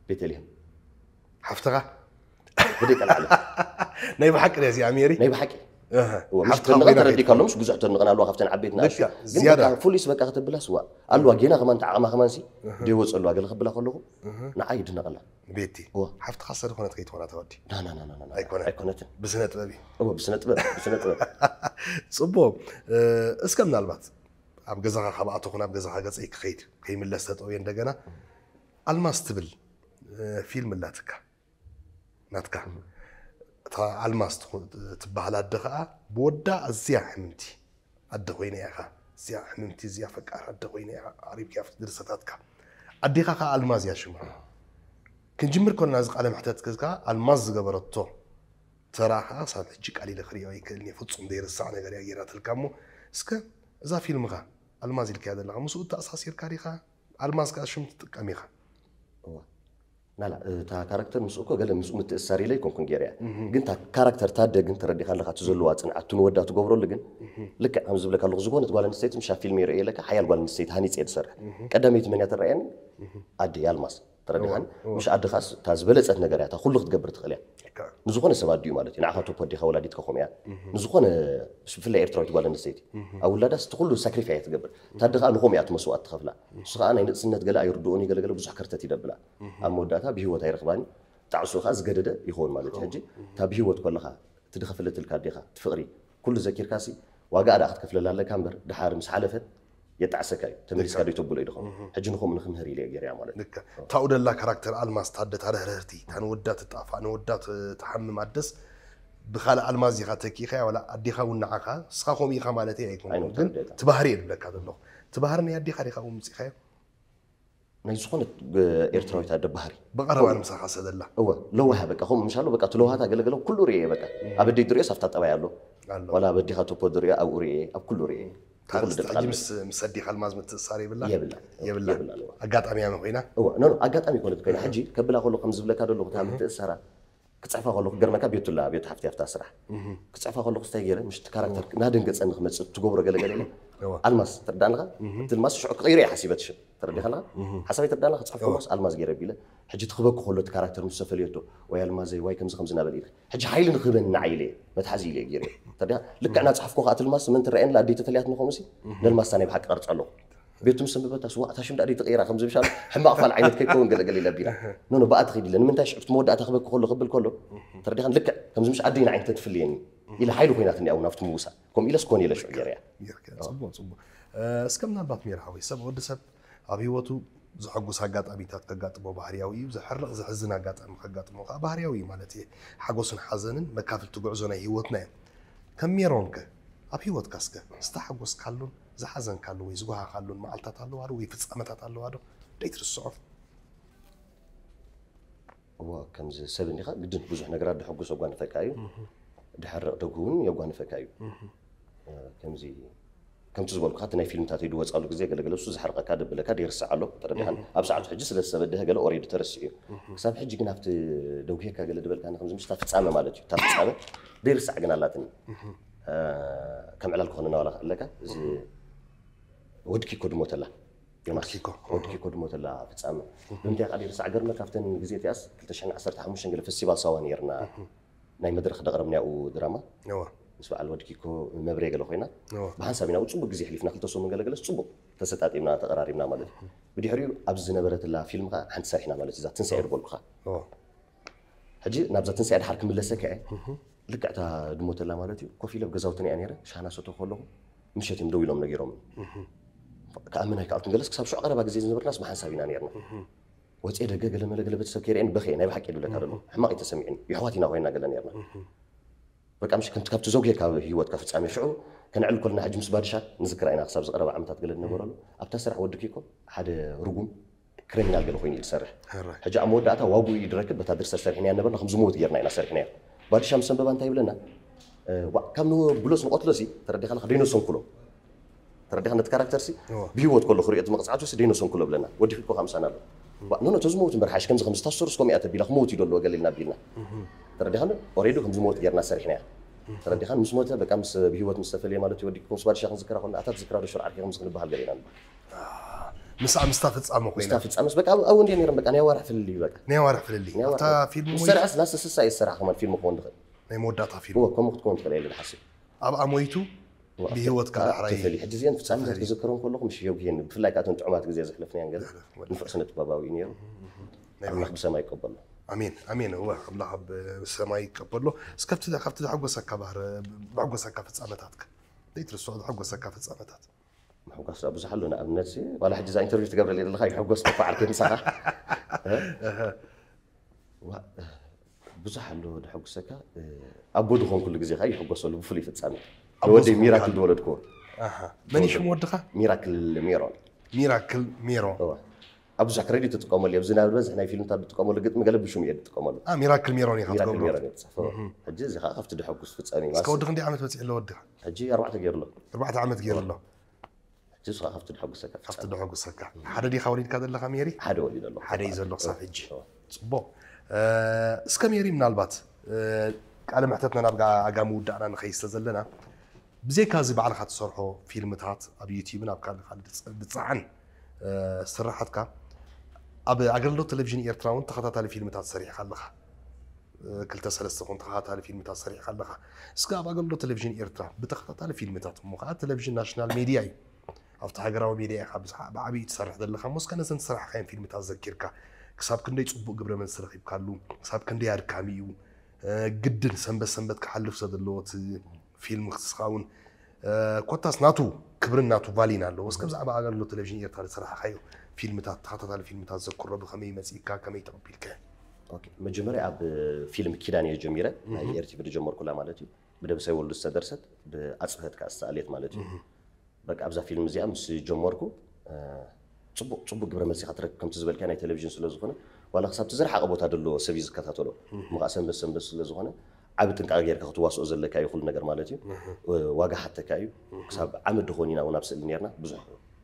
ቤተልሔም ሓፍትኻ ብደቂ ኣልዓለ ናይ ብሓቂ ድያ እዚኣ ሜሪ ናይ ብሓቂ እህ፣ እወ፣ ምስ ሓፍትኻ ተድንቐ ኮይና ተረዲእካ ኣሎ ምስ ብዙሕ ተድንቐን ኣለዋ ካብተን ዓበይቲ ንኣሽቱ ልክዕ፣ ግን ዝያዳ። በቃ ፍሉይ በቃ ከተብላስ ዋ ኣለዋ ጌና ከማን ተዓቕማ ከማን ሲ ደይወፅ ኣለዋ ገለ ከብላ ከለኹ ንዓ ይድነቐላ ቤቲ እወ። ሓፍትኻ ሰ ዝኾነት ከይትኾና ተወዲ ናናናናና ኣይኮነ። ኣይኮነትን ብስነ ጥበብ እዩ እወ ብስነ ጥበብ ብስነ ጥበብ ፅቡቅ እ፣ እስከ ምናልባት ኣብ ገዛኻ ካብ ኣተኹ ናብ ገዛኻ ገፀይ ክኸይድ ከይምለስ ተጠውየ እንደገና ኣልማዝ ትብል እ፣ ፊልም ኣላትካ ናትካ እታ ኣልማዝ ትኹ- ትበሃል ኣደ ከዓ ብወዳ ኣዝያ ሕምምቲ ኣደ ኮይነ ኢኻ እዚኣ ሕምምቲ እዚኣ ፈቃር ኣደ ኮይነ ኢኻ ኣሪብካ ኣብቲ ድርሰታትካ ኣዴኻ ከዓ ኣልማዝ እያ ሽማ ክንጅምር ኮልና እዚ ቃለ መሕተት ከዝካ ኣልማዝ ዝገበረቶ ተራ ከዓ ሳብ ሕጂ ቃሊለ ክሪኦ ይክእልኒ ፍፁም ዘይርሳዕ ነገር እያ ገይራትልካ እሞ እስከ እዛ ፊልምኻ ኣልማዝ ኢልካያ ዘለኻ ምስኡ ተኣሳሲርካ ዲኻ ኣልማዝ ከዓ ሽም ትጥቀም ኢኻ እዋ ናላ እታ ካራክተር ምስኡ እኮ ገለ ምስኡ ምትእሳር ኢለ ኣይኮንኩን ገይረያ ግን እታ ካራክተር ታደ ግን ተረዲኻ ኣለካ እቲ ዘለዋ ፅንዓት እቲ ንወዳ ትገብረሉ ግን ልክዕ ከም ዝብለካ ኣለኹ ዝኾነት ጓል ኣንስተይቲ ምሻ ፊልም ይርእየ ኣለካ ሓያል ጓል ኣንስተይቲ ሃኒፀ እየ ዝሰርሕ ቀዳመይቲ መን እያ ትረኣየኒ ኣደ ኣልማዝ ተረዲኻን ምሽ ኣድኻስ እታ ዝበለፀት ነገር እያ እታ ኩሉ ክትገብር ትኽእል እያ ንዝኾነ ሰብ ኣዲኡ ማለት እዩ ንዓኻ ቶፖ ኣዴኻ ወላዲትካ ከምኡ እያ ንዝኾነ ብፍላይ ኤርትራዊት ጓል ኣንስተይቲ ኣብ ውላዳስ እቲ ኩሉ ሳክሪፋይ እያ ትገብር እታ ኣደ ከዓ ንኸምኡ እያ እቲ መስዋእቲ ትኸፍላ ንሱ ከዓ ናይ ንእስነት ገለ ኣይርድኦን እዩ ገለገለ ብዙሕ ከርተት ይደብላ ኣብ መወዳእታ ብህይወት ኣይረኽባን ጣዕስኡ ከዓ ዝገደደ ይኸውን ማለት እዩ ሕጂ እታ ብህይወት ከለኻ እቲ ድኸፈለትልካ ኣዴኻ እቲ ፍቕሪ ኩሉ ዘኪርካሲ ዋጋ ደኣ ክትከፍለላ ኣለካ እምበር ድሓር ምስ ሓለፈ የጣዕሰካ እዩ ተመሊስካ ዶ ተብሎ እዩ ድኸውን ሕጂ ንኸምኡ ንክምህር ኢለ እየ ገይረያ ማለት እዩ ልክዕ ታኡ ደላ ካራክተር ኣልማዝ ታደ ታርህርህርቲ ታንወዳ ትጣፋእ ንወዳ ትሓምም ኣደስ ብካልእ ኣልማዝ ኢኻ ተኪኢኻያ ዋላ ኣዴኻ እውን ንዓኻ ንስኻ ከምኡ ኢኻ ማለት ኣይኮንኩን ኣይኖም ግን ተረዲእካ። ትባህሪ የድብለካ ዘለኹ ትባህሪ ናይ ኣዴኻ ዲኻ እውን ምፂኻዮ ናይ ዝኾነት ኤርትራዊት ኣደ ባህሪ ብቐረባ ንምሳኻ ሰደላ እወ ለዋሃ በቃ ከምኡ ምሻሎ በቃ ትለውሃታ ገለገለ ኩሉ ርእየ በቃ ኣብ ኣደይ ድሪኦ ሳፍታ ጠባይ ኣሎ ኣሎ ዋላ ኣብ ኣዲኻ ቶፖ ድሪኦ ኣብኡ ርእየ ኣብ ኩሉ ርእየ ኩሉ ታሪስቲ ሕጂ ደጠቓልል ምስ ምስ ኣዲኻ ኣልማዝ ምትእሳር የብላ የብላ የብላ የብላ ኣለዋ ኣጋጣሚ ያመ ኮይና እዋ ኖ ኖ፣ ኣጋጣሚ ኮነት ኮይና ሕጂ ከብላ ከሎ ከም ዝብለካ ደለኹ እታ ምትእሳራ ክፅሕፋ ከለኹ ክገርመካ ቤቱላ ቤቱ ሓፍቲ ኣብታ ስራሕ ክፅሕፋ ከለኹ ስታይ ገይረ ምሽ ካራክተር ናደንገፀኒ ክመፅእ ትገብሮ ገለገለ ኢለ ኣልማዝ ትርዳንኻ ትልማስ ሽዑ ክቕይሮ እየ ሓሲበት ሽም ተረዲኻ ሓሳበይ ትርዳንኻ ክፅሕፍ ከለኹስ ኣልማዝ ገይረ ቢለ ሕጂ ትኽበኩ ከሎ እቲ ካራክተር ምስ ተፈልየቶ ወይ ኣልማዘይ ዋይ ከምዚ ከምዚ ናበል ኢለ ሕጂ ሓይሊ ንክህበኒ ንዓይ ኢለ መትሓዚ ኢለ ገይረ ተረዲኻ ልክዕ ናፅሓፍኩ ከዓ ትልማስ መን ትረኣየኒ ኣደይ ተፈልያትኒ ከምኡሲ ነልማስታ ናይ ብሓቂ ቀርፀ ኣለኹ ቤቱ ምስ ኣንበበታ ስዋ እታ ሽም ዳኣ ተቐይራ ከም ዝብል ሻሎ ሕማቕ ፋል ዓይነት ከይከውን ገለ ገለ ኢለ ኣቢላ ኖ ኖ ብኣ ትኸይድ ኢለ ንምንታይ ሽዑ እቲ መወዳእታ ክበኪ ከሎ ክብል ከሎ ተረዲኻን ልክዕ ከምዚ ምሽ ኣደይ ንዓይ እንተትፍልየኒ ኢለ ሓይሊ ኮይናትኒ ኣብኡ ናብቲ ምውሳእ ከምኡ ኢለስ ኮን ኢለ ሽዑ ገይረያ ጌርካ ጽቡቅ ጽቡቅ እስከ ምናልባት ሜራ ሓወይ ሰብ ወዲ ሰብ ኣብ ህይወቱ ዘሐጉስ ኣጋጣሚታት ከጋጥሞ ባህርያዊ እዩ ዘሕርቕ ዘሕዝን ኣጋጣሚ ከጋጥሞ ከዓ ባህርያዊ እዩ ማለት እየ ሓጎስን ሓዘንን መካፍልቲ ጉዕዞ ናይ ህይወትና እዮም ከም ሜሮን ከ ኣብ ህይወትካ እስከ ዝተሓጎስካሉን ዝሓዘንካሉ ወይ ዝጓሃኻሉን መዓልታት ኣለዋ ዶ ወይ ፍጻመታት ኣለዋ ዶ ደይትርስዖ እዋ ከምዚ ሰብ እንዲኻ ግድን ብዙሕ ነገራት ደሐጉስ የጓንፈካ እዩ ድሕርቕ ደጉ እውን የጓንፈካ እዩ ከምዚ ከምቲ ዝበልኩካ እቲ ናይ ፊልምታት እዩ ድወፃሉ ግዜ ገለገለ እሱ ዝሕርቐካ ደብለካ ደይርስዕ ኣሎ ተረዲኻን ኣብ ሰዓቱ ሕጂ ስለ ዝሰበደሀ ገለ ኦሬዲ ተረሲዑ እዩ ክሳብ ሕጂ ግን ኣብቲ ደጉሄካ ገለ ድበልካኒ ከምዚ ምስታ ፍፃመ ማለት እዩ እታ ፍፃመ ደይርሳዕ ግን ኣላትኒ ከም ዕላል ክኾነ ናባላ ኣለካ እዚ ወድኪ እኮ ድሞተላ ዮናስ ወድኪ እኮ ድሞተላ ፍፃመ ብምንታይ ቃ ደይርሳዕ ገርመ ካብተን ግዜ እቲኣስ ክልተ ሽሕን ዓሰርተ ሓሙሽተን ገለ ፈስቲቫል ሳዋ ነይርና ናይ መድረኽ ደቕረብናያኡ ድራማ ምስ በዓል ወድኪ እኮ መብሬ ገለ ኮይና ብሓንሳብ ኢና ፅቡቅ ግዜ ሕሊፍና ክልተ ሰሙን ገለገለስ ፅቡቅ ተሰጣጢምና ተቐራሪብና ማለት እዩ ብድሕሪኡ ኣብዚ ዝነበረትላ ፊልም ከዓ ሓንቲ ሰሪሕና ማለት እዛ ትንሳኤ ዝበልኩኻ ሕጂ ናብዛ ትንሳኤ ድሓር ክምለሰካ እየ ልክዕ እታ ድሞተላ ማለት እዩ ኮፍ ኢለ ኣብ ገዛውትን እያ ነይረ ሻና ሰቶ ከለኹ ምሸት እዮም ደው ኢሎም ነጊሮም ክኣምን ኣይከኣልኩን ገለስ ክሳብ ሽዑ ቀረባ ግዜ ዝነበርናስ ብሓንሳብ ኢና ነርና ወፅየ ደገ ገለመለ ገለ ቤተሰብ ከይርአን በኸየ ናይ ብሓቂ ይብለካ ደሎ ሕማቕ እዩ ተሰሚዑኒ የሕዋት ኢና ኮይና ገለ ነርና በቃ ምሽ ከምቲ ካብቲ ዘጉየ ካብ ህይወትካ ፍጻሜ ሽዑ ከነዕል ኮልና ሕጂ ምስ ባድሻ ንዝክራ ኢና ክሳብ ዝቀረበ ዓመታት ገለ ዝነበረሉ ኣብታ ስራሕ ወዲ ኪኮ ሓደ ርጉም ክሪሚናል ገለ ኮይኑ እዩ ዝሰርሕ ሕጂ ኣብ መወዳእታ ዋጉ እዩ ድረክብ በታ ድርሰት ሰሪሕናያ ነበርና ከም ዝመወት ጌርና ኢና ሰሪሕናዮ ባድሻ ምስ ኣንበባ እንታይ ይብለና ካብ ንብሎስ ንቐትሎሲ ተረዲኻ ለካ ደይነሰንኩሎ ተረዲኻ ነቲ ካራክተር ሲ ብሂወት ከሎ ክሪኦ እቲ መቕጻዕቱ ሲ ደይነሰንኩሎ ብለና ወዲ ፊልኮ ካብ ምሳና ኣሎ ኖ ኖ ተዝመውት እምበር ሓሽ ከምዚ ከምዚ ታሰሩ እስኮም እያ ተቢላ ክመውት እዩ ደሎ ገለ ኢልና ቢልና ተረዲኻ ኦሬዲ ከም ዝመውት ጌርና ሰሪሕናያ ተረዲኻ ምስ ሞተ በቃ ምስ ብሂወት ምስ ተፈልየ ማለት እዩ ወዲ ኮምስ ባድሻ ክንዝክራ ኮና ኣታት ዝክራ ዶ ሽር ዓርኪ ከምዚ ክንበሃል ገለ ኢና ንበሃል ምስ ምስታ ፍጻመ ኮይና ምስታ ፍጻመስ በቃ ኣብኡ እንደ ነይርም በቃ ናይ ኣዋርሕ ፍልልይ በቃ ናይ ኣዋርሕ ፍልልይ ኣብታ ፊልም ዝሰርዐስ ናስ ስሳ ይሰራሕ ከማን ፊልም ክኾን ድኽእል ናይ መወዳእታ ፊልም እወ ከምኡ ክትከውን ትኽእል የለ ዝሓስብ ኣብኣ ሞይቱ ብሂወት ከዓ ዳሕራይ ተፈሊ ሕጂ እዚአን ፍጻሜታት ክዝክረን ከለኹ ምሽ የጉየኒ ብፍላይ ከዓ እተን ጥዑማት ግዜ ዘሕለፍናያን ገለ ንፉዕ ስነ ጥበባዊ እዩ ነይሩ ኣምላኽ ብሰማይ ይቀበሎ ኣሜን ኣሜን እወ ኣምላኽ ብሰማይ ይቀበሎ እስከ ካብቲ ዘሐጎሰካ ባህረ ዘሐጎሰካ ፍጻመታትካ ዘይትርስዖ ዘሐጎሰካ ፍጻመታት ምሕጓስ ዳ ብዙሕ ኣሎ ንኣብነት ዋላ ሕጂ እዛ ኢንተርቪው ትገብረለይ ዘለካ ይሕጎስ ተፋዓል ከይምሳኻ ብዙሕ ኣሎ ድሐጉሰካ ኣቦ ድኾንኩሉ ግዜ ከዓ ይሕጎሰሉ ብፍሉይ ፍጻሜ ወደይ ሚራክል ዝወለድክዎ መን ሽም ወድኻ ሚራክል ሜሮን ሚራክል ሜሮን ኣብ ብዙሕ ክሬዲት ትጥቀመሉ እዮም ዝናብ ዝበዝሕ ናይ ፊልምታት ዝጥቀመሉ ግጥሚ ገለ ብሽሙ እየ ዝጥቀመሉ ሚራክል ሜሮን ኢኻ ትገብሮ ሕጂ እዚ ከዓ ካብቲ ድሐጉስ ፍጻሜ እስከ ወዲ ክንደይ ዓመት በፂሑ ኣሎ ወድኻ ሕጂ ኣርባዕተ ገይሩ ኣሎ ኣርባዕተ ዓመት ገይሩ ኣሎ ሕጂ ንሱ ከዓ ካብቲ ድሐጉሰካ ካብቲ ድሐጉሰካ ሓደ ዲኻ ወሊድካ ዘለኻ ሜሪ ሓደ ወሊድ ኣሎ ሓደ እዩ ዘሎ ክሳብ ሕጂ ፅቡቅ እስከ ሜሪ ምናልባት ቃለ ምሕተትና ናብ ኣጋ ምውዳእና ንኸይድ ስለ ዘለና ብዘይካ እዚ ባዕልኻ ትሰርሖ ፊልምታት ኣብ ዩቲብን ኣብ ካልእ ካልእ ዝፀዓን ስራሓትካ ኣብ ኣገልግሎት ቴሌቪዥን ኤርትራ እውን ተኸታታሊ ፊልምታት ሰሪሕካ ኣለኻ ክልተ ሰለስተ ኹን ተኸታታሊ ፊልምታት ሰሪሕካ ኣለኻ እስከ ኣብ ኣገልግሎት ቴሌቪዥን ኤርትራ ብተኸታታሊ ፊልምታት እሞ ከዓ ቴሌቪዥን ናሽናል ሜድያ እዩ ኣብቲ ሃገራዊ ሜድያ ኢኻ ብዓብዩ ትሰርሕ ዘለኻ እሞ እስከ ነዘን ዝሰራሕካየን ፊልምታት ዘኪርካ ክሳብ ክንደይ ፅቡቅ ግብረ መልሲ ረኺብካሉ ክሳብ ክንደይ ኣድካሚ እዩ ግድን ሰንበት ሰንበት ክሓልፍ ስለ ዘለዎ እቲ ፊልም ክትስኻውን ኮታስ ናቱ ክብርን ናቱ ቫሊን ኣለዎ እስከ ብዛዕባ ኣገልግሎት ቴሌቪዥን ኤርትራ ዝሰራሕካዮ ፊልምታት ተኸታታሊ ፊልምታት ዘክሮ ብኸመይ መፂእካ ከመይ ተቐቢልካዮ መጀመርያ ኣብ ፊልም ኪዳን እየ ጀሚረ ናይ ኤርቲቪ ዝጀመርኩላ ማለት እዩ ብደብሳይ ወልዱ ዝተደርሰት ብኣፅብሀት ከዓ ዝተኣልየት ማለት እዩ በቃ ኣብዛ ፊልም እዚኣ ምስ ጀመርኩ ፅቡቅ ፅቡቅ ግብረ መልሲ ክትረክብ ከምቲ ዝበልካ ናይ ቴሌቪዥን ስለ ዝኾነ ዋላ ክሳብ ዝረሓቀ ቦታ ደሎ ሰብ እዩ ዝከታተሎ ምቃ ሰንበት ሰንበት ስለ ዝኾነ ዓቢ ጥንቃቄ ጌርካ ክትዋስኦ ዘለካ እዩ ኩሉ ነገር ማለት እዩ ዋጋ ሓተካ እዩ ክሳብ ዓመት ድኾን ኢና እውን ኣብ ስእሊ ነርና ብዙሕ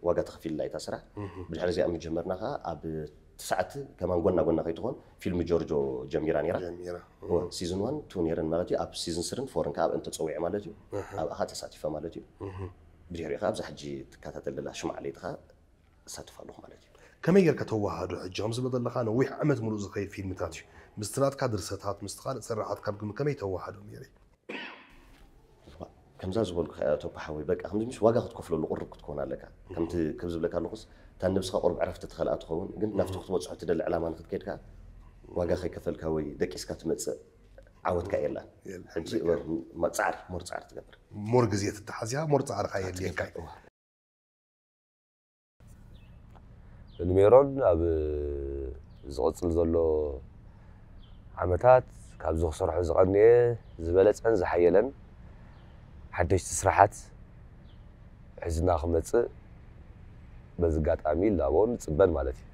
ዋጋ ተኸፊልና እታ ስራሕ ብድሕሪ እዚኣ ምጀመርና ከዓ ኣብ ትስዓት ከማን ጎና ጎና ከይትኾን ፊልም ጆርጆ ጀሚራ ነይራ። ጀሚራ ሲዝን ዋን ቱ ነይረን ማለት እዩ። ኣብ ሲዝን ስርን ፎርን ከዓ ኣብአን ተፀዊዐ ማለት እዩ። ኣብኣ ተሳቲፈ ማለት እዩ። ብድሕሪኡ ከዓ ኣብዛ ሕጂ ትከታተል ዘላ ሽማዕ ለይቲ ከዓ እሳተፍ ኣለኹ ማለት እዩ። ከመይ ጌርካ ተዋሃዶ? ሕጂ ከም ዝብሎ ዘለካ ነዊሕ ዓመት ሙሉእ ዝኸይድ ፊልምታት እዩ። ምስቲ ናትካ ድርሰታት ምስቲ ካልእ ሰራሓት ካብ ግምት ከመይ ተዋሃዶ ሜሪ? ከምዛ ዝበልኩ ከኣ ቶፓ ሓወይ በቃ ከምዚ ምስ ዋጋ ክትከፍለሉ ቅሩብ ክትኮን ኣለካ። ከምቲ ከም ዝብለካ ኣለኹስ እታ ነብስኻ ቁሩብ ዕረፍቲ ትኸልኣ ትኸውን፣ ግን ናብቲ ክትበጽሖ ትደሊ ዕላማ ንክትከይድ ከኣ ዋጋ ከይከፈልካ ወይ ደቂስካ ትመጽእ ዓወትካ የላን። ሕጂ ጻዕሪ ሞር ጻዕሪ ትገብር። ሞር ግዜ ትተሓዝያ ሞር ጻዕርካ የድልየካ። ንሜሮን ኣብ ዝቕጽል ዘሎ ዓመታት ካብዚ ክሰርሖ ዝቐንየ ዝበለጸን ዝሓየለን ሓደሽቲ ስራሓት ሒዝና ክመጽእ በዚ ኣጋጣሚ ላቦን ጽበን ማለት እዩ።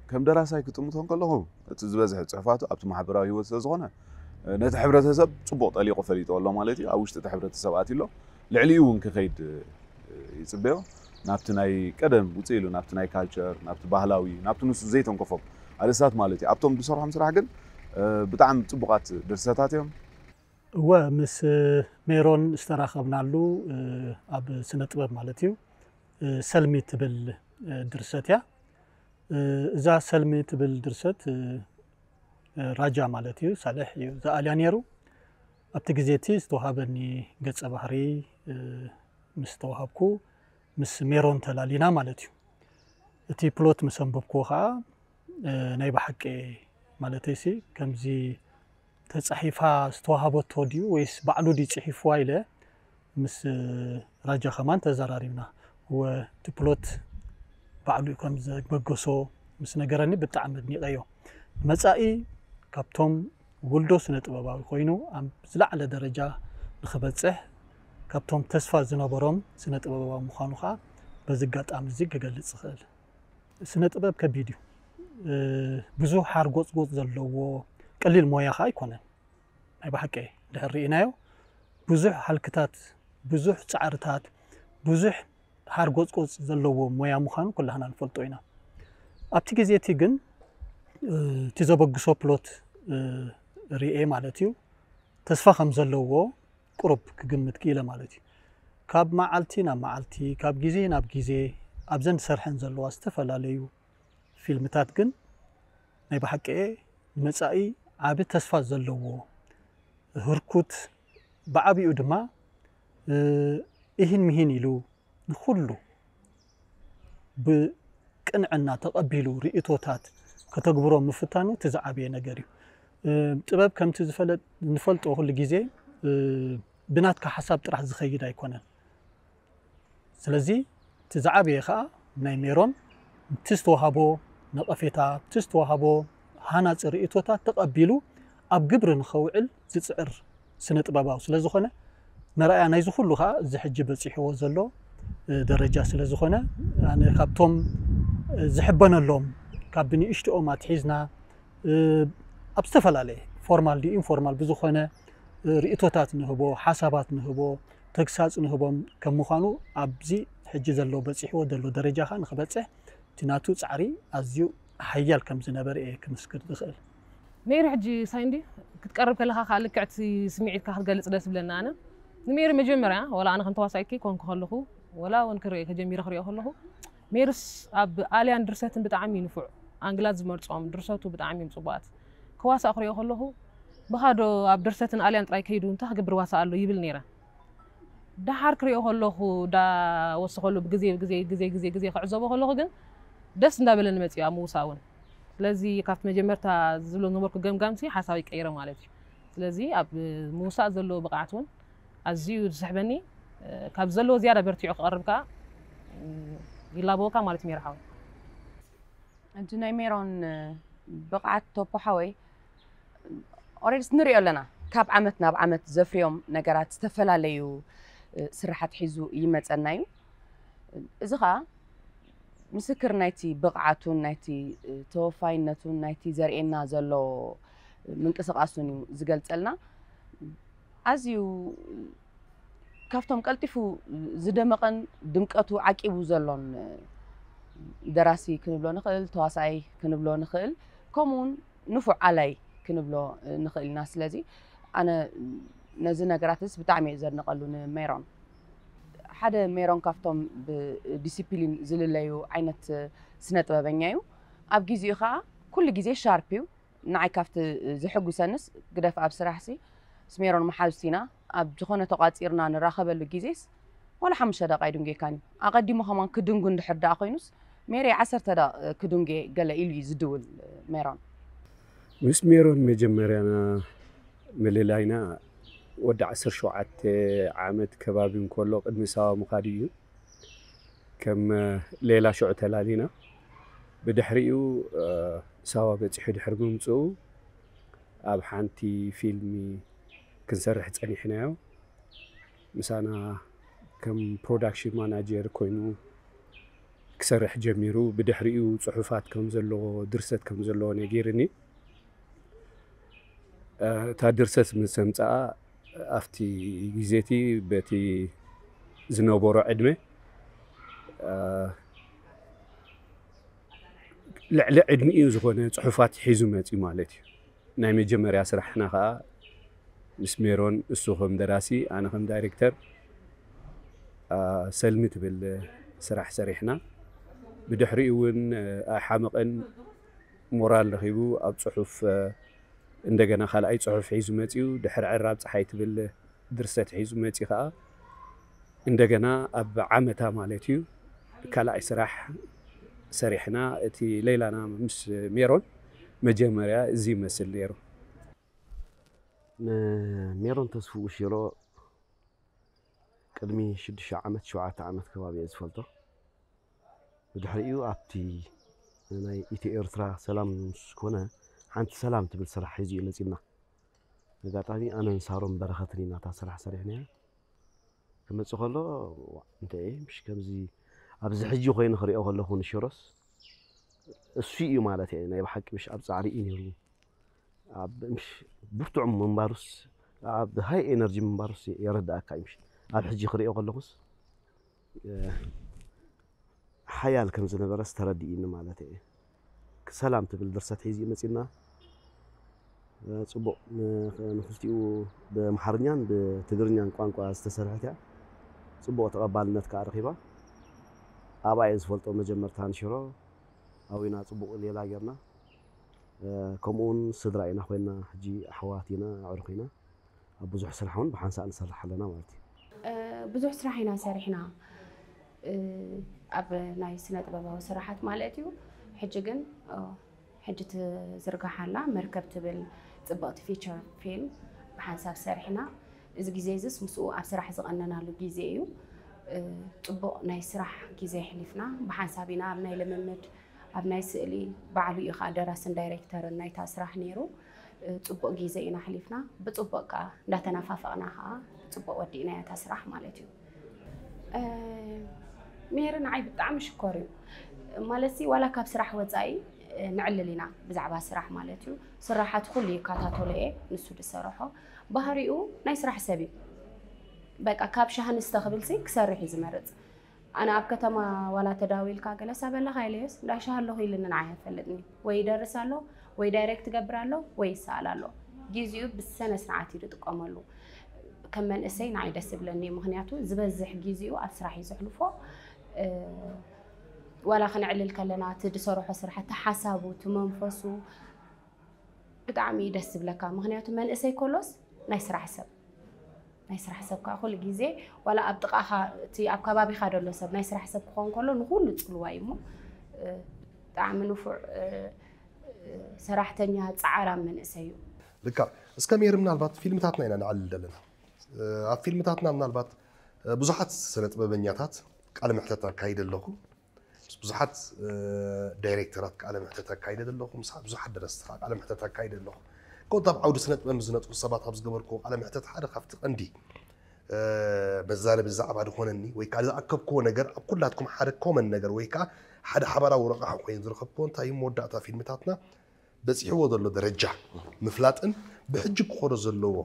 ከም ደራሳይ ክጥምቶ እንከለኹ እቲ ዝበዝሐ ጽሑፋቱ ኣብቲ ማሕበራዊ ህይወት ስለ ዝኾነ ነቲ ሕብረተሰብ ጽቡቕ ጠሊቑ ፈሊጡ ኣሎ ማለት እዩ። ኣብ ውሽጢ እቲ ሕብረተሰብ ኣትዩ ኣሎ። ልዕሊኡ እውን ክኸይድ ይጽበዮ። ናብቲ ናይ ቀደም ውፅእ ኢሉ ናብቲ ናይ ካልቸር ናብቲ ባህላዊ ናብቲ ንሱ ዘይተንከፎም ኣርእስታት ማለት እዩ። ኣብቶም ዝሰርሖም ስራሕ ግን ብጣዕሚ ፅቡቓት ድርሰታት እዮም። እወ ምስ ሜሮን ዝተራኸብናሉ ኣብ ስነ ጥበብ ማለት እዩ። ሰልሚ ትብል ድርሰት እያ። እዛ ሰልሚ ትብል ድርሰት ራጃ ማለት እዩ ሳልሕ እዩ ዝኣልያ ነይሩ። ኣብቲ ግዜ እቲ ዝተዋሃበኒ ገጸ ባህሪ ምስ ተዋሃብኩ ምስ ሜሮን ተላሊና ማለት እዩ። እቲ ፕሎት ምስ ኣንበብክዎ ከዓ ናይ ብሓቂ ማለተይሲ ከምዚ ተጻሒፋ ዝተዋሃበቶ ድዩ ወይስ ባዕሉ ድዩ ጽሒፍዋ ኢለ ምስ ራጃ ከማን ተዘራሪብና። እወ እቲ ፕሎት ባዕሉ እዩ ከም ዘበገሶ ምስ ነገረኒ ብጣዕሚ ኣድኒቐዮ። ንመጻኢ ካብቶም ውልዶ ስነ ጥበባዊ ኮይኑ ኣብ ዝለዓለ ደረጃ ንኽበጽሕ ካብቶም ተስፋ ዝነበሮም ስነ ጥበባዊ ምዃኑ ከዓ በዚ ኣጋጣሚ እዚ ክገልጽ ይኽእል። ስነ ጥበብ ከቢድ እዩ። ብዙሕ ሓርጎጽጎጽ ዘለዎ ቀሊል ሞያ ከዓ ኣይኮነን። ናይ ብሓቂ ድሕር ርኢናዮ ብዙሕ ሃልክታት፣ ብዙሕ ጻዕርታት፣ ብዙሕ ሓርጎጽጎጽ ዘለዎ ሞያ ምዃኑ ኩላህና ንፈልጦ ኢና። ኣብቲ ግዜ እቲ ግን እቲ ዘበግሶ ፕሎት ርኤ ማለት እዩ ተስፋ ከም ዘለዎ ቁሩብ ክግምት ክኢለ ማለት እዩ። ካብ መዓልቲ ናብ መዓልቲ ካብ ግዜ ናብ ግዜ ኣብዘን ዝሰርሐን ዘለዋ ዝተፈላለዩ ፊልምታት ግን ናይ ብሓቂ ንመጻኢ ዓቢ ተስፋ ዘለዎ ህርኩት ብዓቢኡ ድማ ኢሂን ምሂን ኢሉ ንኹሉ ብቅንዕና ተቐቢሉ ርእቶታት ከተግብሮ ምፍታኑ እቲ ዝዓበየ ነገር እዩ። ጥበብ ከምቲ ዝፈለጥ ንፈልጦ ኩሉ ግዜ ብናትካ ሓሳብ ጥራሕ ዝኸይድ ኣይኮነን። ስለዚ እቲ ዝዓበየ ከዓ ናይ ሜሮን እቲ ዝተዋሃቦ ነቐፌታ እቲ ዝተዋሃቦ ሃናፂ ርእቶታት ተቐቢሉ ኣብ ግብሪ ንኸውዕል ዝፅዕር ስነ ጥበባዊ ስለ ዝኾነ መርኣያ ናይዚ ኩሉ ከዓ እዚ ሕጂ በፂሕዎ ዘሎ ደረጃ ስለ ዝኾነ ኣነ ካብቶም ዝሕበነሎም ካብ ብንእሽትኦም ኣትሒዝና ኣብ ዝተፈላለየ ፎርማል ድዩ ኢንፎርማል ብዝኾነ ርእቶታት ንህቦ ሓሳባት ንህቦ ተግሳፅ ንህቦም ከም ምዃኑ ኣብዚ ሕጂ ዘሎ በፂሕዎ ዘሎ ደረጃ ከዓ ንክበፅሕ እቲ ናቱ ፃዕሪ ኣዝዩ ሓያል ከም ዝነበረ እየ ክምስክር ዝኽእል። ሜሪ ሕጂ ሳይንዲ ክትቀርብ ከለኻ ከዓ ልክዕቲ ስምዒትካ ክትገልፅ ደስ ይብለኒ ኣነ ንሜሪ መጀመርያ ወላ ኣነ ከም ተዋሳኢኪ ኮንኩ ከለኹ ወላ እውን ክርኢ ከጀሚረ ክሪኦ ከለኹ ሜርስ ኣብ ኣልያን ድርሰትን ብጣዕሚ እዩ ንፉዕ ኣንግላት ዝመርፆም ድርሰቱ ብጣዕሚ እዮም ፅቡቃት ክዋሳእ ክሪኦ ከለኹ ብኻዶ ኣብ ድርሰትን ኣልያን ጥራይ ከይዱ እንታይ ክገብር ዋሳእ ኣሎ ይብል ነይረ ደሓር ክሪኦ ከለኹ ዳ ወስኸሉ ብግዜ ብግዜ ግዜ ግዜ ግዜ ክዕዘቦ ከለኹ ግን ደስ እንዳበለኒ መፅኡ ኣብ ምውሳእ እውን ስለዚ ካብቲ መጀመርታ ዝብሎ ነበርኩ ገምጋምሲ ሓሳብ ይቀይረ ማለት እዩ ስለዚ ኣብ ምውሳእ ዘለዎ ብቕዓት እውን ኣዝዩ ዝስሕበኒ ካብ ዘለዎ ዝያዳ በርቲዑ ክቐርብ ከዓ ይላበወካ ማለት ሜራ ሓወይ ሕጂ ናይ ሜሮን ብቕዓት ቶፖ ሓወይ ኦሬድስ ንሪኦ ኣለና ካብ ዓመት ናብ ዓመት ዘፍርዮም ነገራት ዝተፈላለዩ ስራሓት ሒዙ ይመፀና እዩ እዚ ከዓ ምስክር ናይቲ ብቕዓቱን ናይቲ ተወፋይነቱን ናይቲ ዘርእየና ዘሎ ምንቅስቃሱን እዩ ዝገልፀልና ኣዝዩ ካብቶም ቀልጢፉ ዝደመቐን ድምቀቱ ዓቂቡ ዘሎን ደራሲ ክንብሎ ንኽእል፣ ተዋሳኣይ ክንብሎ ንኽእል፣ ከምኡ እውን ንፉዕ ኣላይ ክንብሎ ንኽእል ኢና። ስለዚ ኣነ ነዚ ነገራትስ ብጣዕሚ እየ ዘድንቐሉ ንሜሮን። ሓደ ሜሮን ካብቶም ብዲሲፕሊን ዝልለዩ ዓይነት ስነ ጥበበኛ እዩ። ኣብ ግዜኡ ከዓ ኩሉ ግዜ ሻርፕ እዩ። ንዓይ ካብቲ ዝሕጉሰንስ ግደፍ ኣብ ስራሕሲ ምስ ሜሮን መሓዙት ኢና። ኣብ ዝኾነ ተቋፂርና ንራኸበሉ ግዜስ ዋላ ሓሙሽተ ደቂቃ ኣይድንጉየካን እዩ። ኣቐዲሙ ከማን ክድንጉ እንድሕር ደኣ ኮይኑስ ሜሪ ዓሰርተ ደቂቃ ክድንጉየ ገለ ኢሉ እዩ ዝድውል ሜሮን። ምስ ሜሮን መጀመርያና ምልላይና ወዲ ዓሰርተ ሸውዓተ ዓመት ከባቢ እንከሎ ቅድሚ ሳዋ ምኻዱ እዩ። ከም ሌላ ሽዑ ተላሊና። ብድሕሪኡ ሳዋ በፂሑ ድሕሪ ምምፅኡ ኣብ ሓንቲ ፊልሚ ክንሰርሕ ፀኒሕናዮ። ምሳና ከም ፕሮዳክሽን ማናጀር ኮይኑ ክሰርሕ ጀሚሩ። ብድሕሪኡ ፅሑፋት ከም ዘለዎ፣ ድርሰት ከም ዘለዎ ነጊርኒ። እታ ድርሰት ምስ ኣምፀኣ ኣብቲ ግዜ እቲ በቲ ዝነበሮ ዕድመ ልዕሊ ዕድሚኡ ዝኾነ ፅሑፋት ሒዙ መፂኡ ማለት እዩ። ናይ መጀመርያ ስራሕና ከዓ ምስ ሜሮን፣ እሱ ከም ደራሲ ኣነ ከም ዳይሬክተር ሰልሚ ትብል ስራሕ ሰሪሕና። ብድሕሪኡ እውን ኣይሓመቐን፣ ሞራል ረኺቡ ኣብ ፅሑፍ እንደገና ካልኣይ ፅሑፍ ሒዙ መፂኡ። ድሕሪ ዕራብ ፀሓይ ትብል ድርሰት ሒዙ መፂኡ ከዓ እንደገና ኣብ ዓመታ ማለት እዩ ካልኣይ ስራሕ ሰሪሕና። እቲ ሌላና ምስ ሜሮን መጀመርያ እዚ ይመስል ነይሩ። ንሜሮን ተስፍኡ ሽሮ ቅድሚ ሽዱሽተ ዓመት ሸውዓተ ዓመት ከባቢ እየ ዝፈልጦ። ብድሕሪኡ ኣብቲ ናይ ኢትዮ ኤርትራ ሰላም ምስ ኮነ ሓንቲ ሰላም ትብል ስራሕ ሒዙ እዩ መፂና። ኣጋጣሚ ኣነን ሳሮን በረኸትን ኢና እታ ስራሕ ሰሪሕናያ። ክመፅእ ከሎ እንተ ምሽ ከምዚ ኣብዚ ሕጂ ኮይኑ ክሪኦ ከለኹ ንሽሮስ እሱ እዩ ማለት እየ። ናይ ብሓቂ ምሽ ኣብ ፃዕሪ እዩ ነይሩ። ኣብ ምሽ ብርቱዕ ምንባሩስ ኣብ ሃይ ኤነርጂ ምንባሩስ የረዳእካ እዩ። ምሽ ኣብ ሕጂ ክሪኦ ከለኹስ ሓያል ከም ዝነበረስ ተረዲእኒ ማለት እየ። ሰላም ትብል ድርሰት ሒዙ መፂና። ፅቡቕ ንክልቲኡ ብኣምሓርኛን ብትግርኛን ቋንቋ ዝተሰርሐት እያ። ፅቡቕ ተቐባልነት ከዓ ረኺባ። ኣብኣ እየ ዝፈልጦ መጀመርታ ንሽሮ ኣዊና ፅቡቕ ሌላ ጌርና። ከምኡውን ስድራ ኢና ኮይና ሕጂ ኣሕዋት ኢና ኣዕሩኽ ኢና። ኣብ ብዙሕ ስራሕ እውን ብሓንሳእ ንሰርሕ ኣለና ማለት እዩ። ብዙሕ ስራሕ ኢና ሰሪሕና ኣብ ናይ ስነ ጥበባዊ ስራሓት ማለት እዩ። ሕጂ ግን ሕጂ ትዝርጋሓላ መርከብ ትብል ፅብቕቲ ፊቸር ፊልም ብሓንሳብ ሰሪሕና። እዚ ግዜ እዚስ ምስኡ ኣብ ስራሕ ዝቐነናሉ ግዜ እዩ። ፅቡቕ ናይ ስራሕ ግዜ ኣሕሊፍና ብሓንሳብ ኢና ኣብ ናይ ልምምድ ኣብ ናይ ስእሊ ባዕሉ እዩ ከዓ ደራስን ዳይሬክተርን ናይታ ስራሕ ነይሩ። ፅቡቕ ግዜ ኢና ኣሕሊፍና። ብፅቡቕ ከዓ እንዳተናፋፈቕና ከዓ ብፅቡቕ ወዲእናያ እታ ስራሕ ማለት እዩ። ሜሪ ንዓይ ብጣዕሚ ሽኮር እዩ ማለት ሲ ዋላ ካብ ስራሕ ወፃኢ ነዕልል ኢና ብዛዕባ ስራሕ ማለት እዩ። ስራሓት ኩሉ ይከታተሎ እየ ንሱ ዝሰርሖ። ባህሪኡ ናይ ስራሕ ሰብ እዩ። በቃ ካብ ሻሂ ንስተ ክብል ሲ ክሰርሕ እዩ ዝመርፅ። ኣነ ኣብ ከተማ ዋላ ተዳዊልካ ገለ ሳበላኻ ኢለዮስ እንዳ ሻሂ ኣለኹ ኢልኒ ንዓይ ኣይፈልጥኒ። ወይ ይደርስ ኣሎ ወይ ዳይሬክት ይገብር ኣሎ ወይ ይሰኣል ኣሎ። ግዚኡ ብሰነ ስርዓት እዩ ዝጥቀመሉ። ከም መንእሰይ ንዓይ ደስ ይብለኒ ምኽንያቱ ዝበዝሕ ግዚኡ ኣብ ስራሕ እዩ ዘሕልፎ። ዋላ ክንዕልል ከለና እቲ ዝሰርሖ ስራሕ እቲ ሓሳቡ እቲ መንፈሱ ብጣዕሚ እዩ ደስ ዝብለካ ምኽንያቱ መንእሰይ ከሎስ ናይ ስራሕ ሰብ ናይ ስራሕ ሰብ ከዓ ኩሉ ግዜ ዋላ ኣብ ጥቃኻ እቲ ኣብ ከባቢኻ ዘሎ ሰብ ናይ ስራሕ ሰብ ክኸውን ከሎ ንኩሉ ፅልዋ እዩ እሞ ብጣዕሚ ንፉዕ ሰራሕተኛ ፃዕራም መንእሰይ እዩ። ልካ እስከ ሜሪ ምናልባት ፊልምታትና ኢና ንዓልል ዘለና ኣብ ፊልምታትና ምናልባት ብዙሓት ስነ ጥበበኛታት ቃለ መሕተት ኣካይደ ኣለኹ ምስ ብዙሓት ዳይሬክተራት ቃለ መሕተት ኣካይደ ዘለኹ ምስ ብዙሓት ደረስቲ ከዓ ቃለ መሕተት ኣካይደ ኣለኹ ኮንታ ኣብ ዓውዲ ስነ ጥበብ ምስ ዝነጥፉ ሰባት ኣብ ዝገበርክዎ ቃለ መሕተት ሓደ ካብቲ ቀንዲ መዛረቢ ዛዕባ ዝኾነኒ ወይ ከዓ ዝኣከብክዎ ነገር ኣብ ኩላትኩም ሓደ ኮመን ነገር ወይ ከዓ ሓደ ሓባራዊ ረቓሒ ኮይኑ ዝረኸብክዎ እንታይ እዩ መወዳእታ ፊልምታትና በፂሕዎ ዘሎ ደረጃ ምፍላጥን ብሕጂ ክኾዶ ዘለዎ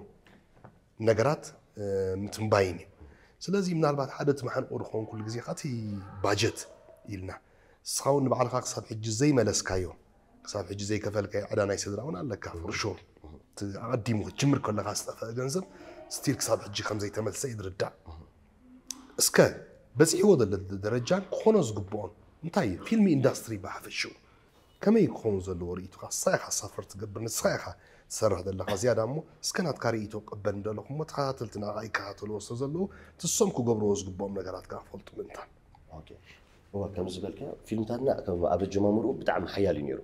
ነገራት ምትንባይን እዩ ስለዚ ምናልባት ሓደ እቲ ማሓንቆ ዝኸውን ኩሉ ግዜ ካቲ ባጀት ኢልና ንስኻ እውን ንባዕልኻ ክሳብ ሕጂ ዘይመለስካዮ፣ ክሳብ ሕጂ ዘይከፈልካዮ ዕዳ ናይ ስድራ እውን ኣለካ። ፎር ሹር፣ ኣቐዲሙ ክትጅምር ከለካ ዝጠፈአ ገንዘብ ስቲል ክሳብ ሕጂ ከም ዘይተመልሰ ይርዳእ። እስከ በፂሕዎ ዘሎ ደረጃን ክኾኖ ዝግብኦን እንታይ እዩ? ፊልም ኢንዳስትሪ ብሓፈሽኡ ከመይ ክኸውን ዘለዎ ርእይቶኻ? ንስኻ ኢኻ ሳፈር ትገብር፣ ንስኻ ኢኻ ትሰርሕ ዘለኻ ዝያዳ። እሞ እስከ ናትካ ርእይቶ ቅበል እንደለኹ እሞ ተኸታተልትና ከዓ ይከታተልዎ ስለ ዘለዉ ትሶም ክገብርዎ ዝግብኦም ነገራት ከዓ ክፈልጡ ምእንታን። እዋ፣ ከም ዝበልካዮ ፊልምታትና ኣብ ኣጀማምርኡ ብጣዕሚ ሓያል እዩ ነይሩ።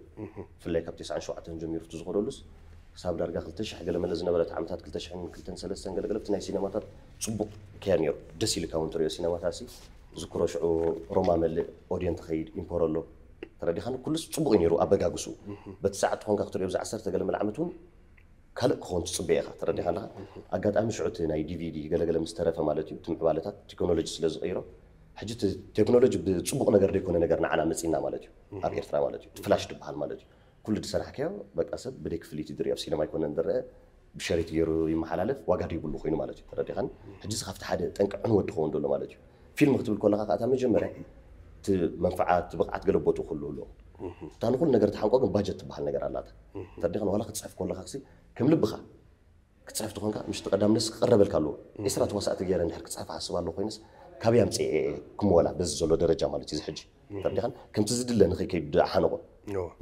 ብፍላይ ካብ ተስዓን ሸውዓተን ጀሚሩ እቲ ዝኸደሉስ ክሳብ ዳርጋ ክልተ ሽሕ ገለ መለ ዝነበረት ዓመታት፣ ክልተ ሽሕን ክልተን ሰለስተን ገለገለ ኣብቲ ናይ ሲነማታት ፅቡቕ ከያ ነይሩ። ደስ ኢልካ እውን ትሪኦ ሲነማታት ሲ ዝክሮ ሽዑ ሮማ መልእ፣ ኦድየን ትኸይድ፣ ኢምፖረሎ ተረዲኻኒ ኩሉስ ፅቡቕ እዩ ነይሩ ኣበጋግስኡ። በቲ ሰዓት ትኾንካ ክትሪኦ ብዛ ዓሰርተ ገለ መለ ዓመት እውን ካልእ ክኸውን ትፅበ ኢኻ። ተረዲኻ ኣለኻ? ኣጋጣሚ ሽዑ እቲ ናይ ዲቪዲ ገለገለ ምስ ተረፈ ማለት እዩ፣ እቲ ምዕባለታት ቴክኖሎጂ ስለ ዝቐይሮ፣ ሕጂ እቲ ቴክኖሎጂ ብፅቡቕ ነገር ዘይኮነ ነገር ንዓና መፂና ማለት እዩ። ኣብ ኤርትራ ማለት እዩ፣ እቲ ፍላሽ ዝበሃል ማለት እዩ። ኩሉ ዝሰራሕካዮ በቃ ሰብ ብደይ ክፍሊት እዩ ዝሪኦ፣ ኣብ ሲነማ ኣይኮነን ዝረአ፣ ብሸሪት ገይሩ ይመሓላለፍ፣ ዋጋ ዘይብሉ ኮይኑ ማለት እዩ። ተረዲኻኒ? ሕጂ እዚ ካብቲ ሓደ ጠንቂ ዕንወት ዝኸውን ዘሎ ማለት እዩ። ፊልም ክትብል ከለካ ከዓ እታ መጀመርያ እቲ መንፍዓት፣ እቲ ብቕዓት ገለ ቦትኡ ክህሉ ኣለዎ። እታ ንኩሉ ነገር ትሓንቆ ግን ባጀት ትበሃል ነገር ኣላታ። ተረዲኻኒ? ዋላ ክትፅሕፍ ከለካ ክሲ ከም ልብኻ ክትፅሕፍ ትኾንካ፣ ምሽቲ ቀዳም ነስ ክቐረበልካ ኣለዎ። ዒስራ ተዋሳእቲ ገይረ እንድሕር ክፅሕፍ ሓስብ ኣለዎ ኮይነስ ካበይ ኣምፅኤ ክምወላ በዚ ዘሎ ደረጃ ማለት እዩ። እዚ ሕጂ ተረዲኻን ከምቲ ዝድለ ንኸይከይድ ሓነቆ።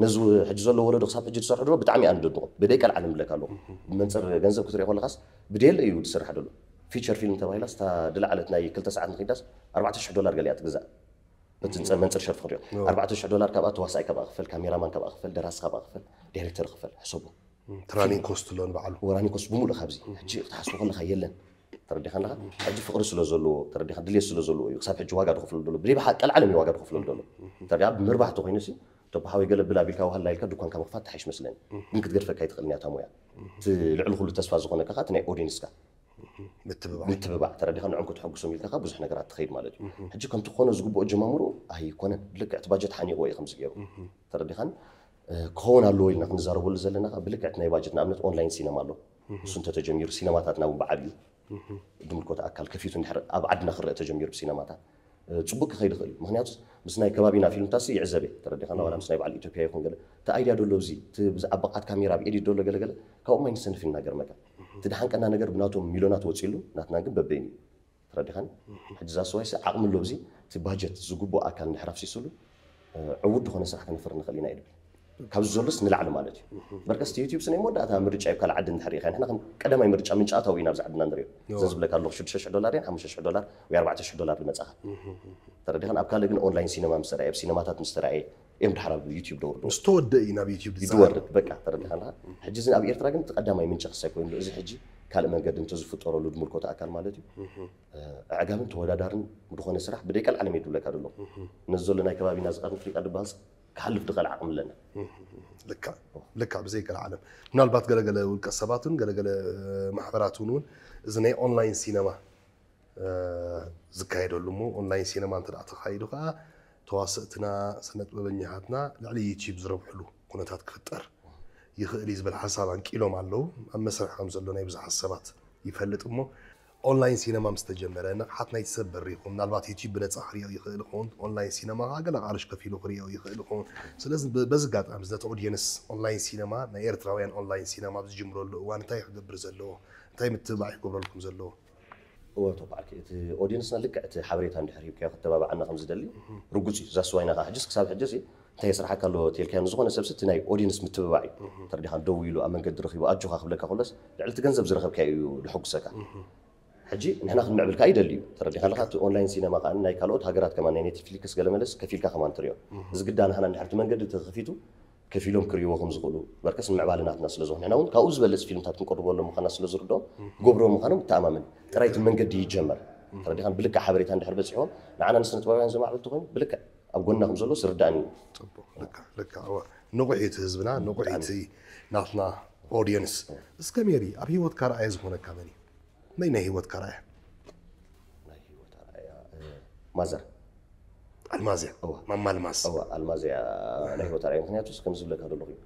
ነዚ ሕጂ ዘሎ ወለዶ ክሳብ ሕጂ ዝሰርሑ ድሮ ብጣዕሚ ኣነ ደድንቆ። ብደይ ቀልዓለም ብለካ ኣለኹ። ብመንፅር ገንዘብ ክትሪኦ ከለካስ ብደየለ እዩ ዝስራሕ ዘሎ። ፊቸር ፊልም ተባሂላስ እታ ዝለዓለት ናይ ክልተ ሰዓት ንኸይዳስ ኣርባዕተ ሽሕ ዶላር ገሊኣ ትግዛእ። በቲ ንፀ- መንፅር ሸርፊ ክንሪኦ ኣርባዕተ ሽሕ ዶላር ካብኣ ተዋሳኣይ ካብኣ ክፈል፣ ካሜራማን ካብኣ ክፈል፣ ደራሲ ካብኣ ክፈል፣ ዳይሬክተር ክፈል፣ ሕሰቦ። ትራኒንግ ኮስት ኣሎ ንባዕሉ። ወራኒ ኮስ ብምሉእ ካብዚ ሕጂ ክትሓስቡ ከለካ የለን። ተረዲኻ ኣለካ? ሕጂ ፍቕሪ ስለ ዘለዎ፣ ተረዲኻ ድልየት ስለ ዘለዎ እዩ ክሳብ ሕጂ ዋጋ ዝኸፍለሉ ዘሎ። ብደይ ብሓ ቀልዓለም እዩ ዋጋ ዝኸፍለሉ ዘሎ። ተረዲኻ? ብምርባሕ ተኮይኑ ሲ ተባሓወይ ገለ ብላ ቢልካ ዋህላ ኢልካ ድኳንካ ምኽፋት ተሓይሽ መስለኒ። ግን ክትገድፈካ ኣይትኽእልን እያ እታ ሞያ። እቲ ልዕሊ ኩሉ ተስፋ ዝኾነካ ከኣ እቲ ናይ ኦዲንስካ ምትብባዕ። ምትብባዕ ተረዲኻ ንዕም ከተሐጉሶም ኢልካ ከኣ ብዙሕ ነገራት ትኸይድ ማለት እዩ። ሕጂ ከምቲ ክኾኖ ዝግብኦ ጀማምሩ ኣይኮነን። ብልክዕ እቲ ባጀት ሓኒቕዎ እዩ ከምዚ ገይሩ። ተረዲኻን? እ፣ ክኸውን ኣለዎ ኢልና ክንዛረበሉ ዘለና ከኣ ብልክዕ እቲ ናይ ባጀት ንኣብነት ኦንላይን ሲነማ ኣሎ። እሱ እንተተጀሚሩ ሲነማታትና እውን ብዓብዩ ድምልኮት ኣካል ከፊቱ እንድሕር ኣብ ዓድና ክረአ ተጀሚሩ ብሲነማታት እ፣ ፅቡቅ ክኸይድ ይኽእል እዩ። ምክንያቱ ምስ ናይ ከባቢና ፊልምታት ሲ ይዕዘብ እየ ተረዲኻና ዋላ ምስ ናይ በዓል ኢትዮጵያ ይኹን ገለ እቲ ኣይድያ ደሎ ኣብዚ እቲ ብዛዕባ ብቕዓት ካሜራ ኣብ ኤዲት ደሎ ገለገለ ካብኦም ኣይንሰንፍ ኢና ገርመካ እቲ ድሓንቀና ነገር ብናቶም ሚልዮናት ወፂሉ ናትና ግን በበይኑ እዩ ተረዲኻኒ ሕጂ ዛስዋይ ሲ ዓቕሚ ኣሎ ኣብዚ እቲ ባጀት ዝግብኦ ኣካል እንድሕር ኣፍሲስሉ እ፣ ዕዉት ዝኾነ ስራሕ ከነፍር ንኽእል ኢና ይብል ካብዚ ዘሎስ ንላዕሊ ማለት እዩ በርከስ ዩቲዩብ ስናይ መወዳእታ ምርጫ እዩ ካልእ ዓዲ እንድሕር ኢኻ ንሕና ከም ቀዳማይ ምርጫ ምንጫ ኣታዊ ኢና ኣብዚ ዓድና ንሪኦ እዘን ዝብለካ ኣለኹ ሽዱሽተ ሽሕ ዶላር እየን ሓሙሽተ ሽሕ ዶላር ወይ ኣርባዕተ ሽሕ ዶላር ዝመጻኻ ተረዲኻን ኣብ ካልእ ግን ኦንላይን ሲነማ ምስ ተረኣየ ኣብ ሲነማታት ምስ ተረኣየ እዮም ድሓር ኣብ ዩቲዩብ ደውርዶ ምስ ተወደ እዩ ናብ ዩቲዩብ ዝወርድ በቃ ተረዲኻን ሕጂ እዚ ኣብ ኤርትራ ግን እቲ ቀዳማይ ምንጪ ክሳይ ኮይኑ እዚ ሕጂ ካልእ መንገዲ እንተዝፍጠረሉ ድምልኮት ኣካል ማለት እዩ ኣዕጋብን ተወዳዳርን ዝኾነ ስራሕ ብደይ ቀልዓለም እየ ድብለካ ደሎ ነዚ ዘሎ ናይ ከባቢና ዝቐርኒ ፍሪቃ ድበሃል ክሓልፍ ድኽእል ዓቕሚ ኣለና ልካ ልካ ብዘይ ቀልዓለም ምናልባት ገለገለ ውልቀ ሰባትን ገለገለ ማሕበራት እውን እውን እዚ ናይ ኦንላይን ሲነማ ዝካየደሉ እሞ ኦንላይን ሲነማ እንተ ተኻይዱ ከዓ ተዋስእትና ስነጥበበኛታትና ልዕሊ ዩቲዩብ ዝረብሕሉ ኩነታት ክፍጠር ይኽእል እዩ ዝብል ሓሳብ ኣንቂሎም ኣለዉ ኣብ መስርሕ ከም ዘሎ ናይ ብዙሓት ሰባት ይፈልጥ እሞ ኦንላይን ሲነማ ምስ ተጀመረ ንቕሓት ናይቲ ሰብ በሪኹ ምናልባት ዩቲዩብ ብነፃ ክሪኦ ይኽእል ይኸውን ኦንላይን ሲነማ ከዓ ገለ ቃርሽ ከፊሉ ክሪኦ ይኽእል ይኸውን ስለዚ በዚ ኣጋጣሚ ነቲ ኦዲየንስ ኦንላይን ሲነማ ናይ ኤርትራውያን ኦንላይን ሲነማ ኣብ ዝጅምረሉ እዋን እንታይ ክገብር ዘለዎ እንታይ ምትብባዕ ክገብረልኩም ዘለዎ እወ ተባዕኪ እቲ ኦዲየንስና ልክዕ እቲ ሓበሬታ እንድሕር ሂብካዮ ክተባብዓና ከም ዝደሊ ርጉፅ እዩ ዛስዋይና ከዓ ሕጅስ ክሳብ ሕጅስ እንታይ የስርሓካ ኣሎ ተልካዮ ንዝኾነ ሰብሲ እቲ ናይ ኦዲንስ ምትብባዕ እዩ ተረዲኻ ደው ኢሉ ኣብ መንገዲ ረኺቡ ኣጆኻ ክብለካ ከሎስ ልዕሊ እቲ ገንዘብ ዝረኸብካዮ እዩ ድሕጉሰካ ሕጂ ንሕና ክንምዕብል ከዓ ይደሊ እዩ ተረዲኻ ኣለካ እቲ ኦንላይን ሲነማ ከዓ ናይ ካልኦት ሃገራት ከማን ናይ ኔትፍሊክስ ገለመለስ ከፊልካ ከማን ትሪኦ እዚ ግዳ ንሕና እንድሕር እቲ መንገዲ ተኸፊቱ ከፊሎም ክርእይዎ ከም ዝኽእሉ በርከስ ንምዕባለ ናትና ስለ ዝኾነ ንሕና እውን ካብኡ ዝበለፅ ፊልምታት ክንቀርበሎም ምዃና ስለ ዝርድኦም ክገብርዎ ምዃኖም እተኣማመን ጥራይ እቲ መንገዲ ይጀመር ተረዲኻን ብልክዕ ሓበሬታ እንድሕር በፂሕዎም ንዓና ንስነ ጥበባውያን ዘማዕብል ተኾይኑ ብልክዕ ኣብ ጎንና ከም ዘሎ ዝርዳእኒ እዩ ፅቡቅ ልካ ልካ እወ ንቑሕ እዩ እቲ ህዝብና ንቑሕ እዩ እቲ ናትና ኦዲየንስ እስከ ሜሪ ኣብ ሂወትካ ረኣየ ዝኾነካ መን እዩ መን ናይ ሂወትካ ረኣየ ናይ ሂወት ኣርኣያ ማዘር ኣልማዝያ እዋ ማማ ኣልማዝ እዋ ኣልማዝያ ናይ ሂወት ኣርኣያ ምክንያቱ ከም ዝብለካ ዘለኹ እዩ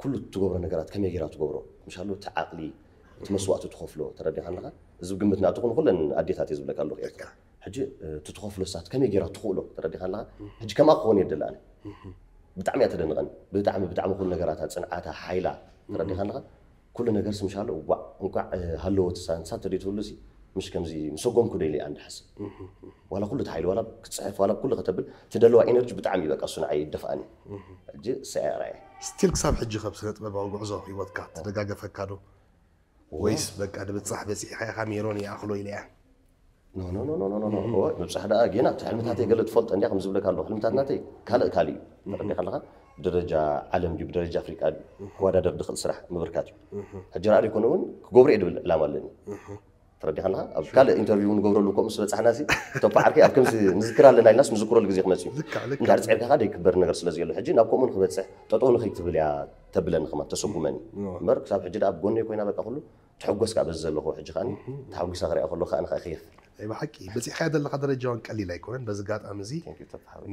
ኩሉ ትገብሮ ነገራት ከመይ ገይራ ትገብሮ ምሻሉ እቲ ዓቕሊ እቲ መስዋእቲ ትኸፍሎ ተረዲኻ ኣለኻ እዚ ግምት ናቱ ኩን ኩለን ኣዴታት እየ ዝብለካ ኣለኹ ኤርትራ ሕጂ እቲ ትኸፍሎ ሳት ከመይ ጌራ ትኽእሎ ተረዲኻ ኣለኻ። ሕጂ ከምኣ ክኾን እየ ደላ ኣነ። ብጣዕሚ እያ ተደንቐኒ። ብጣዕሚ ብጣዕሚ ኩሉ ነገራታ፣ ፅንዓታ፣ ሓይላ ተረዲኻ ኣለኻ። ኩሉ ነገር ስምሻሎ ዋዕ እንኳዕ ሃለወት ሳንሳ ተደይ ትብሉ ሲ ምሽ ከምዚ ምሰጎምኩ ደይለ ኣንድ ሓስብ ዋላ ኩሉ ተሓይሉ ዋላ ክትፅሕፍ ዋላ ኩሉ ከተብል ትደለዋ ኤነርጂ ብጣዕሚ እዩ በቃ እሱ ንዓይ ይደፍኣኒ። ሕጂ ሰያራ እየ። ስቲል ክሳብ ሕጂ ከብ ስነ ጥበባዊ ጉዕዞ ህይወትካ ተደጋገፈካ ዶ ወይስ በቃ ድብጻሕ በጺሕካ ኢኻ ሜሮን ይኣኽሎ ኢለ እያ? ኖ ኖ ኖ ኖ ኖ ኖ ኖ ኖ ምብጻሕ ደኣ ጌና እቲ ሕልምታተይ ገለ ትፈልጦ እንዲያ ከም ዝብለካ ኣለኹ። ሕልምታትናተይ ካልእ ካልእ እዩ። ተረዲኻ ኣለኻ። ብደረጃ ዓለም ድዩ ብደረጃ ኣፍሪቃ ድዩ ክወዳደር ድኽእል ስራሕ ምብርካት እዩ። ሕጂ ራእዲ ይኮነ እውን ክገብሮ እየ ድብል ዕላማ ኣለኒ። ተረዲኻ ኣለኻ። ኣብ ካልእ ኢንተርቪው ንገብረሉ ከምኡ ዝበጻሕና ሲ ተባዓርኪ ኣብ ከምዚ ንዝክር ኣለና ኢልናስ ንዝክረሉ ግዜ ክመጽእ እዩ። ልክዕ፣ ልክዕ። እንድሕር ጸዒርካ ከኣ ደይክበር ነገር ስለ ዘየሎ ሕጂ ናብ ከምኡ ንክበጽሕ ጠጠው ንኸይትብል እያ ተብለኒ ከማን ተሰጉመኒ። እምበር ክሳብ ሕጂ ደኣ ኣብ ጎነይ ኮይና በቃ ኩሉ ተሐጎስ ከኣ በዚ ዘለኹ ሕጂ ከኣ ተሓጒሳ ክሪኣ ከሎ ከኣ ንኸኣ ይኽየፍ። ናይ ብሓቂ በፂሕካዮ ዘለካ ደረጃ እውን ቀሊል ኣይኮነን። በዚ ኣጋጣሚ እዚ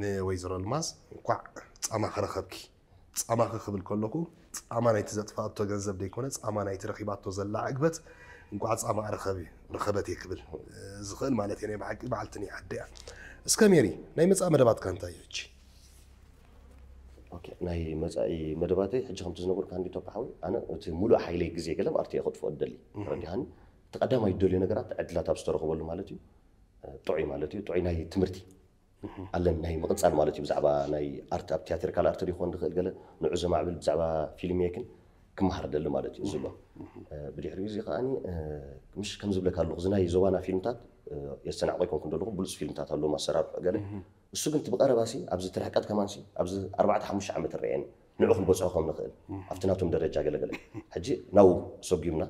ንወይዘሮ ልማዝ እንኳዕ ፃማ ከረኸብኪ። ፃማኺ ክብል ከለኹ ፃማ ናይቲ ዘጥፋኣቶ ገንዘብ ደይኮነ ፃማ ናይቲ ረኺባቶ ዘላ ዕግበት እንቋዕ ፃማ ረኸቢ ረኸበት እየ ክብል ዝኽእል ማለት እየ። ናይ ብሓቂ በዓልቲ ናይ ዓዲ እያ። እስከ ሜሪ ናይ መፃኢ መደባትካ እንታይ እዩ ሕጂ? ኦኬ፣ ናይ መፃኢ መደባተይ ሕጂ ከምቲ ዝነበርካ እንዲ ቶፓ ሓወይ ኣነ እቲ ሙሉእ ሓይለይ ግዜ ገለ ኣብ ኣርቲ እየ ከጥፍኦ እደሊ። ተረዲኻኒ? እቲ ቀዳማይ እደልዮ ነገራት ዕድላት ኣብ ዝተረኽበሉ ማለት እዩ። ጥዑይ ማለት እዩ ጥዑይ ናይ ትምህርቲ ኣለን ናይ ምቕፃል ማለት እዩ። ብዛዕባ ናይ ኣርት ኣብ ቲያትር ካልእ ኣርት ይኾን ዝኽእል ገለ ንዑ ዘማዕብል ብዛዕባ ፊልም ሜክን ክመሃር ደሊ ማለት እዩ ዝብሎ። ብድሕሪኡ እዚ ከዓኒ ምሽ ከም ዝብለካ ኣለኹ እዚ ናይ ዞባና ፊልምታት የስተናዕቆ ይኮንኩ እንደለኹ ብሉፅ ፊልምታት ኣለዎም ኣሰራርሑ ገለ እሱ ግን ብቐረባ ሲ ኣብዚ ትርሕቀት ከማን ሲ ኣብዚ ኣርባዕተ ሓሙሽተ ዓመት ረአየኒ ንዑ ክንበፅሖ ከም ንኽእል ኣብቲ ናቶም ደረጃ ገለገለ ሕጂ ናው ሰጉምና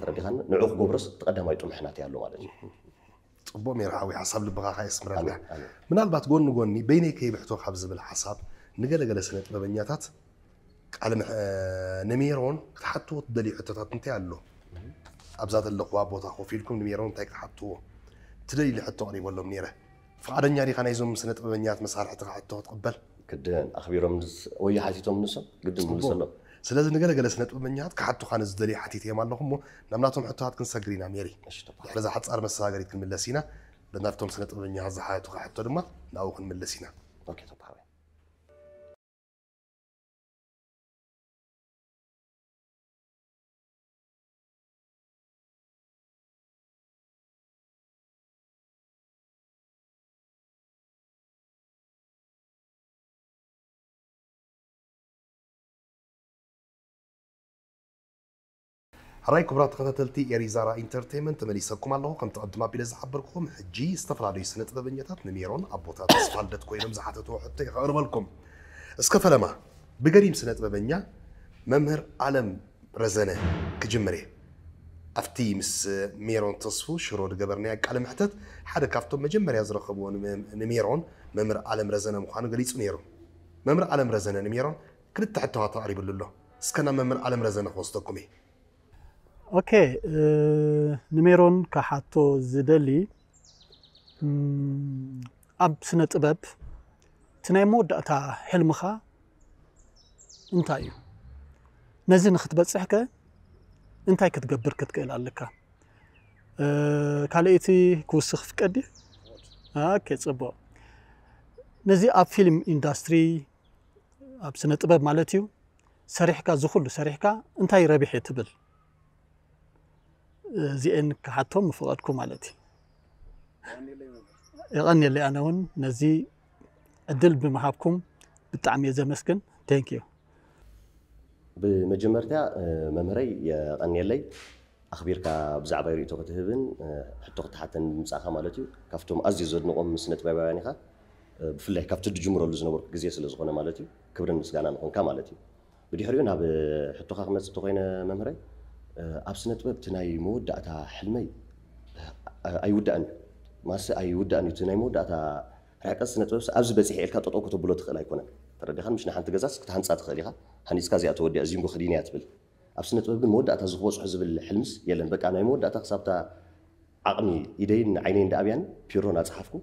ተረዲኻኒ ንዑ ክገብሮስ እቲ ቀዳማይ ጥሙሕ ናተይ ኣሎ ማለት እዩ። ፅቡቅ ሜር ሓዊ ሓሳብ ልብኻ ከየስምረልካ። ምናልባት ጎኒ ጎኒ በይነይ ከይብሕቶ ካብ ዝብል ሓሳብ ንገለገለ ስነ ጥበበኛታት ቃል ንሜሮን ክትሓትዎ ትደልዩ ሕቶታት እንታይ ኣሎ? ኣብዛ ዘለኹዋ ቦታ ኮፍ ኢልኩም ንሜሮን እንታይ ክትሓትዎ ትደልዩ ሕቶ ኣቕሪበሎም ነይረ። ፍቓደኛ ዲኻ ናይዞም ስነ ጥበበኛታት መሳርሕትኻ ሕቶ ክትቕበል? ግድን ኣኽቢሮም ወይ ሓቲቶም ንሶም ግድን ምልሰሎም። ስለዚ ንገለገለ ስነ ጥበበኛታት ክሓቱኻ ንዝደልዩ ሓቲተዮም ኣለኹ እሞ ናብ ናቶም ሕቶታት ክንሰግር ኢና ሜሪ። ድሕሪ እዛ ሓፃር መሰጋገሪት ክንምለስ ኢና። በናብቶም ስነ ጥበበኛታት ዝሓቱኻ ሕቶ ድማ ናብኡ ክንምለስ ኢና። ሕራይ ክቡራት ተኸታተልቲ ኤሪዛራ ኢንተርቴይመንት ተመሊሰኩም ኣለኹ። ከምቲ ቅድም ኣቢለ ዝሓበርኩኹም ሕጂ ዝተፈላለዩ ስነ ጥበበኛታት ንሜሮን ኣቦታት ተስፋ ልደት ኮይኖም ዝሓተትዎ ሕቶ እየ ከቕርበልኩም። እስከ ፈለማ ብገሪም ስነ ጥበበኛ መምህር ኣለም ረዘነ ክጅምር እየ። ኣብቲ ምስ ሜሮን ተስፉ ሽሮ ዝገበርናዮ ቃለ መሕተት ሓደ ካብቶም መጀመርያ ዝረኸብዎ ንሜሮን መምህር ኣለም ረዘነ ምዃኑ ገሊጹ ነይሩ። መምህር ኣለም ረዘነ ንሜሮን ክልተ ሕቶታት ኣቕሪብሉ ኣሎ። እስከ ናብ መምህር ኣለም ረዘነ ክወስደኩም እየ። ኦኬ ንሜሮን ክሓቶ ዝደሊ ኣብ ስነ ጥበብ እቲ ናይ መወዳእታ ሕልምኻ እንታይ እዩ? ነዚ ንክትበፅሕ ከ እንታይ ክትገብር ክትክእል ኣለካ? ካልኣይቲ ክውስኽ ፍቀድ ኦኬ ፅቡቅ ነዚ ኣብ ፊልም ኢንዳስትሪ ኣብ ስነ ጥበብ ማለት እዩ ሰሪሕካ ዝኩሉ ሰሪሕካ እንታይ ረቢሕ ትብል እዚኤን ክሓቶም ምፍቐድኩ ማለት እዩ የቐንየለይ ኣነ እውን ነዚ ዕድል ብምሃብኩም ብጣዕሚ እየ ዘመስግን thank you ብመጀመርታ መምህረይ የቐንየለይ ኣኽቢርካ ብዛዕባይ ርእይቶ ክትህብን ሕቶ ክትሓተኒ ብምምጻእካ ማለት እዩ። ካብቶም ኣዝየ ዘድንቖም ስነ ጥበባውያን ኢኻ። ብፍላይ ካብቲ ዝጅምረሉ ዝነበርኩ ግዜ ስለ ዝኾነ ማለት እዩ። ክብርን ምስጋናን ንኾንካ ማለት እዩ። ብድሕሪኡ ናብ ሕቶኻ ክመጽእ እንተኾይነ መምህረይ ኣብ ስነ ጥበብ እቲ ናይ መወዳእታ ሕልመይ ኣይውዳእን እዩ። ማለትሲ ኣይውዳእን እዩ እቲ ናይ መወዳእታ ርሕቀት ስነ ጥበብሲ ኣብዚ በጺሐ ኢልካ ጠጠው ከተብሎ ትኽእል ኣይኮነን። ተረዲኻን ምሽ ንሓንቲ ገዛስ ክትሃንጻ ትኽእል ኢኻ። ሃኒጽካ እዚኣ ተወዲኣ ዚንጎ ከዲነ እያ ትብል። ኣብ ስነ ጥበብ ግን መወዳእታ እዚ ክበፅሖ ዝብል ሕልምስ የለን። በቃ ናይ መወዳእታ ክሳብታ ዓቕሚ ኢደይን ዓይነይን ደኣብያን ፒሮን ኣፅሓፍኩ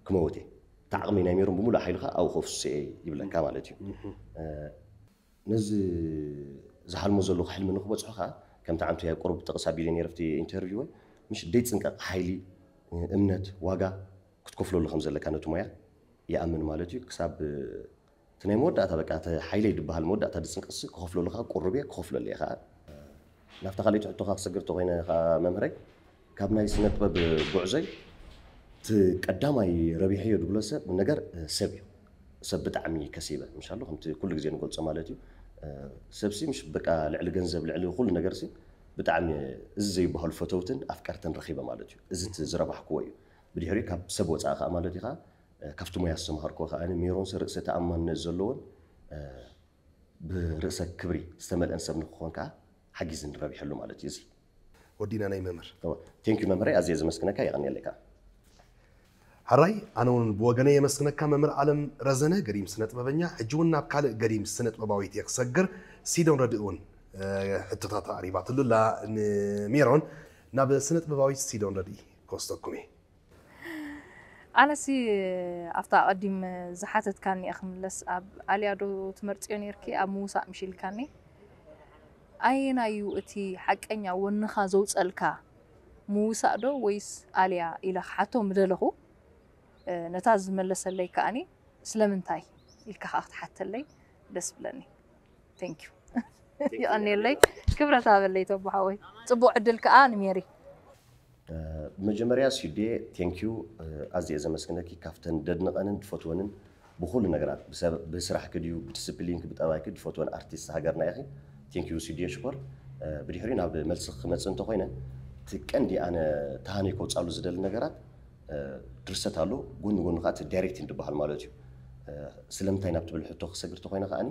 ክመውት እየ። እታ ዓቕሚ ናይ ሜሮን ብምሉእ ሓይልኻ ኣብኡ ከፍስሶ እየ ይብለካ ማለት እዩ። ነዚ ዝሓልሞ ዘለኹ ሕልሚ ንክበፅሖ ከዓ ከምቲ ዓንቱ ያቆርብ ጠቕስ ኣቢለ ነይረ ኣብቲ ኢንተርቪወይ ምሽ ደይፅንቀቕ ሓይሊ እምነት፣ ዋጋ ክትከፍለሉ ከም ዘለካ ነቲ ሞያ ይኣምን ማለት እዩ። ክሳብ እቲ ናይ መወዳእታ በቃ እቲ ሓይለይ ዝበሃል መወዳእታ ዝፅንቀስ ክኸፍለሉ ከዓ ቁሩብ እየ ክኸፍለሉ እየ ከዓ። ናብታ ካልኣይቲ ሕቶኻ ክሰግር ተኮይነ ከዓ መምህረይ፣ ካብ ናይ ስነ ጥበብ ጉዕዞይ እቲ ቀዳማይ ረቢሐዮ ዝብሎ ሰብ ነገር ሰብ እዩ። ሰብ ብጣዕሚ ከሲበ ምሻሉ ከምቲ ኩሉ ግዜ ንገልፆ ማለት እዩ። ሰብሲ ምሽ በቃ ልዕሊ ገንዘብ ልዕሊ ኩሉ ነገርሲ ብጣዕሚ እዚ ዘይበሃሉ ፈተውትን ኣፍቀርትን ረኺበ ማለት እዩ። እዚ እቲ ዝረባሕክዎ እዩ። ብድሕሪኡ ካብ ሰብ ወፃኢ ከዓ ማለት እዩ ከዓ ካብቲ ሞያ ዝተምሃርክዎ ከዓ ሜሮንሲ ርእሰ ተኣማንነት ዘለዎን ብርእሰ ክብሪ ዝተመልአን ሰብ ንክኾን ከዓ ሓጊዝኒ ረቢሐሉ ማለት እዩ። እዚ ወዲና ናይ መምህር ቴንኪዩ መምህረይ፣ ኣዝየ ዘመስግነካ፣ የቐንየለይ ከዓ። ሕራይ ኣነ እውን ብወገነይ የመስግነካ መምህር ኣለም ረዘነ፣ ገዲም ስነ ጥበበኛ፣ ሕጂ እውን ናብ ካልእ ገዲም ስነ ጥበባዊት እየ ክሰግር። ሲዶን ረድእ እውን ሕቶታት ኣቕሪባትሉ ኣላ ንሜሮን። ናብ ስነ ጥበባዊት ሲዶን ረድኢ ክወስደኩም እየ። ኣነሲ ኣብታ ኣቐዲም ዝሓተትካኒ እየ ክምለስ። ኣብ ኣልያ ዶ ትመርፅዮ ነይርኪ ኣብ ምውሳእ ምሽ ኢልካኒ። ኣየናይ እዩ እቲ ሓቀኛ ወንኻ ዘውፀልካ ምውሳእ ዶ ወይስ ኣልያ ኢለ ክሓቶ ምደለኹ። ነታ ዝመለሰለይ ከኣኒ ስለምንታይ ኢልካ ከዓ ክትሓተለይ ደስ ብለኒ። Thank you። ይቐንየለይ። ክብረት ሃበለይ ተቦ ሓወይ። ፅቡቕ ዕድል ከዓ ንሜሪ። ብመጀመርያ ሲዴ ቴንኪዩ ኣዝየ ዘመስግነኪ ካብተን ደድንቐንን ድፈትወንን ብኩሉ ነገራት ብስራሕኪ ድዩ ብዲስፕሊንኪ ብጠባይኪ ድፈትወን ኣርቲስት ሃገርና ኢኺ። ቴንኪዩ ሲዴ ሽኮር። ብድሕሪኡ ናብ መልሲ ክመፅእ እንተኮይነ እቲ ቀንዲ ኣነ ተሃነይ ከውፃሉ ዝደሊ ነገራት ድርሰት ኣሎ፣ ጎኒ ጎኒ ከዓ እቲ ዳይሬክቲንግ ዝበሃል ማለት እዩ። ስለምንታይ ናብ ትብል ሕቶ ክሰግር ተኮይነ ከዓኒ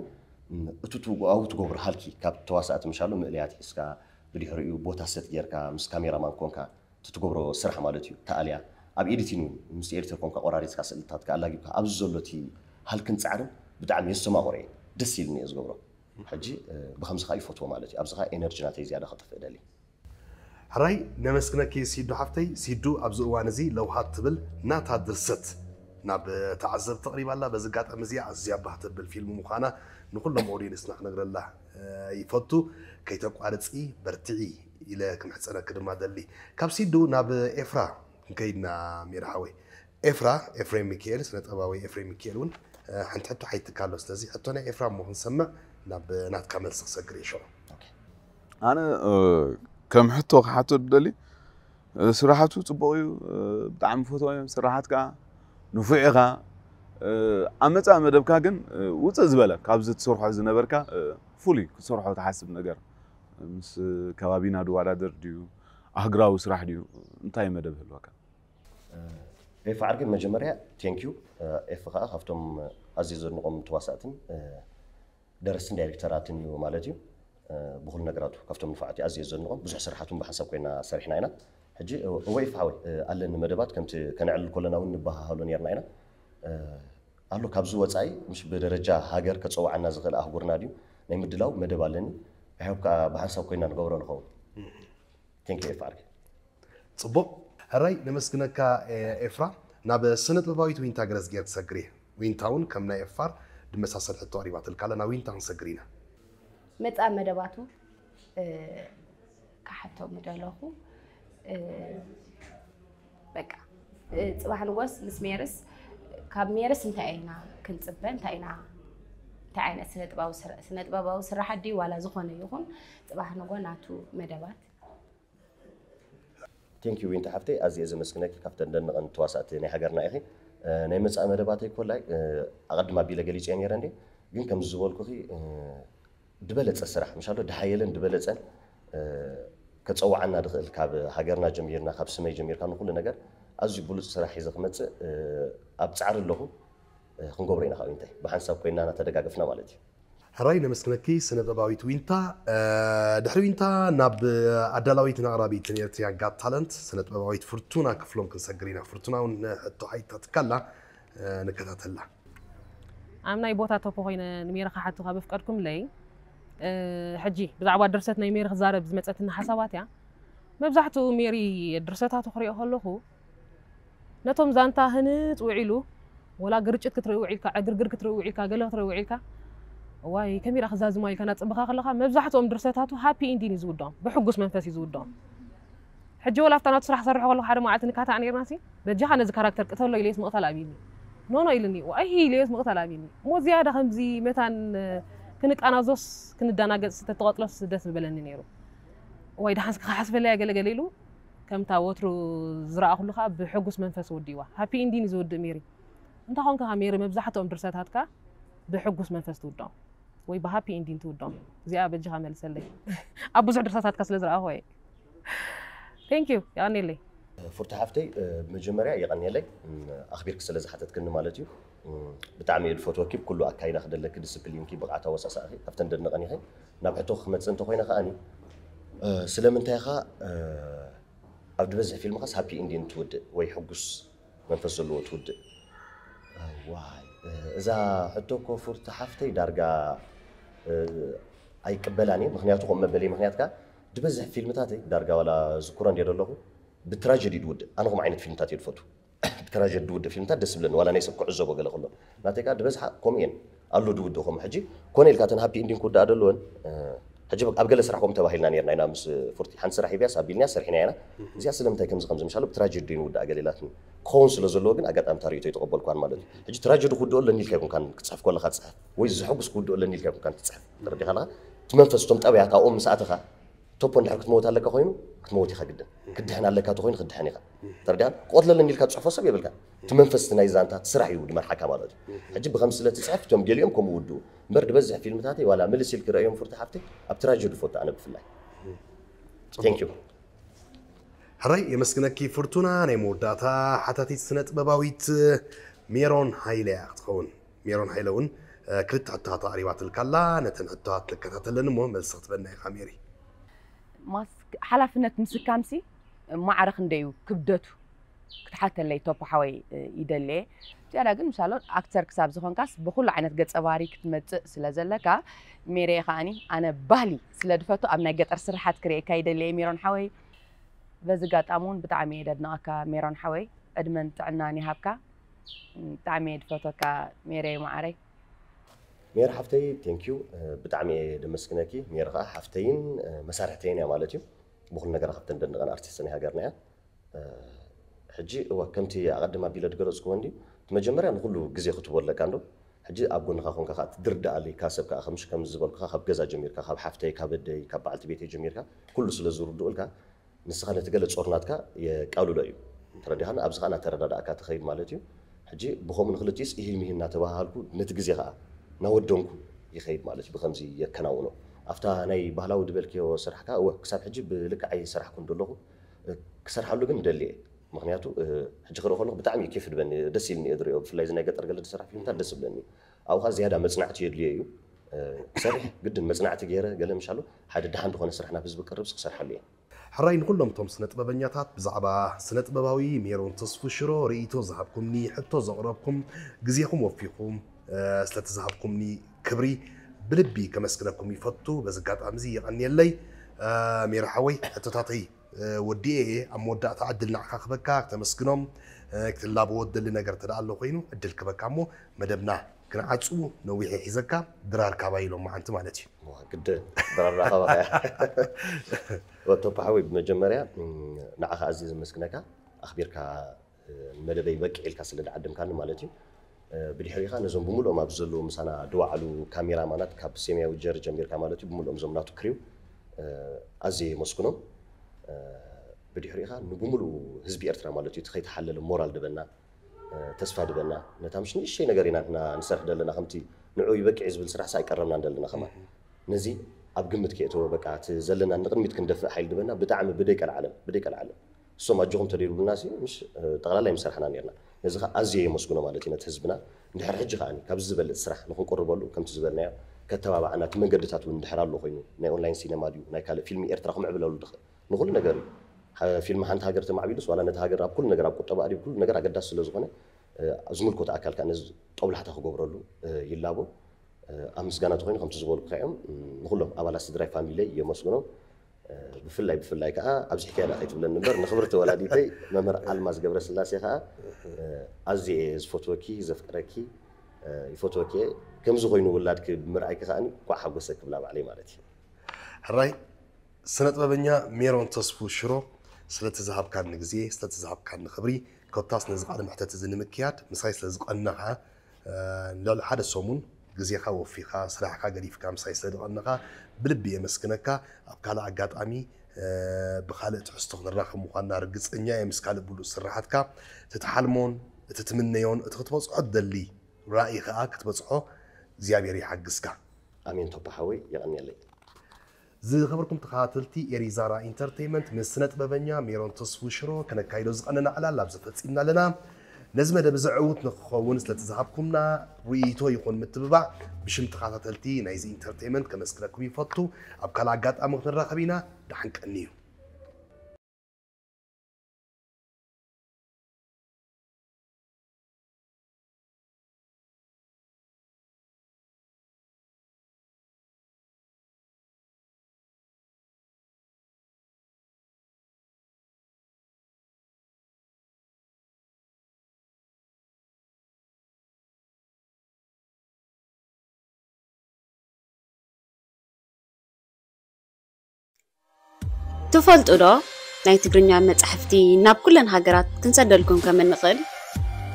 እቲ ኣብኡ ትገብሮ ሃልኪ ካብ ተዋሳእቲ ምሻሎ ምእልያት ሒዝካ ብድሕሪኡ ቦታ ሰት ጌርካ ምስ ካሜራማን ኮንካ እቲ ትገብሮ ስራሕ ማለት እዩ። ተኣልያ ኣብ ኤዲቲንግ እውን ምስ ኤዲተር ኮንካ ቆራሪፅካ ስእልታትካ ኣላጊብካ ኣብዚ ዘሎ እቲ ሃልክን ፃዕርን ብጣዕሚ የስተማቕሮ እየ። ደስ ኢልኒ እየ ዝገብሮ። ሕጂ ብከምዚ ከዓ ይፈትዎ ማለት እዩ። ኣብዚ ከዓ ኤነርጂ ናተይ ዝያዳ ከጥፍእ እደሊ። ሕራይ ነመስግነኪ ሲዱ ሓፍተይ። ሲዱ ኣብዚ እዋን እዚ ለውሃት ትብል ናታ ድርሰት ናብ ተዓዘብቲ ኣቕሪባ ኣላ። በዚ ኣጋጣሚ እዚ ኣዝያ ባህ ተብል ፊልም ምዃና ንኩሎም ኦዲየንስና ክነግረላ ይፈቱ። ከይተቋርፂ በርትዒ ኢለ ክምሕፀነኪ ድማ ደሊ። ካብ ሲዱ ናብ ኤፍራ ክንከይድና ሜራ ሓወይ። ኤፍራ ኤፍሬም ሚካኤል ስነ ጥበባዊ ኤፍሬም ሚካኤል እውን ሓንቲ ሕቶ ሓቲትካ ኣሎ። ስለዚ ሕቶ ናይ ኤፍራ እሞ ክንሰምዕ ናብ ናትካ መልሲ ክሰግር እየ ሽዑ። ኣነ ከም ሕቶ ክሓቶ ዝደሊ ስራሓቱ ፅቡቕ እዩ። ብጣዕሚ ፈትዎ እዮም ስራሓትካ፣ ንፉዕ ኢኻ። ኣብ መፃኢ መደብካ ግን ውፅእ ዝበለ ካብዚ ትሰርሖ ዝነበርካ ፍሉይ ክትሰርሖ ትሓስብ ነገር ምስ ከባቢና ድወዳደር ድዩ ኣህግራዊ ስራሕ ድዩ እንታይ መደብ ህልወካ? ኤፍ ዓርኪ መጀመርያ ቴንኪዩ። ኤፍ ከዓ ካብቶም ኣዝየ ዘድንቆም ተዋሳእትን ደረስትን ዳይሬክተራትን እዩ ማለት እዩ። ብኩሉ ነገራቱ ካብቶም ንፋዓት ኣዝየ ዘድንቆም ብዙሕ ስራሓት እውን ብሓንሳብ ኮይና ሰሪሕና ኢና። ሕጂ እወ ኤፍ ሓወይ ኣለኒ መደባት ከምቲ ከነዕልል ከለና እውን ንበሃሃሎ ነርና ኢና። ኣሎ ካብዚ ወፃኢ ምሽ ብደረጃ ሃገር ከፀውዓና ዝኽእል ኣህጉርና ድዩ ናይ ምድላው መደብ ኣለኒ። ኣይሆፕ ከዓ ብሓንሳብ ኮይና ንገብሮ ንኸውን። ቴንክ ኤፍ ዓርኪ። ፅቡቕ ሕራይ ነመስግነካ ኤፍራ። ናብ ስነ ጥበባዊት ዊንታ ገረዝጌር ክሰግር እየ። ዊንታ እውን ከም ናይ ኤፋር ድመሳሰል ሕቶ ኣቕሪባትልካ ኣላ። ናብ ዊንታ ክንሰግር ኢና። መጻኢ መደባቱ ክሓቶ ምደለኹ። በቃ ጽባሕ ንጎስ ምስ ሜርስ ካብ ሜርስ እንታይ ኢና ክንጽበ እንታይ ኢና እንታይ ዓይነት ስነ ጥበባዊ ስራሓት ድዩ ዋላ ዝኾነ ይኹን ጽባሕ ንጎ ናቱ መደባት ቴንኪዩ ዊንታ ሓፍተይ ኣዝየ ዘመስግነኪ ካብተን ደንቐን ተዋሳእቲ ናይ ሃገርና ኢኺ። ናይ መጻኢ መደባተይ ኮላይ ኣቐድም ኣቢለ ገሊጸዮ ነይረ እንዴ ግን ከምዚ ዝበልኩኺ ዝበለጸ ስራሕ ምሻሎ ድሓየለን ድበለጸን ከጸውዓና ድኽእል ካብ ሃገርና ጀሚርና ካብ ስመይ ጀሚርካ ንኩሉ ነገር ኣዝዩ ብሉጽ ስራሕ ሒዘ ክመጽእ ኣብ ጻዕሪ ኣለኹ። ክንገብሮ ኢና ካብ እንታይ ብሓንሳብ ኮይና እናተደጋገፍና ማለት እዩ። ሕራይ ነመስግነኪ ስነ ጥበባዊት ዊንታ። ድሕሪ ዊንታ ናብ ኣዳላዊትን ኣቕራቢትን ኤርትሪያን ጋት ታለንት ስነ ጥበባዊት ፍርቱና ክፍሎም ክንሰግር ኢና። ፍርቱና እውን ሕቶ ሓቲታትካ ኣላ ንከታተላ። ኣብ ናይ ቦታ ቶፖ ኮይነ ንሜሪ ክሓቱ ካብ ኣፍቀድኩምለይ ሕጂ ብዛዕባ ድርሰት ናይ ሜሪ ክዛረብ ዝመፀትኒ ሓሳባት እያ። መብዛሕትኡ ሜሪ ድርሰታቱ ክሪኦ ከለኹ ነቶም ዛንታ ህንጥ ውዒሉ ወላ ግርጭት ክትርኢ ውዒልካ ዕግርግር ክትርኢ ውዒልካ ገለ ክትርኢ ውዒልካ እዋይ ከመይ ኢላ ክዛዝማ ኢልካ ናፅብኻ ከለኻ መብዛሕትኦም ድርሰታቱ ሃፒ ኢንዲን እዩ ዝውድኦም ብሕጉስ መንፈስ እዩ ዝውድኦም ሕጂ ወላ ኣብታ ናቱ ስራሕ ሰርሖ ከለኹ ሓደ መዓልቲ ንካታዕ ነርና ሲ በጃኻ ነዚ ካራክተር ቅተሎ ኢለዮስ ምቕታል ኣብዩኒ። ኖኖ ኢልኒ፣ ዋይ ኢለዮስ ምቕታል ኣብዩኒ። እሞ ዝያዳ ከምዚ መታን ክንቃናዞስ ክንዳናገጽ ተተቐጽሎስ ደስ ዝበለኒ ነይሩ። ዋይ ደሓንስ ክሓስበለያ ገለገለ ኢሉ ከምታ ወትሩ ዝረኣኹሉ ከዓ ብሕጉስ መንፈስ ወዲዋ። ሃፒ ኢንዲን ዝውድእ ሜሪ። እንታ ኾንካ ሜሪ መብዛሕትኦም ድርሰታትካ ብሕጉስ መንፈስ ትውድኦም ወይ ብሃፒ ኢንዲን ትውድኦም። እዚኣ በጃኻ መልሰለይ። ኣብ ብዙሕ ድርሰታትካ ስለ ዝረኣኹ እየ። Thank you፣ የቐኔለይ። ፉርቲ ሓፍተይ፣ መጀመርያ የቐኔለይ፣ ኣኽቢርክ ስለ ዝሓተትክኒ ማለት እዩ። ብጣዕሚ እየ ዝፈትወኪ፣ ብኩሉ ኣካይዳ ክደለኪ፣ ዲስፕሊንኪ፣ ብቕዓት ኣወሳሳእኺ ካብተን ደድንቐን ኢኺ። ናብ ሕቶ ክመጽእ እንተኾይነ ከኣኒ፣ ስለምንታይ ኢኻ ኣብ ዝበዝሕ ፊልምኻስ ሃፒ ኢንዲን ትውድእ ወይ ሕጉስ መንፈስ ዘለዎ ትውድእ? ዋይ፣ እዛ ሕቶ እኮ ፉርቲ ሓፍተይ ዳርጋ ኣይቅበላን እየ። ምኽንያቱ ከምኡ መበለይ ምኽንያትካ ዝበዝሕ ፊልምታተይ ዳርጋ ዋላ ዝኩሮ እንድየ ዘለኹ ብትራጀዲ ድውድእ። ኣነ ከምኡ ዓይነት ፊልምታት እየ ዝፈቱ። ብትራጀዲ ድውድእ ፊልምታት ደስ ዝብለኒ፣ ዋላ ናይ ሰብ ክዕዘቦ ገለ ከሎ። ናተይ ከኣ ዝበዝሓ ከምኡ እየን። ኣሎ ድውድእ ከምኡ። ሕጂ ኮነ ኢልካ እተን ሃፒ ኢንዲንግ ክውድኣ ዘለወን፣ ሕጂ ኣብ ገለ ስራሕ ከምኡ ተባሂልና ነርና ኢና ምስ ፉርቲ። ሓንቲ ስራሕ ሂብያስ ኣቢልናያ ሰሪሕናያ ኢና። እዚኣ ስለምንታይ ከምዚ ከምዚ ምሻሎ ብትራጀዲ ንውድኣ ገለ ኢላትኒ። ክኸውን ስለ ዘለዎ ግን ኣጋጣሚ እታ ርእይቶ ኣይተቐበልኳን ማለት እዩ። ሕጂ ትራጀዲ ክውድኦ ኣለኒ ኢልካ ኣይኮንካን ክትጽሕፍ ከለኻ ትጽሕፍ፣ ወይ ዘሐጉስ ክውድኦ ኣለኒ ኢልካ ኣይኮንካን ትጽሕፍ። ተረዲኻ ኣለኻ? እቲ መንፈስ እቶም ጠባያት ኣብኦም ምስ ኣተኻ ቶፖ እንድሕር ክትመውት ኣለካ ኮይኑ ክትመውት ኢኻ ግድን። ክትድሕን ኣለካ ተኮይኑ ክትድሕን ኢኻ። ተረዲኻ? ክቐትሎ ኣለኒ ኢልካ ትጽሕፎ ሰብ የብልካ። እቲ መንፈስ እቲ ናይ ዛንታ እቲ ስራሕ እዩ ዝመርሓካ ማለት እዩ። ሕጂ ብኸም ስለ ትጽሕፍ እቶም ገሊኦም ከምኡ ውድኡ። እምበር ዝበዝሕ ፊልምታተይ ዋላ ምልስ ኢልኪ ረእዮም ፉርቲ ሓፍተይ ኣብ ትራጀዲ ፈቱ ኣነ ብፍላይ። Thank you። ሕራይ የመስግነኪ ፍርቱና። ናይ መወዳእታ ሓታቲት ስነ ጥበባዊት ሜሮን ሃይለ እያ ክትኸውን። ሜሮን ሃይለ እውን ክልተ ሕቶታት ኣቕሪባትልካ ኣላ። ነተን ሕቶታት ንከታተለን እሞ መልሲ ክትበና ኢኻ ሜሪ። ማስክ ሓላፍነት ምስካምሲ ማዕረ ክንደይ እዩ ክብደቱ ክትሓተለይ ቶፖ ሓወይ ይደልየ። ዝያዳ ግን ምሳሎ ኣክተር ክሳብ ዝኾንካስ ብኩሉ ዓይነት ገጸ ባህሪ ክትመጽእ ስለ ዘለካ ሜሬ ከዓኒ ኣነ ባህሊ ስለ ድፈቱ ኣብ ናይ ገጠር ስርሓት ክርእየካ ይደልየ ሜሮን ሓወይ። በዚ ጋጣሚ እውን ብጣዕሚ እየ ደድንቐካ ሜሮን ሓወይ፣ ዕድመን ጥዕናን ይሃብካ። ብጣዕሚ እየ ድፈትወካ ሜሬ መዓረይ። ሜሪ ሓፍተይ thank you ብጣዕሚ እየ ደመስግነኪ። ሜሪ ከዓ ሓፍተይን መሳርሕተይን እያ ማለት እዩ። ብኩሉ ነገራ ካብተን ደንቀን ኣርቲስት ናይ ሃገርና እያ። ሕጂ እወ ከምቲ ኣቐድም ኣቢለ ዝገለፅኩ ወንዲ እቲ መጀመርያ ንኩሉ ግዜ ክትቦ ኣለካ እንዶ ሕጂ ኣብ ጎንኻ ኮንካ ከዓ ትድርዳኣለይ ካብ ሰብ ከዓ ከምሽ ከም ዝበልኩኻ ካብ ገዛ ጀሚርካ ካብ ሓፍተይ ካብ ኣደይ ካብ በዓልቲ ቤተይ ጀሚርካ ኩሉ ስለ ዝርድኡልካ ንስኻ ነቲ ገለ ጾር ናትካ የቃልሎ እዩ። ተረዲኻኒ? ኣብዚ ኸኣ እናተረዳዳእካ ትኸይድ ማለት እዩ። ሕጂ ብኸምኡ ንኽልቲኡስ እሂን ምሂን እናተባሃሃልኩ ነቲ ግዜ ኸኣ እናወደንኩ ይኸይድ ማለት እዩ። ብኸምዚ የከናውኖ። ኣብታ ናይ ባህላዊ ዝበልክዮ ስራሕ ከኣ እወ ክሳብ ሕጂ ብልክዕ ኣይሰራሕኩን ዘለኹ። ክሰርሓሉ ግን እደሊ እየ። ምኽንያቱ ሕጂ ክርኢ ከለኹ ብጣዕሚ እዩ ኬፍ ድበኒ ደስ ኢልኒ እየ ዝሪኦ። ብፍላይ እዚ ናይ ገጠር ገለ ዝስራሕ ፊልምታት ደስ ይብለኒ እዩ። ኣብኡ ኸኣ ዝያዳ መጽናዕቲ የድልዮ እዩ። ክሰርሕ ግድን መጽናዕቲ ገይረ ገለ ምሻሉ ሓደ ደሓን ዝኾነ ስራሕ ናብ ህዝቢ ክቀርብስ ክሰርሓሉ እየ። ሕራይ ንኹሎም እቶም ስነ ጥበበኛታት ብዛዕባ ስነ ጥበባዊ ሜሮን ተስፉ ሽሮ ርእይቶ ዝሃብኩምኒ፣ ሕቶ ዘቕረብኩም፣ ግዜኹም ወፊኹም ስለቲ ዝሃብኩምኒ ክብሪ ብልቢ ከመስግነኩም ይፈቱ። በዚ ኣጋጣሚ እዚ የቐንየለይ። ሜሮ ሓወይ ሕቶታተይ ወዲኤ እየ። ኣብ መወዳእታ ዕድል ንዓኻ ክበካ ክተመስግኖም ክትላበዎ ትደሊ ነገር እንተ ኣሎ ኮይኑ ዕድል ክበካ እሞ መደብና ክንዓጹ ነዊሕ ይሒዘካ ድራር ካባይ ሎማዓንቲ ማለት እዩ። ግድን ድራር ናኻባኻያ ወቶፓ ሓወይ ብመጀመርያ ንዓኻ ኣዝየ ዘመስግነካ ኣኽቢርካ ንመደበይ በቂዕ ኢልካ ስለ ዝዓደምካኒ ማለት እዩ። ብድሕሪኻ ነዞም ብምልኦም ኣብዚ ዘለዉ ምሳና ድወዓሉ ካሜራማናት ካብ ሰማያዊ ጀር ጀሚርካ ማለት እዩ ብምልኦም እዞም ናቱ ክሪው ኣዝየ የመስግኖም። ብድሕሪኻ ንብምልኡ ህዝቢ ኤርትራ ማለት እዩ እቲ ከይተሓለለ ሞራል ድበና ተስፋ ድበና ነታ ምሽ ንእሸይ ነገር ኢና ንሕና ንሰርሕ ዘለና ከምቲ ንዑ ይበቅዕ ዝብል ስራሕ ሳ ኣይቀረብናን ዘለና ከማን ነዚ ኣብ ግምት ከየእተወ በቃ እቲ ዘለና ንቅድሚት ክንደፍእ ሓይል ድበና ብጣዕሚ ብደይ ቀልዓለም ብደይ ቀልዓለም እሶም ኣጆኹም ተደይሩልና ሲ ምሽ ጠቕላላ ይምሰርሓና ነርና ነዚ ኸ ኣዝየ የመስግኖ ማለት እዩ ነቲ ህዝብና እንድሕር ሕጂ ከኣ ካብዚ ዝበልፅ ስራሕ ንክንቅርበሉ ከምቲ ዝበልናዮ ከተባባዕና እቲ መንገድታት እውን እንድሕር ኣሎ ኮይኑ ናይ ኦንላይን ሲነማ ድዩ ናይ ካልእ ፊልሚ ኤርትራ ክምዕብለሉ ድኽእል ንኹሉ ነገር እዩ ፊልሚ ሓንቲ ሃገር ተማዕቢሉስ ዋላ ነቲ ሃገር ኣብ ኩሉ ነገር ኣብ ቁጠባ ድዩ ኩሉ ነገር ኣገዳሲ ስለ ዝኾነ ዝምልከቶ ኣካል ከዓ ነዚ ጦብላሕታ ክገብረሉ ይላቦ ኣብ ምስጋና ተኮይኑ ከምቲ ዝበልኩ እዮም ንኩሎም ኣባላት ስድራይ ፋሚለይ የመስግኖም ብፍላይ ብፍላይ ከዓ ኣብዚ ሕክያ ዳ ከይትብለኒ እምበር ንክብርቲ ወላዲተይ መምህር ኣልማዝ ገብረስላሴ ከዓ ኣዝየ እየ ዝፈትወኪ ዘፍቅረኪ ይፈትወኪ እየ ከምዚ ኮይኑ ውላድኪ ብምርኣይኪ ከዓ እንኳዕ ሓጎሰ ክብላ ባዕለይ ማለት እዩ ሕራይ ስነ ጥበበኛ ሜሮን ተስፉ ሽሮ ስለቲ ዝሃብካኒ ግዜ፣ ስለቲ ዝሃብካኒ ክብሪ፣ ኮታስ ነዚ ቃለ መሕተት እዚ ንምክያድ ምሳይ ስለ ዝቐነኻ፣ እ፣ ልዕሊ ሓደ ሰሙን ግዜኻ ወፊኻ፣ ስራሕካ ገዲፍካ ምሳይ ስለ ዝቐነኻ ብልቢ የመስግነካ። ኣብ ካልእ ኣጋጣሚ፣ እ፣ ብኻልእ ትሕዝቶ ክንራኸብ ምዃንና ርግጸኛ እየ። ምስ ካልእ ብሉጽ ስራሓትካ፣ እቲ ትሓልሞን እቲ ትምነዮን እቲ ክትበጽሖ ትደሊ ራእይ ከኣ ክትበጽሖ እግዚኣብሔር ይሓግዝካ። ኣሜን ቶፓ ሓወይ፣ የቐንየለይ። ዝኸበርኩም ተኸታተልቲ ኤሪዛራ ኢንተርቴይመንት፣ ምስ ስነ ጥበበኛ ሜሮን ተስፉ ሽሮ ከነካይዶ ዝቐነና ዕላል ኣብዚ ፈጺምና ኣለና። ነዚ መደብ እዚ ዕዉት ንክኸውን ስለቲ ዝሃብኩምና ርእይቶ ይኹን ምትብባዕ ብሽም ተኸታተልቲ ናይዚ ኢንተርቴይመንት ከመስግነኩም ይፈቱ። ኣብ ካልእ ኣጋጣሚ ክንራኸብ ኢና። ደሓን ቀንዩ። ትፈልጡ ዶ ናይ ትግርኛ መጻሕፍቲ ናብ ኩለን ሃገራት ክንሰደልኩም ከም እንኽእል?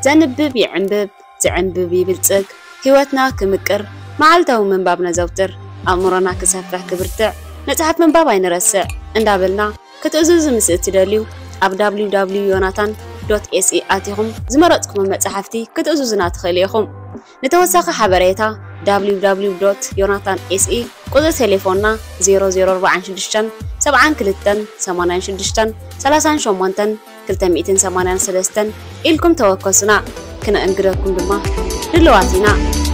ዘንብብ ይዕንብብ፣ ዝዕንብብ ይብልጽግ፣ ህይወትና ክምቅር፣ መዓልታዊ ምንባብ ነዘውትር፣ ኣእምሮና ክሰፍሕ ክብርትዕ፣ መጽሓፍ ምንባብ ኣይንረስዕ እንዳበልና ክትእዝዙ ምስ እትደልዩ ኣብ www ዮናታን ኤስኢ ኣቲኹም ዝመረጽኩሞ መጻሕፍቲ ክትእዝዙና ትኽእሉ ኢኹም። ንተወሳኺ ሓበሬታ www ዮናታን ኤስኢ ቁጽሪ ቴሌፎንና ዜሮ ዜሮ ኣርባዓን ሽዱሽተን ሰብዓን ክልተን ሰማንያን ሽዱሽተን ሰላሳን ሸሞንተን ክልተ ሚእትን ሰማንያን ሰለስተን ኢልኩም ተወከሱና። ክነእንግደኩም ድማ ድልዋት ኢና።